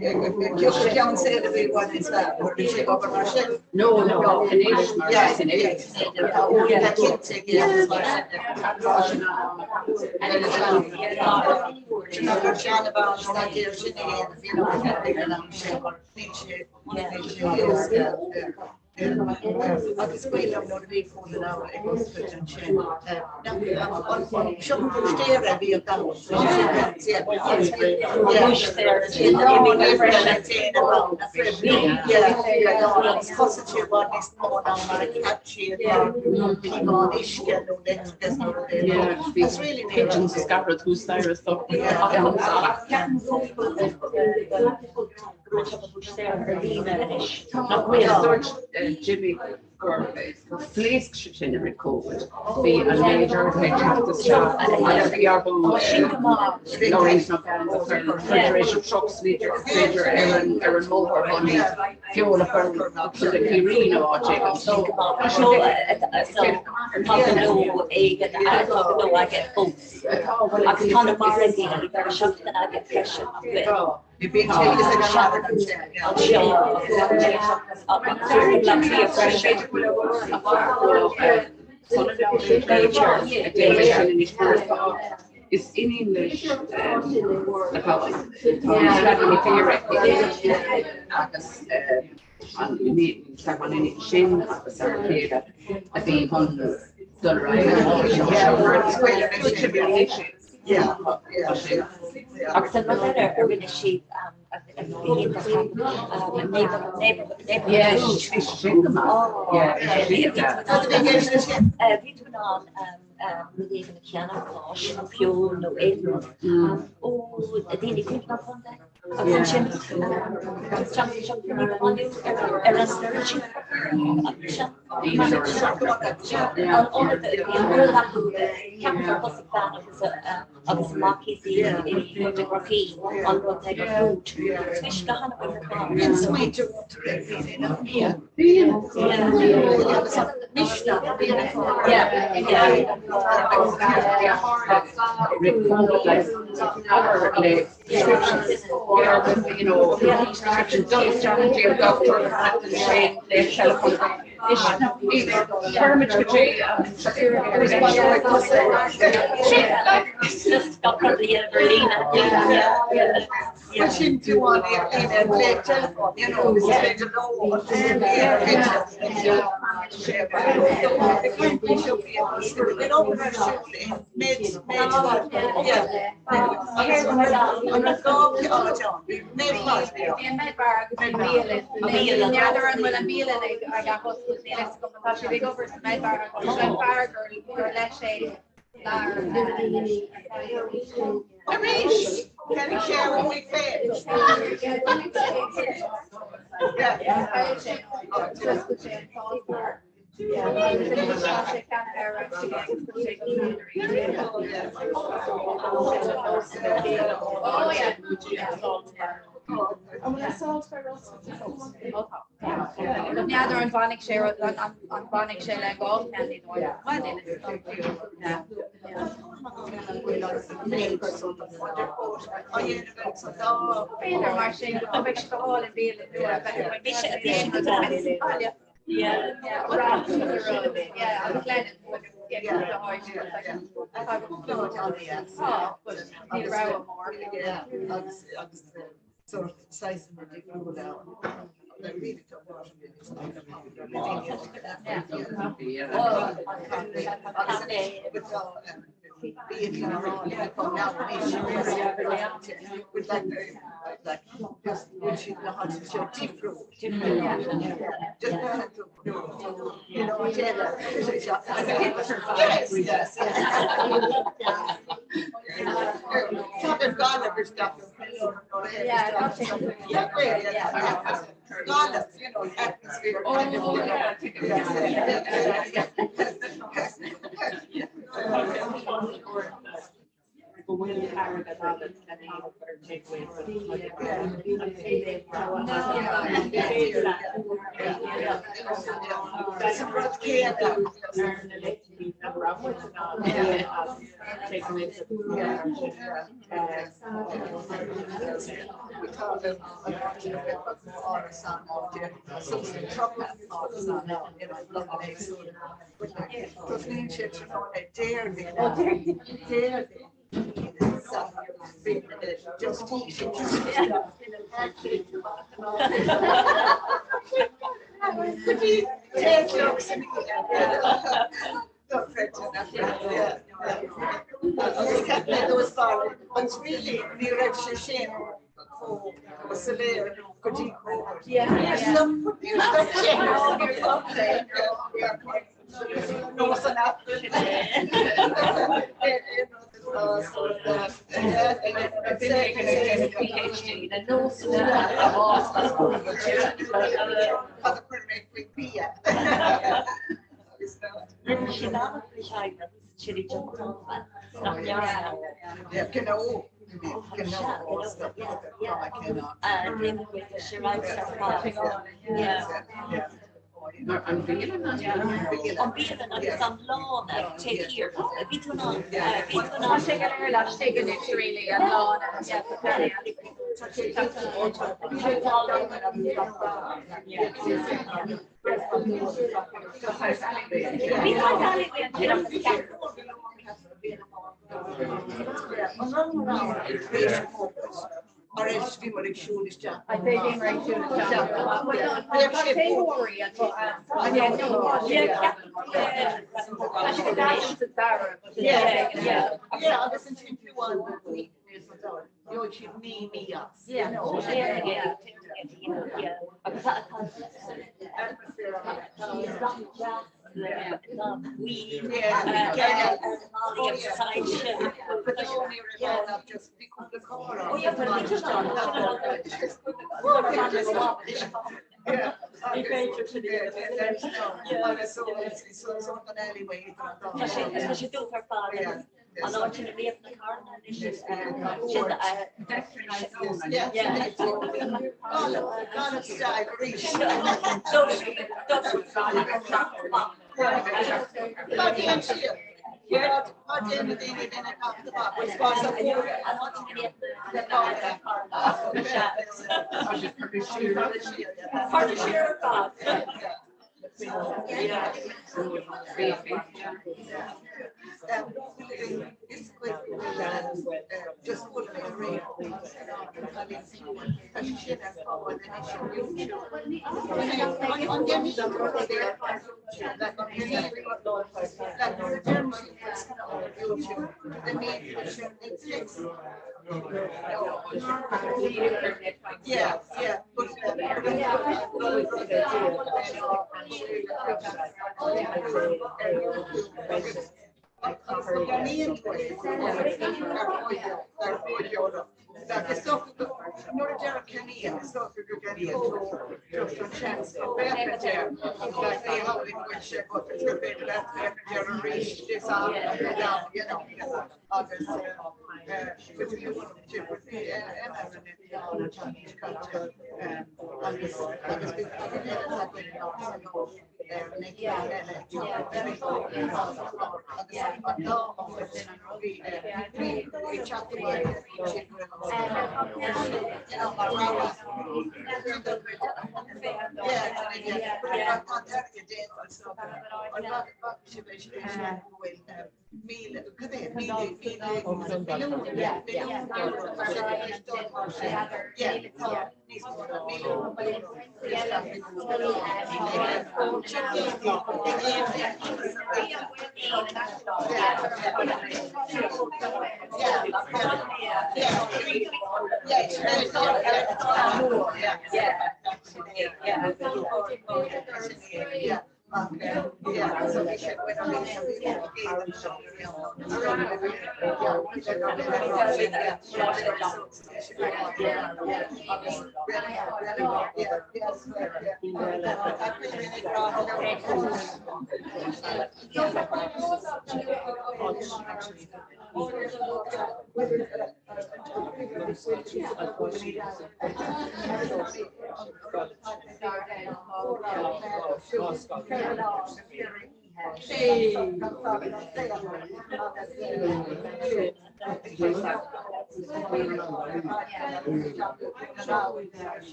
Ceann saoil a bhí i bhfad níos fearr, bhí sé ag obair mar sin. No, no, anois mar is anois. Tá cinnte, yeah, mar sin. Gur seanabhean staidéar sin a dhéanamh, you know, ag an am sin, níl sé, níl sé éasca. Agus ba liom nuair a bhí Cóil na Leabhar ag oscailt ansin, an siopa búistéara a bhí ann. Agus chosain sé i bhfad níos mó ná mar a cheap siad mar píobán uisce nó leictreachas nó rud éigin. It's really Pigeons is gach rud thuas staighre is dócha. go bhfuil siopa búistéara ar líne anois. Nach bhfuil? Dúirt Jimmy gur phléasc sé sin i rith Covid. Bhí an méid orduithe ag teacht isteach agus bhí orthu lorries nó vans a chur refrigerated trucks b'fhéidir ar an ar an mbóthar chun feoil a chur chun na Ciarraí nó áit éigin. So tá sé Tá gnó éigin tá gnó aige fós. Agus tá na margaí an deireadh seachtaine aige freisin. Is iníon leis atá tá aici agus an iníon sin agus a chéile a bhí chun dul ar aghaidh. Agus an rud eile a rinne siad Bhí tú in ann rud éigin a cheannach, áis nó feoil nó aon rud ó daoine timpeall an chontae. Agus ansin ar an Ceapaim gur thosaigh bean agus agus a mac thíos i gCorcaí an rud Neighbourfood. Agus bhí sé go han-mhaith ar fad. Bíonn smaointe iontu ag daoine nach mbíonn. Agus an misneach a bhíonn acu. prescriptions agus you know prescription dul isteach go dtí an dochtúir ansin le teileafón Cuirfimid go dtí Sin tú an le telefón you know is féidir leo N'fheadar an bhfuil an bhialann ag athoscailt níl a fhios agam tá siad ag obair sa Med Bar agus an fear gur leis é Arís ceannaigh sé uaidh féin. N'fheadar an bhfanfaidh sé an bhfanfaidh sé le gá B'fhéidir mar sin go mbeidh sé go hálainn bialann nua Bhí sé go deas. Go bhfuil airgead agat lena íoc ar takeaways ar na laethanta nach raibh muid in ann díol as takeaways Tosnaíonn sé tráthnóna Déardaoin. Déardaoin. Just Agus really ní raibh sé sin chomh soiléir go dtí Covid. Rinne siad an-chuid oibre sin i dTiobraid nach ndearna. An bhialann An bhialann agus an lána taobh thiar. Bhí tú in ann bhí tú in Tá ann sé go léir laistigh anois really an lána. Bhí tú an alleyway ansin agus ceap. Mar is bhí muid ag siúl isteach. I say bhí muid ag siúl isteach. Tá sé huairí atá Yeah, agus ansin fiú an gheobhaidh siad mí mí as. Agus Tá sé dubh ar fad an áit ina mbíodh na carranna anois sin Yeah, yeah.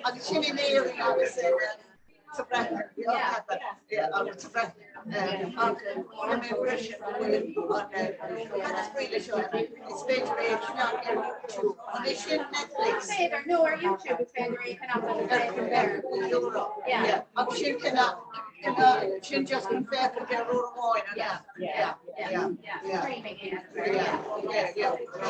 Agus sin in Éirinn agus sa Bhreatain agus sa Bhreatain Is féidir é a cheannach ar YouTube. An é sin Netflix? Is féidir, nó ar YouTube is féidir é a cheannach agus é Euro. Yeah. Agus sin sin just an féachaint ar uair amháin an ea? Yeah. Yeah. Yeah. Streaming, yeah. Yeah. Yeah. Yeah.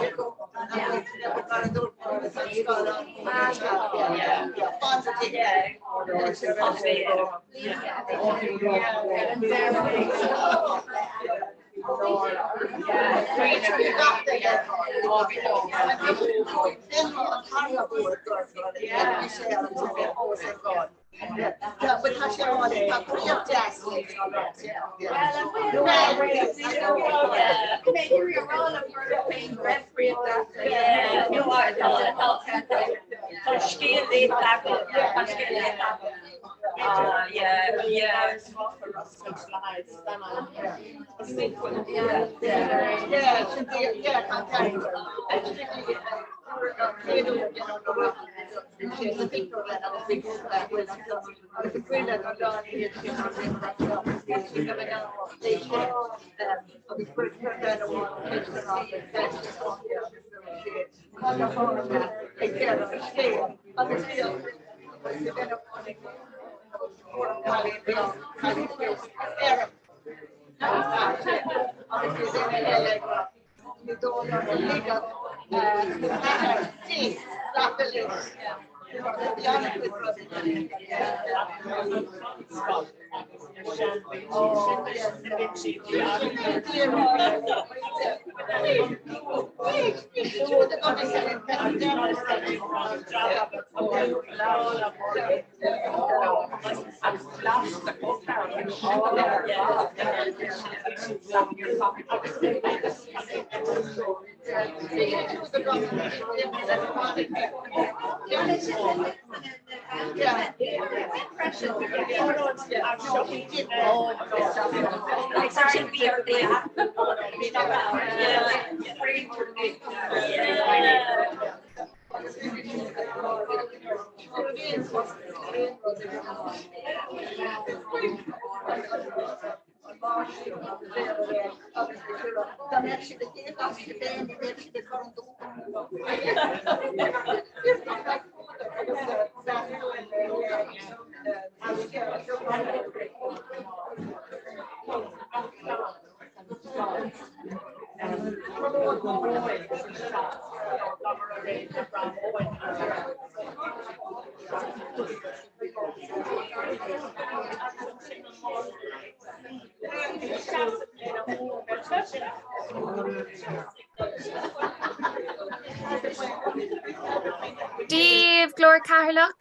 Dia daoibh Glór Cheatharlach.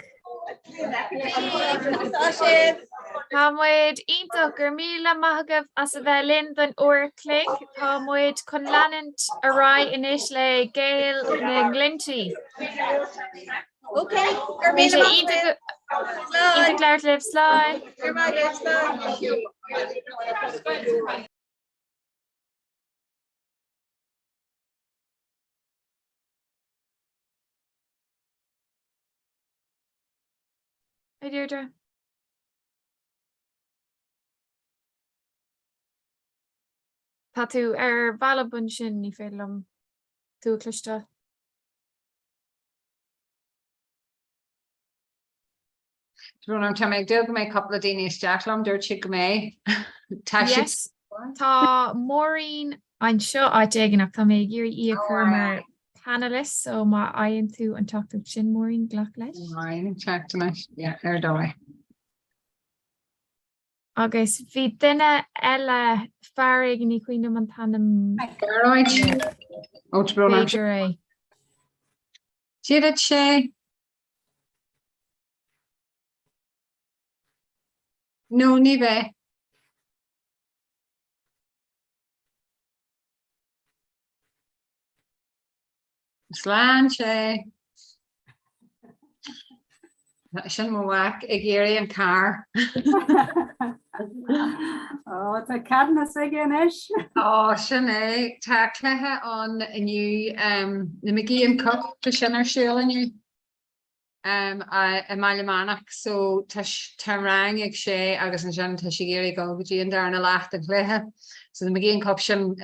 Tá muid iontach, go raibh míle maith agaibh as a bheith linn don uair a chloig. Tá muid chun leanúint ar aghaidh anois le Gaeil na nGlinntí. Ok, go raibh míle maith agaibh. Iontach labhairt libh, slán! Go raibh maith agaibh, slán! Hi Deirdre. Tá tú ar balb ansin, ní féidir liom tú a chloisteáil. Tá tá mé ag dúil go mbeidh cúpla daoine isteach liom, dúirt siad go mbeidh. Tá siad. Yes, tá Maureen anseo áit éigin ach tá mé ag iarraidh í a chur mar panelist so má fhaigheann tú an teachtaireacht sin Maureen, glac leis. Maureen, teacht anois, yeah, ar dóigh. Agus bhí duine eile, fear éigin, ní cuimhin liom an t-ainm. Gearóid. Ó, tá brón orm. B'fhéidir é. Dia duit sé. No, ní bheidh. Slán sé. Sin mo mhac ag iarraidh an carr. Ó tá ceadúnas aige anois. Ó sin é. Tá cluiche ann inniu na Mageean Cup tá sin ar siúl inniu. i mBaile Meánach so tá tá rang ag sé agus ansin tá sé ag iarraidh dul go dtí an darna leath den chluiche. So the Mageean Cup sin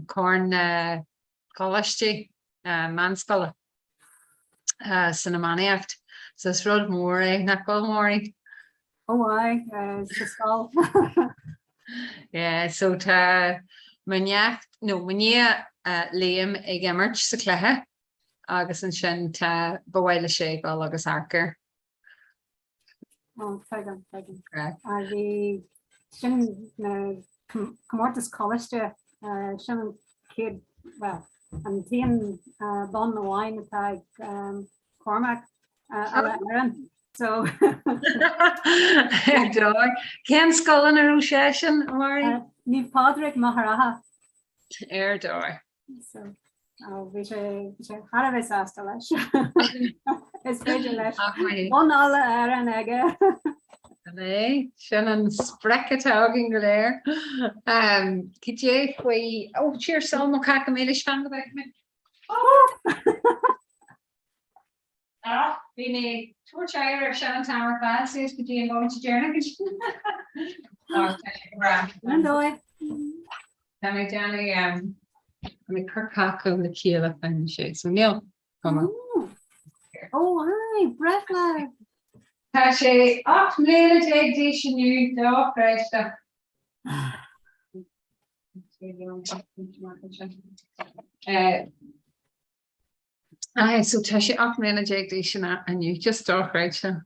corn na coláistí meánscoile san iománaíocht. So is rud mór é nach bhfuil Máirín? Ó aye, sa scoil. Yeah, so tá mo neacht nó mo nia Liam ag imirt sa chluiche. Agus ansin tá, ba mhaith le Sé dul agus amharc air. Ó, tuigim, tuigim. Bhí sin na comórtas coláiste, sin an chéad, well, an t-aon bonn amháin atá ag Cormac Uile-Éireann. So. Ar dóigh. Cén scoil ina raibh seisean, a Mháirín? Naomh Pádraig, Machaire Rátha. Ar dóigh. So, bhí sé sé thar a bheith sásta leis. Is féidir leis bonn Uile-Éireann aige. É sin an sprioc atá againn go léir. Cad é faoi ó tír sol mo caca mílis fan go bhfeicfidh mé. Bhí mé ag tabhairt aire ar sin an t-am ar fad suas go dtí an bhomaite deireanach. An dóigh. Tá mé ag déanamh tá mé ag cur cáca le chéile fan sé so níl cuma. Ó hi, breithlá! Tá sé 18 mbliana d'aois inniu, dochreidte. Aye, so tá sé 18 mbliana d'aois inniu, just dochreidte.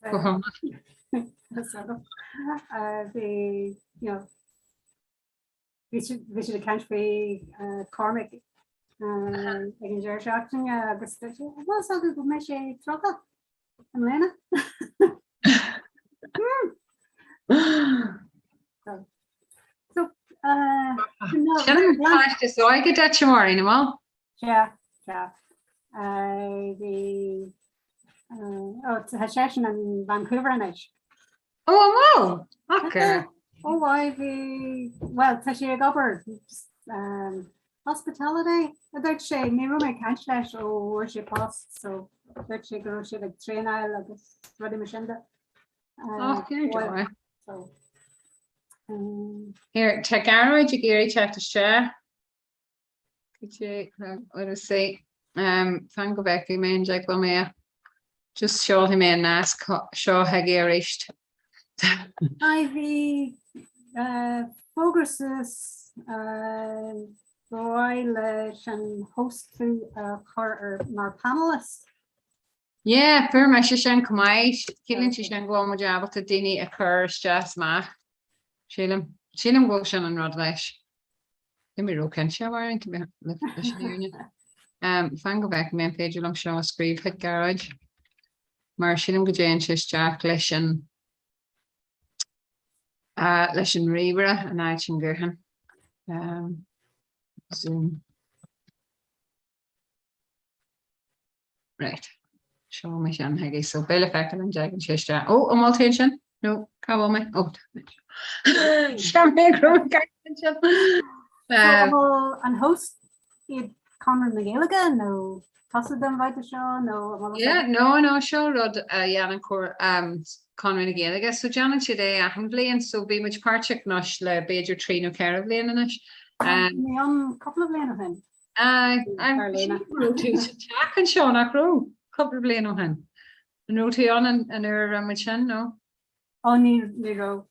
Go hiomlán. Bhí, you know, bhí siad ag caint faoi Cormac ag an deireadh seachtaine agus dúirt sé, bhfuil fhios agat go mbeidh sé 30 i mbliana? So, Sin an páiste is óige duit, a Mháirín, an bhfuil? Sea, sea. Bhí, ó, tá seisean in Vancouver anois. Ó, an bhfuil? Ok. Ó, why bhí, bhuel, tá sé ag obair hospitality, a dúirt sé, ní raibh mé ag caint leis ó fuair sé post, so dúirt sé go raibh siad ag traenáil agus rudaí mar sin de. Ó, fair joy. So, Here, tá Gearóid ag iarraidh teacht isteach. Let us see. Um, fan go bhfeicfidh mé an dtig liom é. Just seolfaidh mé an nasc seo chuige arís. Aye, bhí uh, fógra suas uh, ba mhaith leis an host tú a chur ar mar panelist. Yeah, fuair mise sin chomh maith. Ciallaíonn sé sin go bhfuil muid ábalta daoine a chur isteach is amach. Sílim. Sílim go bhfuil sin an rud leis. Níl mé róchinnte, a Mháirín, leis an fhírinne. Um, fan go bhfeicfidh mé an féidir liom seo a scríobh chuig Gearóid. Mar sílim go dtéann sé isteach leis an uh, leis an ríomhaire in áit an gutháin. Um, Zoom. Right. Sheol mé sin chuige, so beidh le feiceáil an dtagann sé isteach. Ó, an bhfuil tú ansin? No, cá bhfuil mé? Ó, tá mé anseo. Cheap mé go raibh mé ceart ansin. So, an bhfuil an host iad Conradh na Gaeilge nó tusa don bhabhta seo nó an bhfuil Yeah, no, no, seo rud a dhéanann Comhar, um, Conradh na Gaeilge, so déanann siad é achan bhliain, so bhí muid páirteach anois le b'fhéidir trí nó ceithre bhliain anois. Um, Bhí mé ann cúpla bliain ó shin. Aye, go raibh tú sa teach anseo nach raibh cúpla bliain ó shin. An raibh tú ann an uair a raibh muid sin, nó? Ó ní ní raibh.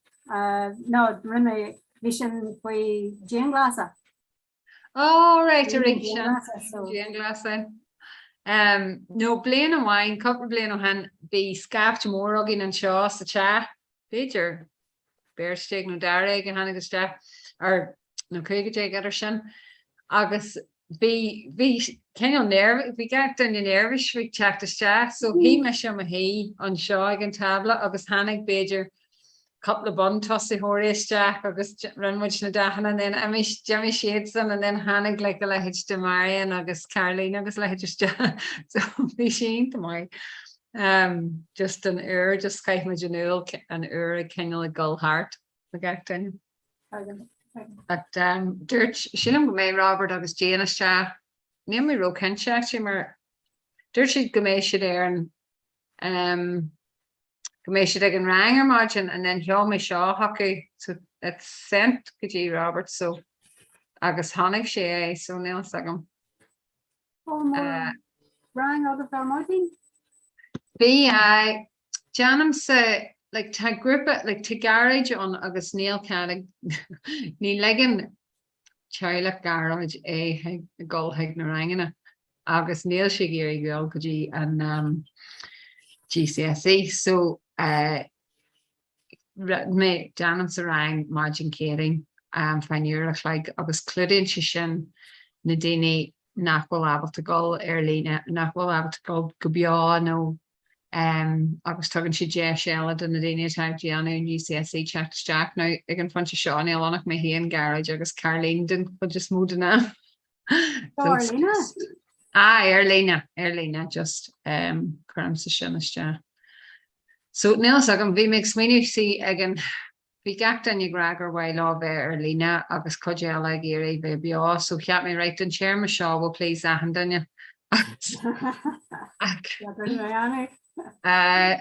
No, rinne mé, bhí sin faoi dianghlasáil. Oh, right, arís sin. Dianghlasáil. Um, no, bliain amháin, cúpla bliain ó shin, bhí scaifte mór againn anseo sa teach, b'fhéidir beirt déag nó dáréag a tháinig isteach, or nó 15 idir sin, agus bhí, bhí cineál nerv, bhí gach duine nervous faoi teacht isteach, so shuigh mise i mo shuí anseo ag an tábla agus tháinig b'fhéidir cúpla buntosaitheoirí isteach agus rinne muid na dathanna and then d'imigh, d'imigh siadsan and then tháinig like a leithéid de Marion agus Caroline agus a leithéid isteach so bhí sé iontach maith. Um, just an uair, just chaith muid an uair, an uair ag cineál ag dul thart le gach duine. But um, dúirt, sílim go mbeidh Robert agus Jane isteach, níl mé róchinnte actually mar dúirt siad go mbeidh siad ar an um, go mbeidh siad ag an rang ar maidin and then sheol mé seo chucu so it's sent go dtí Robert so agus chonaic sé é so níl fhios agam. Ó má rang agaibh ar maidin? Bhí, aye. Déanaimse, like tá grúpa, like tá Gearóid ann agus níl cead ag, ní ligeann teaghlach Ghearóid é chuig, dul chuig na ranganna agus níl sé ag iarraidh dul go dtí an um, GCSE so uh, mé, déanaimse rang maidin Céadaoin faoin uair a chloig agus clúdaíonn sé sin na daoine nach bhfuil ábalta dul ar líne, nach bhfuil ábalta dul go beo nó agus tugann sé deis eile do na daoine atá ag déanamh an UCSE teacht isteach. Now ag an phointe seo níl ann ach mé féin, Gearóid agus Caroline den chuid is mó den am. Ar líne? Ah, ar líne, ar líne, just um, cuirimse sin isteach. So níl fhios agam, bhí mé ag smaoineamh see ag an, bhí gach duine ag rá gur mhaith leo bheith ar líne agus cuid eile ag iarraidh bheith beo, so cheap mé right don téarma seo we'll please achan duine. Ach, uh,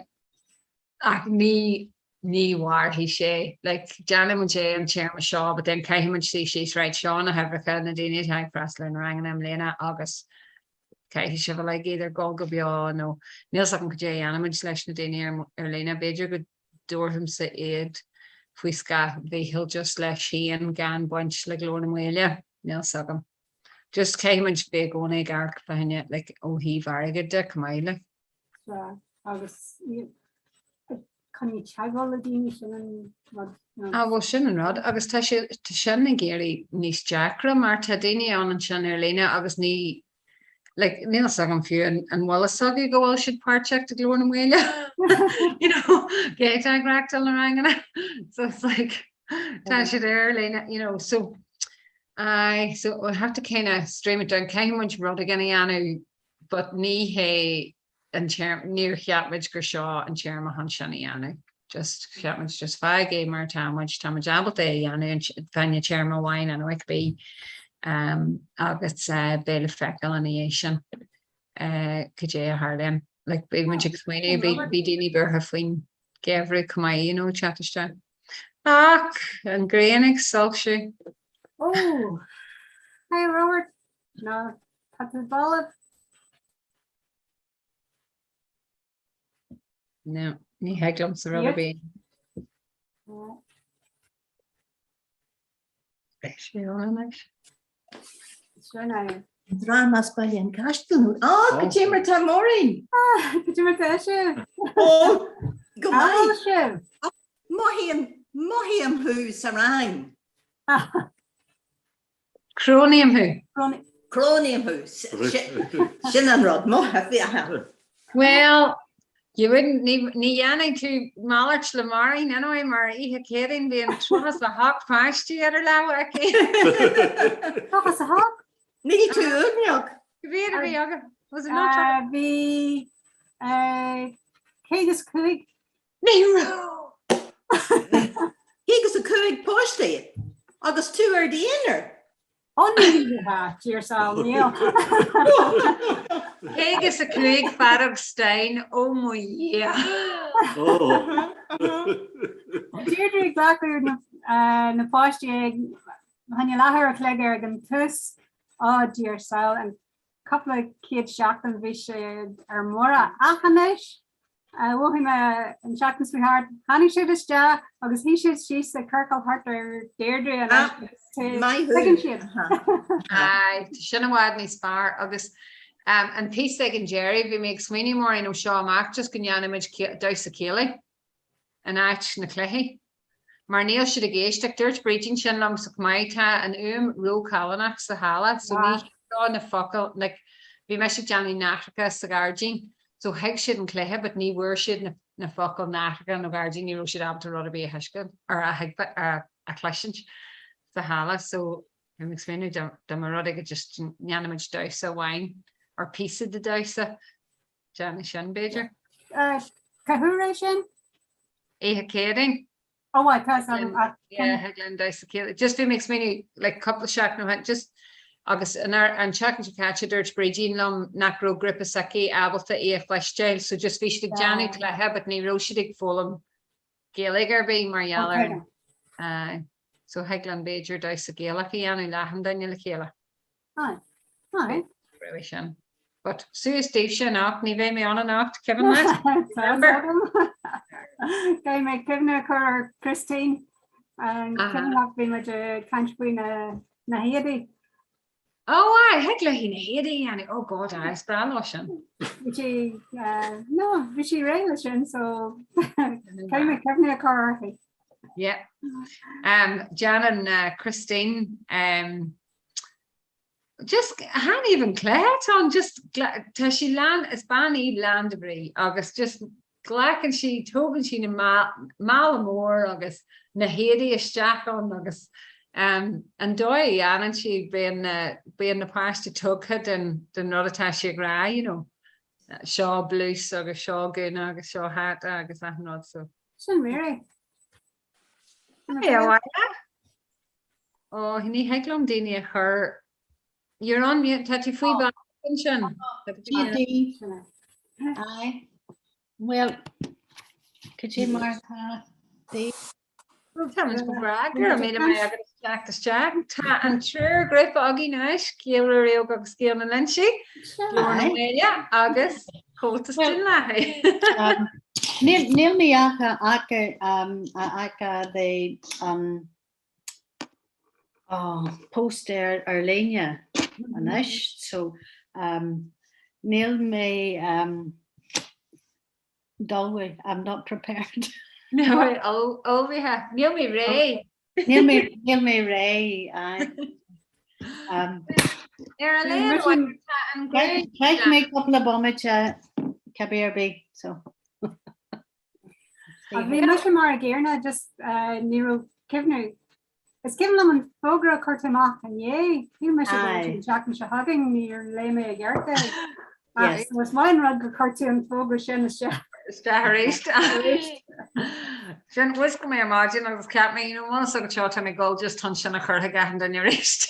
ach ní, ní mhairfidh sé. Like, déanfaidh muid é an téarma seo, but then caithfidh muid suí síos, right, seo na huimhreacha, na daoine atá ag freastal ar na ranganna i mbliana agus caithfidh sibh uilig either dul go beo nó níl 's agam cad é a dhéanfaidh muid leis na daoine ar, ar líne. B'fhéidir go dtabharfaimse iad faoi scáth Mhíchíl just leis féin gan baint le Glór na Maoile, níl 's agam. Just caithfidh muid bheith i gcónaí ag amharc fá choinne like ó thaobh airgid de chomh maith like. Sea, agus coinneáil teagmháil le daoine sin an rud. Ah bhuel sin an rud agus tá sé tá sin ag éirí níos deacra mar tá daoine ann ansin ar líne agus ní like níl 's agam fiú an an bhfuil fhios acu go bhfuil siad páirteach i Glór na Maoile you know cé atá ag reáchtáil na ranganna so it's like tá siad ar líne you know so aye so we'll have to kind of stream it down caithfidh muid rud éigin a dhéanamh but ní hé an téarma níor cheap muid gur seo an téarma chun sin a dhéanamh. Just cheap muid just fág é mar atá muid, tá muid ábalta é a dhéanamh fá choinne téarma amháin anyway cibé um, agus uh, beidh le feiceáil ina dhiaidh sin uh, cad é a tharlaíonn. Like, beidh muid ag smaoineamh, bhí bhí daoine buartha faoin geimhreadh chomh maith, you know, teacht isteach. Ach an ghrian ag soilsiú. Oh, hi Robert. No, tá tú balbh. No, ní thig liomsa rud ar bith. Beidh sé ann anois. Sin é. Dream as Baile an Chaistil. Á, cad é mar tá Máirín? Cad é mar tá sibh? Ó, go maith. sibh? Mothaím, mothaím thú sa rang. Cronaím thú. Cronaím thú. Sin an rud. Well, you wouldn't, ní, ní dhéanfaidh tú malairt le Máirín anyway mar oíche Chéadaoin bíonn 38 páistí idir lámha aici. 38? Ní tú uaigneach. Bhí a bhí agat. Was it not? Bhí 105. Ní raibh! 105 páistí agus tú ar d'aonar? Ó ní hea, dear Sal, níl. 105 feadóg stáin, ó mo Dhia! Deirdre ag glacadh na páistí ag choinne leathuair a chloig ar an tús, ó dear Sal, an cúpla chéad seachtain bhí siad ar mire ach anois Mhothaigh mé an tseachtain seo thart, tháinig siad isteach agus shuigh siad síos sa ciorcal thart ar Deirdre anois agus tuigeann siad. Aye, tá sin i bhfad níos fearr agus an píosa ag an deireadh, bhí mé ag smaoineamh Máirín ó seo amach just go ndéanfaidh muid damhsa céilí in áit na cluichí. Mar níl siad ag éisteacht. Dúirt Brídín sin liomsa chomh maith, tá an fhuaim róchallánach sa halla so ní thuigfeá na focail, like bhí mise ag déanamh nathracha sa ghairdín so thuig siad an cluiche but ní bhfuair siad na focail nathracha nó gairdín, ní raibh siad ábalta rud ar bith a thuiscint or a thuig a chloisint sa halla so bhí mé ag smaoineamh dá mba rud é go just ndéanfaimid damhsa amháin or píosa de damhsa. Déanfaidh sin, b'fhéidir. Cá huair é sin? Oíche Céadaoin. Ó mhaith, tá san ach. Yeah, thig linn damhsa céilí. Just bhí mé ag smaoineamh, like cúpla seachtain ó shin, just agus an an tseachtain seo caite dúirt Brídín liom nach raibh grúpa s'aici ábalta í a chloisteáil, so just bhí siad ag déanamh cluiche but ní raibh siad ag foghlaim Gaeilge ar bith mar gheall ar an so thig linn b'fhéidir damhsa Gaelach a dhéanamh le achan duine le chéile. Aye. Aye. Roimhe sin. But suas daoibhse anocht, ní bheidh mé ann anocht, cuimhin leat? Remember? Beidh mé cuimhne a chur ar Christine. An cuimhin leat bhí muid ag caint faoi na na héadaí. Oh aye, thig léi na héadaí a dhéanamh. Oh God, aye, is breá leo sin. Bhí sí, no, bhí sí réidh leis sin, so caithfidh mé cuimhne a chur uirthi. Yeah. Um, déanann uh, Christine um, Just chan even cluiche atá ann, just tá sí lán, is bean í lán de bhrí agus just glacann sí, tógann sí na mála mór agus na héadaí isteach ann agus um, an dóigh a dhéanann sí bíonn na, bíonn na páistí tugtha den, den rud atá sí ag rá, you know, seo blús agus seo gúna agus seo hata agus achan rud so. Sin Mary. Ó, ní thig liom daoine a chur. You're on mute, tá tú faoi bhean ansin. Aye. Well, cad é mar tá daoibh? Tá muid go breá, go raibh míle maith agat as teacht isteach. Tá an triúr grúpa againn anois, Gaeil Óga agus Gaeil na nInsí, Glór na Maoile agus Comhaltas Dún Lathaí. Níl mé ach a the um, oh, post ar ar líne anois so um, níl mé um, ullmhaithe, I'm not prepared. No, ullmhaithe, níl mé réidh. Níl mé níl mé réidh. Aye. Um, Ar a laghad tá an ghrian. Caithfidh mé cúpla bomaite cibé ar bith so. Bhí mise mar an gcéanna just ní raibh cuimhne. Is cuimhin liom an fógra a chuir tú amach inné, shíl mise go raibh sé an tseachtain seo chugainn, níor léigh mé i gceart é. Ach so is maith an rud gur chuir tú an fógra sin isteach. Isteach arís. Sin mhúscail mé ar maidin agus cheap mé, you know, bhfuil a fhios agat seo tá mé ag dul just chun sin a chur chuig achan duine arís.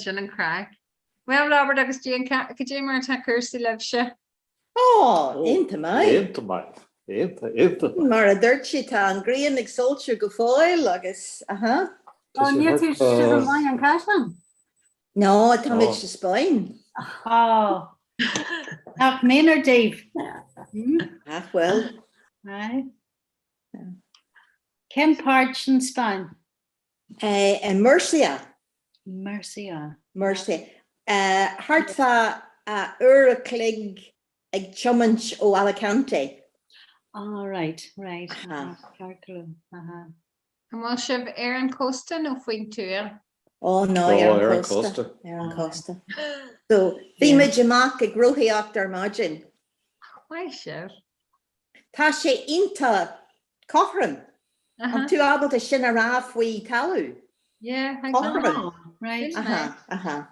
Sin an craic. Well Robert agus Jane, cad é mar atá cúrsaí libhse? Ó, iontach maith. Iontach maith. Iontach, iontach maith. Mar a dúirt sí, tá an ghrian ag soilsiú go fóill agus, aha. Ó, níl tú sibh i mBaile an Chaisleáin? No, táimid sa Spáinn. Ó, nach méanar daoibh. Nach bhfuil. Aye. Cén páirt den Spáinn? I Murcia. Murcia. Murcia. Thart fá uair a chloig ag tiomáint ó Alicante. Ah, right, right. Ceart go leor. Aha. An bhfuil sibh ar an chósta nó faoin tuath? Ó, no, ar an chósta. Ar an chósta. So, bhí muid amach ag rothaíocht ar maidin. Maith sibh. Tá sé iontach cothrom. An tú ábalta sin a rá faoi talamh? Yeah, Cothrom. Right. Aha, aha.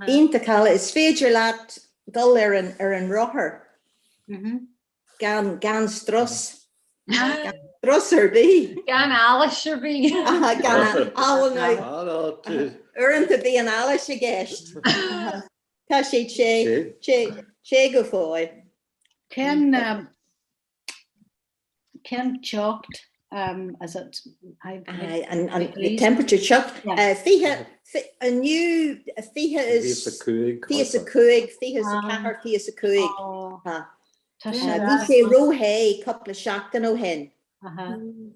Iontach álainn. Is féidir leat dul ar an, ar an rothar gan, gan strus. Gan strus ar bith. Gan allas ar bith. Aha, gan allas. Uaireanta bíonn allas i gceist. Tá sé te, te, te go fóill. Cén cén teocht um, is it? An an temperature teocht 20 inniu 20 is 25 24 25. Bhí sé róthe cúpla seachtain ó shin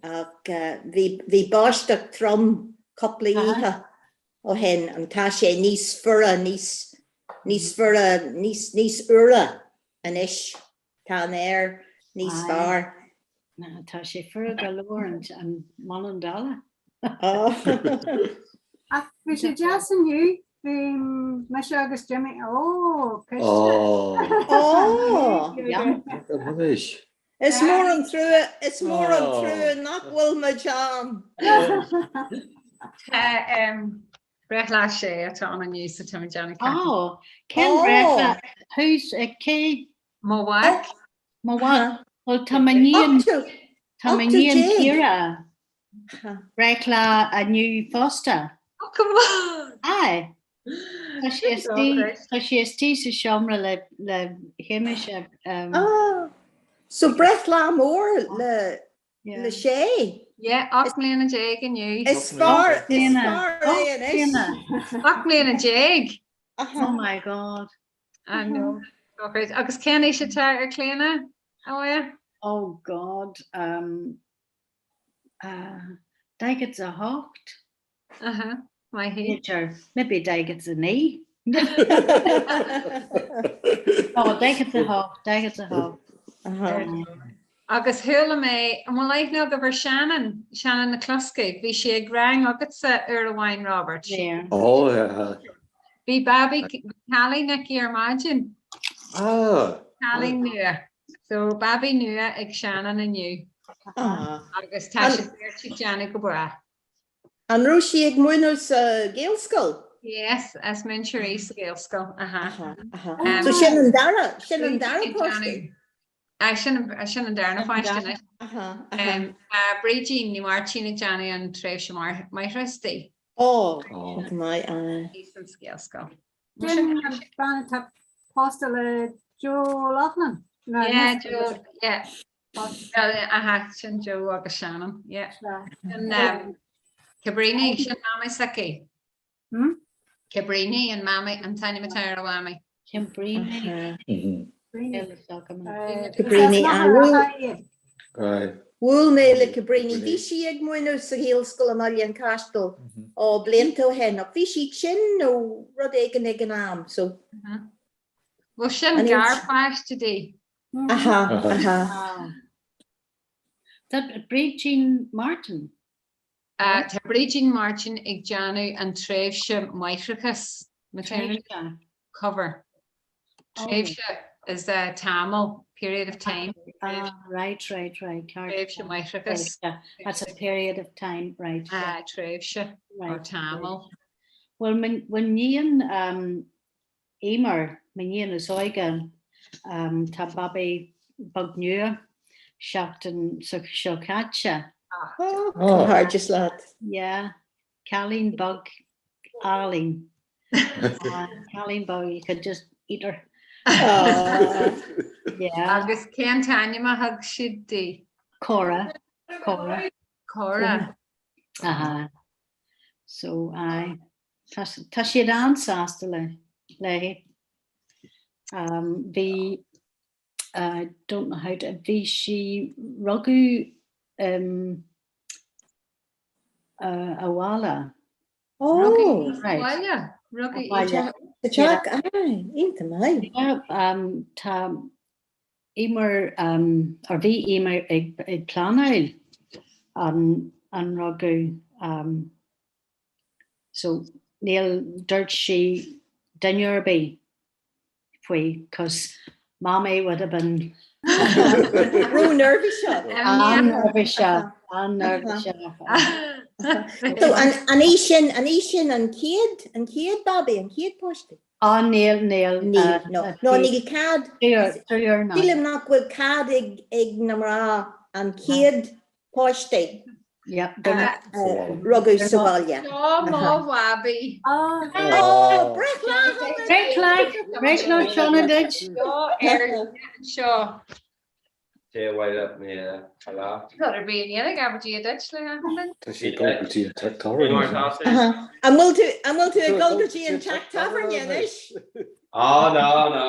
ach bhí bhí báisteach trom cúpla oíche ó shin an tá sé níos fuaire níos níos fuaire níos níos úire anois. Tá an aer níos fearr. Tá sé fuar go leor an mbanann dála. Ach bhí sé deas inniu, bhí mise agus Jimmy, ó, ciste. Ó! Is mór an trua, is mór an trua nach bhfuil muid ann. Tá breithlá Shay atá ann inniu so tá mé ag déanamh ceart. Ó, cén breithlá? Who's, cé? Mo mhac. Mo mhac. Bhuel tá m'iníon, tá m'iníon Ciara breithlá inniu fosta. Oh, come on! Aye. Tá sí istigh, tá sí istigh sa seomra le, le Shéamus. Oh, so breithlá mór le Le Shay. Yeah, 18 mbliana inniu. Is fearr, is fearr é anois. 18 mbliana. Oh my God. I know. Agus cén aois atá ar Clíona? Oh yeah. Oh God. Um, uh, 48. Uh-huh. Maith thú. B'fhéidir, maybe 49. Oh, 48, 48. Uh-huh. Agus chuala mé, an bhfuil aithne agaibh ar Shannon, Shannon na Closcaigh, bhí sí ag rang agatsa uair amháin, Robert. Yeah. Oh, yeah. Bhí babaí, cailín aici ar maidin. Ah. Cailín nua. So babaí nua ag Shannon inniu. Ah. Agus tá siad beirt ag déanamh go breá. An raibh sí ag múineadh sa Ghaelscoil? Yes, is múinteoir í sa Ghaelscoil, aha. Aha. So sin an dara, sin an dara páiste? Aye, sin sin an darna páiste anois. Aha, aha. Tá Brídín Ní Mháirtín ag déanamh an tréimhse máithreachais di. Ó, go maith, aye. Í san Ghaelscoil. Sin an bean atá pósta le Joe Loughlin? Yeah, Joe, yeah. Aha, sin Joe agus Shannon, yeah. Sin um, Cabrini, sin mamaí s'aici. Hmm? Cabrini an mamaí an t-ainm atá ar a mhamaí. Cabrini. Cabríní, Bhuail mé le Cabríní. Bhí sí ag múineadh sa Ghaelscoil i mBaile an Chaistil ó blianta ó shin ach bhí sí tinn nó rud éigin ag an am so. Bhuel sin garpháiste di. Aha, aha. Tá Brídín Martin. Tá Brídín Martin ag déanamh an tréimhse máithreachais, maternity cover. Tréimhse is a tamall, period of time. Ah, right, right, right. Tréimhse máithreachais. That's a period of time, right. Ah, tréimhse or tamall. Well, m'iníon um, Emer, m'iníon is óige, tá babaí beag nua seachtain seo caite. Comhghairdeas leat. Yeah, cailín beag álainn. Cailín beag, you could just eat her. Yeah. Agus cén t-ainm a thug siad di? Cora. Cora. Cora. Aha. So, aye. Tá siad an-sásta léi. Bhí, I don't know how to, bhí sí, rugadh abhaile. Oh! Rugadh abhaile? Rugadh abhaile. Sa teach, aye, iontach maith. Yeah, tá Emer, or bhí Emer ag pleanáil an rugadh. So níor dúirt sí duine ar bith faoi cos Mamaí would have been Ró-neirbhíseach. An-neirbhíseach, an-neirbhíseach. So an í sin, an í sin an chéad, an chéad babaí, an chéad páiste? Á níl, níl. Níl, no. No, níl cead, sílim nach bhfuil cead ag na mná an chéad páiste rugadh sa bhaile. Seo mo bhabaí. Ó, breithlá! Breithlá! Breithlá shona duit! Seo ar seo. Dé abhaile mé a lá. Tá ar bith in Gaeilge abair Dia duit le hAntain. Tá sí ag dul go dtí an teach tábhairne. An bhfuil tú an bhfuil tú ag dul go dtí an teach tábhairne anois? Á ná ná.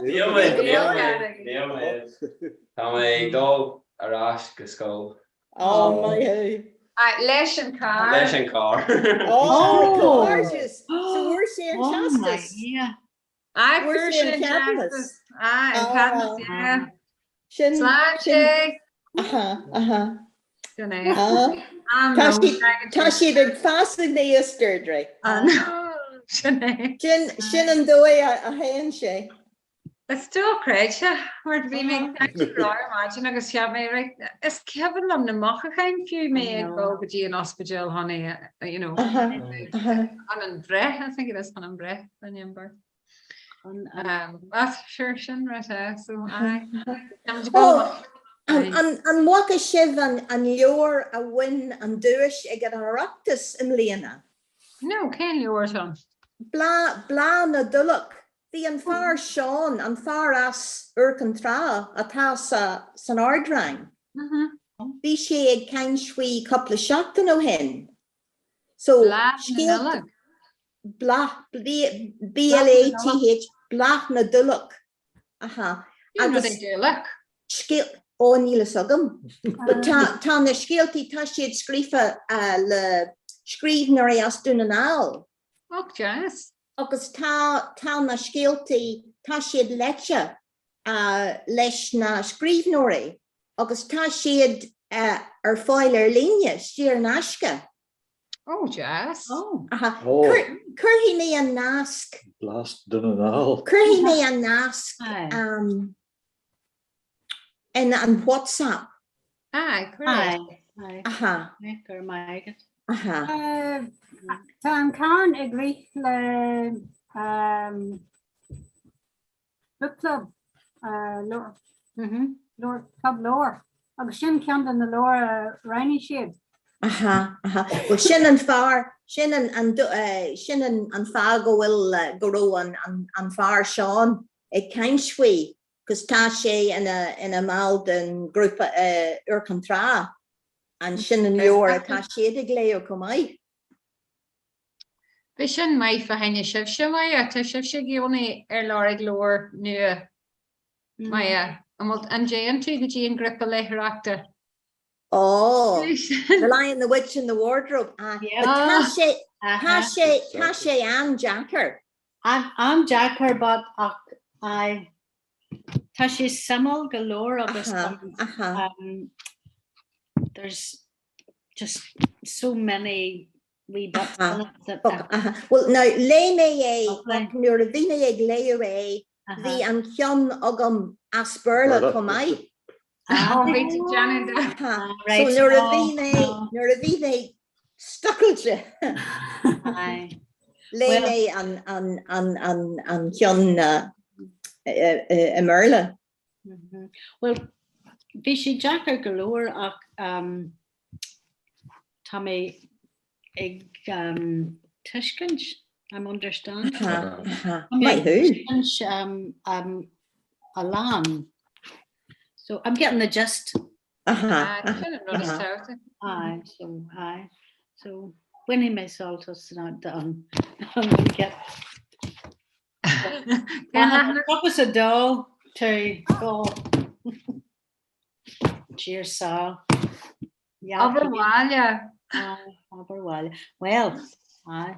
Níl mé níl mé níl mé. Tá mé ag dul ar ais go scoil. Ó maith thú. Leis an carr. Leis an carr. Ó gorgeous. So fuair sé an teastas. Aye, Fuair fuair sé sé an an ceadúnas. teastas. Aye, an ceadúnas, yeah. Sin Sláinte! Aha, aha. Sin é. Ah. Am Tá nó siad tagann tá sé. siad ag fás aníos Deirdre. Sin é. Sin sin an dóigh a a théann sé. Is dochreidte mar bhí mé ag caint ar ar maidin agus cheap mé right, is cuimhin liom na mothúcháin fiú mé ag dul go dtí an ospidéal chun é you know, chun an bhreith, I think it is chun an bhreith an an birth. Um, that's sure sin right é, so aye. Oh, an an bhfaca sibh an an leabhar a bhain an duais ag an Oireachtas i mbliana? No, cén leabhar sin? Bláth Bláth na dTulach. Bhí an fear Seán, an fear as Iúr Cinn Trá atá sa san ardrang, bhí sé ag caint faoi cúpla seachtain ó shin. So, Bláth na scéalta, Nollag. Bláth, B-L-A-T-H, Bláth na dTulach. Aha. Cén rud Agus é Dualach? scéal, ó níl fhios agam. But tá, tá na scéaltaí, tá siad scríofa le scríbhneoirí as Dún na nGall. Och, deas. Agus tá, tá na scéaltaí, tá siad léite leis na scríbhneoirí agus tá siad ar fáil ar líne, saor in aisce. Ó, deas. Aha. Cuirfidh mé an nasc. Blas Dún na nGall. Cuirfidh mé an nasc in an WhatsApp. Aye, cuir é. Aha. Go raibh maith agat. Aha. Tá an Carn ag rith le book club, leabhar, club leabhar, agus sin ceann de na leabhair a roghnaigh siad. Aha, aha. Well sin an fear, sin an, an, sin an, an fáth go bhfuil, go raibh an, an, an fear Seán ag caint faoi, 'cause tá sé ina, ina mball den ghrúpa Iúr Cinn Trá, and sin an leabhar atá siad ag léamh chomh maith. Bhí sin maith fá choinne sibhse, Máire, tá sibhse i gcónaí ar lorg leabhar nua. Maith, an bhfuil, an dtéann tú go dtí an grúpa léitheoireachta? Ó, The Lion, the Witch and the Wardrobe. Ah, but tá sé, tá sé, tá sé an-deacair. An-deacair but ach aye. Tá sé suimiúil go leor agus um, there's just so many wee bits in it that Well, now, léigh mé é, ach nuair a bhí mé ag léamh é, bhí an ceann agam as Béarla chomh maith. Bhí tú déanamh de. So nuair a bhí mé, nuair a bhí mé stucailte, léigh mé an ceann i mBéarla. Well, bhí sé deacair go leor ach tá mé ag tuiscint, I'm understanding. Tá mé ag tuiscint a lán. So I'm getting the gist. Sin an rud is tábhachtaí. Aye, so aye. So bainfidh mé sult as an get. Purpose a dó to go. Cheers, Sal. Abair bhaile. Abair bhaile. Well, aye.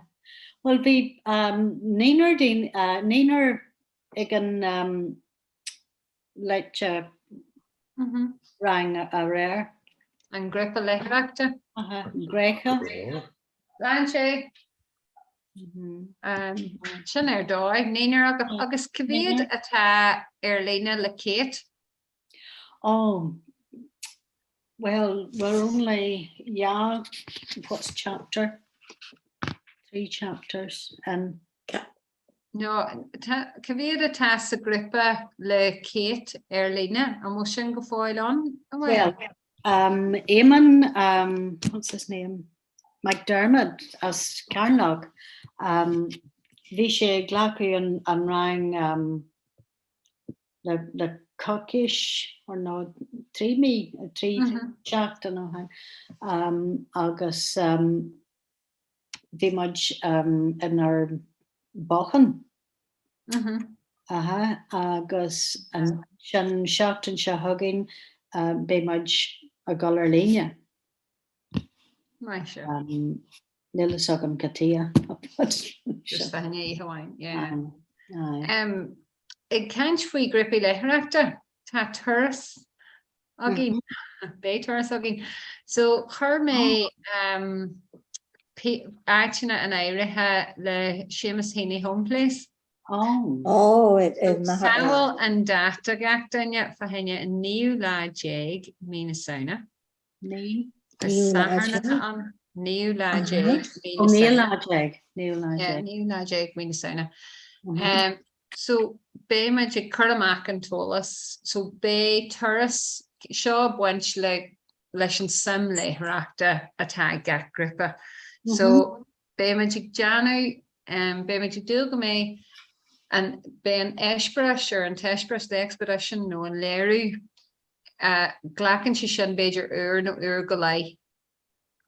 Well, bhí naonúr daoine, naonúr ag an léite rang aréir. An grúpa léitheoireachta. Grécha. Lean sé. Sin ar dóigh, naonúr agaibh. Agus cá mhéad atá ar líne le Kate? Oh, well, we're only, yeah, what's chapter? Three chapters in. No, cá mhéad atá sa ghrúpa le Kate ar líne? An bhfuil sin go fóill ann? Well, um, Eamon, um, what's his name? McDermott as Cearnach, um, bhí sé ag glacadh an, an rang um, le, le coicís or nó 3 mí, 3 seachtain ó shin, um, agus um, bhí muid inár bhothán. Aha, agus an seachtain seo chugainn beidh muid ag dul ar líne. Maith seo. Níl fhios agam cad chuige. Just fá choinne oíche amháin, yeah. Ag caint faoi ghrúpaí léitheoireachta, tá turas againn, beidh turas againn. So chuir mé áiteanna in áirithe le Seamus Heaney Home Place. Oh. Oh, Samhail an dáta gach duine fá choinne an naoú lá déag mí na Samhna. Naoi. Is Satharn atá ann. Naoú lá déag mí na Samhna. Naoú lá déag. Naoú lá déag. Naoú lá déag mí na Samhna. So beidh muid ag cur amach an t-eolas. So beidh turas seo ag baint le leis an suim léitheoireachta atá ag gach grúpa. So beidh muid ag déanamh, beidh muid ag dúil go mbeidh an, beidh an eispéireas ar an t-eispéireas, the expedition nó an léiriú, glacann sé sin b'fhéidir uair nó uair go leith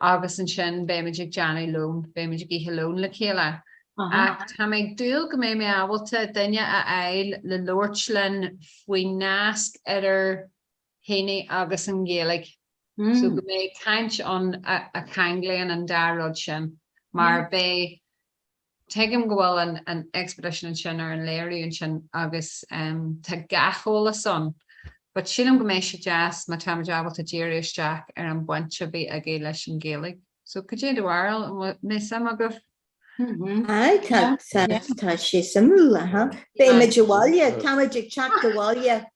agus ansin beimid ag déanamh lón, beimid ag ithe lón le chéile. Ach tá mé ag dúil go mbeidh mé ábalta duine a fháil le labhairt linn faoin nasc idir Heaney agus an Ghaeilge. So go mbeidh caint ann a cheanglaíonn an dá rud sin mar beidh Tuigim go bhfuil an an expedition ansin ar an léiriú ansin agus tá gach eolas ann but sílim go mbeidh sé deas má táimid ábalta díriú isteach ar an bhaint a bhí aige leis an Ghaeilge. So cad é do bharúil, an mbeidh suim agaibh? Aye, tá tá sé suimiúil, aha. Beidh muid abhaile, táimid ag teacht abhaile.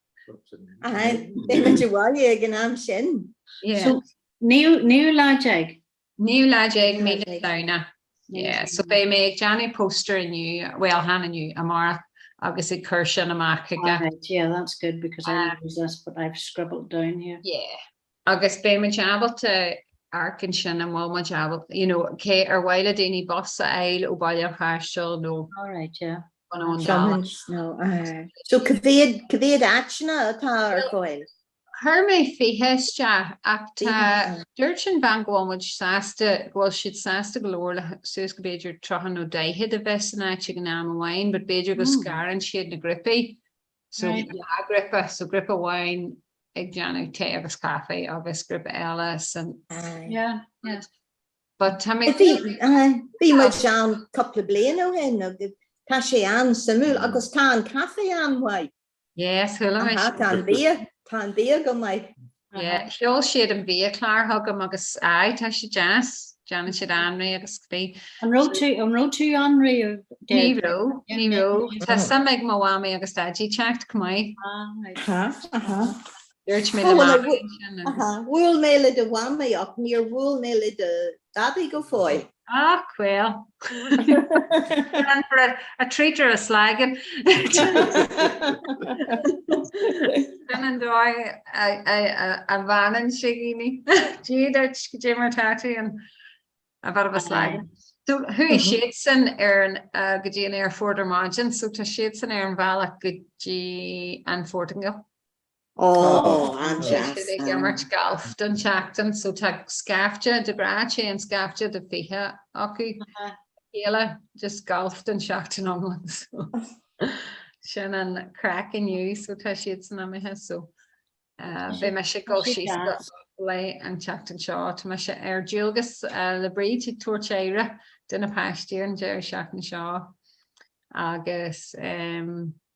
Aye, beidh muid abhaile ag an am sin. So, naoú lá déag? Naoú lá déag mí na Samhna. Yeah, so beidh mé ag déanamh poster inniu, well chan inniu, amárach agus ag cur sin amach chuige. Alright, yeah, that's good because I lose this but I've scribbled down here. Yeah, agus beidh muid ábalta amharc ansin an bhfuil muid ábalta, you know, cé ar mhaith le daoine bus a fháil ó Baile an Chaisil nó Alright, yeah. No, uh, so cá mhéad cá mhéad áiteanna atá ar fáil? Chuir mé 20 isteach ach tá, dúirt an bhean go bhfuil muid sásta, go bhfuil siad sásta go leor le suas go b'fhéidir 30 nó 40 a bheith san áit ag an am amháin but b'fhéidir go scarann siad na grúpaí. So dhá ghrúpa, so grúpa amháin ag déanamh tae agus caife agus grúpa eile san. Yeah, yeah. But tá mé. Bhí muid ann cúpla bliain ó shin agus tá sé an-suimiúil agus tá an caife an-mhaith. Yes, chuala mé. Tá an bia, tá an bia go maith. Yeah, sheol siad an biachlár chugam agus aye, tá sé deas. Déanann siad anraith agus cibé. An raibh tú, an raibh tú ann riamh? Ní raibh, ní raibh. Tá suim ag mo mhamaí agus daidí teacht chomh maith. Aha, aha. Dúirt mé le mamaí ansin agus. Aha, bhuail mé le do mhamaí ach níor bhuail mé le do dhaidí go fóill. Ach bhuel. In for a treat or a slagging. Sin an dóigh a mheánann sé daoine. Dia duit cad é mar tá tú and a bit of a slagging. So chuaigh siadsan ar an go dtí an aerfort ar maidin, so tá siadsan ar an bhealach go dtí an Phortaingéil. Ó, an-deas. Siad ag imirt galf don tseachtain, so tá scaifte, de ghnáth téann scaifte de 20 acu le chéile, just galf don seachtain iomlán, so sin an craic inniu, so tá siadsan imithe, so beidh mise ag dul síos go Offaly an tseachtain seo, tá mise ar dualgas le Bríd ag tabhairt aire do na páistí an deireadh seachtaine seo agus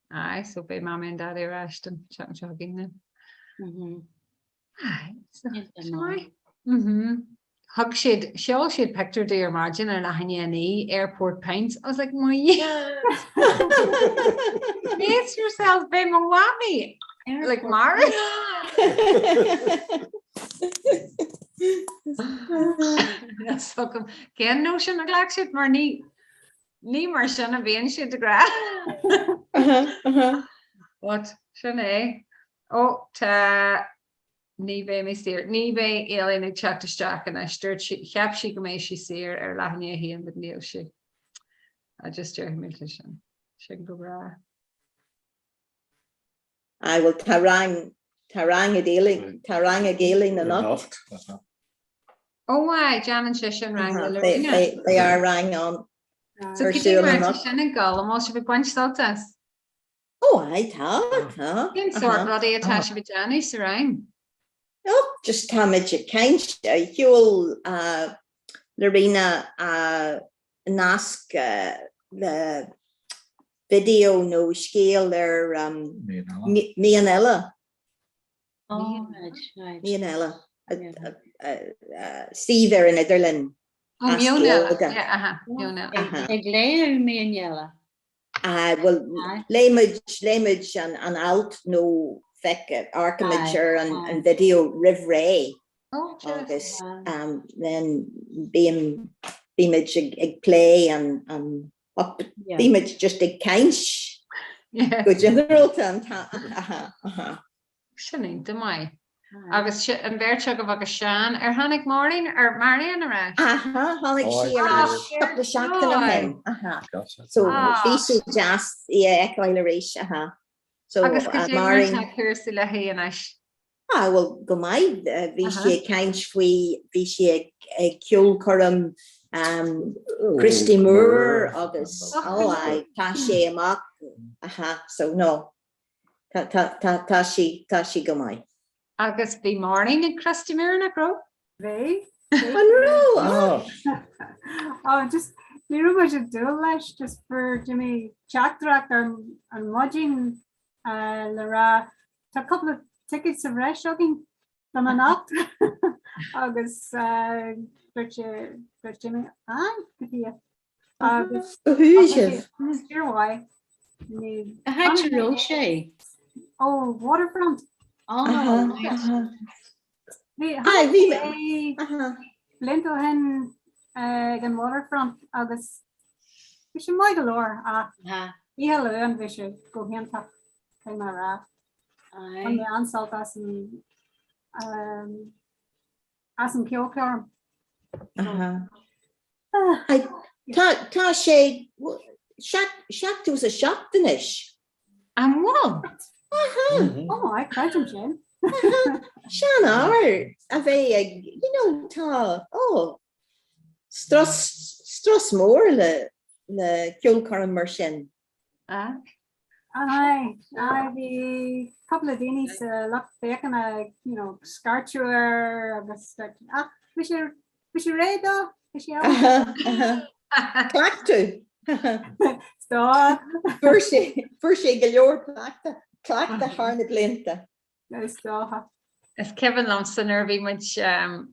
Aye, so beidh Mamaí and Daddy ar ais don tseachtain seo chugainn then. Aye, so sin maith. Mhm. Thug siad, sheol siad pictiúr domh ar maidin ar leath i ndiaidh 9, airport pints. I was like, my Brace yourself, beidh mo mhamaí like marbh. That's fucking cén nóisean a ghlac siad mar ní Ní mar sin a bhíonn siad de ghnáth. But sin é. Ó tá ní bheidh mé saor. Ní bheidh Aileen ag teacht isteach anois. Dúirt sí, cheap sí go mbeidh sí saor ar leath i ndiaidh a haon but níl sí. I just déarfaidh mé leis sin. Sin go breá. Aye, well tá rang, tá rang ag Aileen, tá rang ag Aileen anocht. Ó aye, déanann sé sin rang le Lorena. Beidh ár rang ann So ar cad é siúl mar atá anocht. sin ag dul, an bhfuil sibh ag baint sult as? Ó aye, tá, tá. Cén sórt rudaí atá sibh ag déanamh sa rang? Ó, just táimid ag caint, sheol Lorena nasc le video nó scéal ar Meon Eile. Meon Eile. Suíomh ar an idirlíon as Gaeilge. Ag léamh Meon Eile. Bhuel, léigh muid, léigh muid an alt nó feic, amharcaimid ar an video roimh ré agus then bím, bímid ag plé an, an, bímid just ag caint go ginearálta an t-am. Sin iontach maith. Agus an bheirt agaibh agus Seán, ar tháinig Máirín, ar Marian ar ais? Aha, tháinig sí ar ais cúpla seachtain ó shin. Aha. So bhí sé deas í a fheiceáil arís, aha. So Agus cad é mar Máirín. atá cúrsaí léi anois? Ah, bhuel, go maith. Bhí sí ag caint faoi, bhí sí ag ag ceolchoirm um, Christy Moore agus oh, aye, tá sé amach. Aha, so no. Tá sí, tá sí go maith. Agus bhí Máirín ag Christy Moore, nach raibh? Bhí. An raibh? Oh, just ní raibh muid ag dúil leis, just fuair Jimmy teachtaireacht ar an maidin le rá tá cúpla ticket sa bhreis againn don anocht agus dúirt sé, dúirt Jimmy, aye, go dtí Agus sibh. Fíormhaith. Cá háit a raibh sé? Ó, Waterfront. Bhí blianta ó shin ag an Waterfront agus bhí sé maith go leor ach oíche Luain bhí sé go hiontach caithfidh mé a rá. Bhain mé an-sult as an as an ceolchoirm. Tá sé 77 anois. An bhfuil? Ó, I creidim sin. Seanfhear a bheith ag, you know, tá, ó, strus, strus mór le, le ceolchoirm mar sin. Aye, aye, bhí cúpla daoine sa lucht féachana ag, you know, scairteadh air agus ach bhí sé bhí sé réidh dó, bhí sé ábalta. Cleachtadh. Stop. Fuair sé fuair sé go leor cleachtadh cleachtadh thar na blianta. Is dócha. Is cuimhin liomsa nuair a bhí muid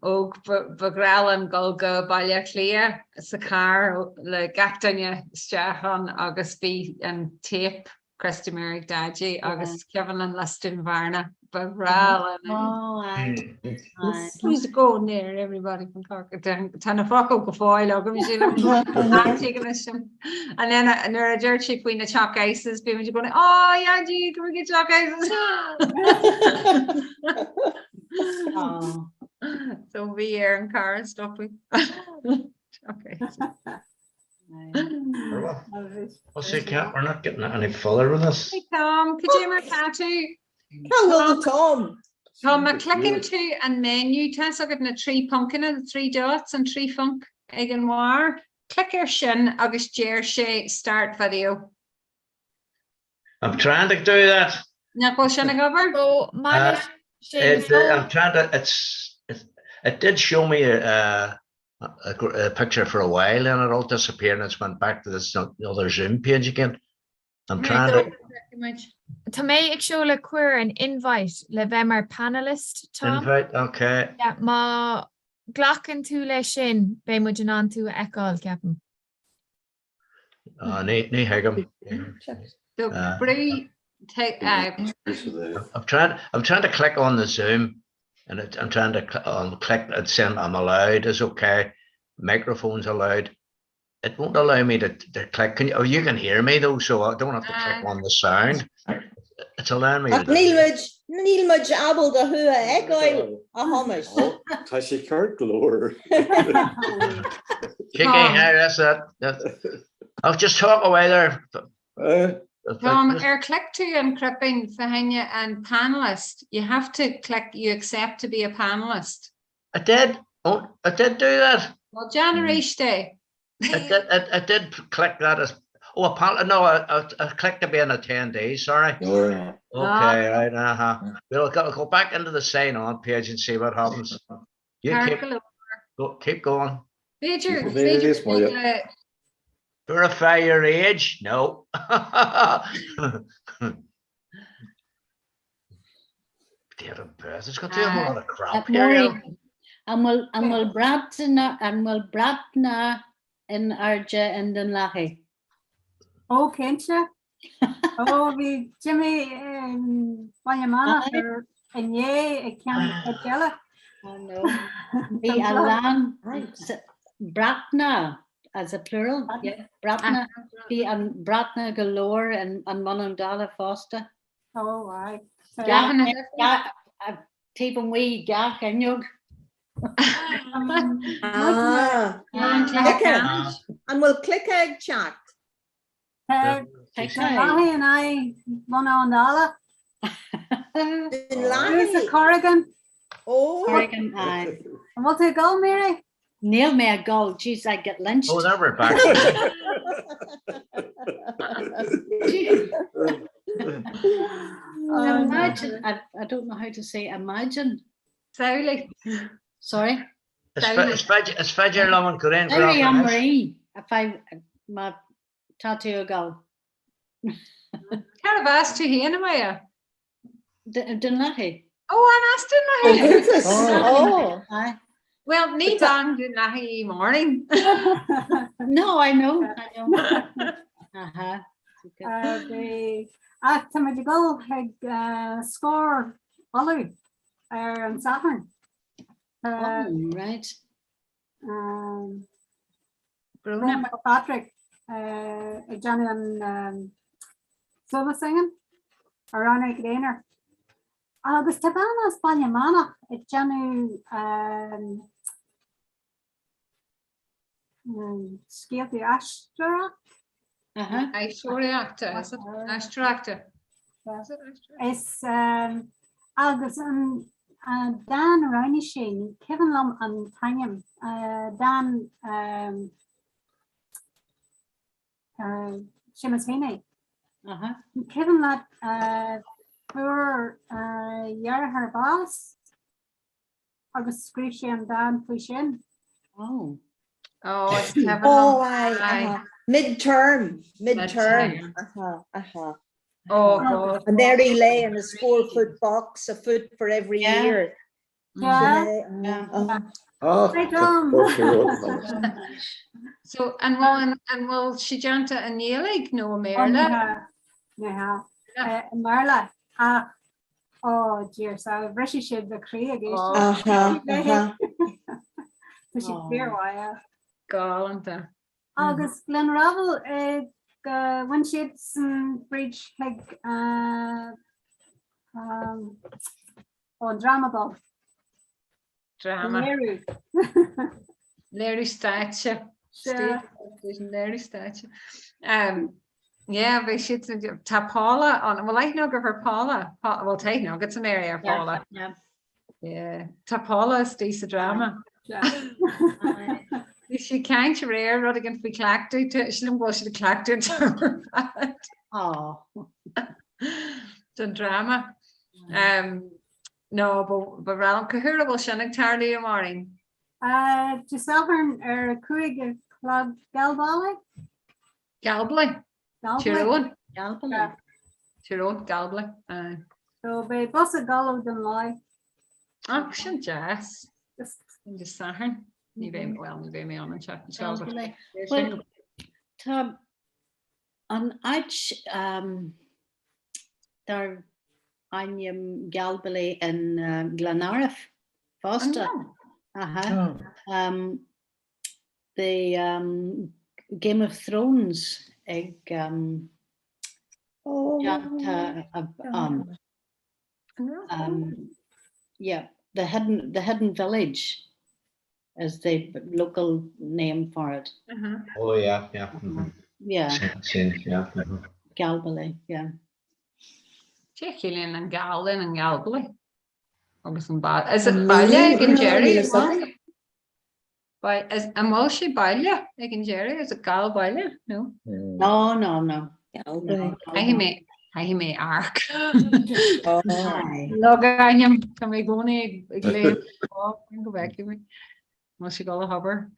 óg ba ghnách linn dul go Baile Átha Cliath sa charr le gach duine isteach ann agus bhí an tape Christy Moore ag Daidí agus is cuimhin linn Lisdoonvarna ba bhreá linn é. Who's going there everybody from Cork Tá na focail go fóill agam sílim sin. And then nuair a dúirt sé faoi na choc ices bhí muid going oh yeah gee can we get choc ices? Oh. So bhí ar an car a stopadh. Choc ices. I'll say, Cat, we're not getting any further with this. Hey Tom, cad é mar atá tú? Hello Tom. Tom, má chliceann tú an menu tá a fhios agat na trí poncanna, the three dots, an trí phonc ag an bharr. Click ar sin agus deir sé start video. I'm trying to do that. Nach bhfuil sin ag obair? Ó, maith leis Séamus. I'm trying to, it's, it, it did show me a, a, a picture for a while and it all disappeared and it's went back to this other Zoom page again. I'm trying to... Tá mé ag seoladh cuireadh an invite le bheith mar panelist, Tom. Invite, okay. Yeah, má ghlacann tú leis sin, beidh muid in ann tú a fheiceáil, ceapaim. Ah, ní ní thuigim. So brúigh I'm trying I'm trying to click on the Zoom and it, I'm trying to cl um, click and send I'm allowed is okay. Microphone's allowed. It won't allow me to, to click. Can you, oh, you can hear me though, so I don't have to click on the sound. It's allowing me Ach to. níl muid, níl muid ábalta thú a fheiceáil, a Thomáis. Tá sé ceart go leor. Chicken, hey, that's it. That's, I'll just talk away there. Tom, ar click tú an cnaipe fá choinne an panelist, you have to click you accept to be a panelist. I did. Oh, I did do that. Well, déan arís é. I did, I, I did click that as oh a pan, no I, I, I clicked to be an attendee sorry. Oh, yeah. Okay, right, uh-huh. We'll go, go back into the sign on page and see what happens. You keep, go, keep going. B'fhéidir, b'fhéidir Verify your age? No. Date of birth. It's got to a lot of crap here. An bhfuil an bhfuil brat an bhfuil brat na in airde in Dún Lathaí? Ó cinnte. Ó bhí Jimmy Baile Meanach ar inné ag ceann cuid eile. Bhí a lán bratna as a plural, yeah, bratna. Bhí an bratna go leor in an mBun Dála fosta. Ó aye. Taobh amuigh gach fhuinneog. Ah, An bhfuil cluiche ag teacht? Tá Lathaí in aghaidh Bun Abhann Dála. Dún Lathaí? Sa Corrigan. Ó. Corrigan, aye. An bhfuil tú ag dul, Mary? Níl mé ag dul, jeez, I'd get lynched. Oh, now we're back. Imagine, I, I don't know how to say imagine. Samhlaigh. Sorry? Is féidir is féidir liom an grianghraf Sorry, anois. Marie, if I, má tá tú ag dul. Cérbh as tú féin, a Mháire? Dún Lathaí. Ó, an as Dún Lathaí? Ó. Aye. Well, ní bean Dún Lathaí í Maureen. No, I know, I know. Uh-huh. Bhí ach tá muid ag dul chuig Scór Uladh ar an Satharn. Oh, right. Brian Patrick ag déanamh an solo singing amhránaíocht aonair. Agus tá bean as Baile Meanach ag déanamh scéalta aisteoireacht. Aisteoireachta, aisteoireachta. Is agus an dán a roghnaigh sé, ní cuimhin liom an t-ainm, dán Séamus Heaney. An cuimhin leat fuair a dheartháir bás agus scríobh sé an dán faoi sin. Oh. Oh, is cuimhin Oh, liom. aye, Aye. uh-huh. Mid-term, mid-term. Uh-huh, uh-huh. Oh, God. And there he lay in his four-foot box, a foot for every Yeah. year. Yeah. Yeah. Uh-huh. Ah, Right on. So an bhfuil an an bhfuil sí déanta i nGaeilge nó i Oh, mBéarla? ní hea. I mBéarla ach oh dear so bhrisfeadh sé do chroí ag éisteacht. Uh-huh, uh-huh. Tá sí fíormhaith. Galánta. Agus Glenravel ag bhain siadsan fríd chuig an dráma beag. Dráma. Léiriú. Léiriú stáitse. Léiriú stáitse. Yeah, bhí siad tá Paula an bhfuil aithne agaibh ar Paula? Bhuel tá aithne agat a Mary ar Paula. Yeah. Tá Paula istigh sa dráma. Bhí sí ag caint aréir rud éigin faoi cleachtadh, sílim go bhfuil siad ag cleachtadh an t-am ar fad. Don dráma. No, ba bhreá liom. Cá huair a bhfuil sin ag tarlú, a Mháirín? Dé Sathairn ar a 5 a chlog Galbally. Galbally? Tír Eoghain? Galbally. Tír Eoghain, Galbally. So beidh bus ag dul ó Dún Láí. Ach sin deas. Sin Dé Sathairn. Ní bheidh, well, ní bheidh mé ann an tseachtain seo. Well, tá An áit dar ainm Galbally in Glenariff fosta. Aha. The Game of Thrones ag déanta ann. Yeah, the hidden, the hidden village is the local name for it. Oh yeah, yeah. Yeah. Sin, yeah. Galbally, yeah. Cé chiallaíonn an gal in an Galbally? Agus an ba Is it baile ag an deireadh? An bhfuil sé baile ag an deireadh? Is it gal baile? No? No, no, no. Caithfidh mé caithfidh mé amharc. Logainm Tá mé i gcónaí ag léamh go bhfeicfidh mé. Bhfuil sé ag dul a hobair?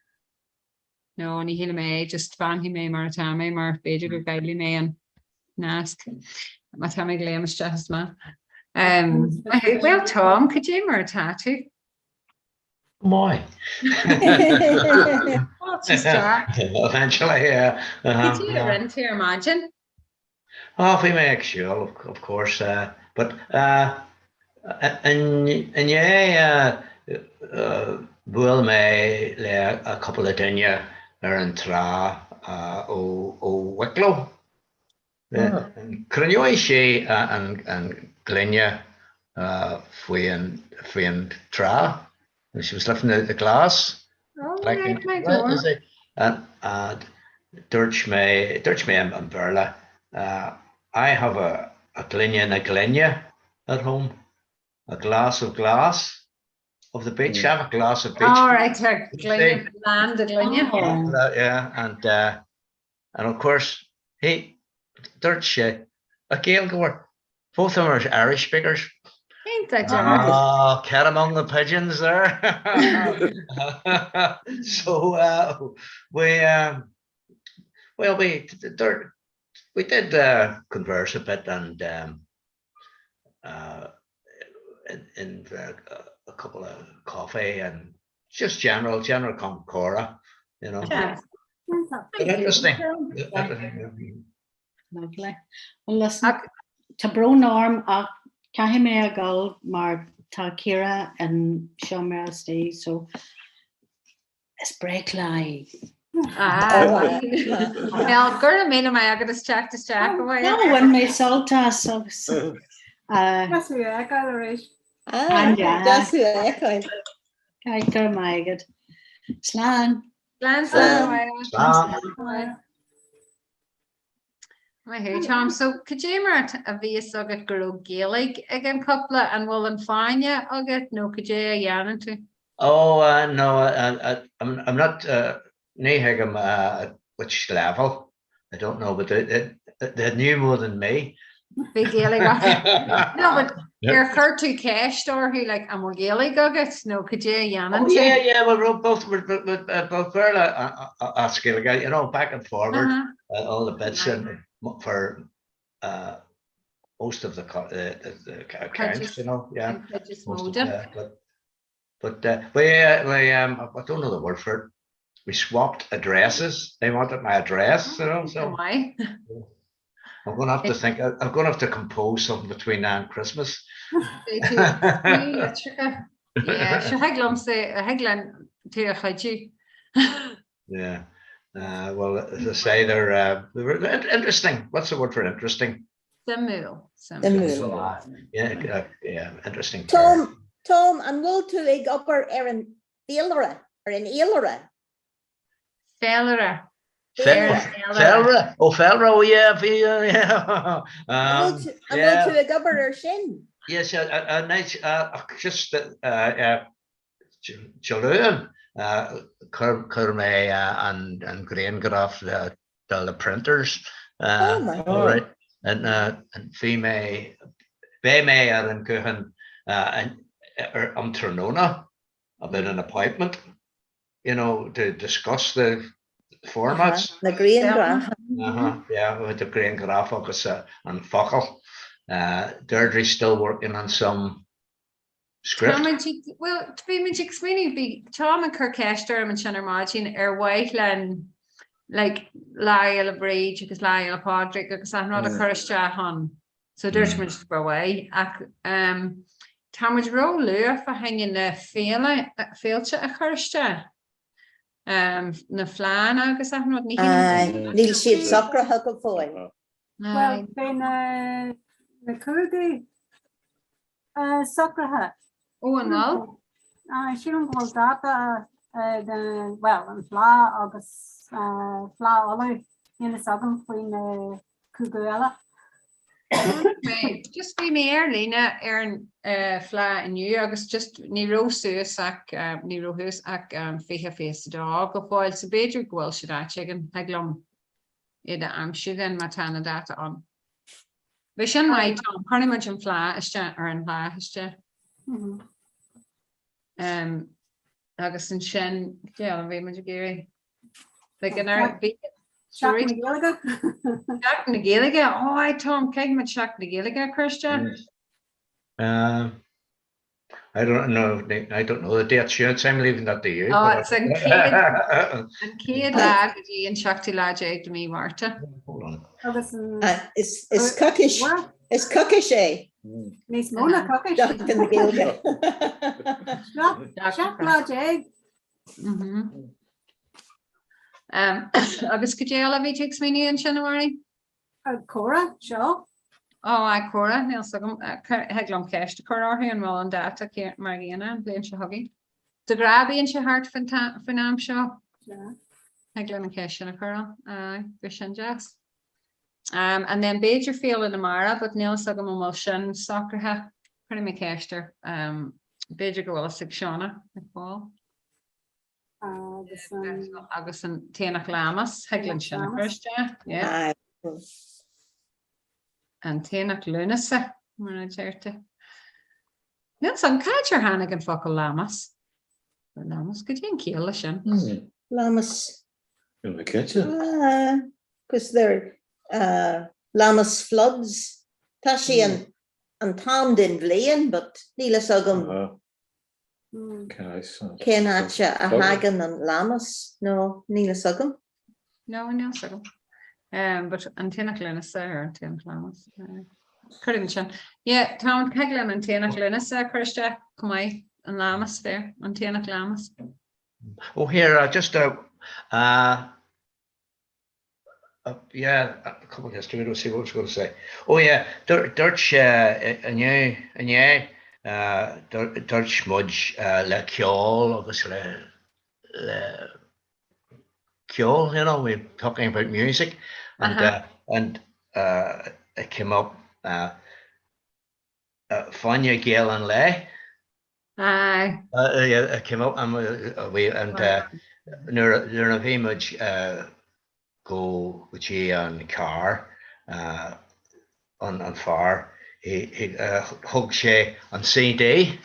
No, ní shílim é, just fanfaidh mé mar atá mé mar b'fhéidir go gcaillfidh mé an nasc má tá mé ag léim isteach is amach. Well Tom, cad é mar atá tú? Maith. Eventually, yeah. Cad é a rinne tú ar maidin? Oh, bhí mé ag siúl, of course, but inné bhuail mé le a cúpla duine ar an trá ó Wicklow. Cruinneoidh sé an gloine faoi an trá. She was lifting the glass. Oh, right, my door. And dúirt mé, dúirt mé i mBéarla, I have a gloine na gloine at home, a glass of glass of the beach. I have a glass of beach. Oh, right, gloine, lán de ghloine. Yeah, and uh, and of course he dúirt sé a Gaeilgeoir, both of them are Irish speakers. Ain't that Ah, cat among the pigeons there. so uh, we um, well we there, we did uh, converse a bit and um, uh, in, in uh, a couple of coffee and just general general comhrá, you know. Yeah. But interesting. Interesting. Lovely. Well, listen, tá brón orm ach caithfidh mé a dhul mar tá Ciara in seomra istigh so is breithlá í. Ah, Well, go raibh míle maith agat as teacht isteach a Mháire. No, bhain mé sult as agus uh, Deas thú a fheiceáil arís. Ah, deas thú a fheiceáil. Go raibh maith agat. Slán. Slán slán. Slán. Maith thú, Tom. So, cad é mar a bhí fhios agat go raibh Gaeilge ag an cúpla? An bhfuil an fáinne agat nó cad é a dhéanann tú? Oh, uh, no, uh, uh, I'm, I'm not, uh, ní thuigim uh, which level. I don't know, but the, the, They knew more than me. Bhí Gaeilge acu. No, but ar chuir tú ceist orthu, like, an bhfuil Gaeilge agat nó cad é a dhéanann Oh tú? yeah, yeah, well, we're both, we're, we're, uh, both Béarla uh, uh, as Gaeilge, you know, back and forward, Uh-huh. uh, all the bits and for uh, most of the, the, the accounts, you know, yeah. Most of, yeah, but, but, uh, but yeah, we, um, I don't know the word for it. We swapped addresses. They wanted my address, you know. So why? I'm gonna have to think. I'm gonna have to compose something between now and Christmas. Yeah, sure thig liomsa thig linn tú a chuidiú. Yeah. Uh, well, as I say, they're, uh, they're interesting. What's the word for interesting? Suimiúil. Suimiúil. Yeah, uh, yeah, interesting. Tom, Tom, an bhfuil tú ag obair ar an bhféilire, ar an fhéilire? Féilire. Féilire? Oh, féilire, oh yeah, bhí, yeah. An bhfuil tú ag obair ar sin? Yes, uh, uh, nice, uh, just uh, uh, Dé Luain, chuir mé an grianghraf do na printers. Right. And bhí mé, beidh mé ar an guthán um tráthnóna about an appointment, you know, to discuss the formats. Na grianghraif. Yeah, with the grianghraf agus an focal. Deirdre's still working on some script. Tá muid ag, bhuel, bhí muid ag smaoineamh, bhí Tom ag cur ceist orm ansin ar maidin ar mhaith linn like Lá Fhéile Bríd agus Lá Fhéile Pádraig agus achan rud a chur isteach ann. So dúirt muid gur mhaith ach um, tá muid ró-luath fá choinne na féile, féilte a chur isteach. Um, na fleánna agus achan rud, ní Aye, níl siad socraithe go fóill. Well, beidh na, na cúigí Socraithe. Ó, an bhfuil? Sílim go bhfuil dáta ag an, bhuel, an Fleadh agus Fleadh Uladh, níl fhios agam faoi na cúigiú eile. Just bhí mé ar líne ar an Fleadh inniu agus just ní raibh suas ach, ní raibh thuas ach 20, 22 go fóill, so b'fhéidir go bhfuil siad áit éigin, thig liom iad a aimsiú then má tá na dáta ann. Bheadh sin maith Tom, cuirfidh muid an Fleadh isteach ar an Fhleadh isteach. Um, agus ansin cad eile a bhí muid ag iarraidh. Like in our bhí Seachtain na Gaeilge. Seachtain na Gaeilge, ó aye Tom, caithfidh muid Seachtain na Gaeilge a chur isteach. Um, I don't know, I don't know the date, sure, I'm leaving that to you. Oh, it's an chéad an chéad lá go dtí an seachtú lá déag de mí Márta. Hold on. Agus an Is is coicís is coicís é. Níos mó ná coicís. Seachtain na Gaeilge. 17 lá. Mhm. Um, agus cad é eile a bhí tú ag smaoineamh ansin, a Mháirín? Comhrá, seo. Ó, aye, Comhrá, níl 's agam, thig liom ceist a chur orthu an bhfuil an dáta mar gcéanna an bhliain seo chugainn. De ghnáth bíonn sé thart faoin am seo. Thig linn an cheist sin a chur ann. Aye, bheadh sin deas. Um, and then b'fhéidir Féile na Mara, but níl 's agam an bhfuil sin socraithe. Cuirfidh mé ceist air. Um, b'fhéidir go bhfuil fhios ag Shauna ag fáil. Agus an. Agus an tAonach Lammas, thig linn sin a chur isteach, yeah. An tAonach Lúnasa, mar a deirtear. Níl 's agam, cá háit ar tháinig an focal Lammas? Lammas, cad é an chiall leis sin? Lammas. Níl mé cinnte. Because they're uh, Lammas floods. Tá sé an an t-am den bhliain, but níl fhios agam Cén áit a thagann an Lammas? No, níl fhios agam. No, níl fhios agam. Um, but an tAonach Lúnasa ar an tAonach Lammas. Cuirim sin. Yeah, tá thig linn an tAonach Lúnasa a chur isteach chomh maith an Lammas there, an tAonach Lammas. Oh, here, uh, just uh, uh, Uh, yeah, a couple of history, I don't see what I was going to say. Oh yeah, dúirt sé inné, inné, dúirt muid le ceol agus le, le ceol, you know, we talking about music and, uh -huh. uh, and uh, it came up uh, uh, Fáinne Geal an Lae. Aye. Uh, yeah, it came up and we, and uh, nuair a bhí muid uh, go dtí an carr. An an fear, he, he, thug sé an CD.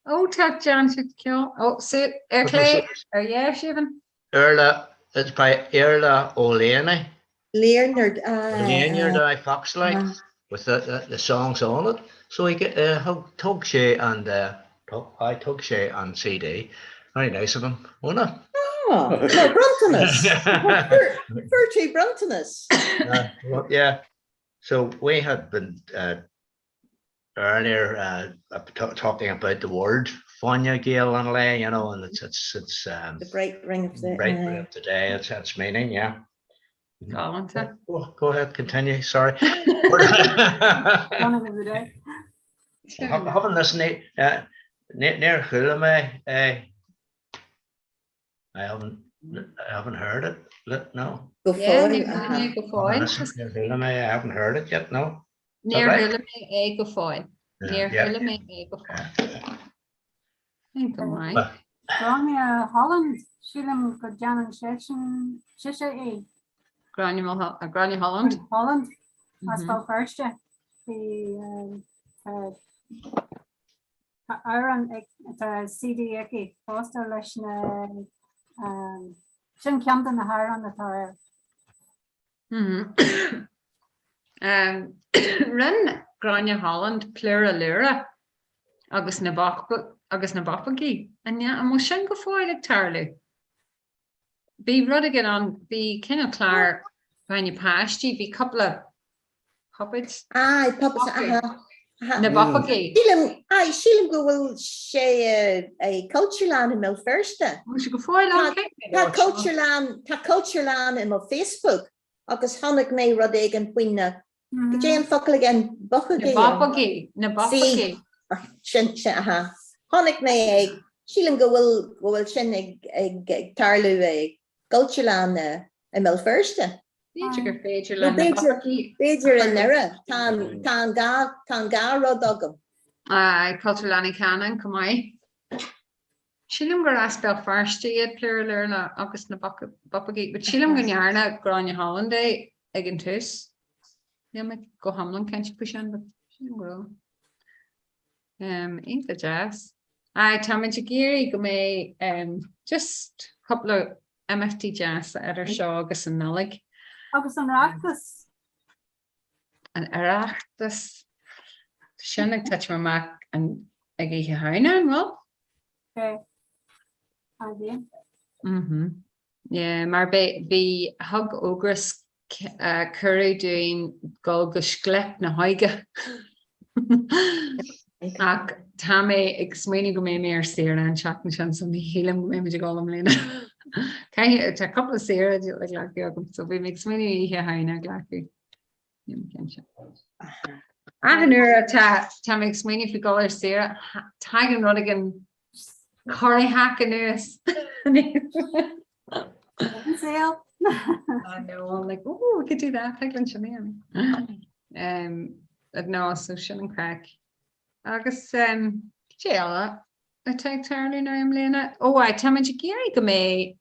Ó tá déan ceol. Ó sí ar clé ar dheis even. Iarla, it's by Iarla Ó Léanaigh. Leonard, ah. Leonard I Foxlight with the, the, the songs on it. So he get, uh, thug, thug sé an, uh, thug, I thug sé an CD. Very nice of him, wasn't it? Ah, no, bronntanas. Fuair tú bronntanas. Uh, well, yeah. So we had been uh, earlier uh, uh talking about the word Fáinne Geal an Lae, you know, and it's it's it's um, the bright ring of the bright ring of the day. It's its meaning, yeah. Galánta. Oh, go ahead, continue. Sorry. Haven't listened. Uh, níor chuala mé é. I haven't I haven't heard it. No. Go fóill. Go fóill. Níor chuala mé I haven't heard it yet. No. Níor chuala mé é go fóill. Níor chuala mé é go fóill. Go maith. Gráinne Holland sílim go déanann seisean sise é. Gráinne Gráinne Holland. Holland as Béal Feirste. Bhí Tá amhrán ag, tá CD aici fosta leis na, sin ceann de na hamhráin atá air. Rinne Gráinne Holland Plúr a Lúra agus na agus na Bopógaí. An bhfuil sin go fóill ag tarlú? Bhí rud éigin ann, bhí cineál clár fá choinne páistí, bhí cúpla puppets. Aye, puppets, aha. Na Bopógaí. Sílim, aye, sílim go bhfuil sé i Cultúrlann i mBéal Feirste. Bhfuil sé go fóill ann? Tá Cultúrlann, tá Cultúrlann i mo Facebook agus chonaic mé rud éigin faoin na Cad é an focal again? Bopógaí. Na Bopógaí, na Bopógaí. Sin, sin, aha. Chonaic mé é, sílim go bhfuil, go bhfuil sin ag, ag, ag tarlú i gCultúrlann i mBéal Feirste. B'fhéidir gur féidir le na Bopógaí. B'fhéidir i nDoire. Tá an, tá an dhá, tá an dhá rud agam. Aye, Cultúrlann Uí Chanáin, chomh maith. Sílim gur as Béal Feirste iad Plúr a Lúra agus na Bopógaí, but sílim go ndearna Gráinne Holland é ag an tús. Níl mé go hiomlán cinnte faoi sin, but sílim go raibh. Um, iontach deas. Aye, táimid ag iarraidh go mbeidh um, just cúpla imeachtaí deasa idir seo agus an Nollaig. Agus an Oireachtas. An Oireachtas. Tá sin ag titim amach an ag Oíche Shamhna, an bhfuil? Beidh. Aye, bhí. Mhm. Yeah, mar bhí, bhí, thug Ógras cuireadh dúinn dul go Scléip na hÓige. Ach tá mé ag smaoineamh go mbeidh mé ar saoire an tseachtain sin, so ní shílim go mbeidh muid ag dul i mbliana. Caithfidh, tá cúpla saoire le glacadh agam, so bhí mé ag smaoineamh Oíche Shamhna a ghlacadh. Níl mé cinnte. Achan uair atá tá mé ag smaoineamh faoi dhul ar saoire, tagann rud éigin corraitheach anuas. Saol. I know, I'm like, oh, we could do that, thig linn sin a dhéanamh. Um, but no, so sin an craic. Agus um, cad é eile atá ag tarlú now i mbliana? Ó, aye, táimid ag iarraidh go mbeidh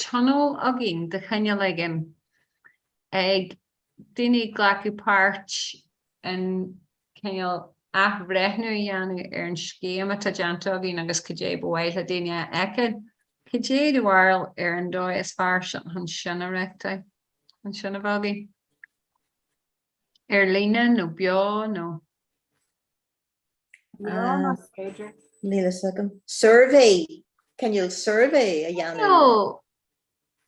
tionól againn de chineál éigin ag daoine ag glacadh páirt in cineál athbhreithniú a dhéanamh ar an scéim atá déanta againn agus cad é ba mhaith le daoine a fheiceáil. Cad é do bharúil ar an dóigh is fearr chun sin a reáchtáil, chun sin a bheith againn? Ar líne nó beo nó? Beo más féidir. Níl fhios agam. Survey, cineál survey a dhéanamh. No,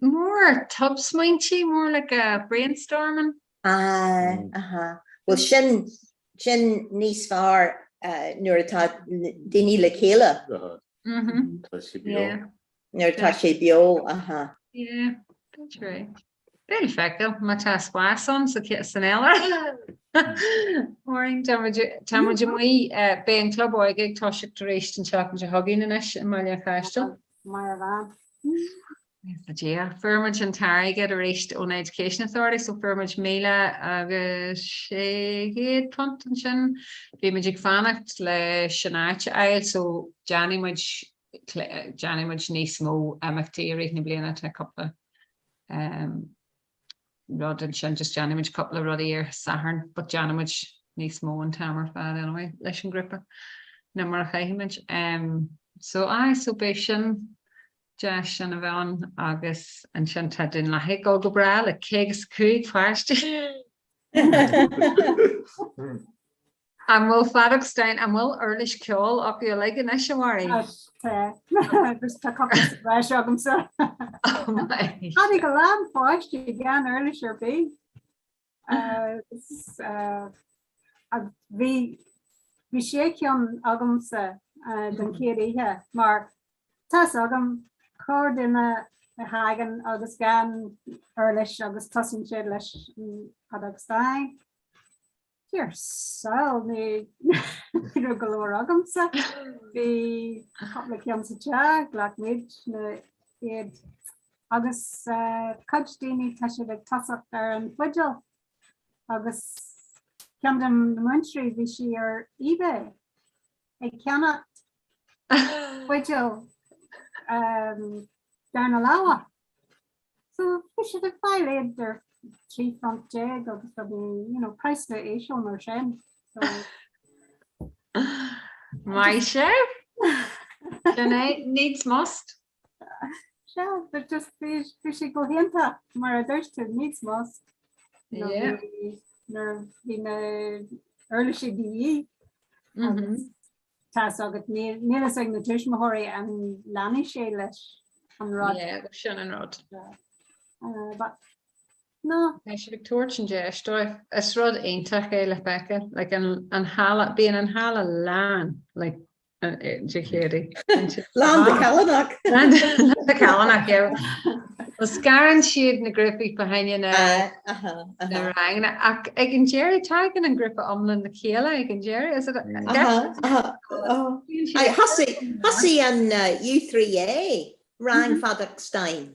more tobsmaointí, more like a brainstorming. Ah, aha. Well sin, sin níos fearr nuair atá daoine le chéile. Tá sé beo. Nuair atá sé beo, aha. Yeah, that's right. Beidh le feiceáil má tá spás ann sa san fhéile. Maureen, tá muid tá muid amuigh, beidh an Club Óige ag toiseacht arís an tseachtain seo chugainn anois i mBaile an Chaistil. Mar a bhean. A Dhia. Fuair muid an t-airgead arís ón Education Authority so fuair muid £1,600 ansin. Bhí muid ag fanacht leis an áit a fháil so déanfaidh muid déanfaidh muid níos mó imeachtaí i rith na bliana tá cúpla. rud ansin just déanaimid cúpla rudaí ar Satharn but déanaimid níos mó an t-am ar fad anyway leis an grúpa ná mar a chaithfimid. Um, so aye, so beidh sin deas sin a bheith ann agus ansin tá Dún Lathaí ag dul go breá le 105 páiste. An bhfuil feadóg stáin, an bhfuil uirlis ceoil acu uilig anois, a Mháirín? Tá, agus tá cúpla sa bhreis agamsa. Tháinig a lán páistí gan uirlis ar bith. Agus bhí bhí sé ceann agamsa don chéad oíche mar tá's agam corrdhuine a thagann agus gan uirlis agus tosaíonn siad leis an fheadóg stáin. Dear soul, ní raibh go leor agamsa. Bhí cúpla ceann sa teach, ghlac muid na iad agus cuid daoine tá siad ag tosacht ar an bhfidil agus ceann de na múinteoirí bhí sí ar eBay ag ceannacht fidil darna lámha. So bhí siad ag fáil iad ar 13 phunt agus rudaí, you know, praghsanna íseal mar sin. So Maith sibh! Sin é, needs must. Sea, but just bhí bhí sé go hiontach mar a dúirt tú, needs must. You know, Yeah. bhí nuair a bhí na uirlisí de dhíth agus Tá's agat, níl fhios ag na tuismitheoirí an leanfaidh sé leis an rud. Yeah, sin an rud. But no. Tá sibh ag tabhairt an deis dóibh. Is rud iontach é le feiceáil. Like an, an halla, bíonn an halla lán, like, Dé Céadaoin. Lán de Calanach. Lán de Calanach, yeah. Well, scarann siad na grúpaí fá choinne na na ranganna ach ag an deireadh tagann an grúpa iomlán le chéile ag an deireadh is it Thosaigh an U3A rang feadóg stáin.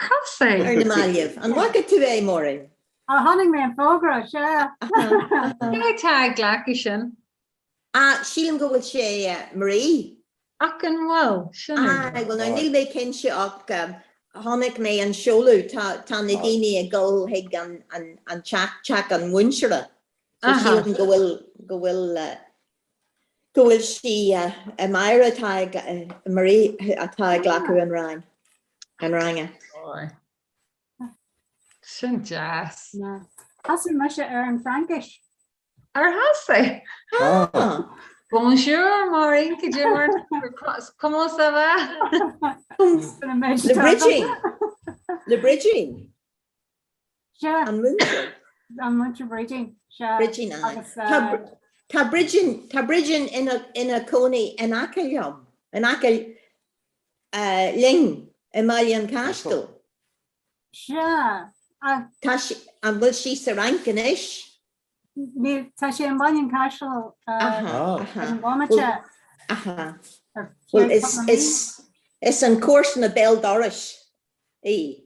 Thosaigh. Ar na mallaibh. An bhfaca tú é, Máirín? Chonaic mé an fógra, sea. Cé atá ag glacadh sin? Ah, sílim go bhfuil sé Marie. Ach an bhfuil? Sin é. Aye, bhuel now níl mé cinnte ach chonaic mé an seoladh, tá tá na daoine ag dul chuig an an an teach, teach an mhúinteora. So sílim go bhfuil go bhfuil go bhfuil sí Máire atá ag Marie atá ag glacadh an rang, an ranga. Sin deas. Thosaigh mise ar an Fraincis. Ar thosaigh? Ah. Bonjour Máirín, cad é mar comment ça va? Le Bridging. Le Bridging. Sea. An múinteoir. An múinteoir Bridging. Sea. Bridging aye. Tá Bridging tá Bridging ina ina cónaí in aice liom, in aice linn i mBaile an Chaistil. Sea. Tá sí, an bhfuil sí sa Fhrainc anois? Níl, tá sí i mBaile an Chaistil ag an bhomaite. Aha. Bhuel, is, is, is an comharsana béal dorais í.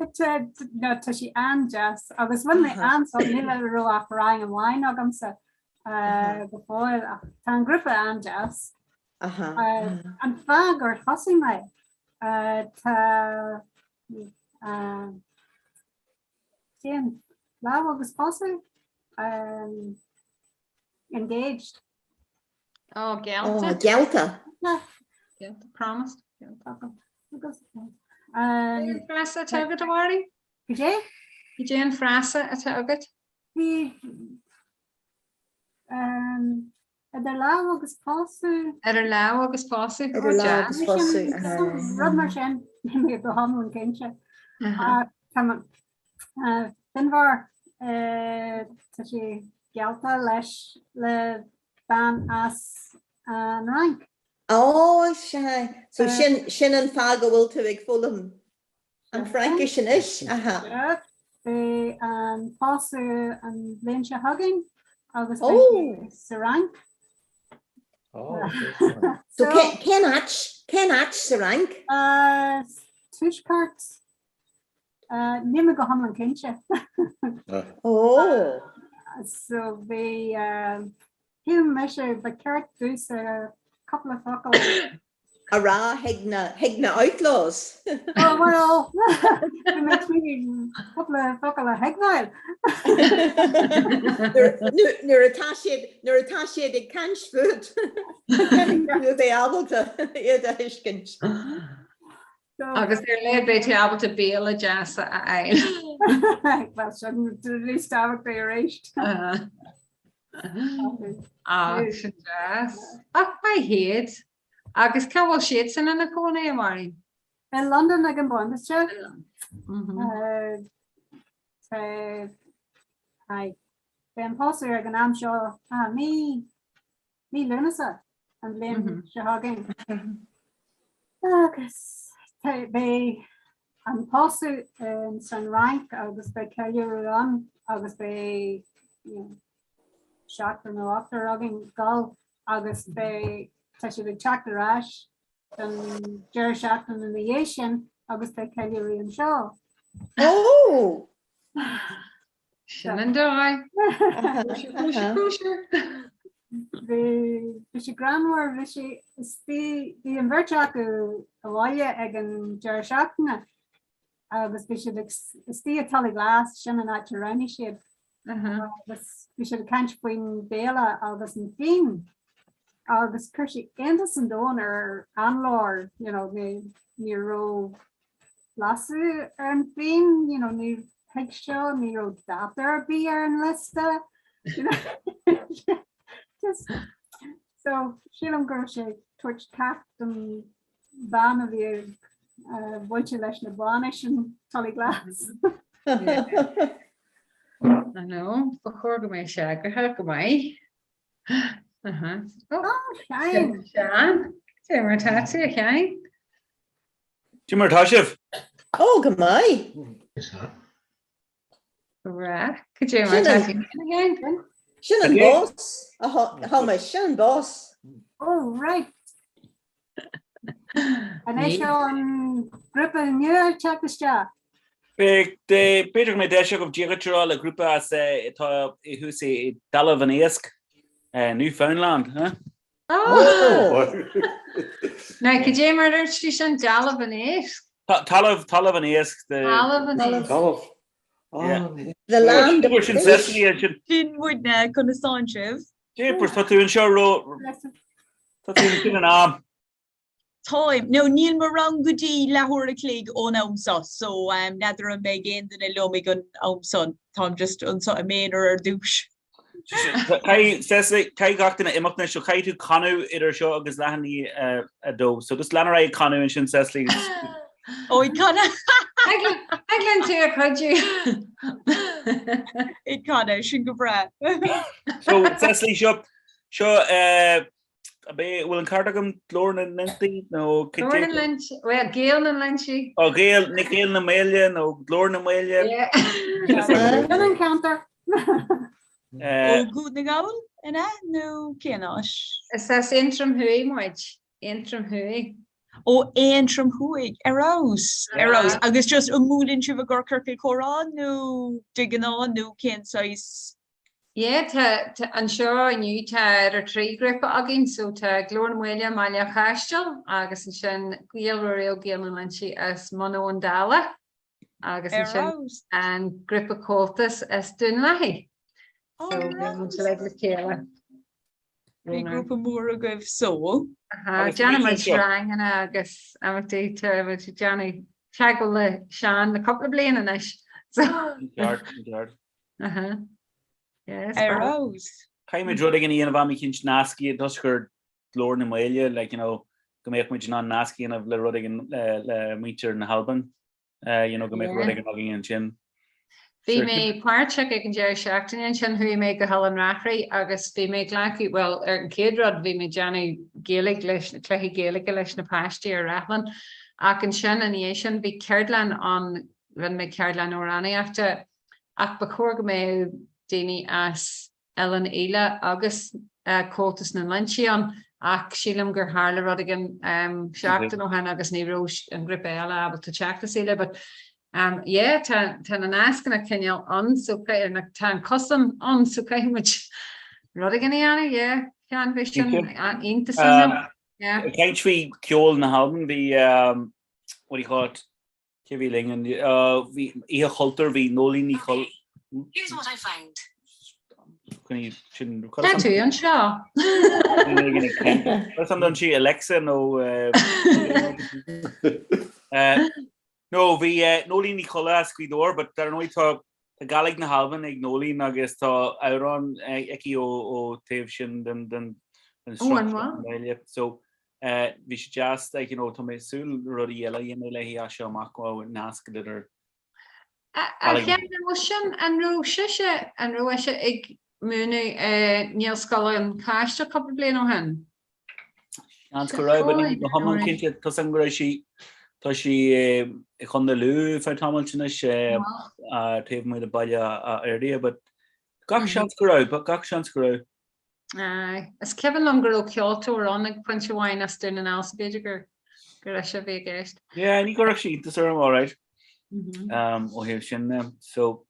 No, tá sí an-deas agus bhain mé an-sult, níl a raibh ach rang amháin agamsa go fóill ach tá an grúpa an-deas. An fáth gur thosaigh mé, tá cén lámh agus pósadh engaged. Oh, geallta. Oh, geallta. Geallta, promised. An frasa atá agat, a Mháirín? Cad é? Cad é an frasa atá agat? Bhí Idir lámh agus pósadh. Idir lámh agus pósadh. Idir lámh agus pósadh. Rud mar sin, níl mé go hiomlán cinnte. Tá Finbar, tá sé geallta leis le bean as an Fhrainc. Ó, sea. So sin, sin an fáth go bhfuil tú ag foghlaim An Fraincis anois, aha. Beidh an pósadh an bhliain seo chugainn agus beidh sé sa Fhrainc. So cén áit, cén áit sa Fhrainc? Tuaisceart, níl mé go hiomlán cinnte. Ó! So bhí, shíl mise ba cheart domhsa cúpla focal. A rá chuig na, chuig na outlaws. Oh well, bhí mé ag cúpla focal a thuigbheáil. Nuair atá siad, nuair atá siad ag caint fút, caithfidh tú a bheith ábalta iad a thuiscint. Agus ar a laghad beidh tú ábalta béile deas a fháil. Well, sin níos tábhachtaí arís. Ach sin deas. Ach maith iad. Agus cá bhfuil siadsan ina gcónaí, a Mháirín? I Londain ag an bpointe. Beidh an pósadh ag an am seo mí mí Lúnasa an bhliain seo chugainn. Agus beidh an pósadh san Fhrainc agus beidh ceiliúradh ann agus beidh seachtar nó ochtar againn ag dul agus beidh tá siad ag teacht ar ais don deireadh seachtaine ina dhiaidh sin agus beidh ceiliúradh anseo. Ó! Sin an dóigh. Bhí bhí sé greannmhar, bhí sé bhí bhí an bheirt acu abhaile ag an deireadh seachtaine agus bhí siad ag istigh i Tullyglass, sin an áit a roghnaigh siad. Agus bhí siad ag caint faoin béile agus an fíon agus chuir sé iontas an domhain ar Anne-Laure, you know, ní ní raibh blaiseadh ar an bhfíon, you know, ní thuig seo, ní raibh dáta ar bith ar an liosta. You know, just so sílim go raibh sé ag tabhairt ceacht don bhean a bhí ag bainte leis na bainis in Tullyglass. I know, ba chóir go mbeadh sé eagraithe go maith. Uh-huh. Oh, Seán. Seán, Cé mar tá tú a Sheáin? Cé mar tá sibh? Ó, go maith. Ra, cad é mar tá tú again? Sin an boss, a Thomas, sin an boss. Oh, right. An é seo an grúpa nua ag teacht isteach? B'fhéidir go mbeidh deis agaibh Dia dhuit a rá le grúpa as atá thuas i dTalamh an Éisc, Newfoundland, huh? Oh! Now, cad é mar a dúirt tú sin dealbh an éisc? Talamh, talamh an éisc. Talamh an éisc. Talamh. The land of fish. Sin muidne, conas tánn sibh? Jeepers, tá tú anseo ró... Tá tú ansin in am. Táim. No, níl mo rang go dtí leathuair a chloig ón am seo, so n'fheadar an mbeidh aon duine liom ag an am san. Táim just anseo i m'aonar ar dtús. Caithfidh, Cecily, caithfidh gach duine imeacht anois, so caithfidh tú canadh idir seo agus leath i ndiaidh a dó. So just lean ar aghaidh ag canadh ansin, Cecily. Ó, ag canadh! Thig linn tú a chuidiú. Ag canadh, sin go breá. So, Cecily, seo, seo, eh, Ab é, bhfuil an ceart agam Glór na nLinnte nó Glór na nLinnte, bhuel, Gaeil na nLinnte. Ó, Gaeil, ní Gaeil na Maoile nó Glór na Maoile. Sin an ceantar. Ó Dhún na nGall, an ea, nó cén áit? Is as Aontroim Thuaidh muid, Aontroim Thuaidh. Ó Aontroim Thuaidh, ar fheabhas, ar fheabhas. Agus just an mbuaileann sibh i gcomhair ciorcal comhrá nó de ghnáth nó cén saghas Yeah, tá, tá, anseo inniu tá idir 3 ghrúpa againn, so tá Glór na Maoile i mBaile an Chaistil agus ansin Gaeil Ruairí Ó Gaeil na nLinnte as Mun Abhann Dála agus Ar ansin fheabhas. an grúpa Comhaltas as Dún Lathaí. Ar So bíonn muid fheabhas. uilig le chéile. Bhí grúpa mór agaibh so. Aha, déanann muid ranganna agus imeachtaí, tá muid ag déanamh teagmháil le Seán le cúpla bliain anois. So. Ceart, ceart. Aha. Yes. Ar fheabhas. Caithfidh muid rud éigin a dhéanamh am eicínt nasc a dhéanamh gur Glór na Maoile, like, you know, go mbeadh muid in ann nasc a dhéanamh le rud éigin le, le muintir na hAlban, uh, you know, go mbeadh rud éigin againn ansin. Bhí mé páirteach ag an deireadh seachtaine ansin, chuaigh mé go hOileán Reachraidh agus bhí mé ag glacadh, bhuel, ar an chéad rud bhí mé ag déanamh Gaeilge leis, cluichí Gaeilge leis na páistí ar Reachlainn, ach ansin ina dhiaidh sin bhí ceardlann ann, rinne mé ceardlann amhránaíochta Ach ba chóir go mbeadh daoine as Oileán Íle agus Comhaltas na nLinnte ann, ach sílim gur tharla rud éigin seachtain ó shin agus ní raibh an grúpa eile ábalta teacht as Íle. But yeah, tá tá na nascanna cineál ann so tá an cosán ann so caithfidh muid rud éigin a dhéanamh, yeah. Sheán, bhí sin iontach. Yeah. Ag caint faoi ceol na hAlban, bhí, um, what do you call it, cé bhí linn, an, uh, bhí Oíche Chultúir, bhí Nóilín Ní Chol... Here's what I found. Sin Tá tú anseo. San don sí Alexa nó No bhí Nóilín Ní Cholla as Gaoth Dobhair, but dar ndóigh tá tá Gàidhlig na hAlban ag Nóilín agus tá amhrán aici ó ó taobh sin den den den Ó, an bhfuil? baile. So bhí sé deas like you know tá mé ag súil rudaí eile a dhéanamh léi as seo amach ó nasc idir A Sheáin, an bhfuil sin, an raibh sise, an raibh ise ag múineadh i nGaelscoil an Chaisil cúpla bliain ó shin? Seans go raibh, but níl go hiomlán cinnte. Tá 's agam go raibh sí, tá sí i Chontae Lú feadh tamaill anois, taobh amuigh de Baile Átha Fhirdhia, but gach seans go raibh, but gach seans go raibh. Aye. Is cuimhin liom go raibh ceoltóir ann ag pointe amháin as Dún na nGall so b'fhéidir gur gur ise a bhí i gceist. Yeah, ní chuirfeadh sé iontas orm, alright. Um, ó thaobh sin de. So,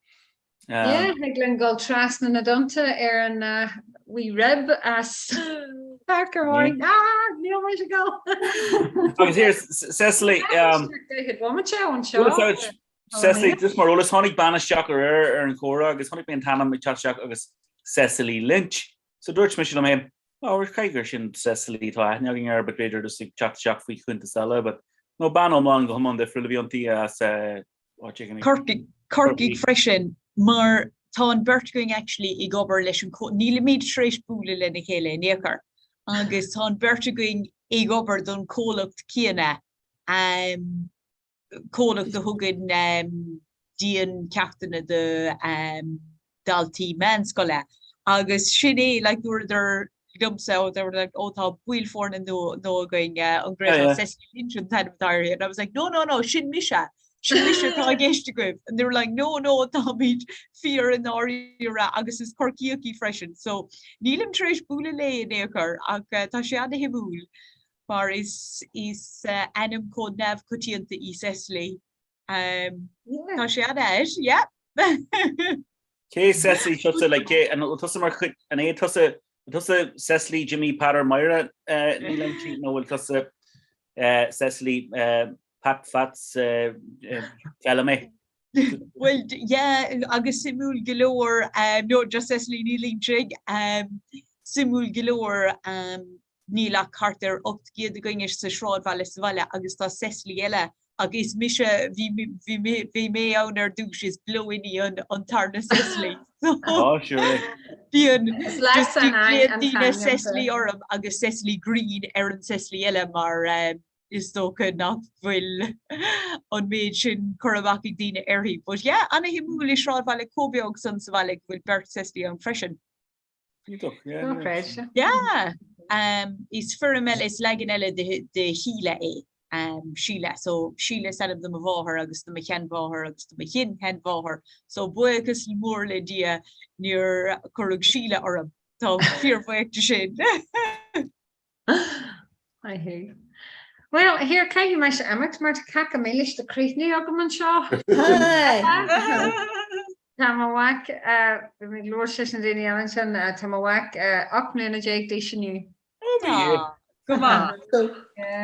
um, Yeah, thig linn dul trasna na dtonnta ar an uh, wee rib as Parker Moy. Ah, níl mé ag dul. Agus here, Cecily, um, Daichead bomaite anseo. Well, Cecily, just mar eolas, tháinig bean isteach aréir ar an chomhrá agus chonaic mé an t-ainm ag teacht isteach agus Cecily Lynch. So dúirt mise liom féin, oh, caithfidh gur sin Cecily tá aithne againn air, but b'fhéidir just ag teacht isteach faoi chuntas eile, but no, bean iomlán go hiomlán difriúil a bhí inti as eh, áit éigin. Corcaigh, Corcaigh freisin, mar tá an bheirt againn actually ag obair leis an co- nílimid tar éis bualadh lena chéile in aon chor, agus tá an bheirt againn ag obair don chomhlacht céanna. Um, comhlacht a thugann diancheachtanna do dhaltaí meánscoile agus sin é like dúradar liomsa oh they were like oh tá baill foirne nua nua againn an gcreidfeá Cecily Lynch an t-ainm atá uirthi and I was like no no no sin mise sin mise atá i gceist agaibh and they were like no no táimid fíor i ndáiríre agus is Corcaíoch í freisin so nílim tar éis bualadh léi in aon chor ach tá sé ana-shuimiúil mar is is ainm chomh neamhchoitianta í Cecily. Tá sé an-ait, yeah. Cé Cecily tusa like cé an bhfuil tusa mar chuid an é tusa tusa Cecily Jimmy Peadar Máire Ní Loingsigh nó bhfuil tusa Cecily Pat Fats Feilimí? Well yeah agus suimiúil go leor no just Cecily Ní Loingsigh suimiúil go leor Níl ach thart ar 800 againne sa sráidbhaile sa bhaile agus tá Cecily eile ach is mise, bhí, bhí mé, bhí mé ann ar dtús, is Bleoiní an, an tarna Cecily. Á, sure é. Bíonn Is leis just an glaonn an daoine t-ainm Cecily de. orm agus Cecily Green ar an Cecily eile mar is dócha nach bhfuil an méid sin cur amach ag daoine uirthi. But yeah, ana-shuimiúil i sráidbhaile chomh beag san sa bhaile go bhfuil beirt Cecily ann freisin. Dochreidte. Yeah! Is foirm eile, is leagan eile de Shíle é, Síle. So, Síle is ainm do mo mháthair agus do mo sheanmháthair agus do mo shin-sheanmháthair. So, buíochas mór le Dia níor cuireadh Síle orm. Táim fíorbhuíoch de sin. Maith thú. Well, here, caithfidh mise imeacht mar tá cáca milis le críochnú agam anseo. Tá mo mhac, bhí mé ag labhairt leis na daoine eile ansin, tá mo mhac 18 mbliana d'aois inniu. Go maith.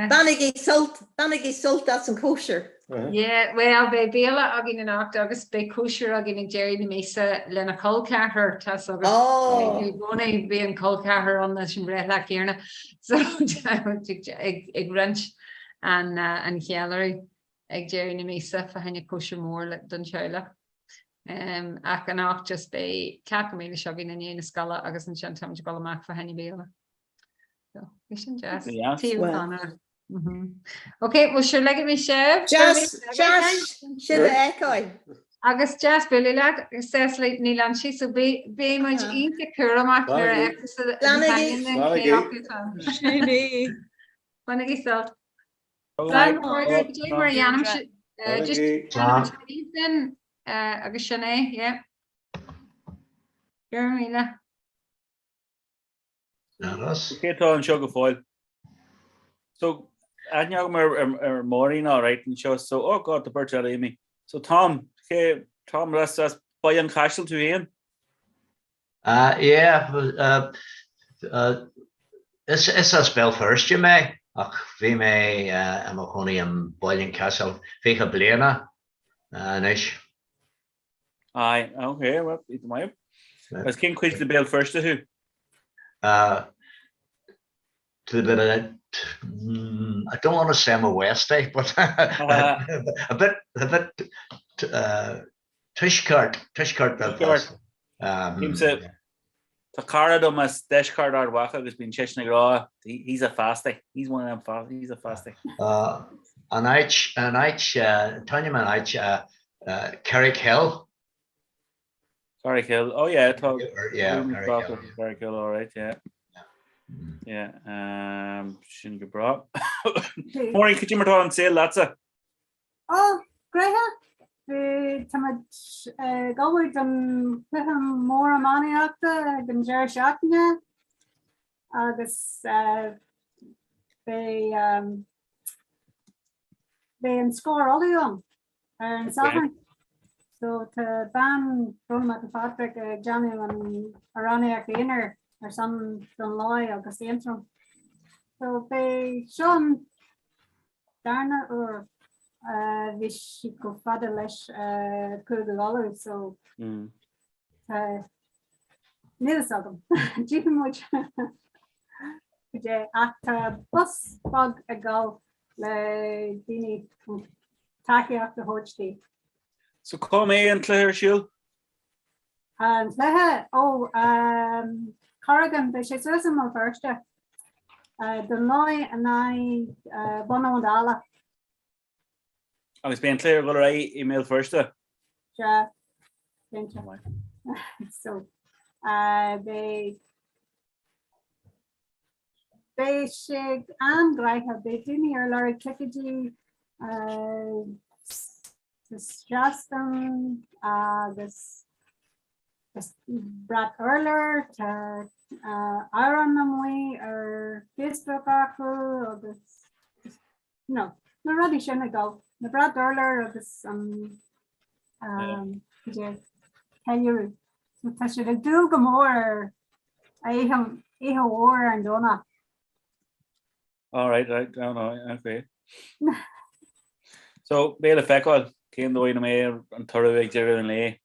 Bainigí sult, bainigí sult as an chóisir. Yeah, well, beidh béile againn anocht agus beidh cóisir againn ag deireadh na míosa lena chol ceathrar, tá's agat. Oh. I gcónaí bíonn col ceathrar ann leis an bhreithlá céanna. So ag ag roinnt an an cheiliúradh ag deireadh na míosa fá choinne cóisir mór don teaghlach. Um, ach anocht just beidh cáca milis againn i ndiaidh na scoile agus ansin táimid ag dul amach fá choinne béile. So, bhí sin deas. Taobh Ok, well sure ligfidh mé sibh. Deas, deas sibh a fheiceáil. Agus deas bualadh leat, Cecily Ní Loingsigh, so beidh muid iontach cúramach nuair a Sin é. Bainigí sult. Slán mar a dhéanaim just agus sin é, yeah. Go raibh míle. Cé tá anseo go fóill? So, aithne agam ar ar Máirín alright anseo, so, oh God, tá beirt eile imithe. So Tom, cé, Tom, as as Baile an Chaisil tú féin? Uh, yeah, uh, uh, Is as Béal Feirste mé ach bhí mé i mo chónaí i mBaile an Chaisil 20 bliana anois. Aye, ok, well, go maith. Agus cén cuid de Béal Feirste thú? To the I don't want to say I'm a Westie, but a bit, a bit uh, Tuaisceart, Tuaisceart Belfast. Um, Tá cara dom as deisceart Ard Mhacha agus bíonn seisean ag rá he's a fastie, he's one of them fast, he's a fastie. Uh, an áit, an áit, uh, tá an áit uh, uh, Carrick Hill. Carrick Hill, oh yeah, tá yeah, Carrick Hill, Carrick Hill, all right, yeah. Yeah, um, sin go breá. Maureen, cad é mar tá an saol leatsa? Ó, gnoitheach, tá muid ag ullmhú don chluiche mór iománaíochta ag an deireadh seachtaine agus beidh beidh an Scór Uladh ann ar an Satharn. So tá bean Rónán Mac Phádraig ag déanamh an amhránaíocht aonair ar son Dún Láí agus Aontroim. So beidh seo an darna uair a bhí sí chomh fada leis Cúige Uladh so tá níl fhios agam. Tchífidh muid cad é ach tá bus beag ag dul le daoine chun tacaíocht a thabhairt di. So cá mbeidh an cluiche ar siúl? An cluiche? Ó, Corrigan, beidh sé suas i mBéal Feirste. Dún Láí in aghaidh Bun Abhann Dalla. Agus beidh an cluiche ag dul ar aghaidh i mBéal Feirste? Sea, cinnte. So, beidh Beidh sé an-ghnoitheach, beidh daoine ar lorg ticéidí sa seastán agus brat urláir, tá amhrán amuigh ar Facebook acu agus you know, na rudaí sin ag dul, na brat urláir agus an ceiliúradh. So tá siad ag dúil go mór ar oíche mhór ar an Domhnach. All right, right, no, no, okay. So, beidh le feiceáil cén dóigh a mbeidh an toradh ag deireadh an lae.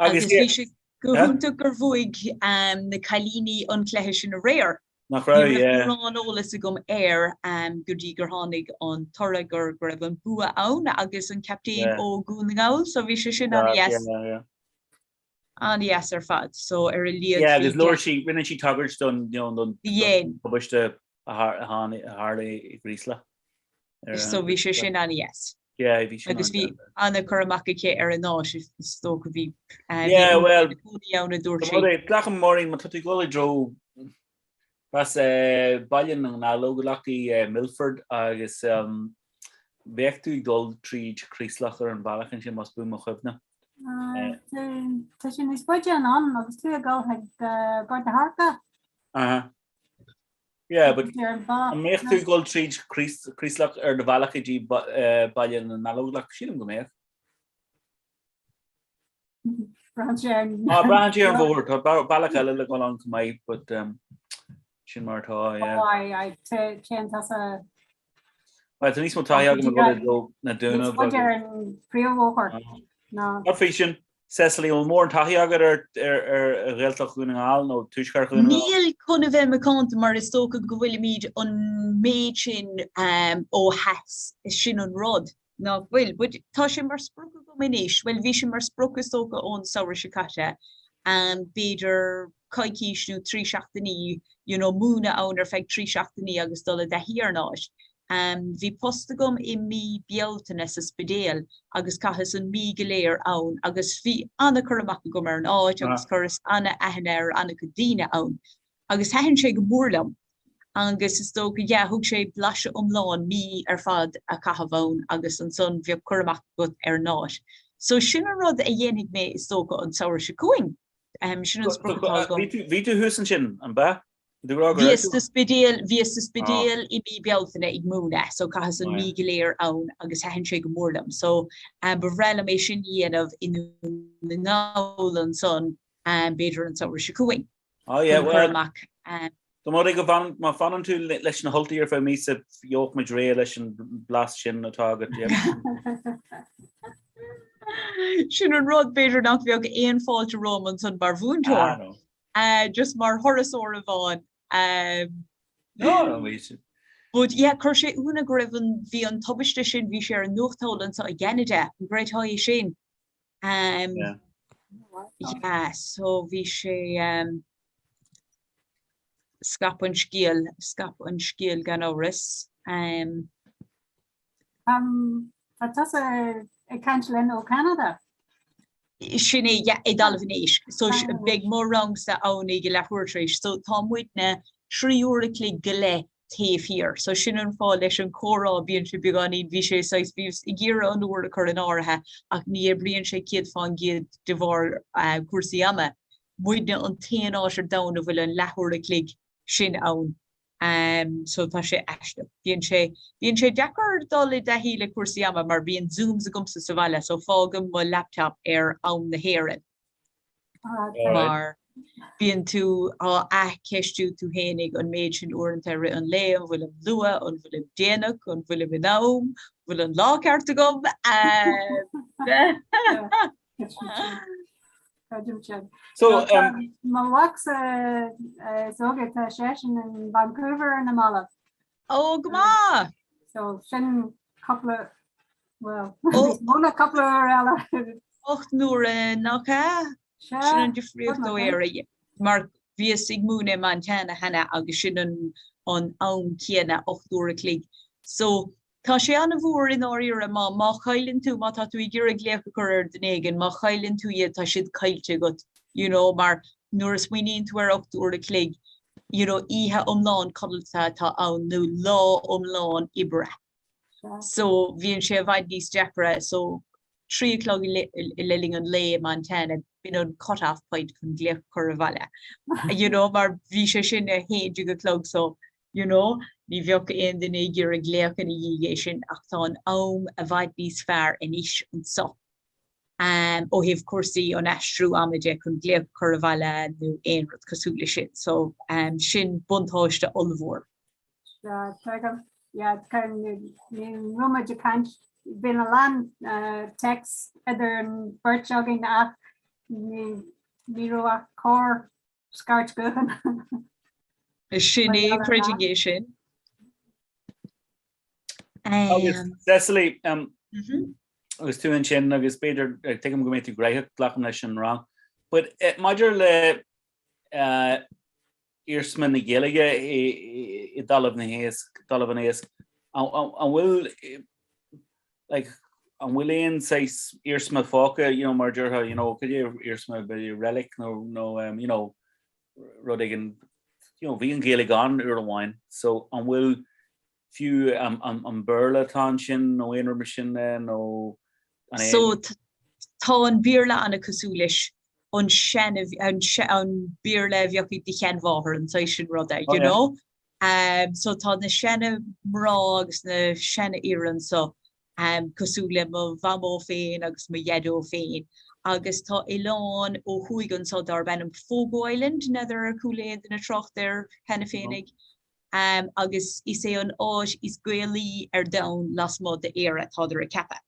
Agus bhí sé go hiontach gur bhuaigh na cailíní an cluiche sin aréir. Nach raibh, Ní raibh mórán eolas agam air go dtí gur tháinig an toradh gur go raibh an bua ann agus an captaen ó Dhún na nGall so bhí sé sin an-dheas. An-dheas ar fad. So ar a laghad Yeah, agus labhair sí, rinne sí tagairt don, you know, don tubaiste a tharla i gCraoslach. So bhí sé sin an-dheas. Yeah, bhí sin Agus bhí an-chur amach aici ar an áit, is dócha bhí Yeah, well, cónaí ann a dúirt sí. Glacaim Maureen, má tá tú ag dul i dtreo as Baile na nGallóglach i Milford agus bheadh tú ag dul tríd Craoslach ar an bhealach ansin más buan mo chuimhne. Tá sé níos faide anonn agus tú ag dul chuig Gort a' Choirce. Aha. Yeah, but an mbeadh tú ag dul tríd Craoslach ar do bhealach go dtí Baile na nGallóglach? Sílim go mbeadh. Braitheann sé ar an. Ah, braitheann sé ar an bhóthar. Tá bealach eile le dhul ann chomh maith, but um, sin mar atá, yeah. Oh, aye, aye, téann tusa. Well, tá níos mó taithí agam ag dul i dtreo na Dúnaibh. Níos faide ar an bpríomhbhóthar ná. Cad faoi sin, Cecily, an bhfuil mórán taithí agat ar Ghaeltacht Dhún na nGall nó Tuaisceart Dhún na nGall? Níl chun a bheith macánta mar is dócha go bhfuilimid an méid sin ó theas, sin an rud, nach bhfuil? But tá sé mar sprioc agam anois, bhuel bhí sé mar sprioc is dócha ón samhradh seo caite, b'fhéidir coicís nó 3 seachtainí, you know, múineadh ann ar feadh 3 seachtainí agus dul i dtaithí ar an áit. Bhí post agam i mí Bealtaine sa Spidéal agus chaitheas an mí go léir ann agus bhí an-chur amach agam ar an áit agus chuireas an-aithne ar an-chuid daoine ann agus thaitin sé go mór liom agus is dócha, yeah, thug sé blaiseadh iomlán mí ar fad a chaitheamh ann agus ansan bheadh cur amach agat ar an áit. So sin an rud a dhéanfaidh mé is dócha an samhradh seo chugainn. Sin an sprioc atá agam. Bhí tú thuas ansin, an b'ea? Bhíos sa Spidéal, bhíos sa Spidéal i mí Bealtaine ag múineadh, so chaitheas an mí go léir ann agus thaitin sé go mór liom. So ba bhreá liom é sin a dhéanamh i nDún na nGall ansan, b'fhéidir an samhradh seo chugainn. Oh yeah, well. Amach. Dá mba rud é go bhfanann, má fanann tú leis na hUltaigh ar feadh míosa, gheobhaidh muid réidh leis an blas sin atá agat. Sin an rud, b'fhéidir nach bheadh aon fáilte romham ansan mar mhúinteoir. Ah, no. Just mar thurasóir amháin. No, no, bhí sin. But yeah, chuir sé ionadh go raibh an, bhí an tubaiste sin, bhí sé ar an nuacht thall anso i gCeanada, an gcreidfeá é sin? Yeah. Yeah, so bhí sé, scaip an scéal, scaip an scéal gan amhras. Tá tusa ag caint linn ó Canada? Sin é, yeah, i dTalamh an Éisc. So beidh mo rangsa ann ag a leathuair tar éis. So tá muidne 3 uair a chloig go leith taobh thiar. So sin an fáth leis an chomhrá, bíonn sé beagáinín, bhí sé saghas, bhíos ag iarraidh an uair a chur in áirithe ach ní oibríonn sé 100% de bharr cúrsaí ama. Muidne an t-aon áit ar domhan a bhfuil an leathuair a chloig sin ann. So tá sé aisteach. Bíonn sé, bíonn sé deacair dul i dtaithí le cúrsaí ama mar bíonn Zooms agamsa sa bhaile so fágaim mo laptop ar am na hÉireann mar bíonn tú á athcheistiú tú fhéinig an méid sin uaireanta i rith an lae, an bhfuilim luath, an bhfuilim déanach, an bhfuilim in am, an bhfuil an lá ceart agam? So, um, Mo mhacsa is óige tá seisean in Vancouver ar na mallaibh. Ó go maith! So sin cúpla well mó cúpla uair eile. 8 n-uaire nach ea? Sin an difríocht ó Éire. Mar bhíos ag múineadh i Montana cheana agus sin an an am céanna 8 uair a chloig. So Tá sé an-mhór i ndáiríre má, má chailleann tú, má tá tú ag iarraidh glaoch a chur ar duine éigin, má chailleann tú iad, tá siad caillte agat, you know, mar nuair a smaoiníonn tú ar 8 uair a chloig, you know, oíche iomlán codlata atá ann nó lá iomlán oibre. So bhíonn sé i bhfad níos deacra, so 3 a chlog le linn an lae i Montana, b'in an cut off point chun glaoch a chur abhaile. You know, mar bhí sé sin a 11 a chlog so, you know, ní bheadh aon duine ag iarraidh glaoch ina dhiaidh é sin ach tá an am i bhfad níos fearr anois anso um, ó thaobh cúrsaí an aistriú ama de chun glaoch a chur abhaile nó aon rud cosúil leis sin. So um, sin buntáiste ollmhór. Sea, tuigim. Yeah, ní raibh muid ag caint, bíonn a lán text idir an bheirt againn ach ní raibh ach corr scairt gutháin. Sin é, creidim é sin. Agus Cecily, agus tú ansin agus b'fhéidir tuigim go mbeidh tú gnóthach glacaim leis an rang, but maidir le iarsma na Gaeilge i dTalamh na hÉisc, Talamh an Éisc, an bhfuil like an bhfuil aon saghas iarsma fágtha, you know, mar a déarfá, you know, cad é iarsma, b'fhéidir relic nó, nó um, you know, rud éigin, you know, bhí an Ghaeilge ann uair amháin, so an bhfuil fiú an, an, an Béarla atá ansin nó aon rud mar sin nó an é? So tá an Béarla an-cosúil leis an sean, an, an Béarla a bheadh ag do sheanmháthair, an saghas sin ruda, you know. Um, so tá na seana mná agus na seana fhir anso um, cosúil le mo mhamó féin agus mo dhaideo féin. Agus tá oileán ó thuaidh anso darb ainm Fogo Island, n'fheadar ar chuala aon duine trácht air cheana féinig. agus is é an áit is Gaelaí ar domhan lasmuigh d'Éire, tádar ag ceapadh.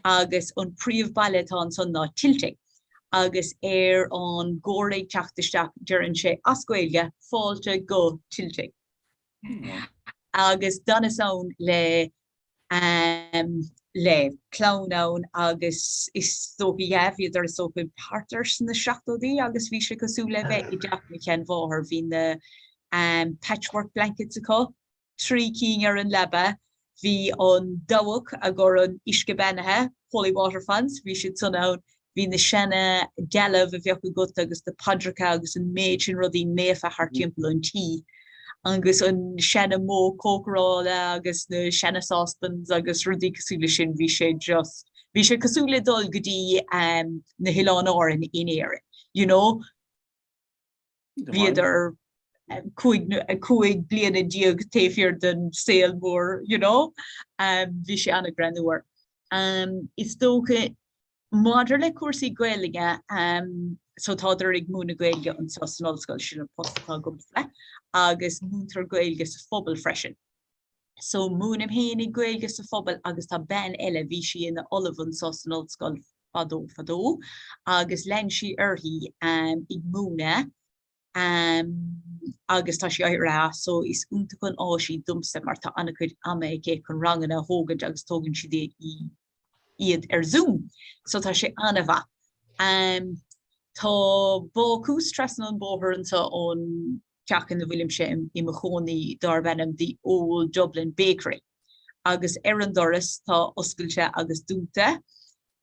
Agus an príomhbaile atá ansan ná Tilting. Agus ar an gcomhartha ag teacht isteach deireann sé as Gaeilge, Fáilte go Tilting. Agus d'fhanas ann le le clann ann agus is dócha, yeah, bhíodar is dócha thart ar sna seachtóidí agus bhí sé cosúil le bheith i dteach mo sheanmháthar. Bhí na patchwork blankets acu, 3 cinn ar an leaba, bhí an dabhach a gcuireann uisce beannaithe, holy water fonts, bhí siad san ann, Bhí na seana dealbh a bheadh agat agus na paidreacha agus an méid sin rudaí naofa thart timpeall an tí agus an seana modh cócarála agus na seana saucepans agus rudaí cosúil le sin, bhí sé just, bhí sé cosúil le dul go dtí na hOileáin Árann in Éirinn, you know. Bhíodar 15 bliana taobh thiar den saol mór, you know. Bhí sé an-ghreannmhar. Is dócha Maidir le cúrsaí Gaeilge, So tádar ag múineadh Gaeilge anseo san ollscoil, sin an post atá agamsa, agus múintear Gaeilge sa phobal freisin. So múinim fhéinig Gaeilge sa phobal agus tá bean eile, bhí sí ina ollamh anseo san ollscoil fadó fadó agus lean sí uirthi ag múineadh agus tá sí éirithe as so is iontach an áis í domsa mar tá an-chuid ama aici chun ranganna a thógaint agus tógann siad iad ar Zoom so tá sé an-mhaith. Tá bácús trasna an bóthar anseo ón teach ina bhfuilimse i mo chónaí darb ainm The Old Dublin Bakery agus ar an doras tá oscailte agus dúnta.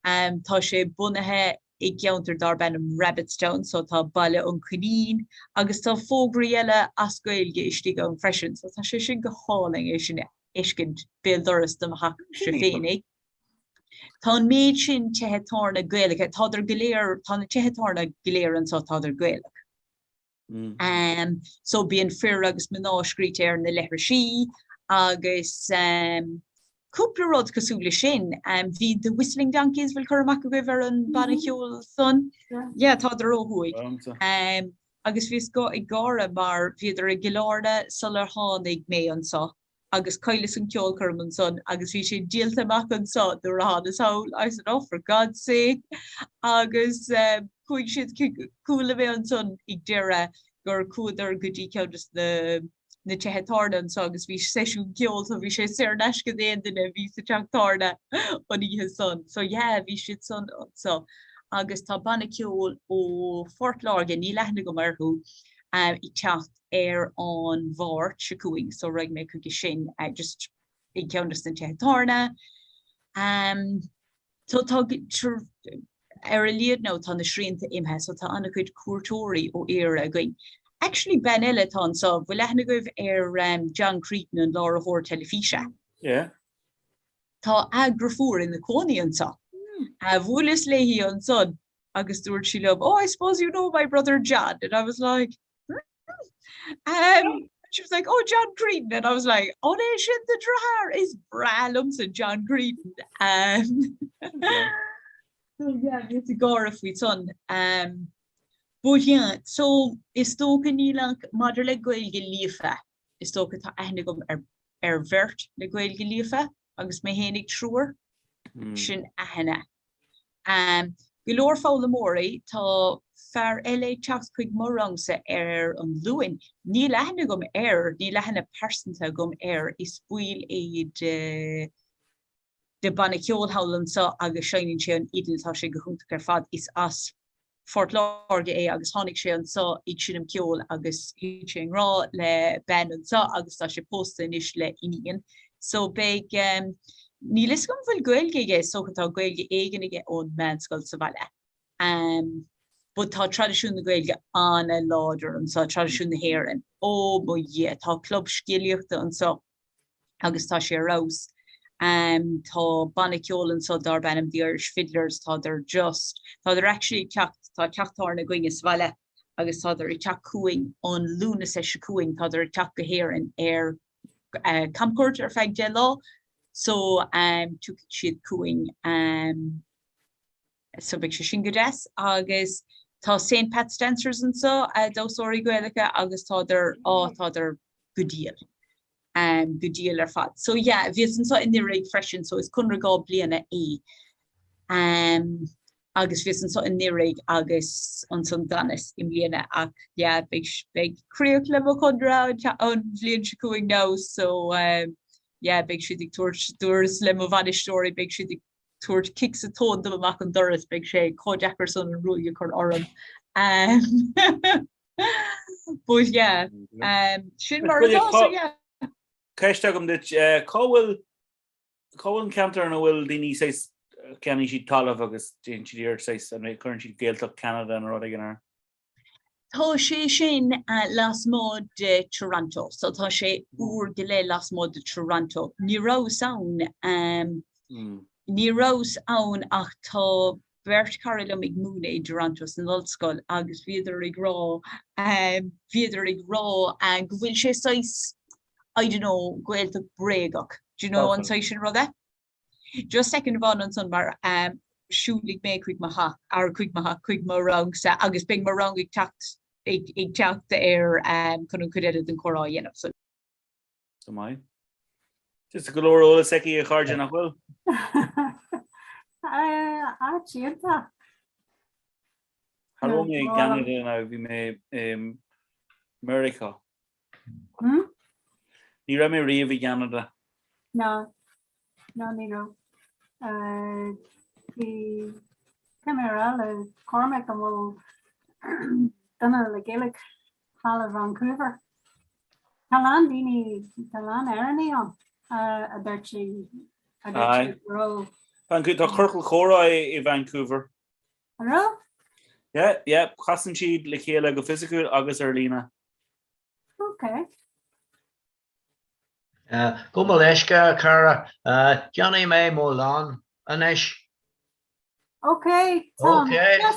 Tá sé bunaithe i gceantar darb ainm Rabbitstown so tá Baile an Coinín agus tá fógraí eile as Gaeilge istigh ann freisin so tá sé sin go hálainn é sin a fheiscint béal dorais do mo theachse féinig. Tá an méid sin tithe tábhairne Gaelacha, tádar go léir, tá na tithe tábhairne go léir anseo, tádar Gaelach. So bíonn fir agus mná scríte ar na leithrisí agus cúpla rud cosúil le sin. Bhí The Whistling Donkeys, bhfuil cur amach agaibh ar an banna ceoil san? Yeah, tádar ó thuaidh. Agus bhíos ag gáire mar bhíodar i gCill Airne sular tháinig mé anseo agus chailleas an ceolchoirm ansan agus bhí sé díolta amach anso nuair a thánas thall. I said, oh for God's sake! Agus chuaigh siad, chuala mé ansan ag deireadh gur chuadar go dtí ceann des na na tithe tábhairne anso agus bhí seisiún ceoil so bhí sé saor in aisce d'aon duine a bhí sa teach tábhairne an oíche san. So yeah, bhí siad san anso. Agus tá banna ceoil ó Phort Láirge, níl aithne agam orthu, ag teacht ar an Mháirt seo chugainn so raghaidh mé chuige sin just i gceann des na tithe tábhairne. So tá ar a laghad now tá na srianta imithe so tá an-chuid cuairteoirí ó Éire againn. Actually bean eile atá anseo, bhfuil aithne agaibh ar John Creedon an láithreoir teilifíse? Yeah. Tá a dheirfiúr ina cónaí anseo. Bhuaileas léi ansan agus dúirt sí liom, oh I suppose you know my brother John and I was like, Um, she was like, oh, John Creedon. And I was like, oh, é sin do dheartháir is breá liomsa John Creedon. Um, so, yeah, bhíos ag gáire faoi san. Um, but yeah, so is dócha níl ach maidir le Gaeilge líofa, is dócha tá aithne agam ar, ar bheirt le Gaeilge líofa agus mé fhéinig triúr, mm. sin aithne. Go leor foghlaimeoirí, tá fear eile ag teacht chuig mo rangsa ar an Luan. Níl aithne agam air, níl aithne pearsanta agam air, is baill é de de banna ceoil thall anseo agus seinneann sé an fhidil, tá sé go hiontach ar fad. Is as Phort Láirge é agus tháinig sé anseo ag seinm ceoil agus thit sé i ngrá le bean anseo agus tá sé pósta anois le iníon. So beidh, níl fhios agam an bhfuil Gaeilge aige, is dócha tá Gaeilge éigin aige ón meánscoil sa bhaile. But tá traidisiún na Gaeilge an-láidir anseo, traidisiún na hÉireann. Ó mo Dhia, tá club scéalaíochta anseo. agus tá sé ar fheabhas. Tá banna ceoil anseo darb ainm The Irish Fiddlers, tádar just, tádar actually ag teacht, tá teach tábhairne againne sa bhaile agus tádar ag teacht chugainn an Lúnasa seo chugainn, tádar ag teacht go hÉirinn ar camchuairt ar feadh 10 lá so tiocfaidh siad chugainn so beidh sé sin go deas agus tá St Pat's Dancers anseo, damhsóirí Gaelacha agus tádar, á tádar go diail. Go diail ar fad. So yeah, bhíos anseo anuraidh freisin so is conradh 2 bliana é. Agus bhíos anseo anuraidh agus ansan d'fhanas i mbliana ach yeah beidh beidh críoch le mo chonradh an bhliain seo chugainn now so yeah beidh siad ag tabhairt dúras le mo bhainisteoirí beidh siad ag tabhairt cic sa tóin dom amach an doras, beidh sé chomh deacair san an ruaig a chur orm. But yeah, sin mar atá, so yeah. Ceist agam duit, cá bhfuil cá bhfuil an ceantar ina bhfuil daoine saghas ceannaíonn siad talamh agus déanann siad iarracht saghas an cuireann siad Gaeltacht Cheanada nó rud éigin air? Tá sé sin lasmuigh de Toronto, so tá sé uair go leith lasmuigh de Toronto. Ní rabhas ann, ní rabhas ann ach tá beirt chara liom ag múineadh i dToronto san ollscoil agus bhíodar ag rá, bhíodar ag rá go bhfuil sé saghas, I don't know, Gaeltacht bréagach, do you know an saghas sin ruda? Just second amháin ansan mar. siúlfaidh mé chuig mo theach, ar chuig mo theach, chuig mo rangsa agus beidh mo rang ag teacht ag ag teacht ar chun an chuid eile den chomhrá a dhéanamh. So. Go maith. Tá go leor eolas aici a chairde nach bhfuil? Áit iontach. Cha raibh mé i gCeanada ná bhí mé i Meiriceá. Hmm? Ní raibh mé riamh i gCeanada. No, no ní raibh. Bhí cé mé a rá le Cormac an bhfuil duine le Gaeilge thall i Vancouver. Tá a lán daoine, tá a lán Éireannaigh ann, a dúirt sí, a dúirt sí go raibh. Tá ciorcal comhrá i Vancouver. An raibh? Yeah, yeah, casann siad le chéile go fisiciúil agus ar líne. Ok. Gabh mo leithscéal, a chara. Déanfaidh mé mo lón anois. Ok, Tom. Deas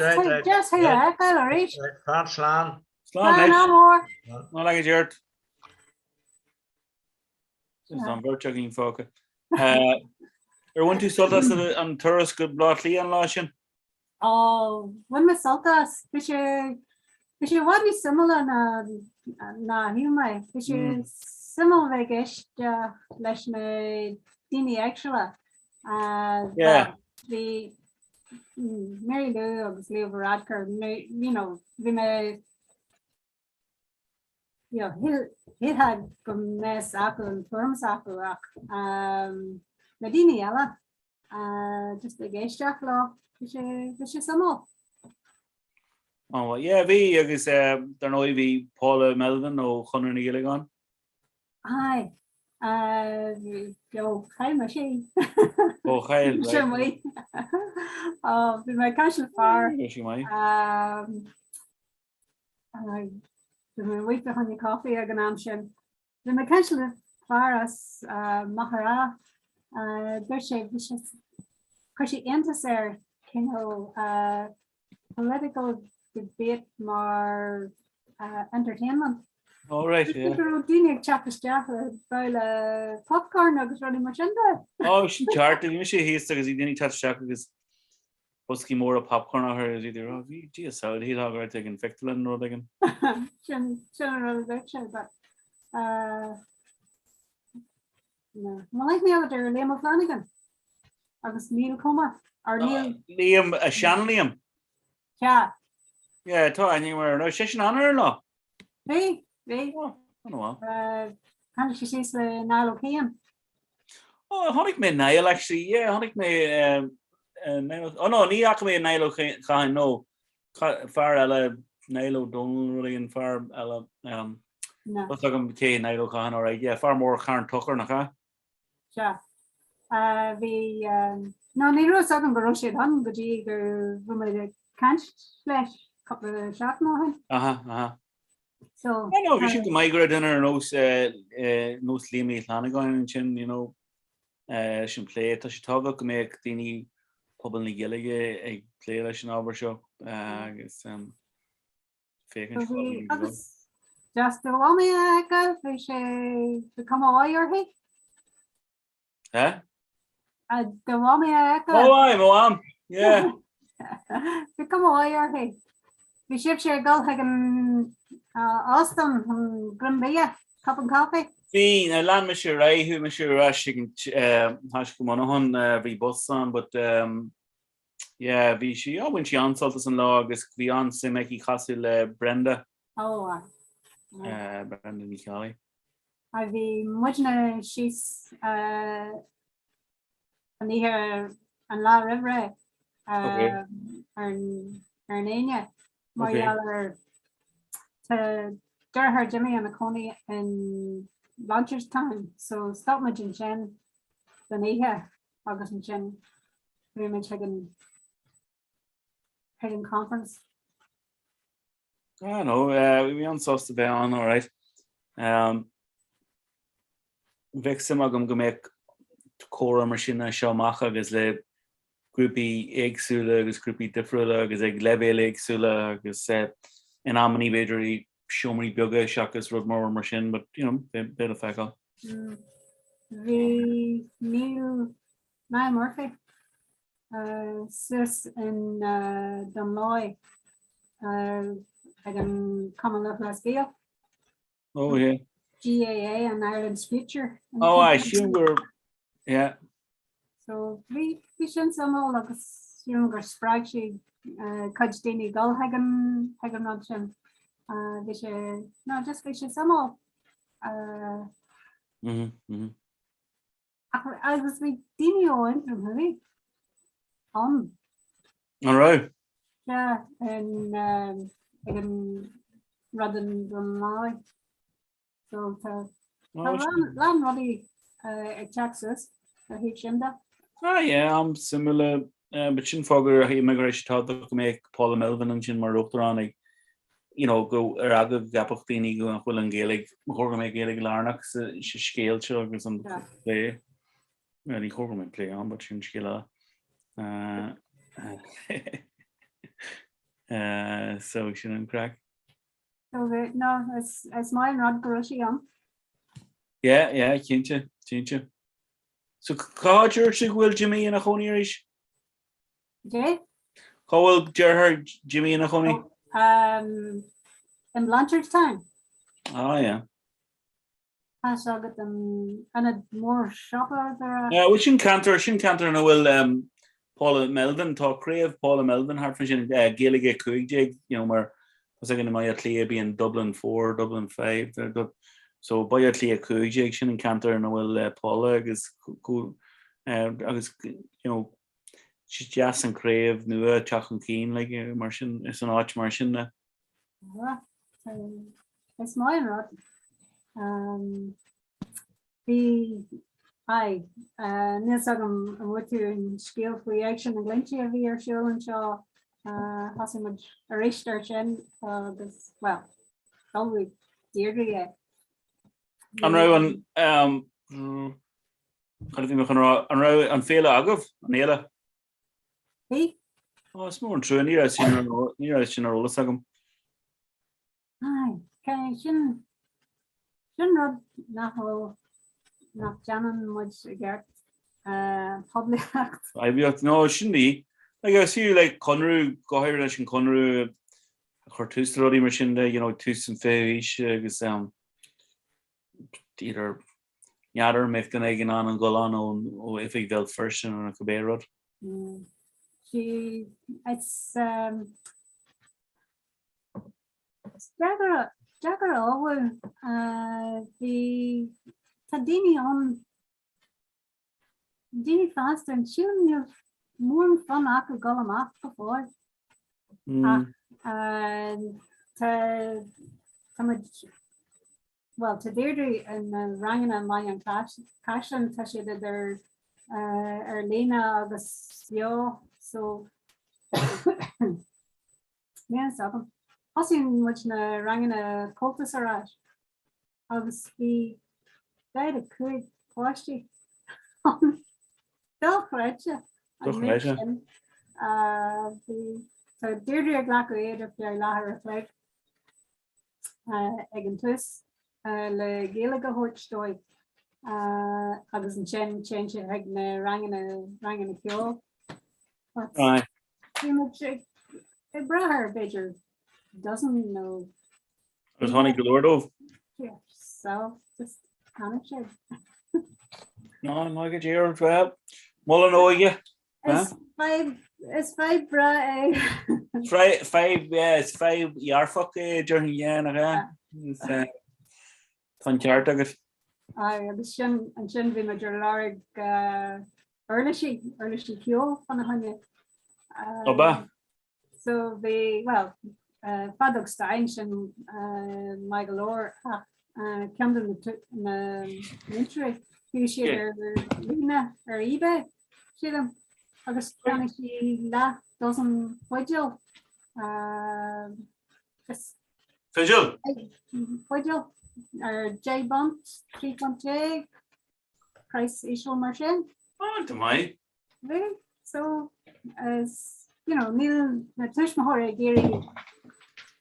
thú a fheiceáil arís. Fan slán. Slán Slán mór. Ná leagaid ort. Is an bheirt againn fágtha. Ar bhain tú sult as an turas go Baile Átha Cliath an lá sin? Ó, bhain mé sult as. Bhí sé bhí sé i bhfad níos suimiúla ná ná a shíl mé. Bhí sé suimiúil bheith ag éisteacht leis na daoine éagsúla. Yeah. Bhí Mary Lou agus Leo Varadkar, you know, bhí mé you know, shílfeá go mbeadh acu an tuairim s'acu ach na daoine eile just ag éisteacht leo, bhí sé bhí sé suimiúil. Oh, yeah, bhí agus dar ndóigh bhí Paula Melvin ó Chonradh na Gaeilge ann. Aye. Ó, chaill mise í. Ó, chaill, right. Sin maith. Ó, bhí mé ag caint le fear. Bhí sí maith. Bhí mé amuigh fá choinne caife ag an am sin. Bhí mé ag caint le fear as Machaire Rátha. Dúirt sé, bhí sé, chuir sé iontas air cineál political debate mar entertainment. Oh right, yeah. Go raibh daoine ag teacht isteach le babhla popcorn agus rudaí mar sin de. Oh, sin ceart, bhí mise thíos agus bhí daoine ag teacht isteach agus boscaí móra popcorn á chur agus iad ag rá, bhí Dia sábháil, shílfeá go raibh tú ag an phictiúrlann nó rud éigin. Sin sin an rud a dúirt sé, but uh, no. An bhfuil aithne agat ar Liam O'Flanagan agus Neil Comer or Neil Liam, a sean Liam. Sea. Yeah, tá aithne agam air. Raibh seisean ann ar an lá? Bhí, bhí. Oh, an-mhaith. Tháinig sé síos le Niall O'Kane. Oh, chonaic mé Niall actually, yeah, chonaic mé Niall, oh no, ní fhaca mé Niall O'Kane, no, fear eile, Niall O'Donnell rud éigin, fear eile, um, No. Tá a fhios agam cé Niall O'Kane, all right, yeah, fear mór Charn Tóchair, nach ea? Sea. Bhí, no, ní raibh a fhios agam go raibh siad ann go dtí go raibh mé ag caint leis cúpla seachtain ó shin. Aha, aha. So, I know, bhí sé go maith go raibh duine ar nós, nós Liam Uí Fhlannagáin ansin, you know, leis an plé. Tá sé tábhachtach go mbeadh daoine pobal na Gaeilge ag plé leis an ábhar seo agus féachaint So bhí, agus deas do mhamaí a fheiceáil, bhí sé, bhí cuma mhaith uirthi. Eh? Do mhamaí a fheiceáil. Ó aye, mo mham, yeah. Bhí cuma mhaith uirthi. Bhí sibhse ag dul chuig an óstán chun gloine bia, cup and coffee? Bhí, now lean mise ar aghaidh, chuaigh mise ar ais chuig an ais go Muineachán, bhí bus ann, but yeah, bhí sí, oh, bhain sí an-sult as an lá agus bhí an-suim aici casadh le Brenda. Ó, aye. Brenda Ní Cheallaigh. A bhí muidne síos an oíche an lá roimh ré ar an Aoine mar gheall ar tá deartháir Jimmy ina chónaí in Blanchardstown so stop muid ansin don oíche agus ansin bhí muid chuig an chuig an conference. Ah no, bhí mé an-sásta bheith ann, alright. Um, bheadh suim agam go mbeadh comhrá mar sin as seo amach agus le grúpaí éagsúla agus grúpaí difriúla agus ag leibhéil éagsúla agus eh, in amannaí b'fhéidir i seomraí beaga seachas rud mór mar sin, but you know, beidh le feiceáil. Mm. Bhí Neil Niall Murphy. suas in Dún Láí ag an Cumann Lúthchleas Gael. Oh yeah. GAA and Ireland's Future. Oh I sílim gur yeah. So bhí bhí sin suimiúil agus sílim gur spreag sé cuid daoine dul chuig an chuig an rud sin. Bhí sé no just bhí sé suimiúil. Mm -hmm. Ach agus bhí daoine ó Aontroim Thuaidh ann. An raibh? Sea, in ag an rud in Dún Láí. So tá tá lán lán rudaí ag teacht suas ar thaobh sin de. Ah yeah, am suimiúil but sin fáth gur shíl mé go raibh sé tábhachtach go mbeadh Paula Melvin ansin mar uachtarán ag you know go ar eagla go gceapfadh daoine go nach bhfuil an Ghaeilge, ba chóir go mbeadh Gaeilge lárnach sa scéal seo agus an plé. Well, ní chóir go mbeadh plé ann, but sin scéal eile. So sin an craic. So no, is is maith an rud go raibh sí ann. Yeah, yeah, cinnte, cinnte. So cá háit a dúirt tú go bhfuil Jimmy ina chónaí arís? Dé? Cá bhfuil deartháir Jimmy ina chónaí? Um, in Blanchardstown. Ah, yeah. Tá a fhios agat an ionad mór siopa there. Yeah, bhuel sin ceantar, sin ceantar ina bhfuil um, Paula Melvin, tá craobh Paula Melvin thart fán sin, uh, Gaeilge 15, you know, mar tá a fhios againn i mBaile Átha Cliath bíonn Dublin 4, Dublin 5, there, but, so Baile Átha Cliath 15 sin an ceantar ina bhfuil uh, Paula agus, uh, agus you know, Is deas an craobh nua ag teacht chun cinn like mar sin is an áit mar sin de. Is maith an rud. Bhí aye níl a fhios agam an bhfuair tú an scéal faoi Éigse na nGlinntí a bhí ar siúl anseo. Thosaigh muid arís ar sin agus well d'ullmhaigh Deirdre é. An raibh an Cad a bhí mé chun a rá? An raibh an féile agaibh? An fhéile? Bhí. Ó, is mór an trua, ní raibh sin ar ní raibh sin ar eolas agam. Aye, sin sin rud nach bhfuil nach déanann muid i gceart poiblíocht. Poiblíocht, no, sin í. Like, is fiú like Conradh, go háirithe leis an Conradh a chur tús le rudaí mar sin de, you know, tús an 20ú haois agus um, Either n'fheadar an mbeadh duine éigin in ann dul ann ó oifig Bhéal Feirste nó cibé rud. Sí, it's um, it's deacair deacair a ullmhú. Bhí tá daoine ann Daoine fásta ansin níl mórán fonn acu dul amach go fóill. Ach tá tá muid bhuel tá Deirdre ina ranganna i mBaile an Chaisleáin tá siad idir ar líne agus beo so níl a fhios agam. Thosaigh muid na ranganna Comhaltas ar ais. agus bhí 45 páistí ann. Dochreidte an méid sin. Bhí tá Deirdre ag glacadh iad ar feadh leathuair a chloig ag an tús le Gaeilge a thabhairt dóibh agus ansin téann siad chuig na ranganna ranganna ceoil. Bhí muid ag brath ar b'fhéidir dozen nó Agus tháinig go leor dóibh. Yeah, so just tháinig siad. Ná ná go dtír well, mol an óige. Is fadhb is fadhb breá é. Fadhb yeah, is fadhb dhearfach é déarfainn yeah, nach ea? Is, eh, Tá an ceart agat. Aye, agus sin ansin bhí muid ar lorg uh, uirlisí, uirlisí ceoil fána choinne. Ó ba. So bhí, bhuel, feadóg stáin sin maith go leor ach ceann de na múinteoirí, bhí siad ar líne ar eBay, sílim, agus cheannaigh sí leath dozen fidil. Fidil? Fidil ar 10 bpunt, 13 punt. Praghas íseal mar sin. Ah, go maith. Bhí, so, as, you know, níl na tuismitheoirí ag iarraidh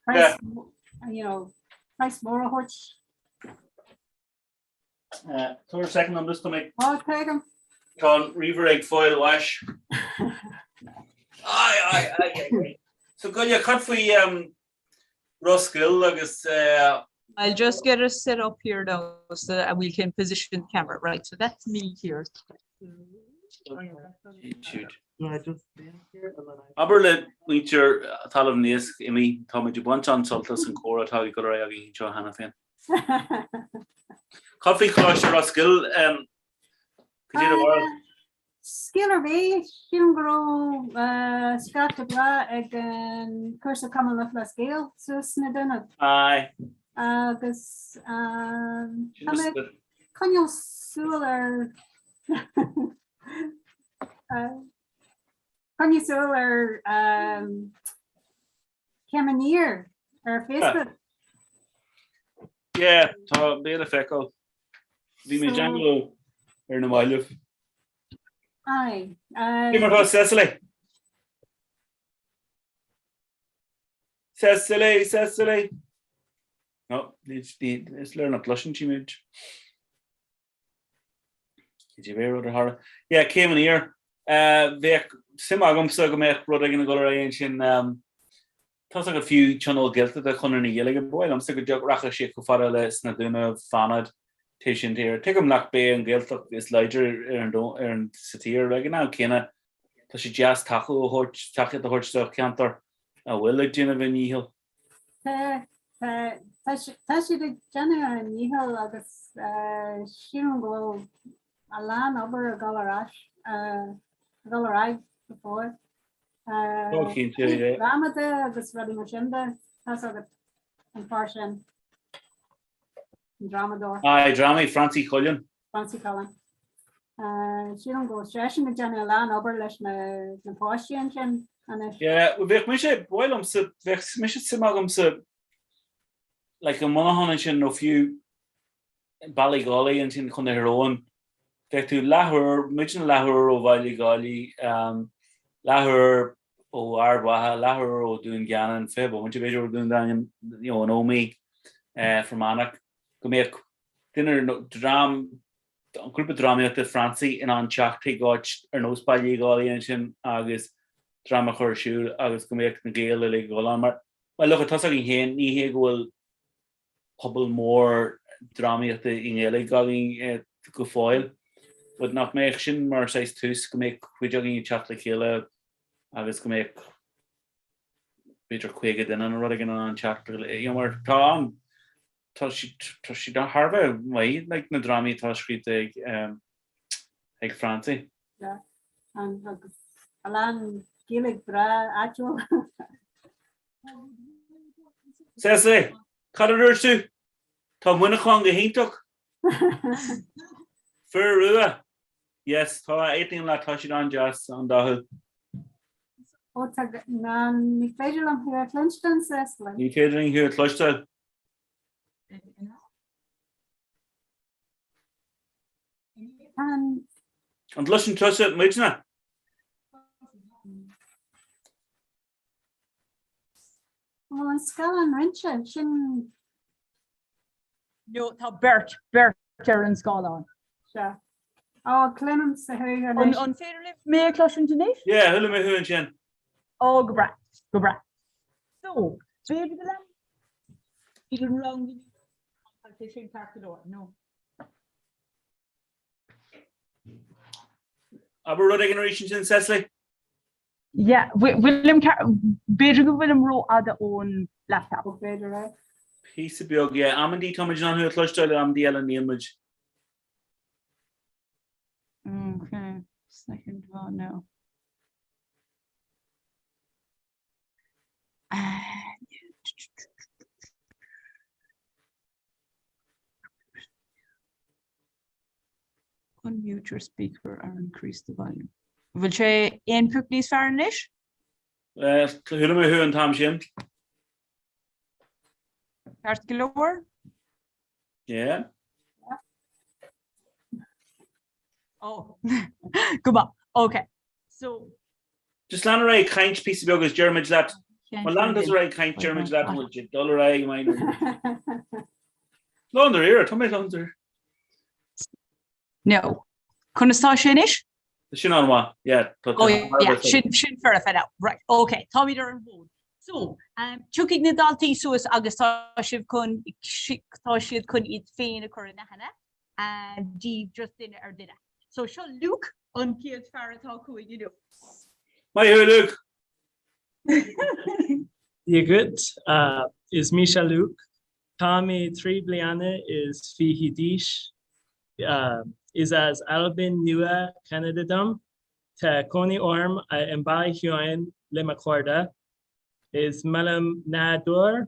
praghas, you know, praghas mór a thabhairt. Uh, Tabhair second on this to me. Ó, tuigim. Tá an ríomhaire ag fáil bháis. Ai, ai, ai, ai, ai. So Goile, cad faoi um, Ros Goill agus uh, I'll just get us set up here now so that we can position the camera. Right, so that's me here. Shoot. Abair le muintir Talamh na nIasc imigh, tá muid ag baint an-sult as an chomhrá atá ag dul ar aghaidh againn anseo cheana féin. Cad faoi Choláiste Ros Goill? Cad é do bharúil? Scéal ar bith, sílim go raibh scata breá ag an cúrsa Cumann Lúthchleas Gael suas sna Dúnaibh. Aye. Agus tá mé ag coinneáil súil ar coinneáil súil ar Céim Aniar ar Facebook. Yeah, tá mé le feiceáil. Bhí mé ag teagmháil leo ar na mallaibh. Aye. Cé mar atá Cecily? Cecily, Cecily! No, is léir nach gcloiseann sí muid. Cibé rud a tharla. Yeah, Céim Aniar. Bheadh suim agamsa go mbeadh rud éigin ag dul ar aghaidh ansin. Tá's agat fiú Tionól Gaeltachta Chonradh na Gaeilge, ba mhaith liomsa go rachadh sé chomh fada le sna Dúnaibh, Fanad, taobh sin tíre. Tuigim nach b'é an Ghaeltacht is láidre ar an ar an sa tír, ag an am céanna tá sé deas tacú a thabhairt, tacaíocht a thabhairt do cheantar a bhfuil ag déanamh a ndícheall. Tá, tá, tá siad ag déanamh a ndícheall agus sílim go bhfuil a lán obair ag dul ar ais, ag dul ar aghaidh go fóill. Ó cinnte, yeah. Drámada agus rudaí mar sin de, tá's agat an fear sin, an drámadóir. Aye, drámaí Francie Cullen. Francie Cullen. Sílim go bhfuil seisean ag déanamh a lán obair leis na páistí ansin anois. Yeah, well bheadh mise, ba mhaith liomsa, bheadh mise suim agamsa like i Muineachán ansin nó fiú Ballygawley ansin Contae Thír Eoghain, bheadh tú leathuair, muidne leathuair ó Bhallygawley, leathuair ó Ard Mhacha, leathuair ó Dún Geanainn, 20 bomaite b'fhéidir ó Dún Geanainn, you know, an Ómaigh, Fear Manach, go mbeadh duine nó dream, grúpa drámaíochta Francie in ann teacht chuig áit ar nós Ballygawley ansin agus dráma a chur ar siúl agus go mbeadh na Gaeil uilig ag dul ann. Mar, well look, tá's againn féin, ní hé go bhfuil pobal mór drámaíochta i nGaeilge againn go fóill, but nach mbeadh sin mar saghas tús, go mbeadh cuid againn ag teacht le chéile agus go mbeadh b'fhéidir 50 duine nó rud éigin in ann teacht le, you know, mar tá an, tá siad, tá siad thar a bheith maith, like, na drámaí atá scríofa ag, um, ag Francie. Yeah. And agus a lán Gaeilge breá áitiúil. Cecily, cad a dúirt tú? Tá Muineachán go hiontach. Fir rua. Yes, tá, aontaím leat, tá siad an-deas, an-dathúil. Ó tá, ná, ní féidir liom thú a chluinstin, Cecily. Ní féidir linn thú a chloisteáil. An An gcloiseann tusa muidne? Bhfuil an scáileán roinnte, sin. No, tá beirt, beirt ar an scáileán. Sea. Ó, cluinimse thú anois. An féidir libh mé a chloisint anois? Yeah, chuala mé thú ansin. Ó, go breá, go breá. So, b'fhéidir go lean siad an rang inniu, tá sé sin ceart go leor, no. Abair rud éigin arís ansin, Cecily? Yeah, bhfuilim, b'fhéidir go bhfuilim rófhada ón laptop. B'fhéidir é. Píosa beag, yeah. Amantaí tá muid in ann thú a chloisteáil, amantaí eile níl muid. Okay, second one now. Unmute your speaker or increase the volume. Bhfuil sé aon phioc níos fearr anois? Chuala mé thú an t-am sin. Ceart go leor? Yeah. Oh, go maith. Okay. So. Just lean ar aghaidh ag caint píosa beag agus déarfaimid leat, má leanann tusa ar aghaidh ag caint déarfaimid leat an bhfuil siad dul ar aghaidh maith nó. Lán dáiríre, tá mé lán dáiríre. No. Conas tá sé anois? Tá sin an-mhaith, yeah. Tá Oh yeah, sin sin foirfe now. Right, ok, táimid ar an bhfód. So, um, tiocfaidh na daltaí suas agus tá sibh chun tá siad chun iad féin a chur in aithne um, díobh just duine ar duine. So seo Luke an chéad fear atá chugainn inniu. Maith thú, Luke! Dia dhuit, is mise Luke. Tá mé 3 bliana is fiche d'aois. Is as Albain Nua, Ceanada dom. Tá cónaí orm i mBaile Sheáin le mo chairde. Is maith liom nádúr.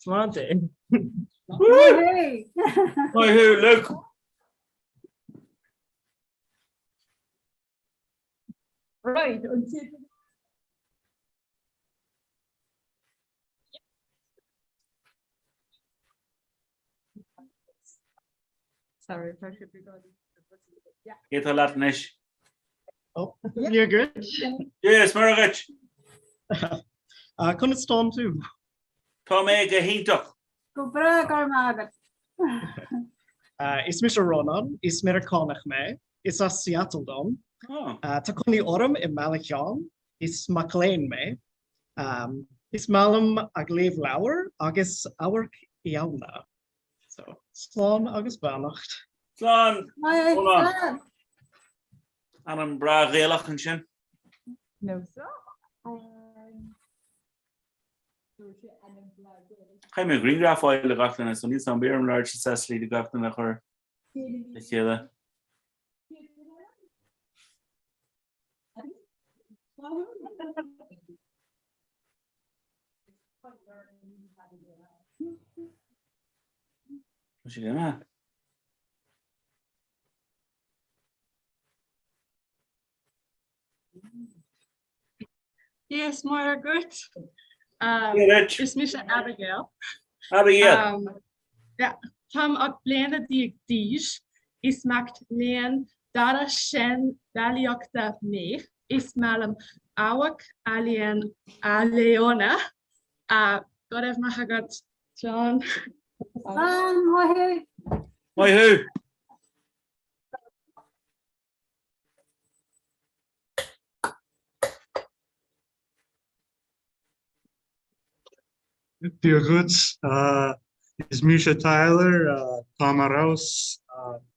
Sláinte! Maith thú, Luke! Right, an chéad Sorry, tá sé beagán. Cé atá leat anois? Oh, you're good. Yes, Muire dhuit. Uh, conas tánn tú? Tá mé go hiontach. Go breá, go raibh maith agat. Uh, is mise Rónán, is Meiriceánach mé, is as Seattle dom. Oh. Uh, tá cónaí orm i mBaile Sheáin, is mac léinn mé. Um, is maith liom ag léamh leabhar agus amharc ealaíona. So, slán agus beannacht. Slán! Rónán. Ainm breá Gaelach ansin. No so. Caithfidh mé grianghraf a fháil le gach duine, so níl 's a'm beidh orm labhairt le Cecily le gach duine a chur le chéile. Tá sé imithe. Yes, Muire dhuit. Is mise Abigail. Abigail. Um, yeah, Táim 18 bliana d'aois. Is mac léinn dara seandálaíochta mé. Is maith liom amharc ealaíon ealaíona. Uh, go raibh maith agat, John. Slán, maith thú. Maith thú. Dia dhuit, is mise Tyler, táim ar fheabhas,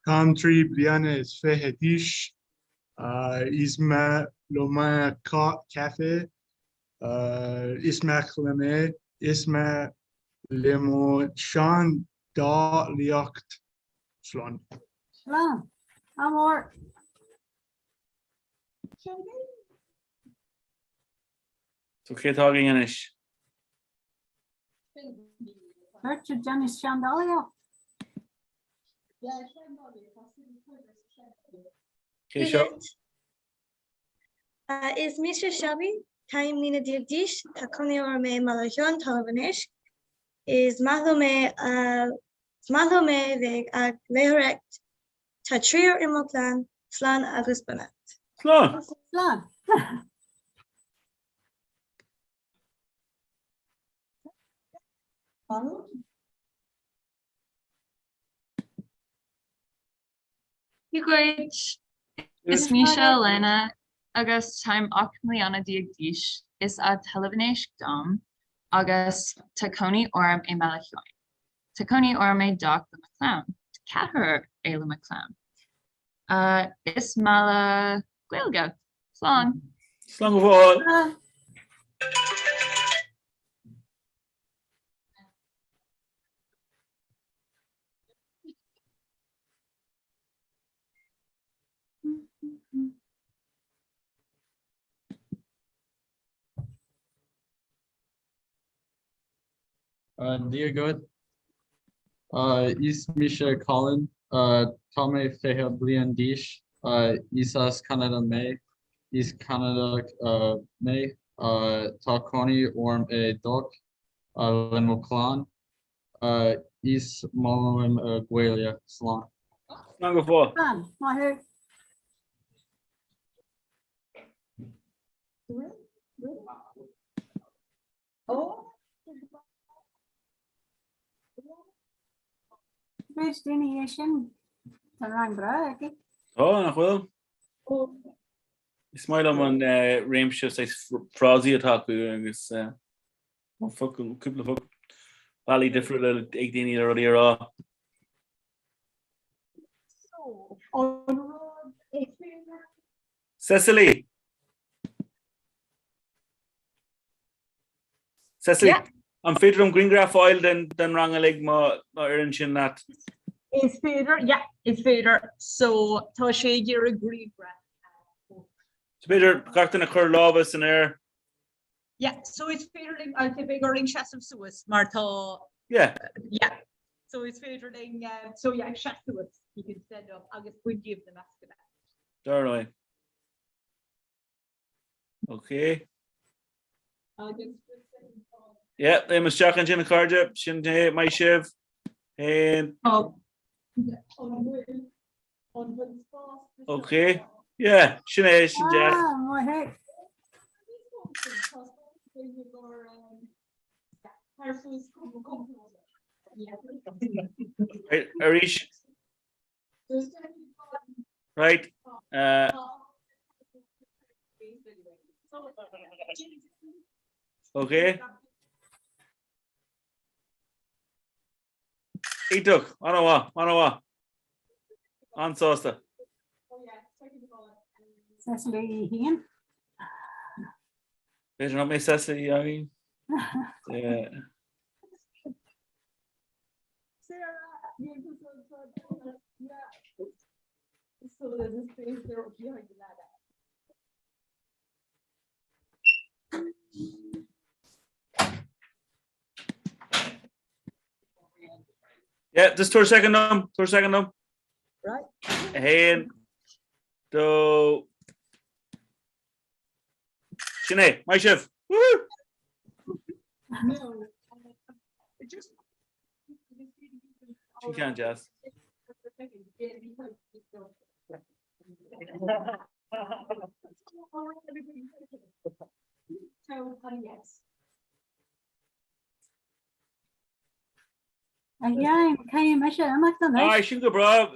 táim 3 bliana is fiche d'aois, is maith liom caife, is mac léinn mé, is maith liom seandálaíocht. Slán. Slán. Ádh mór. So cé atá againn anois? Beirt ag déanamh seandálaíocht. Cé seo? Is mise Shelby, táim 11 mbliana d'aois, tá cónaí orm i mBaile Sheáin, Talamh an Éisc. Is maith liom é a Is maith liom é bheith ag léitheoireacht. Tá triúr i mo chlann, slán agus beannacht. Slán! Slán! Dia dhuit, is mise Elena agus táim 18 mbliana d'aois. Is as Talamh an Éisc dom agus tá cónaí orm i mBaile Sheáin. Tá cónaí orm i dteach le mo chlann. Tá ceathrar é le mo chlann. Is maith le Gaeilge. Slán! Slán go fóill! Dia dhuit. Is mise Colin. Tá mé 20 bliain d'aois. Is as Ceanada mé. Is Ceanadach mé. Tá cónaí orm i dteach le mo chlann. Is maith liom Gaeilge. Slán. Slán go fóill. Slán. Maith thú. Méid daoine é sin. Tá rang breá aici. Tá, nach bhfuil? Is maith liom an réimse saghas frásaí atá acu agus focal, cúpla focal, bealaí difriúla ag daoine le rudaí a rá. So, an rud is féidir. Cecily! Cecily, Yeah. an féidir liom grianghraf a fháil den, den rang uilig má má oireann sin leat? Is féidir, yeah, is féidir. So tá sé ag iarraidh grianghraf. So b'fhéidir gach duine cur lámha san aer. Yeah, so is féidir linn, I'll say beidh orainn seasamh suas mar tá Yeah. Yeah. So is féidir linn, uh, so yeah, seas suas, you can stand up agus bain díobh na mascanna. Dar ndóigh. Ok. Yeah, léim isteach ansin a chairde, sin é, maith sibh. Haon. Ok. Yeah, sin é, sin deas. Ah, maith. Right, arís. Right. Uh, okay. Iontach, an-mhaith, an-mhaith. An-sásta. Cecily Heen. B'fhéidir nach mbeidh Cecily againn. Yeah. Sarah, yeah. So there's a space there behind the ladder. Yeah, just tabhair second dom, tabhair second dom. Right. 1, 2, Sin é, maith sibh! Woohoo! Sin ceann deas. A Sheáin, caithfidh mise imeacht anois. Aye, sin go breá.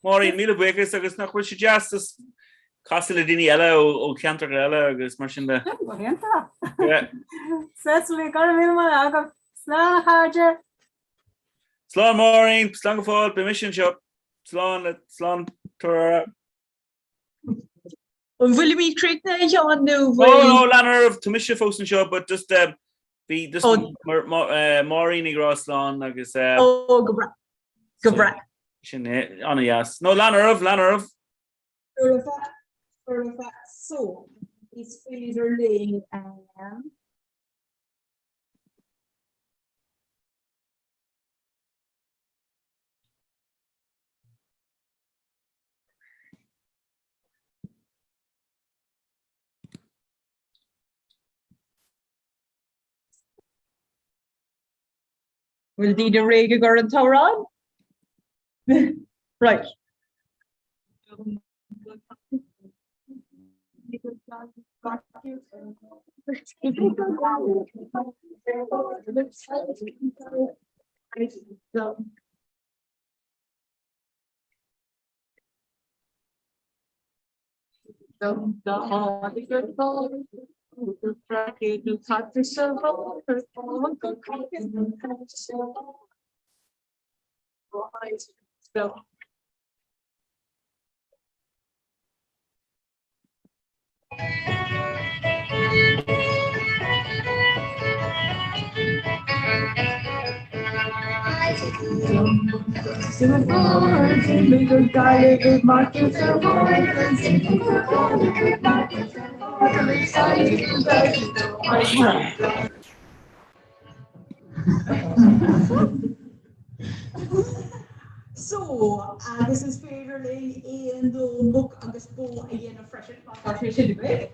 Máirín, míle buíochas agus nach bhfuil sé deas just casadh le daoine eile ó cheantracha eile agus mar sin de. Sin go hiontach. Cecily, go raibh míle maith agat. Slán a chairde. Slán Máirín, slán go fóill, beidh mise anseo. Slán le, slán tar. An bhfuilimid críochnaithe a Sheáin nó bhfuil? No, no, lean oraibh, tá mise fós anseo but just um, bhí just oh. Eh, Máirín ag rá slán agus eh, Oh, go breá. Go breá. Sin é, an-deas. No, lean oraibh, lean oraibh. So, is féidir linn um, Bhfuil daoine réidh i gcomhair an t-amhrán? Right. So, agus is féidir linn aon dó muc agus bó a dhéanamh freisin má tá sé sin agaibh.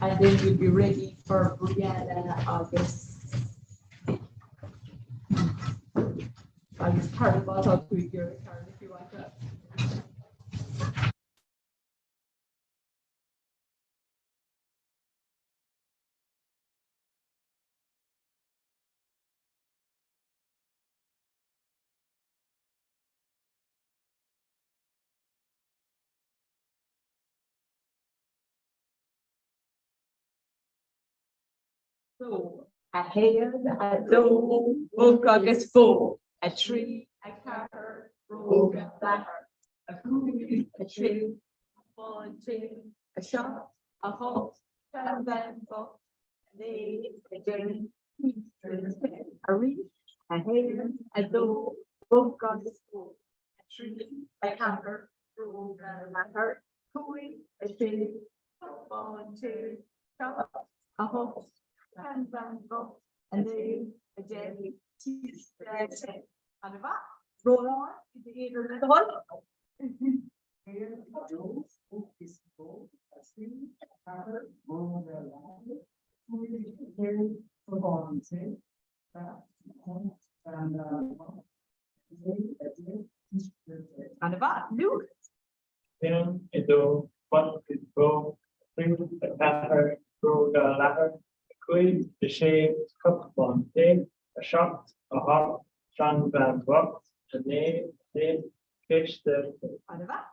And then we'll be ready for Brianna agus agus Carol má tá tú ag iarraidh Carol if you want to. So, 1, 2, muc agus bó, 3, 4, bróga leathair, 5, 6, cupán tae, 7, 8, seanbhean bhocht, 9, 10, císte tae. Arís, 1, 2, muc agus bó, 3, 4, bróga leathair, 5, 6, cupán tae, 7, 8, seanbhean bhocht, 9, 10, císte tae. An-mhaith. Rónán, is féidir le do thoil. 1, 2, muc is bó, 3, 4, bróga leathair, 5, 6, cupán tae, 7, 8, seanbhean bhocht, 9, 10, císte tae. An-mhaith. Luke. 1, 2, muc is bó, 3, 4, bróga leathair, 5, 6, cupán tae, 7, 8, seanbhean bhocht, 9, 10, císte tae. An-mhaith.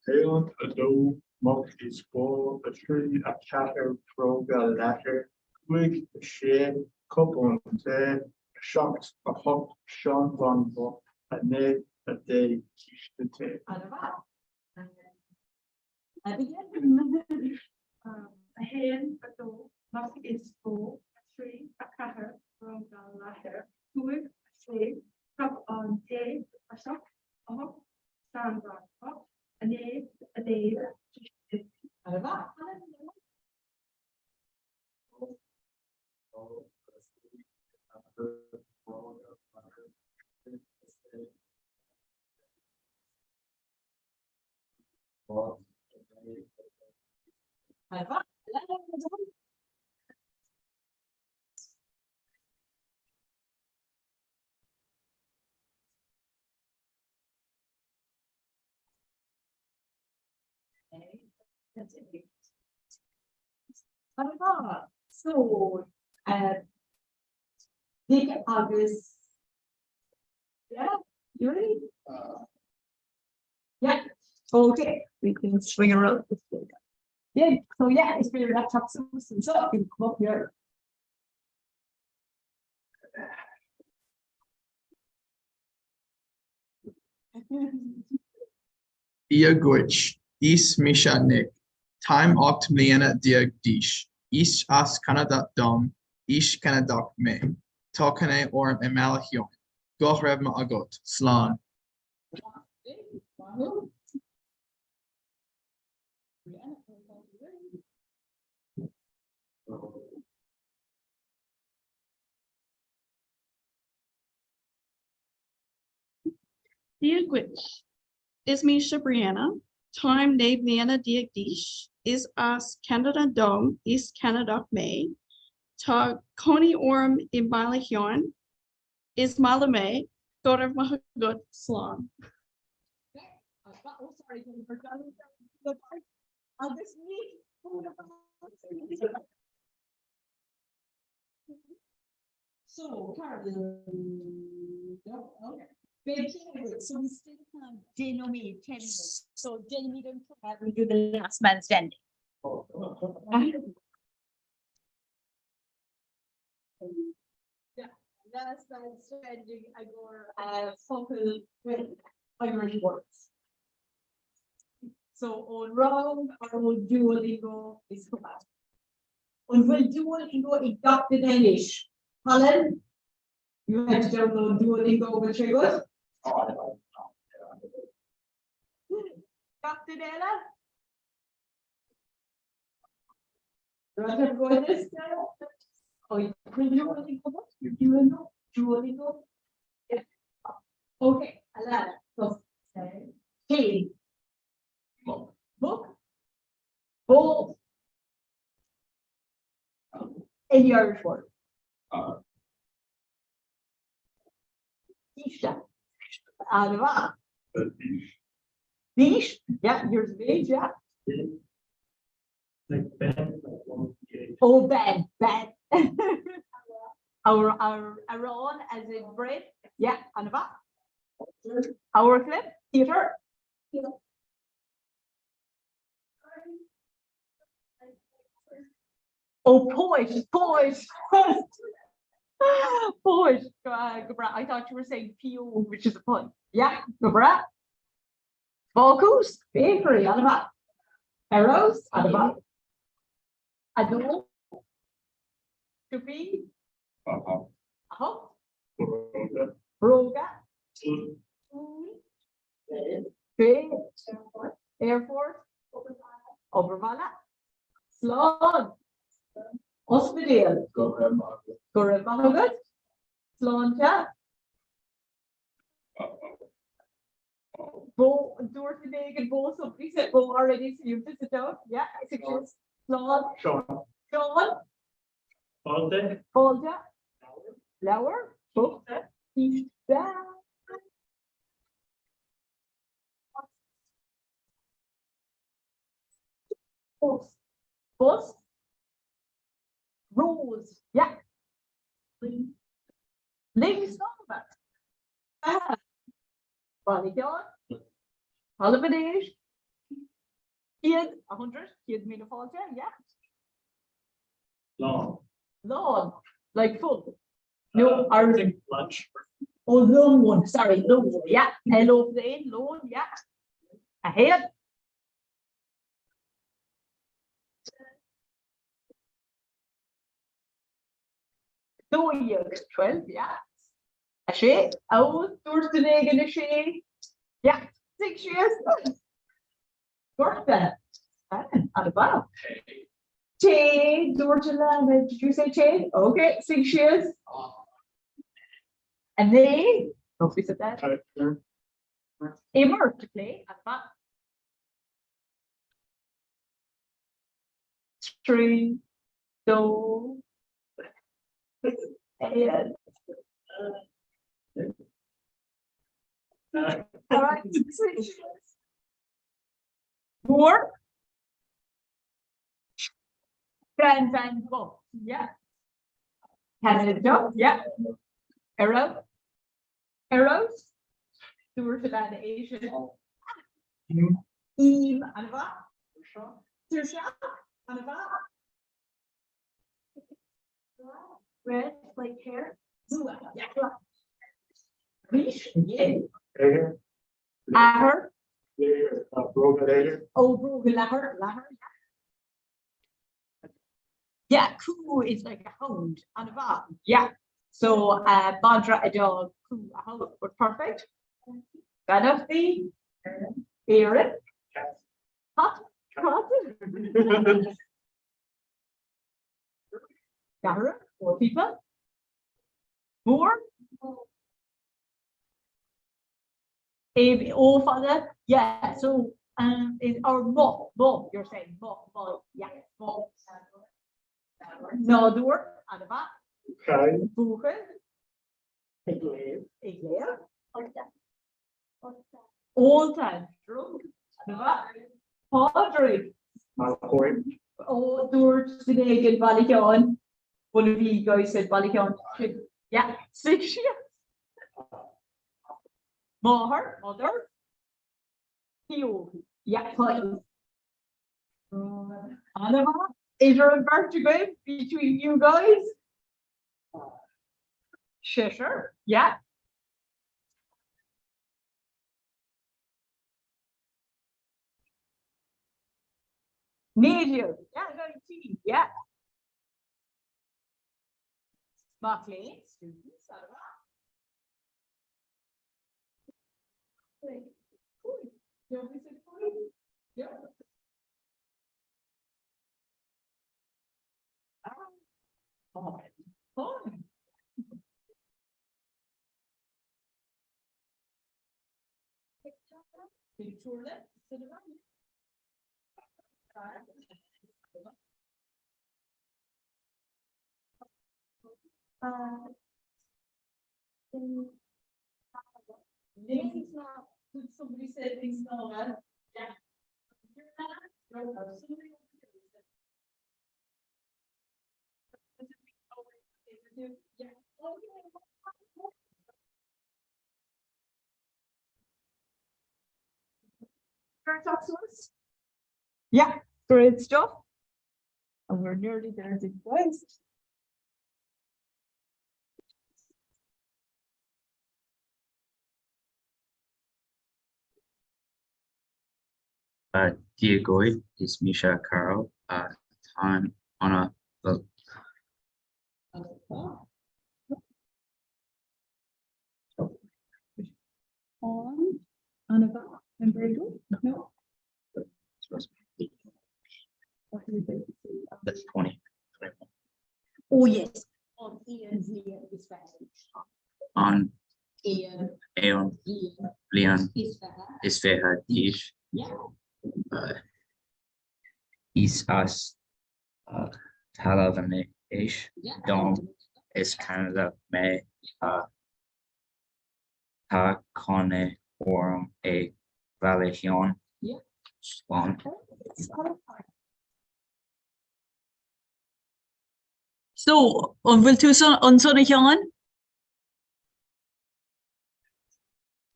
1, 2, muc is bó, 3, 4, bróga leathair, 5, 6, cupán tae, 7, 8, seanbhean bhocht, 9, 10, císte tae. An-mhaith. 1, 2, muc is bó, 3, 4, bróga leathair, 5, 6, cupán tae, 7, 8, seanbhean bhocht, 9, 10, císte tae. An-mhaith. An-mhaith. So, uh, Nick agus yeah, you ready? Yeah, okay, we can swing around this way. Yeah, so yeah, is féidir leat teacht suas anseo, you can come up here. Dia dhuit, Is mise Nick. Táim 18 mbliana d'aois. Is as Ceanada dom, Is Ceanadach mé. Tá cónaí orm i mBaile Sheáin. Go raibh maith agat. Slán. Dia dhuit. Is mise Brianna. Táim 19 bliana d'aois. Is as Ceanada dom, Is Ceanadach mé. Tá cónaí orm i mBaile Sheáin. Is maith liom é. Go raibh maith agat. Slán. Agus ní So, okay. So we still have 10 nóiméad, 10 minutes. So déanaimid an we do the last man standing. Yeah, last man standing i gcomhair uh, focal with Irish words. So ón rang ar ó Duolingo is cuma. An bhfuil Duolingo ag gach duine anois? Colin? You had to download Duolingo bhfuil sé agat? Gach duine eile? Duolingo? Duolingo? Duolingo? Yeah. Okay, Alana. So, Kaylee. Muc. Muc. Bó. Any Irish word? Císte. An-mhaith. D'aois? Yeah, years of age, yeah. Like Ben, like one PH. Oh, Ben, Ben. Our, our, arán as in bread. Yeah, an-mhaith. Amharclann, theatre. Yeah. Oh, poet, poet. Poet, go breá. I thought you were saying PO, which is a pun. Yeah, go breá. Bácús, bakery, an-mhaith. Arrows, an-mhaith. 2, Siopaí. 8. Bróga. Úll. Sé. Aerfort. Obair bhaile. Slán. Ospidéal. Go raibh maith agat. Go raibh maith agat. Sláinte. Bó, dúirt duine éigin bó, somebody said bó already, so you've just a dog. Yeah, six Slán. Seán. Seán. Fáilte. Fáilte. Leabhar. Book. Físeán. Bus. Bus. Rose. Yeah. Linn snámha. Ah. Baile Sheáin. Talamh an Éisc. 100, 100, 100,000 fáilte, yeah. Lán. Lán, like full. No, or lunch. Oh, lón, sorry, lón, yeah. L O N, lón, yeah. 1. 12, 12, yeah. 6, ó, dúirt duine éigin 6, yeah, suigh síos. Gorta. An-mhaith. Tae, dúirt Alana, did you say tae? Okay, suigh síos. 9, nobody said that. Imir, to play, an-mhaith. 3, 2, 1. All right, suigh síos. 4. Bean, bhean, bho. Yeah. Ceanadach, yeah. Arrow. Arrows. Dúirt Alana é sin. Im, an-mhaith. Tuirseach, an-mhaith. Red, like hair. Rua, yeah. Rís, yeah. Athair. Bróga leathair. Oh, bróga leathair, leathair, yeah. Yeah, cú is like a hound, an-mhaith, yeah. So, uh, madra a dog, cú a hound, but perfect. Beannachtaí, Éire, cat, cat, Ceathrar, four people. More? A, O fada, yeah, so um, is, or mo, mo, you're saying mo, mo, yeah, mo. Nádúr, an-mhaith. Cael. Buachaill. Ag léamh. Ag léamh. Ólta. Drunk. An-mhaith. Pádraig. Malchoim. Ó, dúirt duine éigin Baile Sheáin. One of you guys said Baile Sheáin. Yeah, suigh síos. Máthair, mother. Pióg. Yeah, pies. An-mhaith. Idir an bheirt agaibh, between you guys. Seisear, yeah. 19, yeah, 19, yeah. Mac léinn, students, an-mhaith. Pictiúrlann, cinema. Uh, Somebody said things no, yeah. Talk to us? Yeah, great stuff. And we're nearly there, guys. Dia dhuit, is mise Carol, táim ana On, an-mhaith, and very good. No. That's 20. Oh yes. An aon bhliain is fiche. An Aon aon bhliain bliain is fiche d'aois. Yeah. Is as Talamh an Éisc dom is Ceanadach mé Tá cónaí orm i Baile Sheáin. Slán. So, an bhfuil tú ansan a Sheáin?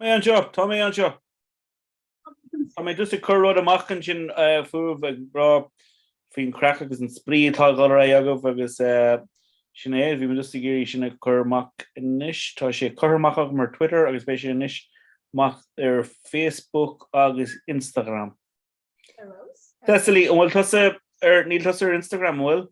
Tá mé anseo, tá mé anseo. Tá mé just ag cur rud amach ansin fúibh ag rá faoin chraic agus an spraoi atá ag dul ar aghaidh agaibh agus sin é, bhí mé just ag iarraidh sin a chur amach anois. Tá sé curtha amach agam ar Twitter agus beidh sé anois amach ar Facebook agus Instagram. Cecily, an bhfuil tusa ar, níl tusa ar Instagram, an bhfuil?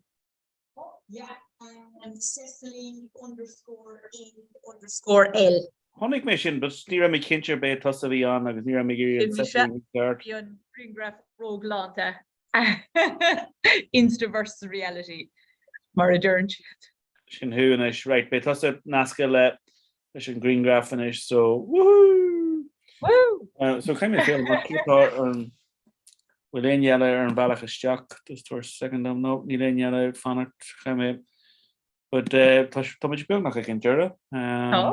Yeah, um, Cecily underscore A underscore L. Chonaic mé sin, but ní raibh mé cinnte ab é tusa a bhí ann agus ní raibh mé ag iarraidh an Cecily ceart. Bhí an grianghraf róghalánta. Insta versus reality, mar a deireann siad. Sin thú anois, right, beidh tusa nasctha le leis an grianghraf anois, so woohoo! Woo! So caithfidh mé féachaint amach cé atá ar an bhfuil éinne eile ar an bhealach isteach, just tabhair second dom, no, níl éinne eile ag fanacht, caithfidh mé, but tá tá muid beagnach ag an deireadh. Tá.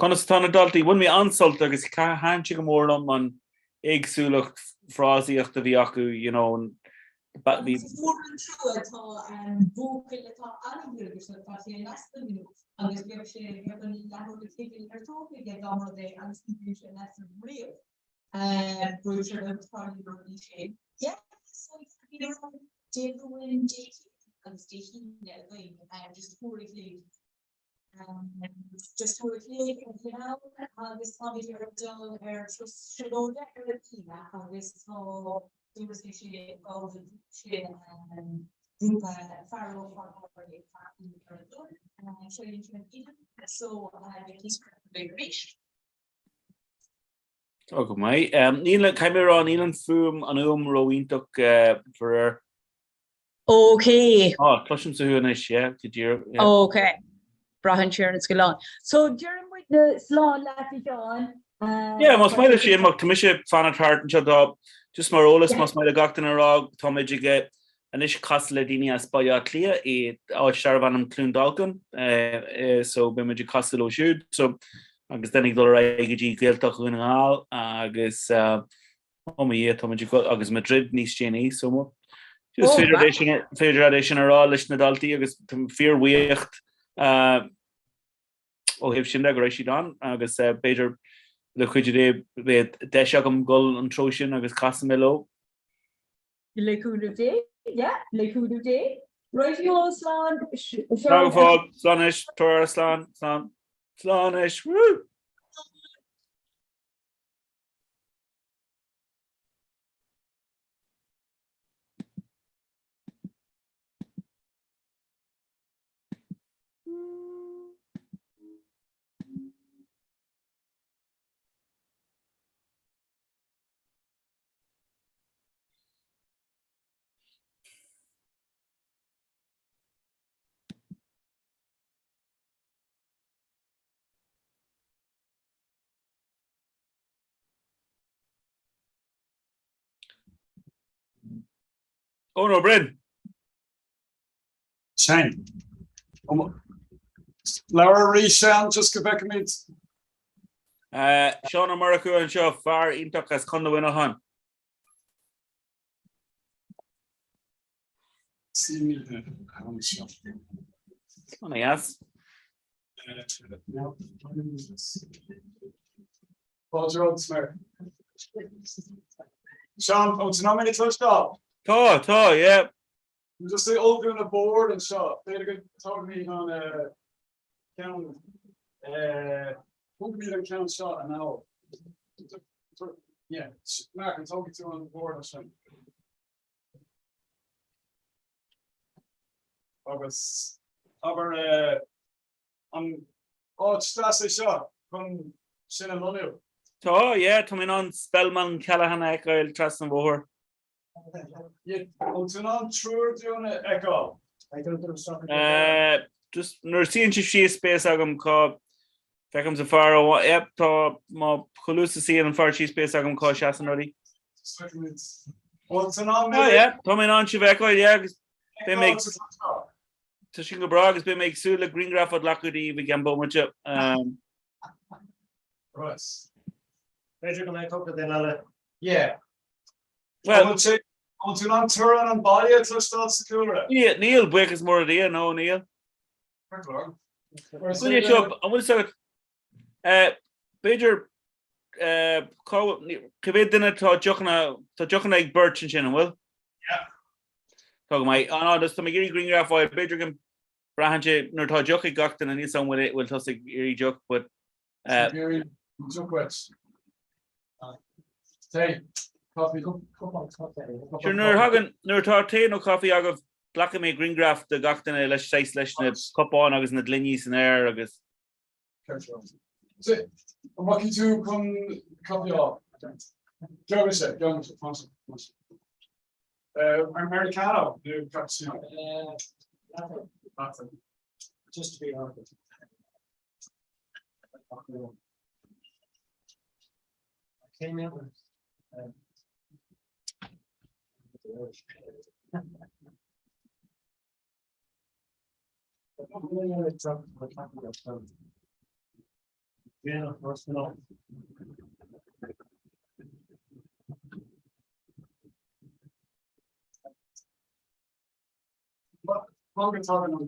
Conas atá na daltaí? Bhain mé an-sult agus thaitin sé go mór liom an éagsúlacht frásaíochta a bhí acu, you know, an Bhí. Is mór an trua tá buachaill atá an-dhíograiseach, tá sé in easnamh inniu agus bheadh sé, bheadh an leathuair a chloig ar tóg aige dá mba rud é agus ní bhíonn sé in easnamh riamh. Bhuail sé le tarlaíonn na rudaí sin. Yeah, so bhí rang Dé Luain, Dé Céadaoin agus Dé hAoine againn, just uair a chloig. Just uair a chloig a bhíonn ann agus táimid ar dul ar turas siúlóide ar an Aoine agus tá dúirt sé sé gabháil sin grúpa fear óg fear ar an dul sé sin so beidh níos mó arís. Tá go maith. Níl, caithfidh mé a rá, níl an fuaim, an fhuaim ró-iontach faraor. Ok. Á, cloisimse thú anois, yeah, go díreach, yeah. Ok. Braitheann sé ar an scáileán. So, deireann muidne slán leat a Sheáin. Yeah, más maith leis imeacht, tá mise ag fanacht thart anseo, tá, just mar eolas, más maith le gach duine a rá, táimid ag anois casadh le daoine as Baile Átha Cliath i áit darbh ainm Cluain Dolcáin, so beidh muid ag casadh leo siúd, so, agus then ag dul ar aghaidh go dtí Gaeltacht Dhún na nGall agus, Oh mo Dhia, táimid ag dul agus Madrid níos déanaí, so mo. Is féidir é sin féidir é sin a rá leis na daltaí agus táim fíorbhuíoch ó thaobh sin de go raibh siad ann agus b'fhéidir le cuidiú Dé beidh deis agam dul an treo sin agus casfaidh mé leo. Le cúnamh Dé, yeah, le cúnamh Dé. Right you slán. Slán go fóill, slán anois, tabhair slán, slán, slán anois, woo! Eoin Ó Broin! Sin. Labhair arís, Seán, just go bhfeicfimid. Seán Ó Murchú anseo, fear iontach as Contae Mhuineacháin. Ana dheas. Fáilte romhat, Smear. Seán, ó tá mé ag cloisteáil. Tá, tá, yeah. Just ag ullmhú na bord anseo, b'fhéidir go dtógfaimid an ceann, tógfaimid an ceann seo anall. Yeah, Mark, an dtógfaidh tú an bord ansin? Agus abair an áit deas é seo chun sin a lonnú? Tá, yeah, tá mé in ann Spelman Callaghan a fheiceáil trasna an bhóthair. An tú in ann triúr dúinn a fheiceáil? Just nuair a suíonn sibh síos beidh a fhios agam cá feicim sa fear ó yep tá má chomh luath is a suíonn an fear síos beidh a fhios agam cá seasann rudaí. Bhfuil tú in ann Ah yeah, tá mé in ann sibh a fheiceáil yeah agus beidh mé Tá sin go breá agus beidh mé ag súil le grianghraf a ghlacadh díobh i gceann bomaite. Right. B'fhéidir go mbeidh cúpla duine eile. Yeah. Well, An bhfuil tú in ann torann an bhaile a chloisteáil sa chúlra? Níl, buíochas mór le Dia, no, níl. Bhfuil seo, an bhfuil seo, b'fhéidir, cá mhéad duine tá deochanna, tá deochanna ag beirt ansin, an bhfuil? Yeah. Tá go maith. Á, ná, tá mé ag iarraidh grianghraf a fháil, b'fhéidir go mbraitheann sé nuair atá deoch ag gach duine, níl 's agam bhfuil bhfuil tusa ag iarraidh deoch, but Tae, coffee. Sure, nuair a thagann, nuair atá tae nó caife agaibh, glacfaidh mé grianghraf de gach duine leis saghas leis na cupáin agus na gloiní san aer agus. An rachaidh tú chun caife a fháil? Gheobhaidh sé, gheobhaidh sé, tá sé, tá sé. Americano nó cappuccino? Latte. Just to be honest. I came in with Yeah, personal. Longer talking on the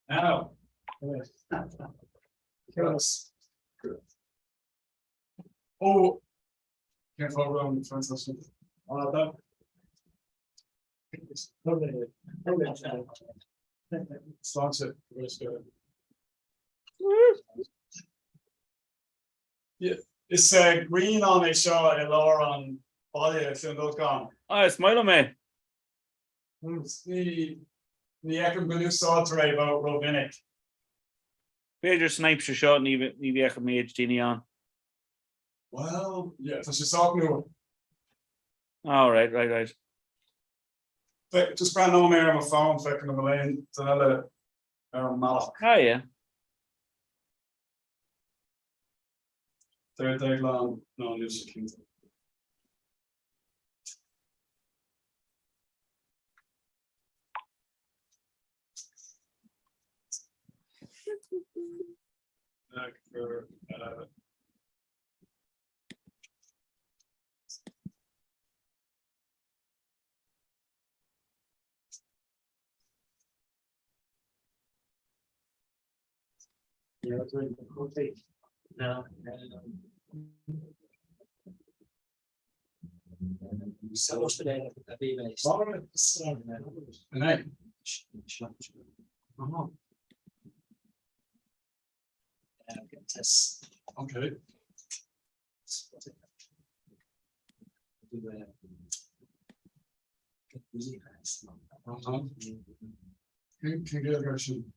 Now. Yes. Oh. Can't follow around the translation. That. Sláinte. Is grianán é seo i lár an bhaile i Cluain Dolcáin. Ah, is maith liom é. Ní fheicim go n-úsáidtear é rómhinic. B'fhéidir san aimsir seo ní bheadh an méid daoine ann. Well, yeah, tá sé sách nua. Oh, right, right, right. Just breathnóidh mé ar mo fón feicim an bhfuil aon duine eile ar an mbealach. Ah, yeah. Deir Déaglán no níl sé cinnte. Okay. Cén Ghaeilge sin?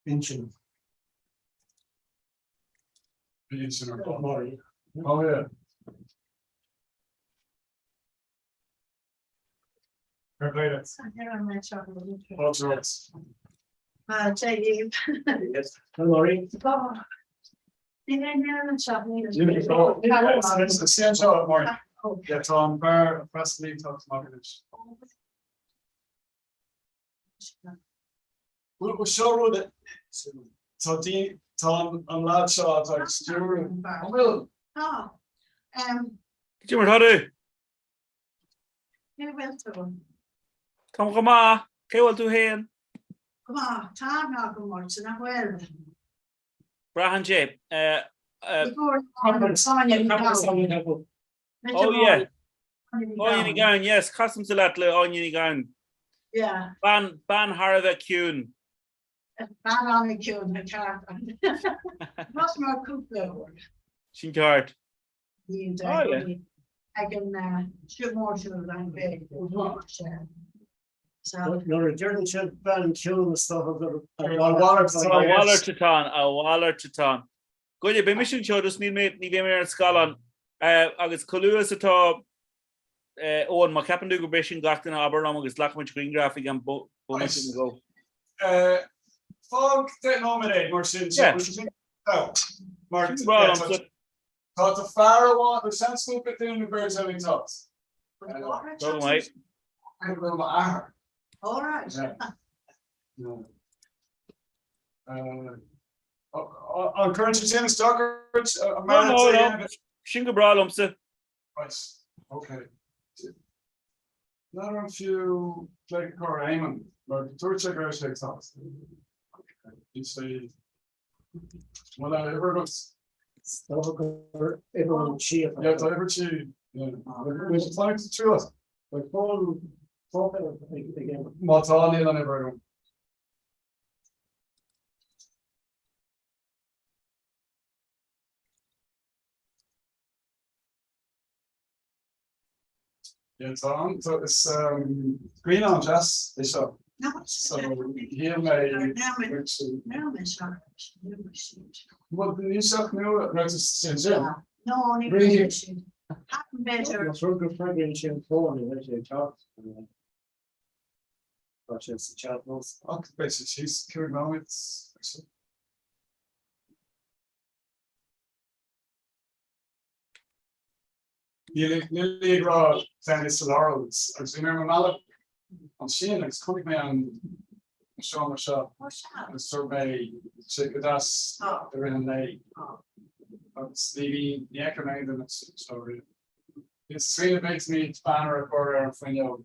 Inchinn. Oh yeah. Fair play duit. Fáilte romhat. Suigh anseo, Máirín. Yeah, tá an fear a freastalaí ag teacht amach anois. Bhuel, seo rud, tá daoine, tá an leaid seo atá ag stiúradh, an bhfuil? Tá. Cad é mar atá tú? Cé bhfuil tú? Táim go maith. Cé bhfuil tú féin? Go maith. Tá an agam ort, nach bhfuil? Braitheann sé. Oh yeah. Áine Ní Ghabhann, yes, casaimse leat le Áine Ní Ghabhann. Yeah. Bean, bean thar a bheith ciúin. Bean an-chiúin, an ceart. Más mar cúpla uair. Sin ceart. Oh yeah. Ag an siúl mór siúl an bhé. Nuair a deireann siad bean ciúin is dócha gur A mhalairt atá ann, a mhalairt atá ann. Goile, beidh mise anseo just níl mé, ní bheidh mé ar an scáileán. Agus chomh luath is atá Eoin, má cheapann tú gurb é sin gach duine abair liom agus glacfaidh muid grianghraf ag an bomaite nó dhó. Fág 10 nóiméad é mar sin. Mar tá tá fear amháin, tá seans go bhfuil duine nó beirt eile ag teacht. Go maith. Go bhfuil m'athair. All right. An gcuireann sé sin isteach ort? No, no, no. Sin go breá liomsa. Right, okay. N'fheadar an fiú glaoch a chur ar Éamonn, mar dúirt sé go raibh sé ag teacht. Bhí sé... Bhfuil a uimhir agat? Dócha gur uimhir an tí atá. Yeah, tá uimhir tí. Bhfuil sé fágtha tríot? Beidh fón póca ag Éamonn. Má tá, níl an uimhir agam. Yeah, tá an, tá, is grianán deas é seo. So, shíl mé Bhuel, níl sé ach nua, raibh tú sin sin? No, ní raibh sin. B'fhéidir. Más rud go bhfreagraíonn sé an fón, ní bheidh sé ag teacht. Tá sé sa chat nós. Ach beidh sé síos 5 nóiméad. Níl ag rá Tennis Laurels agus bhí mé ar mo mbealach ansin agus chonaic mé an seomra seo agus dúirt mé sé go deas i rith an lae agus ní bhí ní fheicim aon duine seo riamh. Is smaoineamh b'fhéidir banner a chur ar an fuinneog.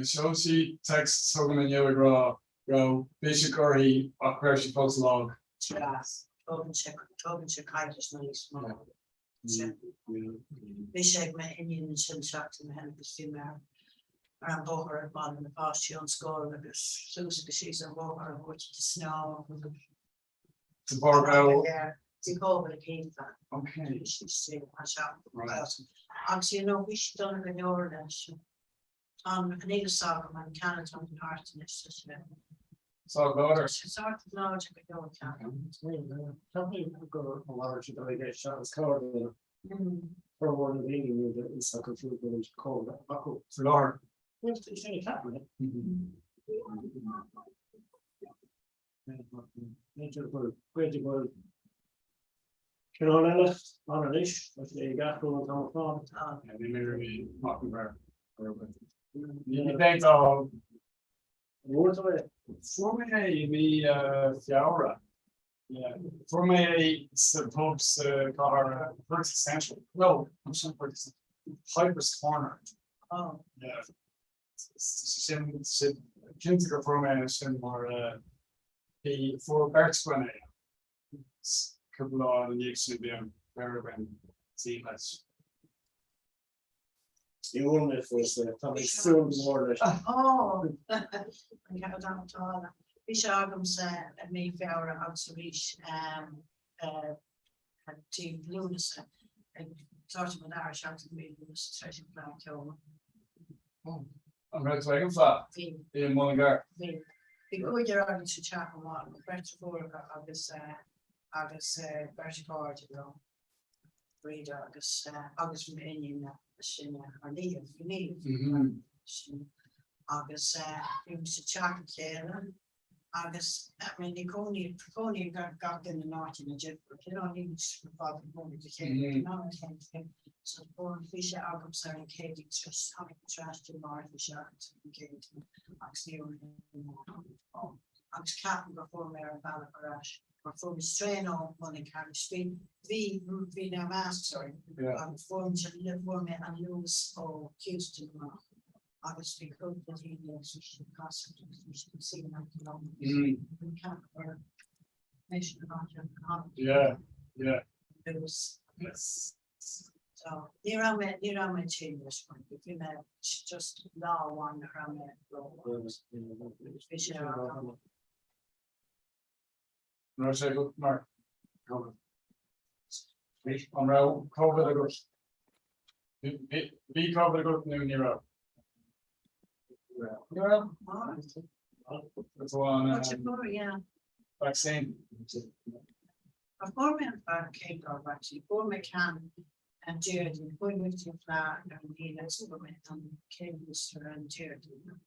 Sheol sí text chugam inniu ag rá go raibh biseach uirthi ach go raibh sí fós lag. Tógann sé tógann sé coicís nó níos mó. Bhí sé ag m'iníon ansin seachtain ó shin agus bhí mé ar an bóthar ag bailiú na páistí ón scoil agus suas agus síos an bóthar a thabhairt di snámh agus De bharr go raibh. Bhí Covid aici. Okay. Bhí sí istigh ar seachtain. Agus you know bhí sí dona go leor leis. Tá an níl a fhios agam an ceann atá thart anois sa sé. Sách láidir. Sé sách láidir go leor ceann. Ceapaim gur a mhalairt atá i gceist seachas cabhair duine. Formhór na ndaoine níl a fhios acu fiú go bhfuil Covid acu. Faoi láthair. Bhuel, is é ceapaim é. B'fhéidir go b'fhéidir go bhfuil cineál eile ann anois, tá sé ag athrú an t-am ar fad. Ní mé really mac an bhfear. Ní bheidh dá Bhfuair tú é? Fuair mé é i mí Feabhra. Fuair mé é sa pub sa chathair Perth Central. No, ansin Perth Central. Piper's Corner. Oh. Yeah. Sin cinnte gur fuair mé é sin mar bhí fuair beirt againn é. Cúpla lá ina dhiaidh sin bhí an fear againn tinn leis. Ní bhfuair mé fós é, tá mé ag súil go mór leis. Ó! An ceann atá Bhí sé agamsa i mí Feabhra agus arís dtí Lúnasa ag Sort of an dara seachtain bhí mise tar éis an Fleadh Cheoil. An raibh tú ag an Fleadh? Bhí. I Mullingar? Bhí. Bhí cúigear againn sa teach chomh maith, beirt deirfiúracha agus agus beirt chairde liom, Breda agus agus m'iníon is sine, ar Niamh, bhí Niamh sin agus bhí muid sa teach le chéile Agus, I mean, ní cónaí, cónaíonn gach duine in áit ina difriúil, you know, níl muid ar fad i gcónaí le chéile, you know, so bhí sé agamsa ar an Chéadaoin, tháinig muid ar ais Dé Máirt, bhí sé agamsa ar an Chéadaoin agus ní raibh mé agus ceapaim gur fuair mé ar an bhealach ar ais, mar fuair muid traein ó Mullingar agus bhí, bhí, bhí na masks orainn agus fuair muid, fuair mé an Luas ó Heuston amach. agus bhí cúpla daoine agus bhí siad ag casadh agus bhí siad ag suí in aice liom agus bhí ceapadh gur mé sin an áit ar an Yeah, yeah. Luas. So ní raibh mé ní raibh mé tinn leis mar bhí mé just lá amháin nach raibh mé ró bhí sé ar an An raibh sé agat mar Covid? An raibh Covid agat? Bhí Covid agat nó ní raibh? Ní raibh? That's one vaccine. A fuair mé an chéad dá vaccine, fuair mé ceann an Déardaoin, fuair mé an Fleadh ar an Aoine agus fuair mé an chéad booster ar an Déardaoin.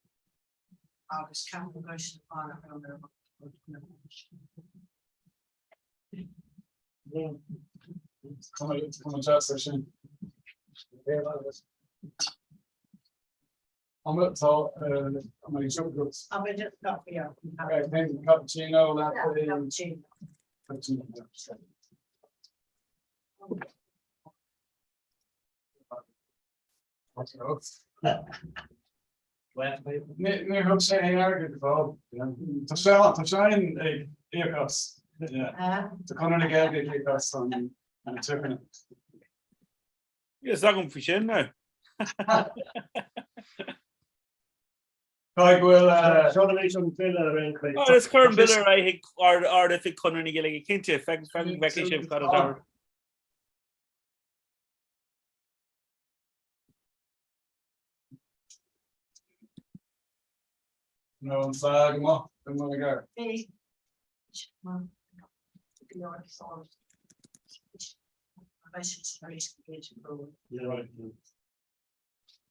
Agus ceapaim go raibh siad fada ar an Cuma deas ar sin. An bhfuil tá an mbeidh seo agat? An bhfuil just coffee yeah. Cappuccino, latte. Cappuccino. Cappuccino. Níor thug sé aon airgead go fóill. Tá sé tá sé ag íoc as. Tá Conradh na Gaeilge ag íoc as an tiocfaidh. Níl fhios agam faoi sin now. Caithfidh go bhfuil. Seolfaimid an bille ar aon chaoi. Is cuir an bille ar aghaidh chuig Ard-Oifig Chonradh na Gaeilge cinnte, feicfidh sibh cad atá. Nó an Fleadh go maith i Mullingar. Bhí go leor ceol. Beidh siad tar éis go bhféidir go.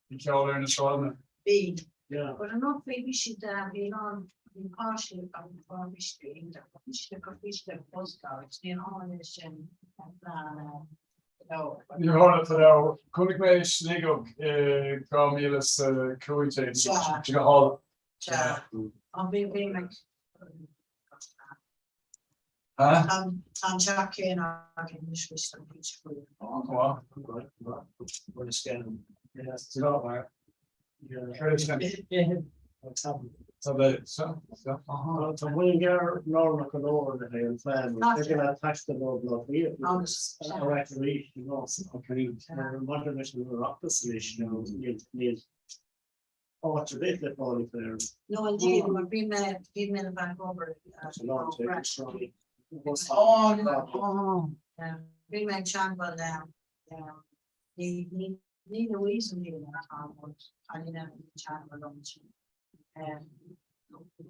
Bhí ceol ar na sráideanna. Bhí. But an rud faoi bhí siad bhí an bhí páistí agus bhí siad iontach. Bhí siad ag cur faoi siad ag buscáil agus ní an áit sin an plean Níor tharla fadó. Chonaic mé i Sligeach i 2015 Sea. Go hálainn. Sea. An bhí bhí mé Tá an teach céanna againn anois faoi seo bhí sé faoi. Ó, go maith. Tá Mullingar lárnach go leor le haghaidh an phlean, ag an taisteal ó Bhaile Átha Cliath ar ais arís i gcás maidir leis an Oireachtas anois níl áit ar bith le fáil ag Éirinn. No indeed, mar bhí mé bhí mé le bheith ag obair Bhí mé ag teagmháil le ní Ní Louise an líon atá ann, tá líon eile ag teagmháil liom ansin.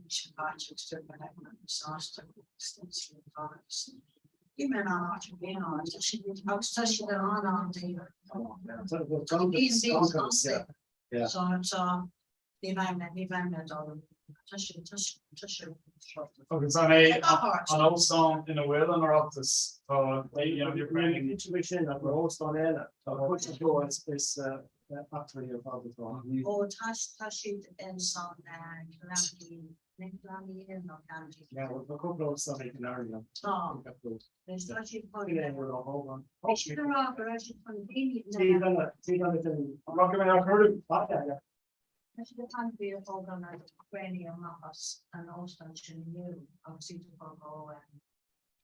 Sin áit agus dúirt mé le go raibh sásta agus bhí mé in ann áit ar bith ann agus tá siad in ann an taobh. So Ní bheidh mé, ní bheidh mé ag dul. Tá sé, tá sé, tá sé. Agus an é an óstán ina bhfuil an Oireachtas tá daoine Níl sin ach mar óstán eile. Tá cuid acu is is eachtraí ar fad atá. Ó tá tá siad in san Killarney, ní Killarney Inn nó Killarney. Yeah, well tá cúpla óstán ag Killarney. Tá. Tá siad chun. Tá siad ag rá go raibh siad chun daoine. Tí eile den. An rachaidh mé á cuireadh? Tá siad ag caint faoi thógáil na craenaí amach as an óstán sin inniu agus iad ag bogadh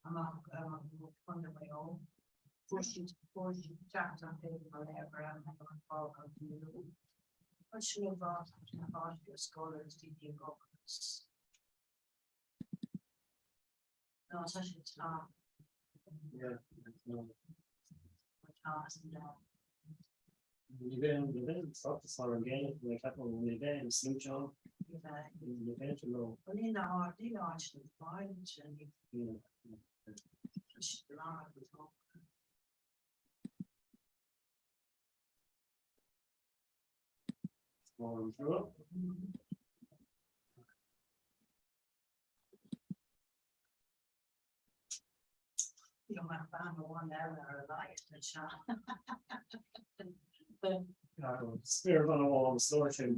amach go Contae Mhaigh Eo. Fuair siad fuair siad teacht an taobh mar é go raibh mé ag fágáil inniu. Chuir sin ó bhás na páistí ar scoil agus daoine ag obair agus Nó tá siad tá. Ní bheidh ní bheidh an tráchtas thar an gcéile mé ceapaim ní bheidh an sluaite ann. Ní bheidh an ló. Níl áit níl áit na fáil sin. Tá siad lán go tógtha. Mór an trua. Bhí mé bean amháin eile ar a laghad anseo. Spéirbhean amháin is leor sin.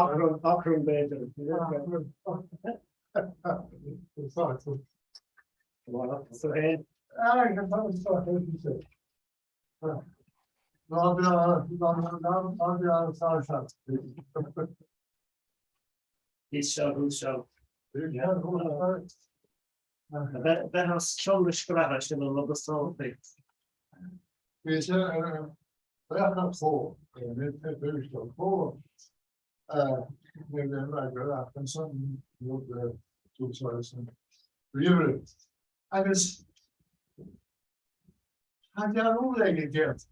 Achrann b'fhéidir. Thíos seal, thuas seal. Bheith os cionn na scraithe sin an rud is tábhachtaí. Bhí sé ar bheatha chomh, chomh ríomhaire. Agus tá dearúd aige déanta.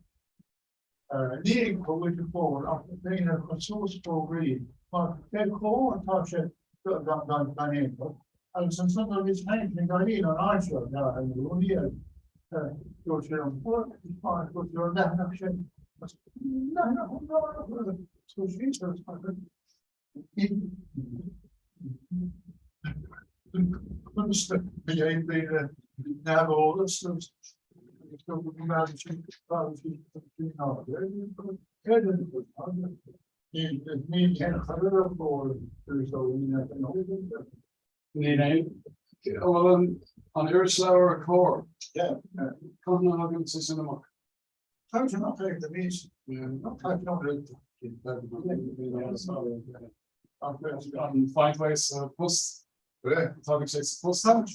Ní ag cúig a fóir ach daoine a chur suas fógraí mar cé chomh atá sé gan aon chor agus ansan nuair a bhíos féin ag éirí an áit seo ar an rúnaí dúirt sé an fuair dúirt sé an leathanach sin leathanach an Níl aon. Bhfuil an irisleabhar Comhar? Cathain a thagann sé sin amach? Tá sé nach ag do mís An find sa post Tá sé sa post. Tá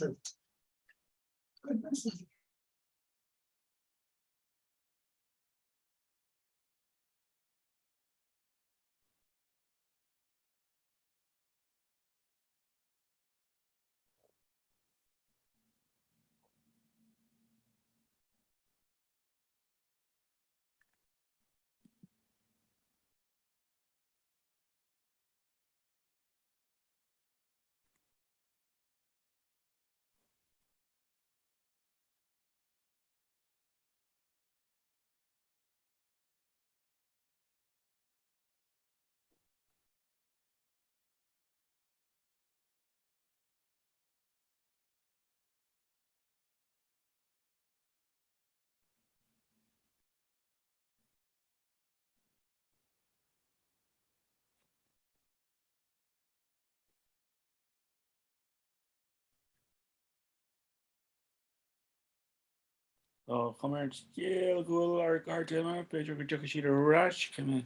cuma ar an scéal go bhfuil ár gcairde imithe, b'fhéidir go dtiocfaidh siad ar ais, caithfidh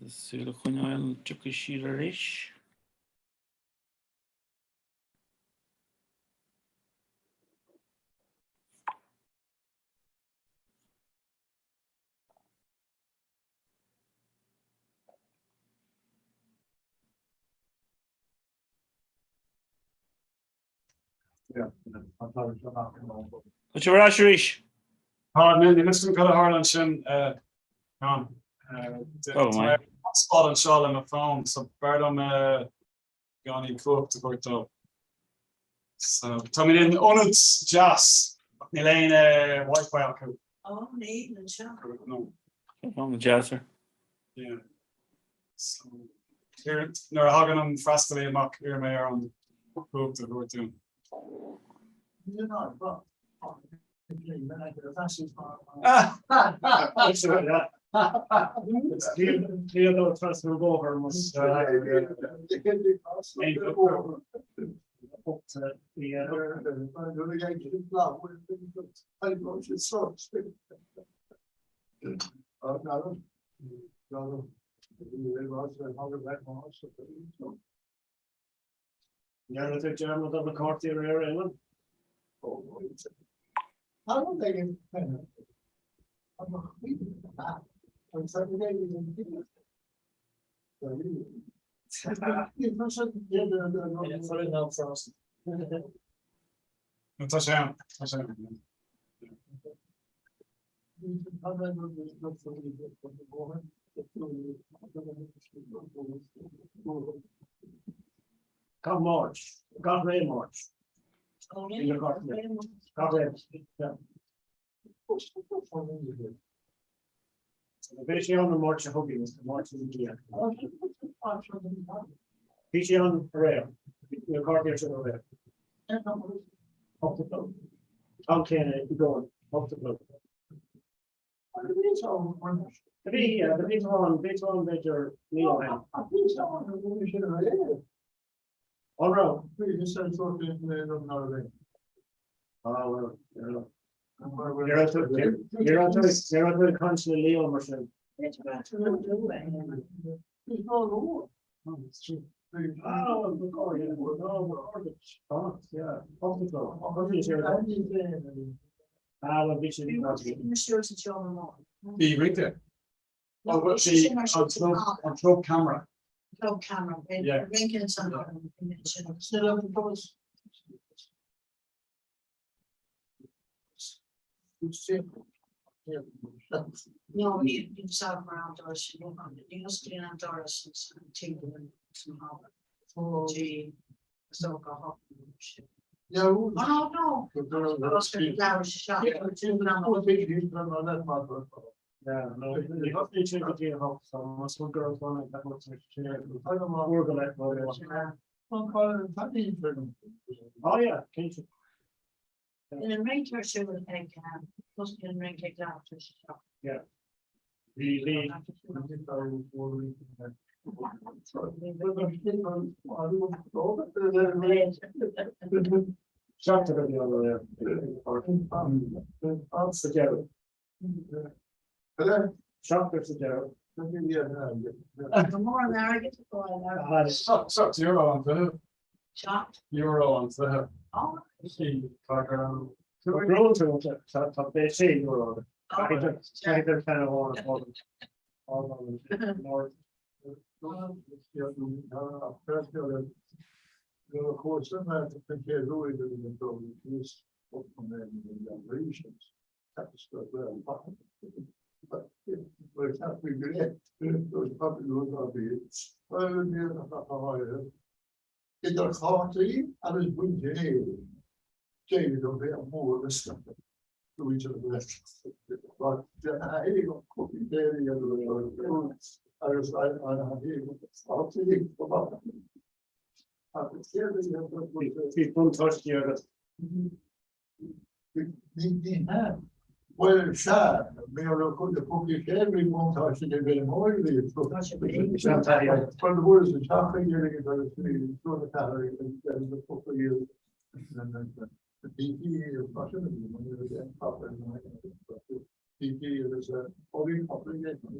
mé súil a choinneáil an dtiocfaidh siad arís. Tá sibh ar ais arís. Tá, níl a fhios agam cad a tharla ansin, John. Tá hotspot anseo le mo phone, so b'fhearr dom beagáinín cumhacht a thabhairt dó. So, táimid in ionad deas, ach níl aon Wi-Fi acu. Ó, níl anseo. No. Ionad deas ar. Yeah. So, nuair a thagann an freastalaí amach, iarrfaidh mé air an cumhacht a thabhairt dúinn. Ndearna tú dearmad ar na cártaí aréir, Éamonn? Tá sé ann, tá sé ann. Gach Máirt, gach ré Máirt. Gach ré. Bhí sé ann an Máirt seo chugainn, is an Máirt ina dhiaidh. Bhí sé ann aréir, na cártaí ar siúl aréir. 8 a chlog. Am céanna i gcónaí, 8 a chlog. Bhí, bhí tú ann, bhí tú ann b'fhéidir mí ó shin. An raibh? Ah, well, yeah. Ní raibh tú ag caint le Leo mar sin. Bhí rince. An Club Camera. Club Camera. Rince san. No, ní sáb mar an doras ní osclaíonn an doras an timpeall san halla. Dtí is dócha a hocht. Oh, no, no. In an rince ar siúl ag tosnaíonn an rince ag leathuair tar éis a 7. Yeah. Bhí bhí. Seachtar a bhí ann aréir. Sa deireadh. Seachtar sa deireadh. Tá mórán airgid ag fáil ar. €7 an cluiche. Seacht. Euro an cluiche. Tá €6. Caithfidh ceann amháin a fháil. Idir chártaí agus bhuidéil, d'éirigh an bhéal mór le scaipeadh. Bhí buntáistí agat. Ní hea. Bhuel, sea, mé a chun na púcaí sé bhí buntáiste ag bheith mór bhí Bhuel, bhuel sa teach a dhéanamh agus bhí sona ceathair ag na púcaí na pící agus mar sin a bhí mar ní raibh aon páipéar na pící agus ó bhí páipéar ag an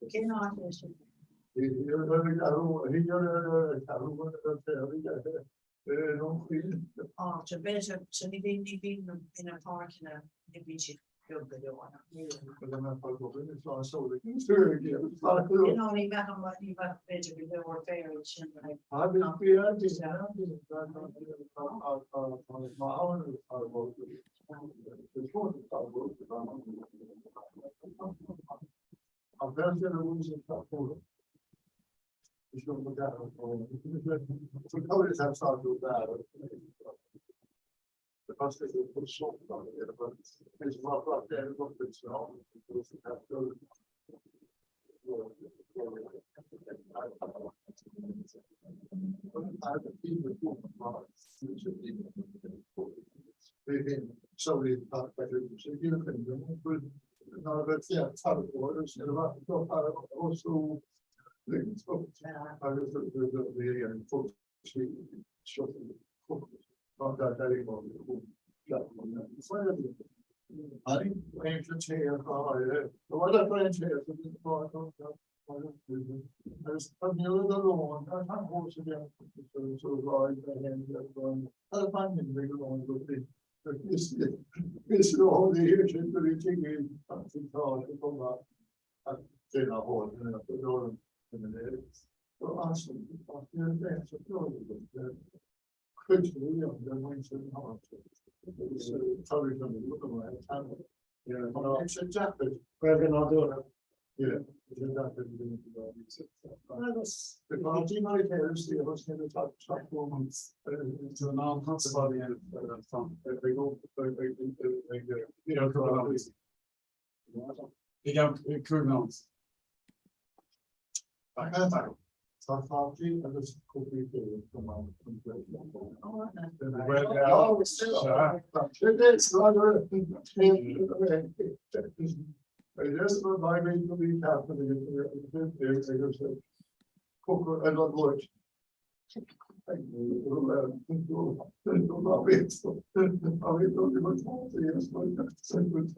Cén áit é sin? Á, b'fhéidir, so ní bhíonn, ní bhíonn ina páirceanna, ní bhíonn siad beag go leor, nach níl. No, ní bheadh an, ní bheadh b'fhéidir go leor féir ansin le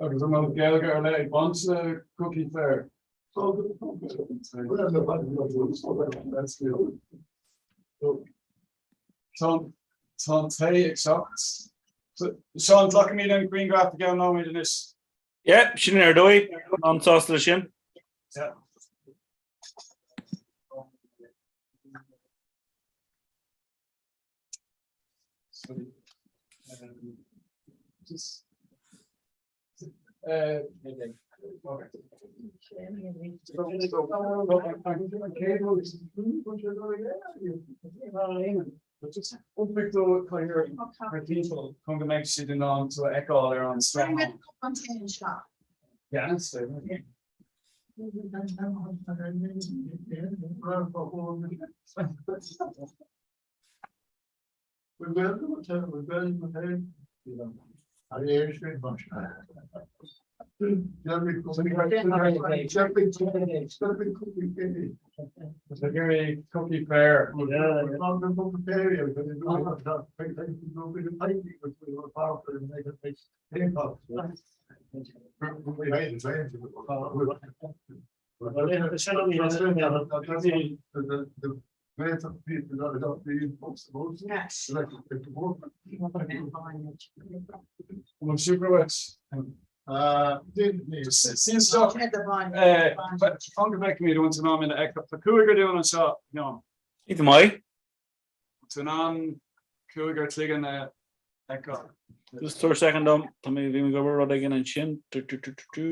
Agus an bhfuil Gaeilge ar leith ag baint le cúcaí féir? Tá an tae ag teacht. Seán, glacfaimid an grianghraf i gceann nóiméad anois. Yeah, sin ar dóigh, an-sásta leis sin. Yeah. Chun go mbeidh siad in ann tú a fheiceáil ar an scáileán. Cookie fair. Fan go bhfeicimid an bhfuil tú in ann Tá cúigear dúinn anseo Sheáin. Iontach maith. Tú in ann cúigear cloigeann a fheiceáil. Just tabhair soicind dom, tá mé bhí mé ag obair rud éigin ansin. Du, du, du, du, du.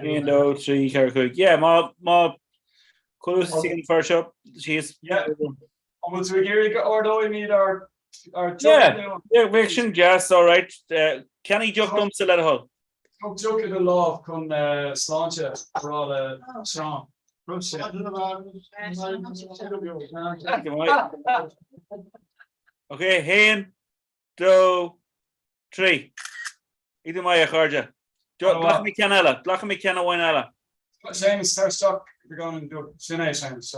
1, 2, 3, 4, 5. Yeah, má má chuir an fear seo síos. Yeah. An bhfuil tú ag iarraidh go ardóimid ár ár Yeah, yeah, bheadh sin deas, all right. Uh, Ceannaigh deoch domsa le do thoil. Tóg deoch i do lámh chun sláinte a rá le Seán. Ok, haon, dó, trí. Iontach maith, a chairde. Glacfaidh mé ceann eile, glacfaidh mé ceann amháin eile. Séamus, tar isteach beagán an deoch. Sin é, Séamus.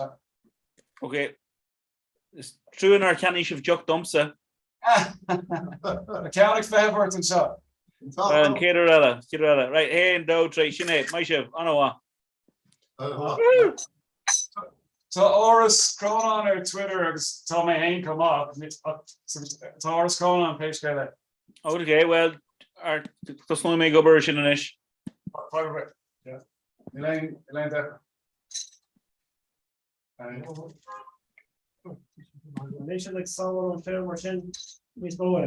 Ok. Is trua nár cheannaigh sibh deoch domsa. Tá ceann ag feitheamh ort anseo. Well, an chéad uair eile, chéad uair eile. Right, haon, dó, trí, sin é, maith sibh, an-mhaith. Tá Áras Chrónáin ar Twitter agus tá mé féin chomh maith. Tá Áras Chrónáin pé scéal é. Ok, well, tosnóidh mé ag obair ar sin anois. Níl aon deifir. Níl siad ag sábháil an féar mar sin níos mó é.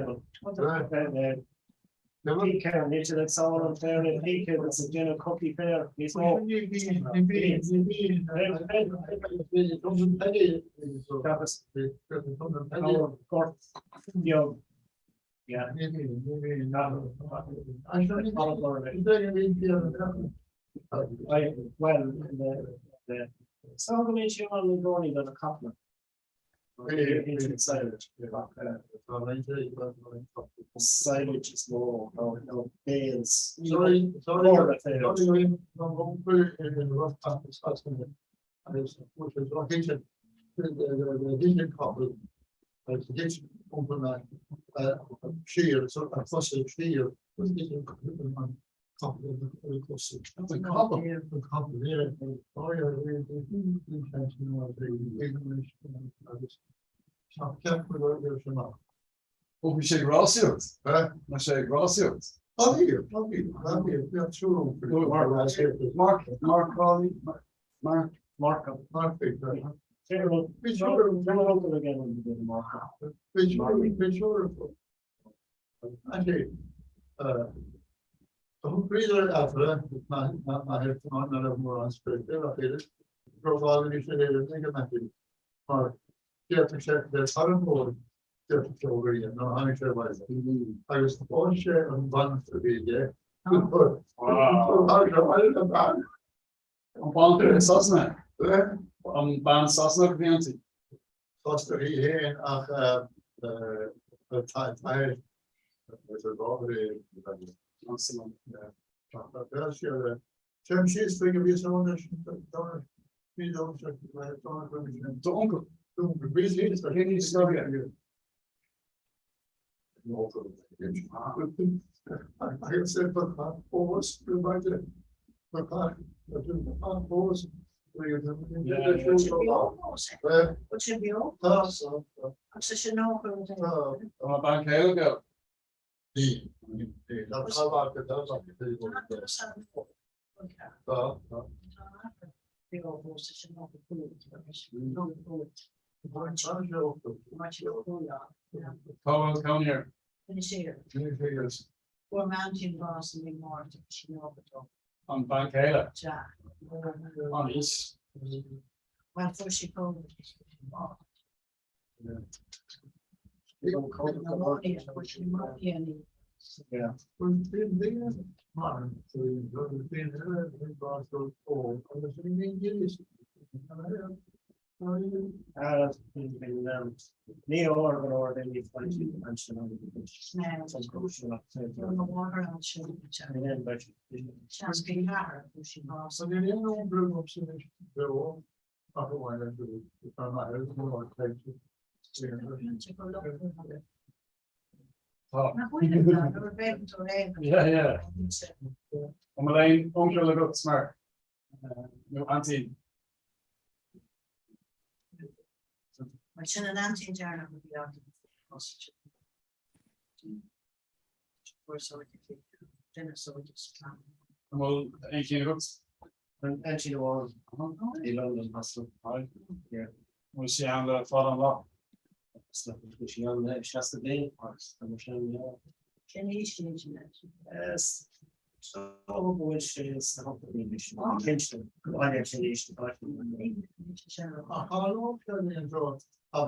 Níl siad ag sábháil an féar le píce agus ag déanamh cocaí féir níos mó. Gort beag. Well, so go mbíonn sé ann i gcónaí do na capaill. Silage is mó nó bales. Ó bhí sé ag rásaíocht? Bhí sé ag rásaíocht? Mark Mark Mark Mark Mark An bean Sasanach? An bean Sasanach a bhí inti? Foster í féin ach D'uncail. Tá bean chéile aige. Cá bhfuil cónaí air? An bean chéile? An aois? An bhfuil aon uncail agat Mark nó aintín? Sin an aintín dearnach a bhí agat. An bhfuil aon chinn agat? Aintín amháin i Londain Haslam. An bhfuil sí ann le fada an lá? Bhí sí ann le 60 bliain agus tá mar sin yeah. Cén aois í sin? Is dócha go bhfuil sé sna hochtóidí anois, cinnte, go bhfuil sé aois na Tá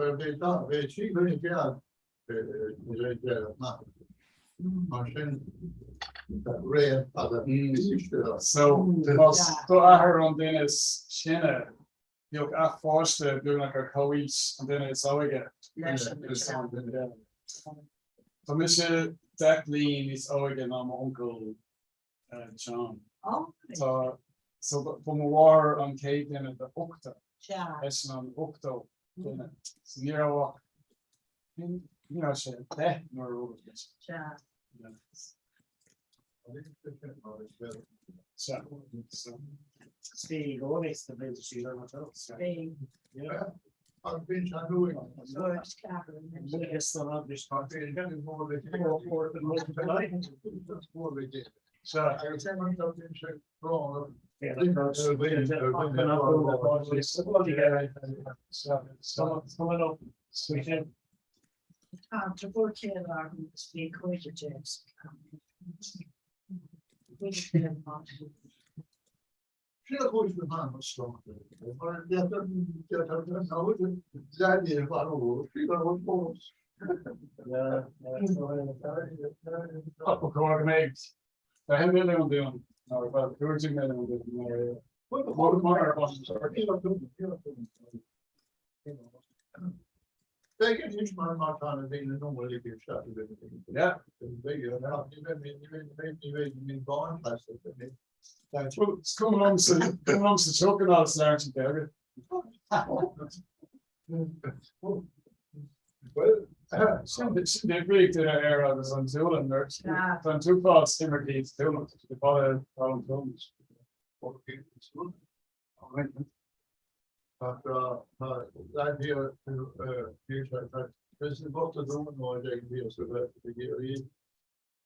Mar sin ré fada So más do athair an duine is sine, bheadh a pháiste beagnach ar comhaois an duine is óige. Tá mise 10 bliain níos óige ná m'uncail John. Tá so ba mo mháthair an chéad duine de ochtar. Eisean an ochtó duine. So ní raibh ach ní raibh sé 10 nuair a rugadh mise. Sea. So. Bhí i gcónaí sna blianta siar mar seo. Bhí. Agus bíonn sé nuair. Tá deirfiúr céile agam agus bhí 15 sa Sin a chúis go bhfanann mo sliocht mar leanaí a mharú fós. Ach ba chóir go mbeadh 20 milliún duine nó bhuel 15 milliún duine mar mar ar Beidh anois mar má tá na daoine nó bhfuil ag isteach i Yeah. Beidh ní bheidh ní bheidh ní bheidh ní bheidh Well, is cuma liom sa cuma liom sa tsioc an agus labhairt an Gaeilge. Well, Sin difríocht idir Éire agus an tSualainn, tá an t-uafás imircigh sa tSualainn, tá siad ag fáil an tSualainnis.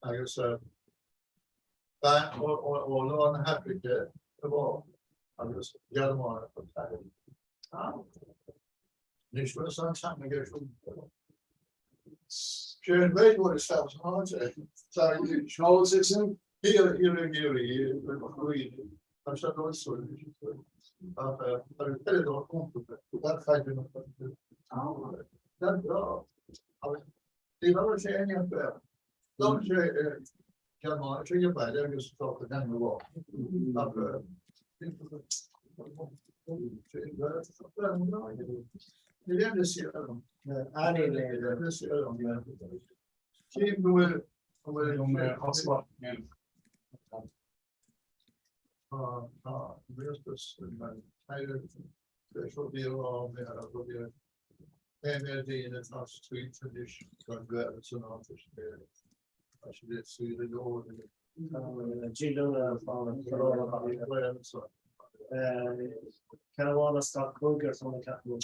Agus bean ó lár na hAfraice a mháthair agus Gearmánach an t-athair. Anois bhfuil an teanga aige siúd. Sé an Ghaeilgeoir is fearr san áit é. Seol sé sin? Thiar ag iarraidh tá sé dul suas ach tá an peileadóir iontach gan chaighdeán gan grá. Agus ní raibh sé aon fhear. Labhair sé Gearmáinis ag an baile agus tá an teanga mhaith. Ach Cím go bhfuil go bhfuil Tá rialtas daoine atá scaoilte anois gan Gaeilge san áit tá siad ag suí le leor. Ceann amháin as gach cúigear tá na ceapaim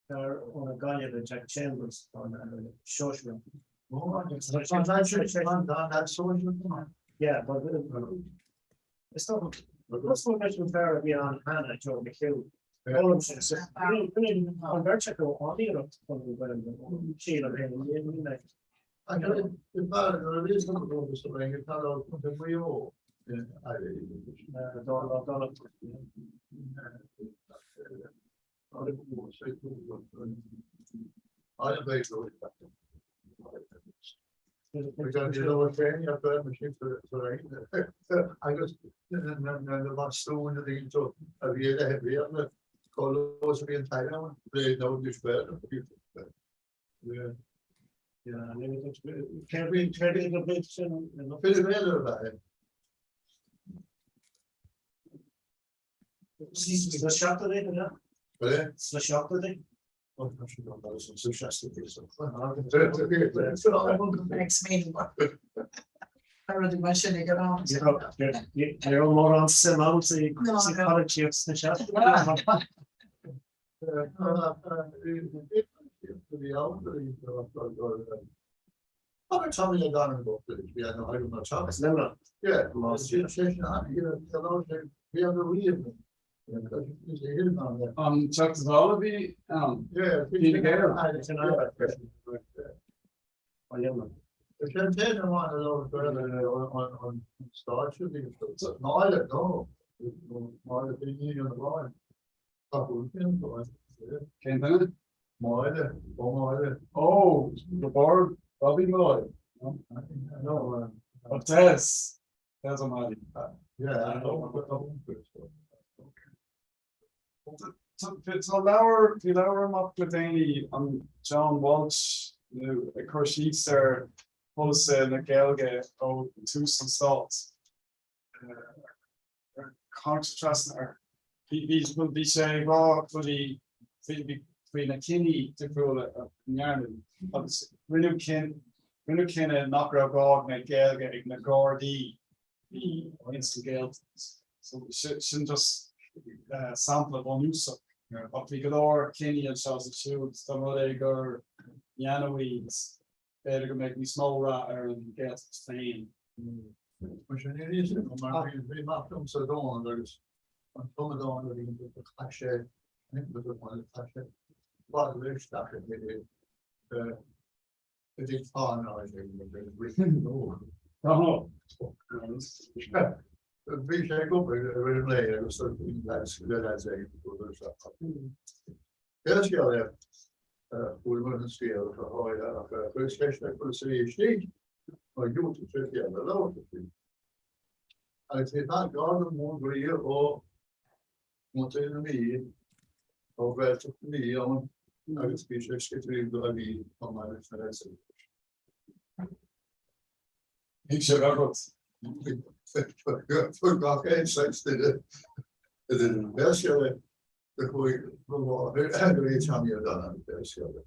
Fear ó na Gaillimhe, Jack Chambers, an sóisialach. Yeah, but is dócha leis an fear a bhí ann cheana, Joe McHugh. An bheirt acu an-iarracht chun an Ghaeilge, sílim féin. Agus na bastúin a bhí a bhí le bhíanna cholos a bhí an t-am nó Sna seachtóidí, an ea? Sna seachtóidí? Rudaí mar sin ag an am. Ní raibh mórán suim ann sa pholaitíocht sna seachtóidí. An Teachta Dála a bhí ann? Fine Gael. Cén duine? Máire, ó Máire. Ó, Roibeárd, Robbie Molloy. No, Oh, Des. Des O'Malley. Yeah, I know. Tá leabhar, bhí leabhar amach le déanaí an John Walsh nó ag cur síos ar pholasaithe na Gaeilge ó tús an stáit. Tháinig sé trasna air. Bhí sé ag rá rudaí faoi na cinní difriúla a ndearnadh agus rinneadh cinn, Rinneadh cinneadh nach raibh gá go mbeadh Gaeilge ag na Gardaí ins an Ghaeltacht. So sin just sampla bunúsach. Ach bhí go leor cinní anseo is ansiúd, dá mba rud é gur deineadh iad, b'fhéidir go mbeadh níos mó rath ar an Ghaeltacht féin. Mar sin, níl fhios agam mar bhí mac liomsa Dónal agus an tumadán a bhí chaith sé chaith sé bhfad isteach i Bhí sé ag obair i rith an lae agus Cén scéal é? Fuair an scéal go háirithe ach chuir ceist ar polasaí istigh mar dhiúltaigh sé Gaeilge a labhairt faoi. Agus bhí fear garda mór groí ó Chontae na Mí, ó Ghaeltacht na Mí ann agus bhí sé scitiriúil go bhí chomh maith leis na leasú. Bhí sé agat. Fuair gach aon saghas duine idir an Bhéalscéal é do chuaigh mo mháthair go dtí Tommy O'Donnell an Bhéalscéal é.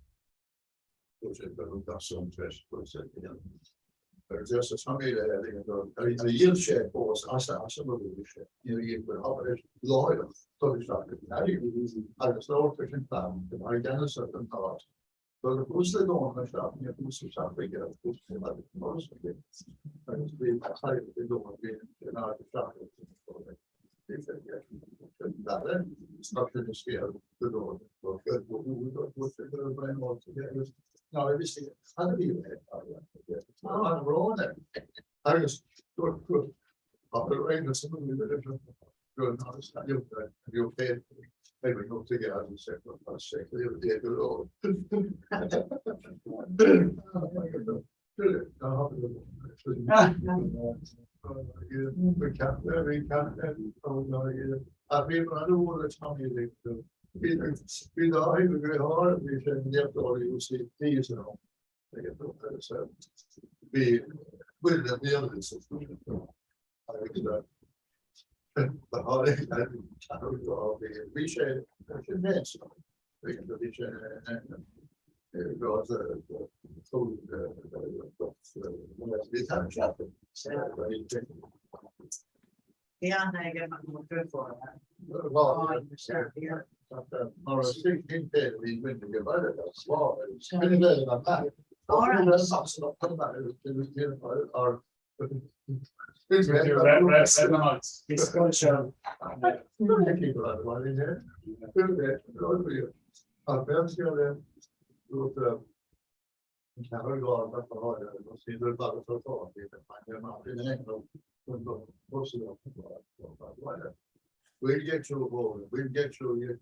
We'll get you, we'll get you.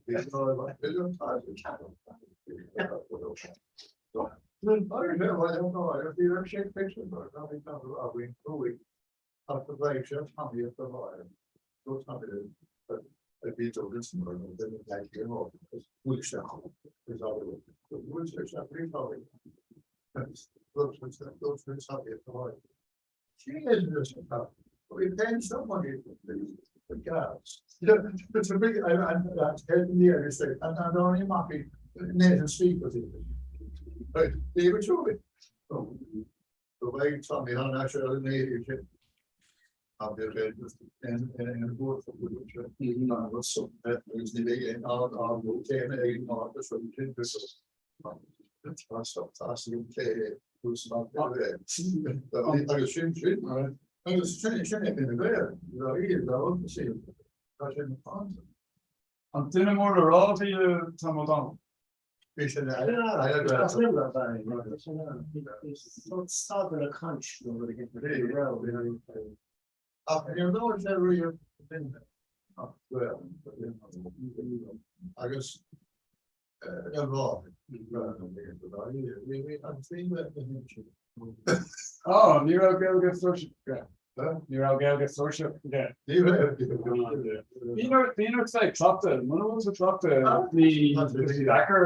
An duine mór le rá a bhí i Tom O'Donnell? Bhí sé Stad le caint nó rud éigin. Ach níor labhair sé riamh duine ach Gael agus le rá Ó, ní raibh Gaeilge flúirseach aige. Ní raibh Gaeilge flúirseach aige. Ní raibh. Bíonn ort bheith ag cleachtadh, muna bhfuil tú ag cleachtadh ní deacair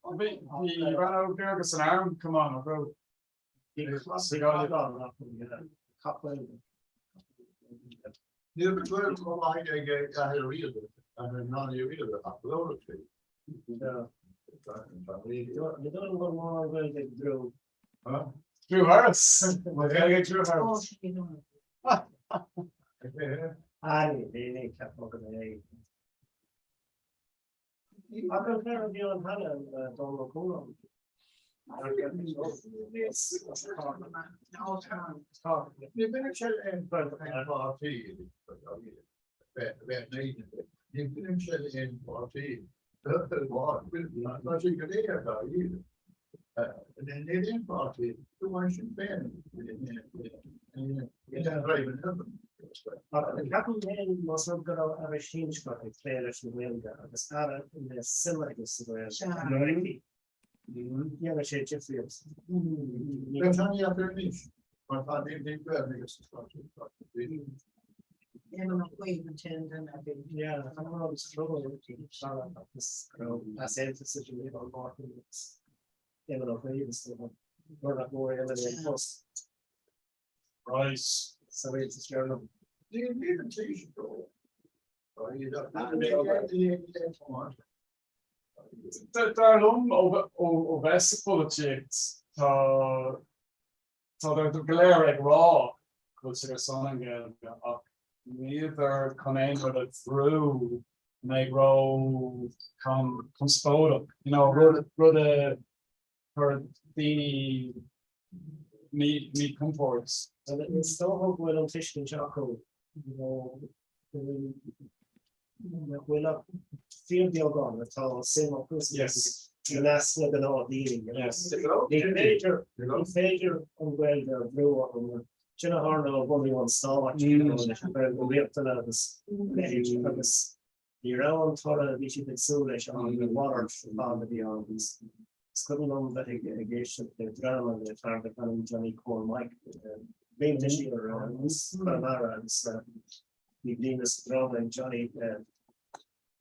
Bhí rannóg beag san arm, come on, bro. Níl go dtuairim chomh maith ag athair riada, athair Nani Riada, ach labhradh sí. Drew Harris. Drew Harris. Ní bhíonn sé aon pháirtí Ní bhíonn sé aon pháirtí Tá sé go léir dá iad. Níl aon pháirtí go bhfuil sin féin. Ceapaim féin más rud go raibh aire sinsearach ag plé leis an Ghaeilge agus aire a mbeadh suim aige sa Ghaeilge, dhéanfadh sé difríocht. Right. Sa rialtas deireanach. Níl an Taoiseach dó. Dar liom ó bheith sa pholaitíocht tá tá go léir ag rá go bhfuil siad ar son an Ghaeilge ach níltear chun aon rud a bhrú a mbeidh ró conspóideach, you know, rud rud a chuir daoine míchompord. Is dócha go bhfuil an tuiscint acu nó go bhfuil nach bhfuil ach fíorbheagán atá suim acu sa i measc na gnáthdhaoine. Ní féidir ní féidir an Ghaeilge a bhrú orthu mar sin a tharla ó bhunú an stáit leis an Ghaeilge riachtanach agus leithéid agus Ní raibh an toradh a bhí siad ag súil leis ann, a mhalairt ar fad a bhí ann. Is cuimhin liom bheith ag éisteacht le dráma le fear darb ainm Johnny Chóil Mike blianta siar as Conamara agus bhí líne sa dráma ag Johnny,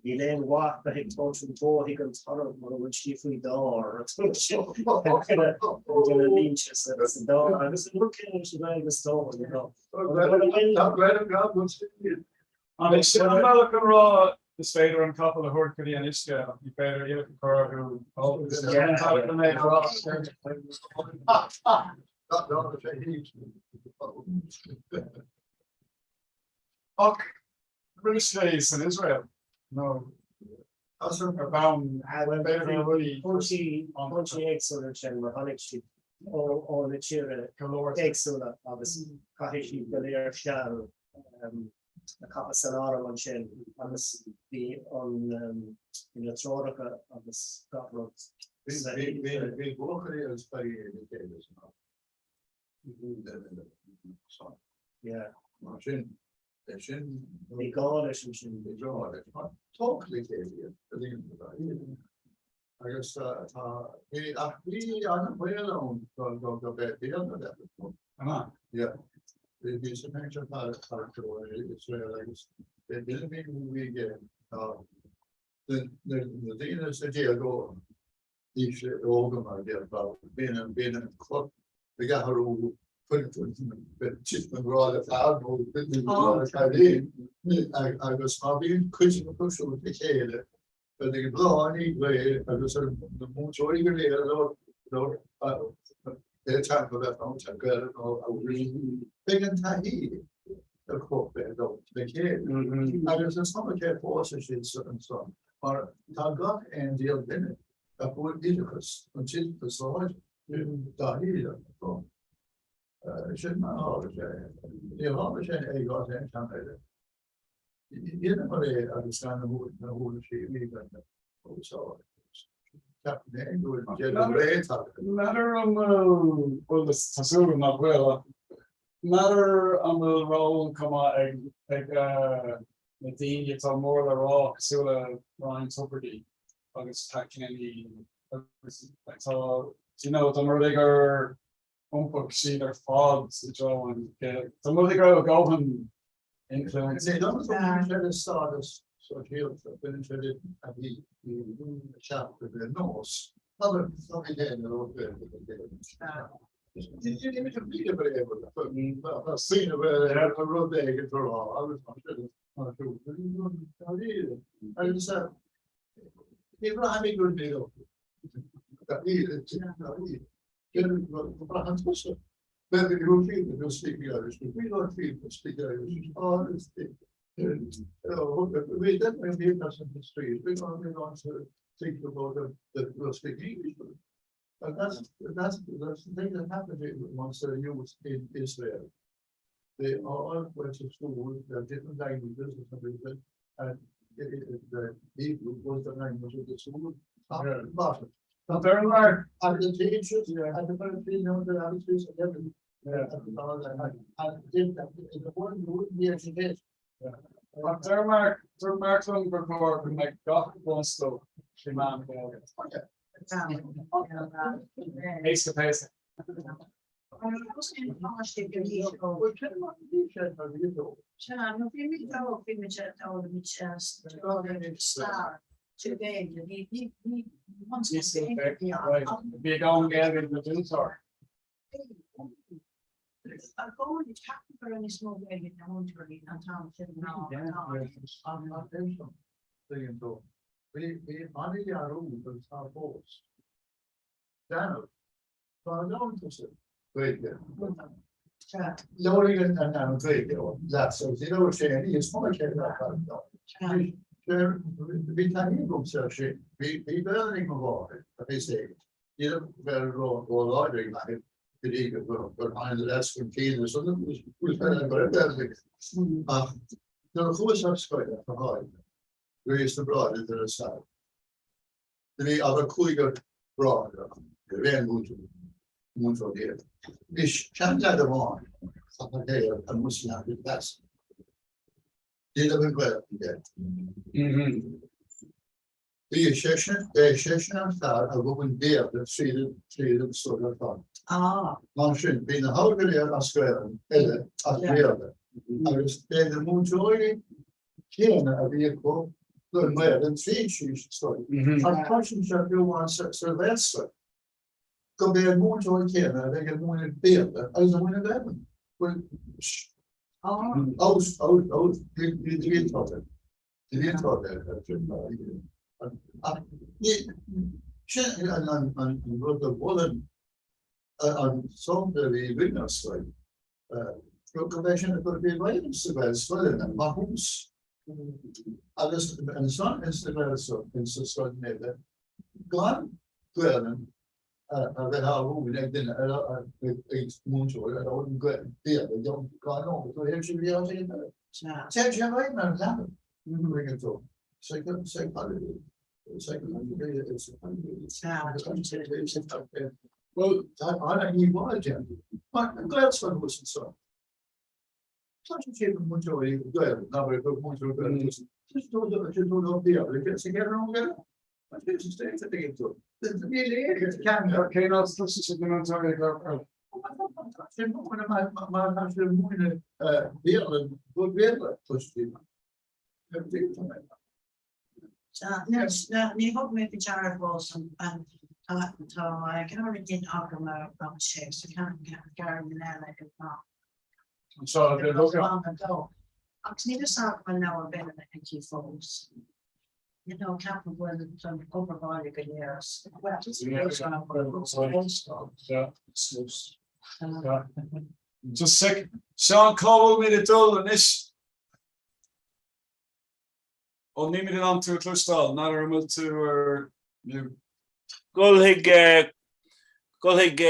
Níl aon mhaith bheith ag tabhairt an bhó chuig an torramh mura bhfuil sí faoi dár. Duine línte sa dán agus an rud céanna leis an Ghaeilge is dócha, you know. An é sin an bealach chun rá is féidir an capall a thabhairt go dtí an uisce ach ní féidir iallach a chur orthu ól? Is é sin an bealach chun é a rá. Ach rinne sé san Iosrael nó ar bhonn b'fhéidir na rudaí. Cúinsí éagsúla ansin mar tháinig siad ó na tíortha éagsúla agus chaith siad go léir seal a caitheadh san arm ansin agus bhí an bhí na treoracha agus gach rud. Bhí buachaillí agus cailíní le chéile san arm. Yeah. Mar sin, é sin. Bhí gá leis ansin. Bhí gá leis. Tóg le chéile iad, a líon. Agus tá, bhí, ach bhí an-bhaol ann go, go, go mbeadh Béarla le. Ah. Yeah. Bhí, bhí sa picture tá, tá Israel agus bhí duine bhí bhí aige tá na, na, na daoine sa déagóir aois óga mar a déarfá, bíonn an, bíonn an corp ag athrú titim i ngrá le fear nó titim i ngrá le cailín agus má bhíonn cuid acu siúd le chéile Bheadh ag Bláth Ní Ghaoth agus ar na múinteoirí go léir a labhair Pé teanga a bheadh ann, Gaeilge nó Beidh an taithí ar chóip é dó le chéile. Agus is cuma cé phós siad ansan, mar tá gach aon diabhal duine a fuair oideachas, an t-oideachas láidir, taithí acu. Sin mar a tharla sé. Níor tharla sé i gcás aon teanga eile. Dheineamar é agus gan na huirlisí a bhí againn a úsáid. Ceapaim féin go bhfuil deireadh ré tagtha. N'fheadar an bhfuil, bhuel is tá súil agam nach bhfuil, ach n'fheadar an bhfuil ról chomh maith ag ag na daoine atá mór le rá cosúil le Ryan Tubridy agus Pat Kenny agus tá, do you know, dá mba rud é gur iompaigh siad ar fad i dtreo an Ghaeilge. Dá mba rud é go raibh a ndóthain influence. Ní dóigh liom go mbaineann sé le stádas sóisialta, baineann sé le taithí a bheith nós. Abair, tá mé féin ar ól Gaeilge le chéile. Ní bhí a bhréag, saoine bheith ar rud éigin a rá agus mar sin mar sin. Agus ní bhraithim go bhfuil mé Braitheann tusa. Whether you feel that you're speaking Irish, if we don't feel we speak Irish, it's all you know, we definitely meet us in the street. We don't, we don't think about them that we're speaking English. And that's, that's, that's the thing that happened amongst the youth in Israel. They all went to school, they're different languages and everything, and it, it, the Hebrew was the language of the school, top to bottom. Tá deir mar. And the teachers, and the you know, the attitudes and everything. Yeah. And all that. And did that, the one who wouldn't be educated. Ach deir Mark, deir Mark liom gur chóir go mbeadh gach bunscoil trí mheán na Gaeilge. Éasca péasca. Bhí ag am Gaeilge na dúntóir. Bhí an-dhearúd agus tá fós. Deanamh. Tá an leabhar tusa Gaeilge. Labhraíonn an an Gaeilge ó leat so ní labhair sé an is cuma cé nach Bhí taithí agamsa air sin. Bhí bhí Gaeilge ag mo mháthair a bhí sé. Ní raibh Gaeilge ró ró láidir ag m'athair go dtí go gur tháinig leas chun cinn agus Gaeilge. Ach nuair a chuas ar scoil ach go háirithe, bhí sna bráithre de La Salle. Do bhí abair cúigear bráthair ann, ní raibh aon mhúinteoir, múinteoir déag. Bhí seanleaid amháin a thaobh an Muslim class. Ní raibh an Ghaeilge aige. Bhí seisean, b'é seisean an fear a mhúin Béarla tríd an, tríd an scoil ar fad. Mar sin, bhí na hamhair go léir as Gaelainn eile as Béarla agus b'é na múinteoirí céanna a bhí acu don nGaelainn tríd síos an scoil. Ach cloisim seo fiú amháin sa Ghaelscoil, go mb'é an múinteoir céanna a bheidh ag múineadh Béarla agus ag múineadh Gaelainn. Bhuel, out, out, out, ní tá ní tá Ach sin an rud a mholann an sampla a bhí againn ar scoil. Go mbeidh sin ag dul i bhfeidhm sa Ghaelscoileanna mar thús. Agus ansan ins na Gaelscoil, ins na scoileanna eile, gan Gaelainn a bheith á mhúineadh ag duine, ag múinteoir a labhrann Béarla, gan nó go dtéann sé go dtí áit éigin eile. Téann sé i bhfeidhm ar an leanbh, tuigeann tú. Psychology. Bhuel, tá an-dhíobháil déanta. Mar an Ghaelscoil thuas anso, cloiseann siad na múinteoirí Gaeilge, ná beidh gur múinteoir Gaeilge thuas. Tá siad ag dul Béarla, sa chéad rang eile. Tá siad sa tuigeann tú. Ní léir ceangal. Cén áit a gcloiseann siad na múinteoirí ag labhairt Gaeilge? Tá siad múineadh mar tá siad múineadh Béarla, Béarla, cloiseann siad. Ní thug mé faoi deara fós an tá gariníon agam agus sé sa ghariníon eile i mBath. Agus níl fhios agam an leabhar Béarla aici fós. You know, ceapaim go bhfuil an obair bhaile go léir as Just sick. Seán, cá bhfuilimid ag dul anois? Ó nílimid in ann tú a chloisteáil, n'fheadar an bhfuil tú ar mute. Dul chuig dul chuig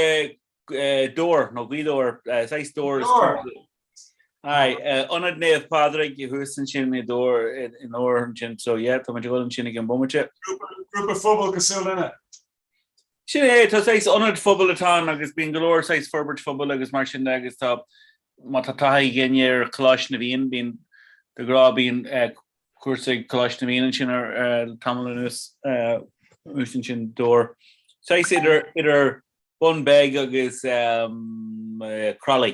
Dobhar nó Gaoth Dobhair, saghas Dobhar is Aye, Ionad Naomh Pádraig thuas ansin i nDobhar i nDobhar ansin, so yeah, tá muid ag dul ansin ag an bomaite. Grúpa phobail cosúil linne. Sin é, tá saghas ionad phobail atá ann agus bíonn go leor saghas forbairt phobail agus mar sin de agus tá, má tá taithí ag éinne ar Choláiste na bhFiann, bíonn, de ghnáth bíonn cúrsa ag Coláiste na bhFiann ansin ar tamall anuas, anuas ansin Dobhar. Saghas idir, idir Bun Beag agus Croithlí.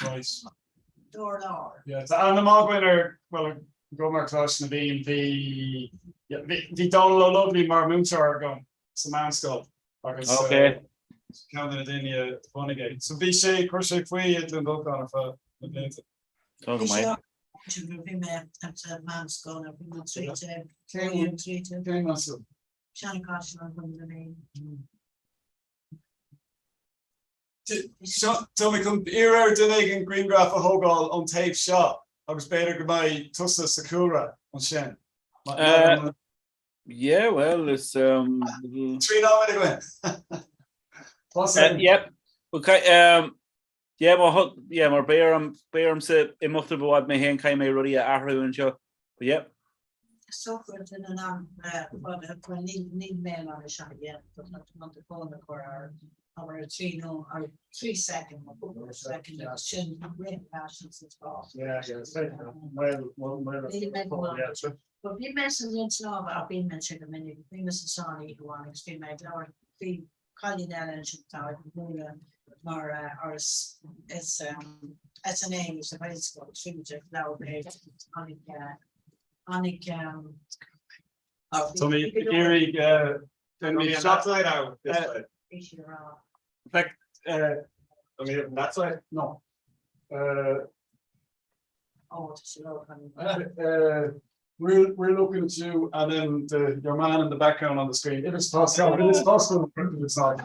Right. Dobhar Láir. Yeah, tá aithne mhaith againn ar, bhuel, go mar Coláiste na bhFiann, bhí, yeah, bhí, bhí Dónal Ó Lubhlaí mar múinteoir agam sa meánscoil agus Okay. ceann de na daoine a bhunaigh é. So bhí sé, chuir sé faoi i gCluain Dolcáin ar feadh na blianta. Tá go maith. Bhí mé sa meánscoil, bhí mé tríte, tríte. Cén meánscoil? Seanchaiseal an Bhun Tá mé chun iarraidh ar duine éigin grianghraf a thógáil ón taobh seo agus b'fhéidir go mbeidh tusa sa chúlra ansin. Yeah, well, is... 3 nóiméad againn. Yep. Okay, yeah, yeah, mar beidh orm, beidh ormsa imeacht roimh i bhfad mé féin, caithfidh mé rudaí a athrú anseo. But yeah. Is dócha go bhfuil in am bhuel níl mé in ann é seo a dhéanamh but tá an fón a chur ar ar 3 nó ar 3 second nó cúpla second agus sin rith ar ais sa spás. Yeah, yeah, it's like, well, well, well, yeah, so. But bhí mé san linn snámha ach bhí mé sin go minic, bhí mé sa sauna oíche amháin agus bhí mé ag labhairt bhí cailín eile ansin atá ag múineadh mar is is SNA sa Ghaelscoil bhí muid ag labhairt tháinig tháinig Tá mé ag iarraidh that side out this side. Bhí sí ag rá. Like, uh, I mean, that side? No. Uh, Oh, tá sé ró uh, we're, we're looking at you and then the, your man in the background on the screen. If it's possible, if it's possible, if it's not.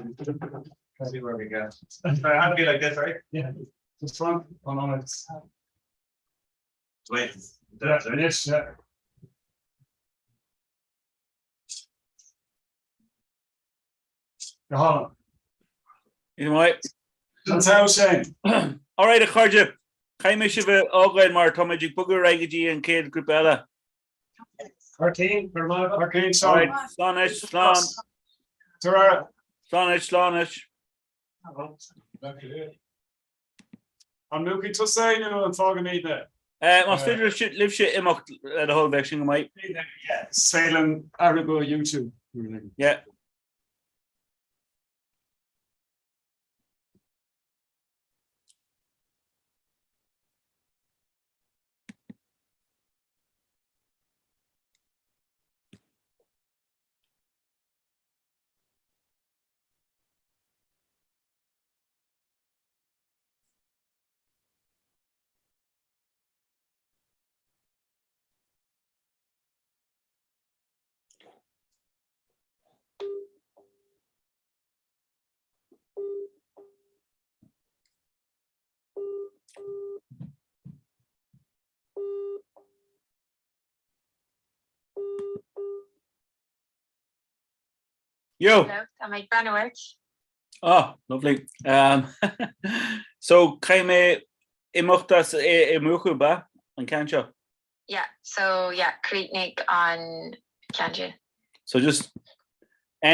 See where we go. Sorry, I have to be like this, right? Yeah. Just front, oh no, it's. Wait. Yeah, it is, yeah. Go hálainn. Ní maith. An t-am sin. All right, a chairde, caithfidh mé sibh a fhágáil mar tá muid ag bogadh ar aghaidh go dtí an chéad grúpa eile. Thar cinn, go raibh maith agat. Thar cinn, All right, slán anois, slán. Tar aire. Slán anois, slán anois. An múchfaidh tusa é nó an fágfaimid é? Más féidir libhse imeacht le do thoil, bheadh sin go maith. Is féidir linn athrú go YouTube. Yeah. Yo! Hello, tá mé ag breathnú ort. Ah, lovely. Um, so caithfidh mé imeacht as é a mhúchadh, ab ea, an ceann seo? Yeah, so yeah, críochnaigh an ceann sin. So just.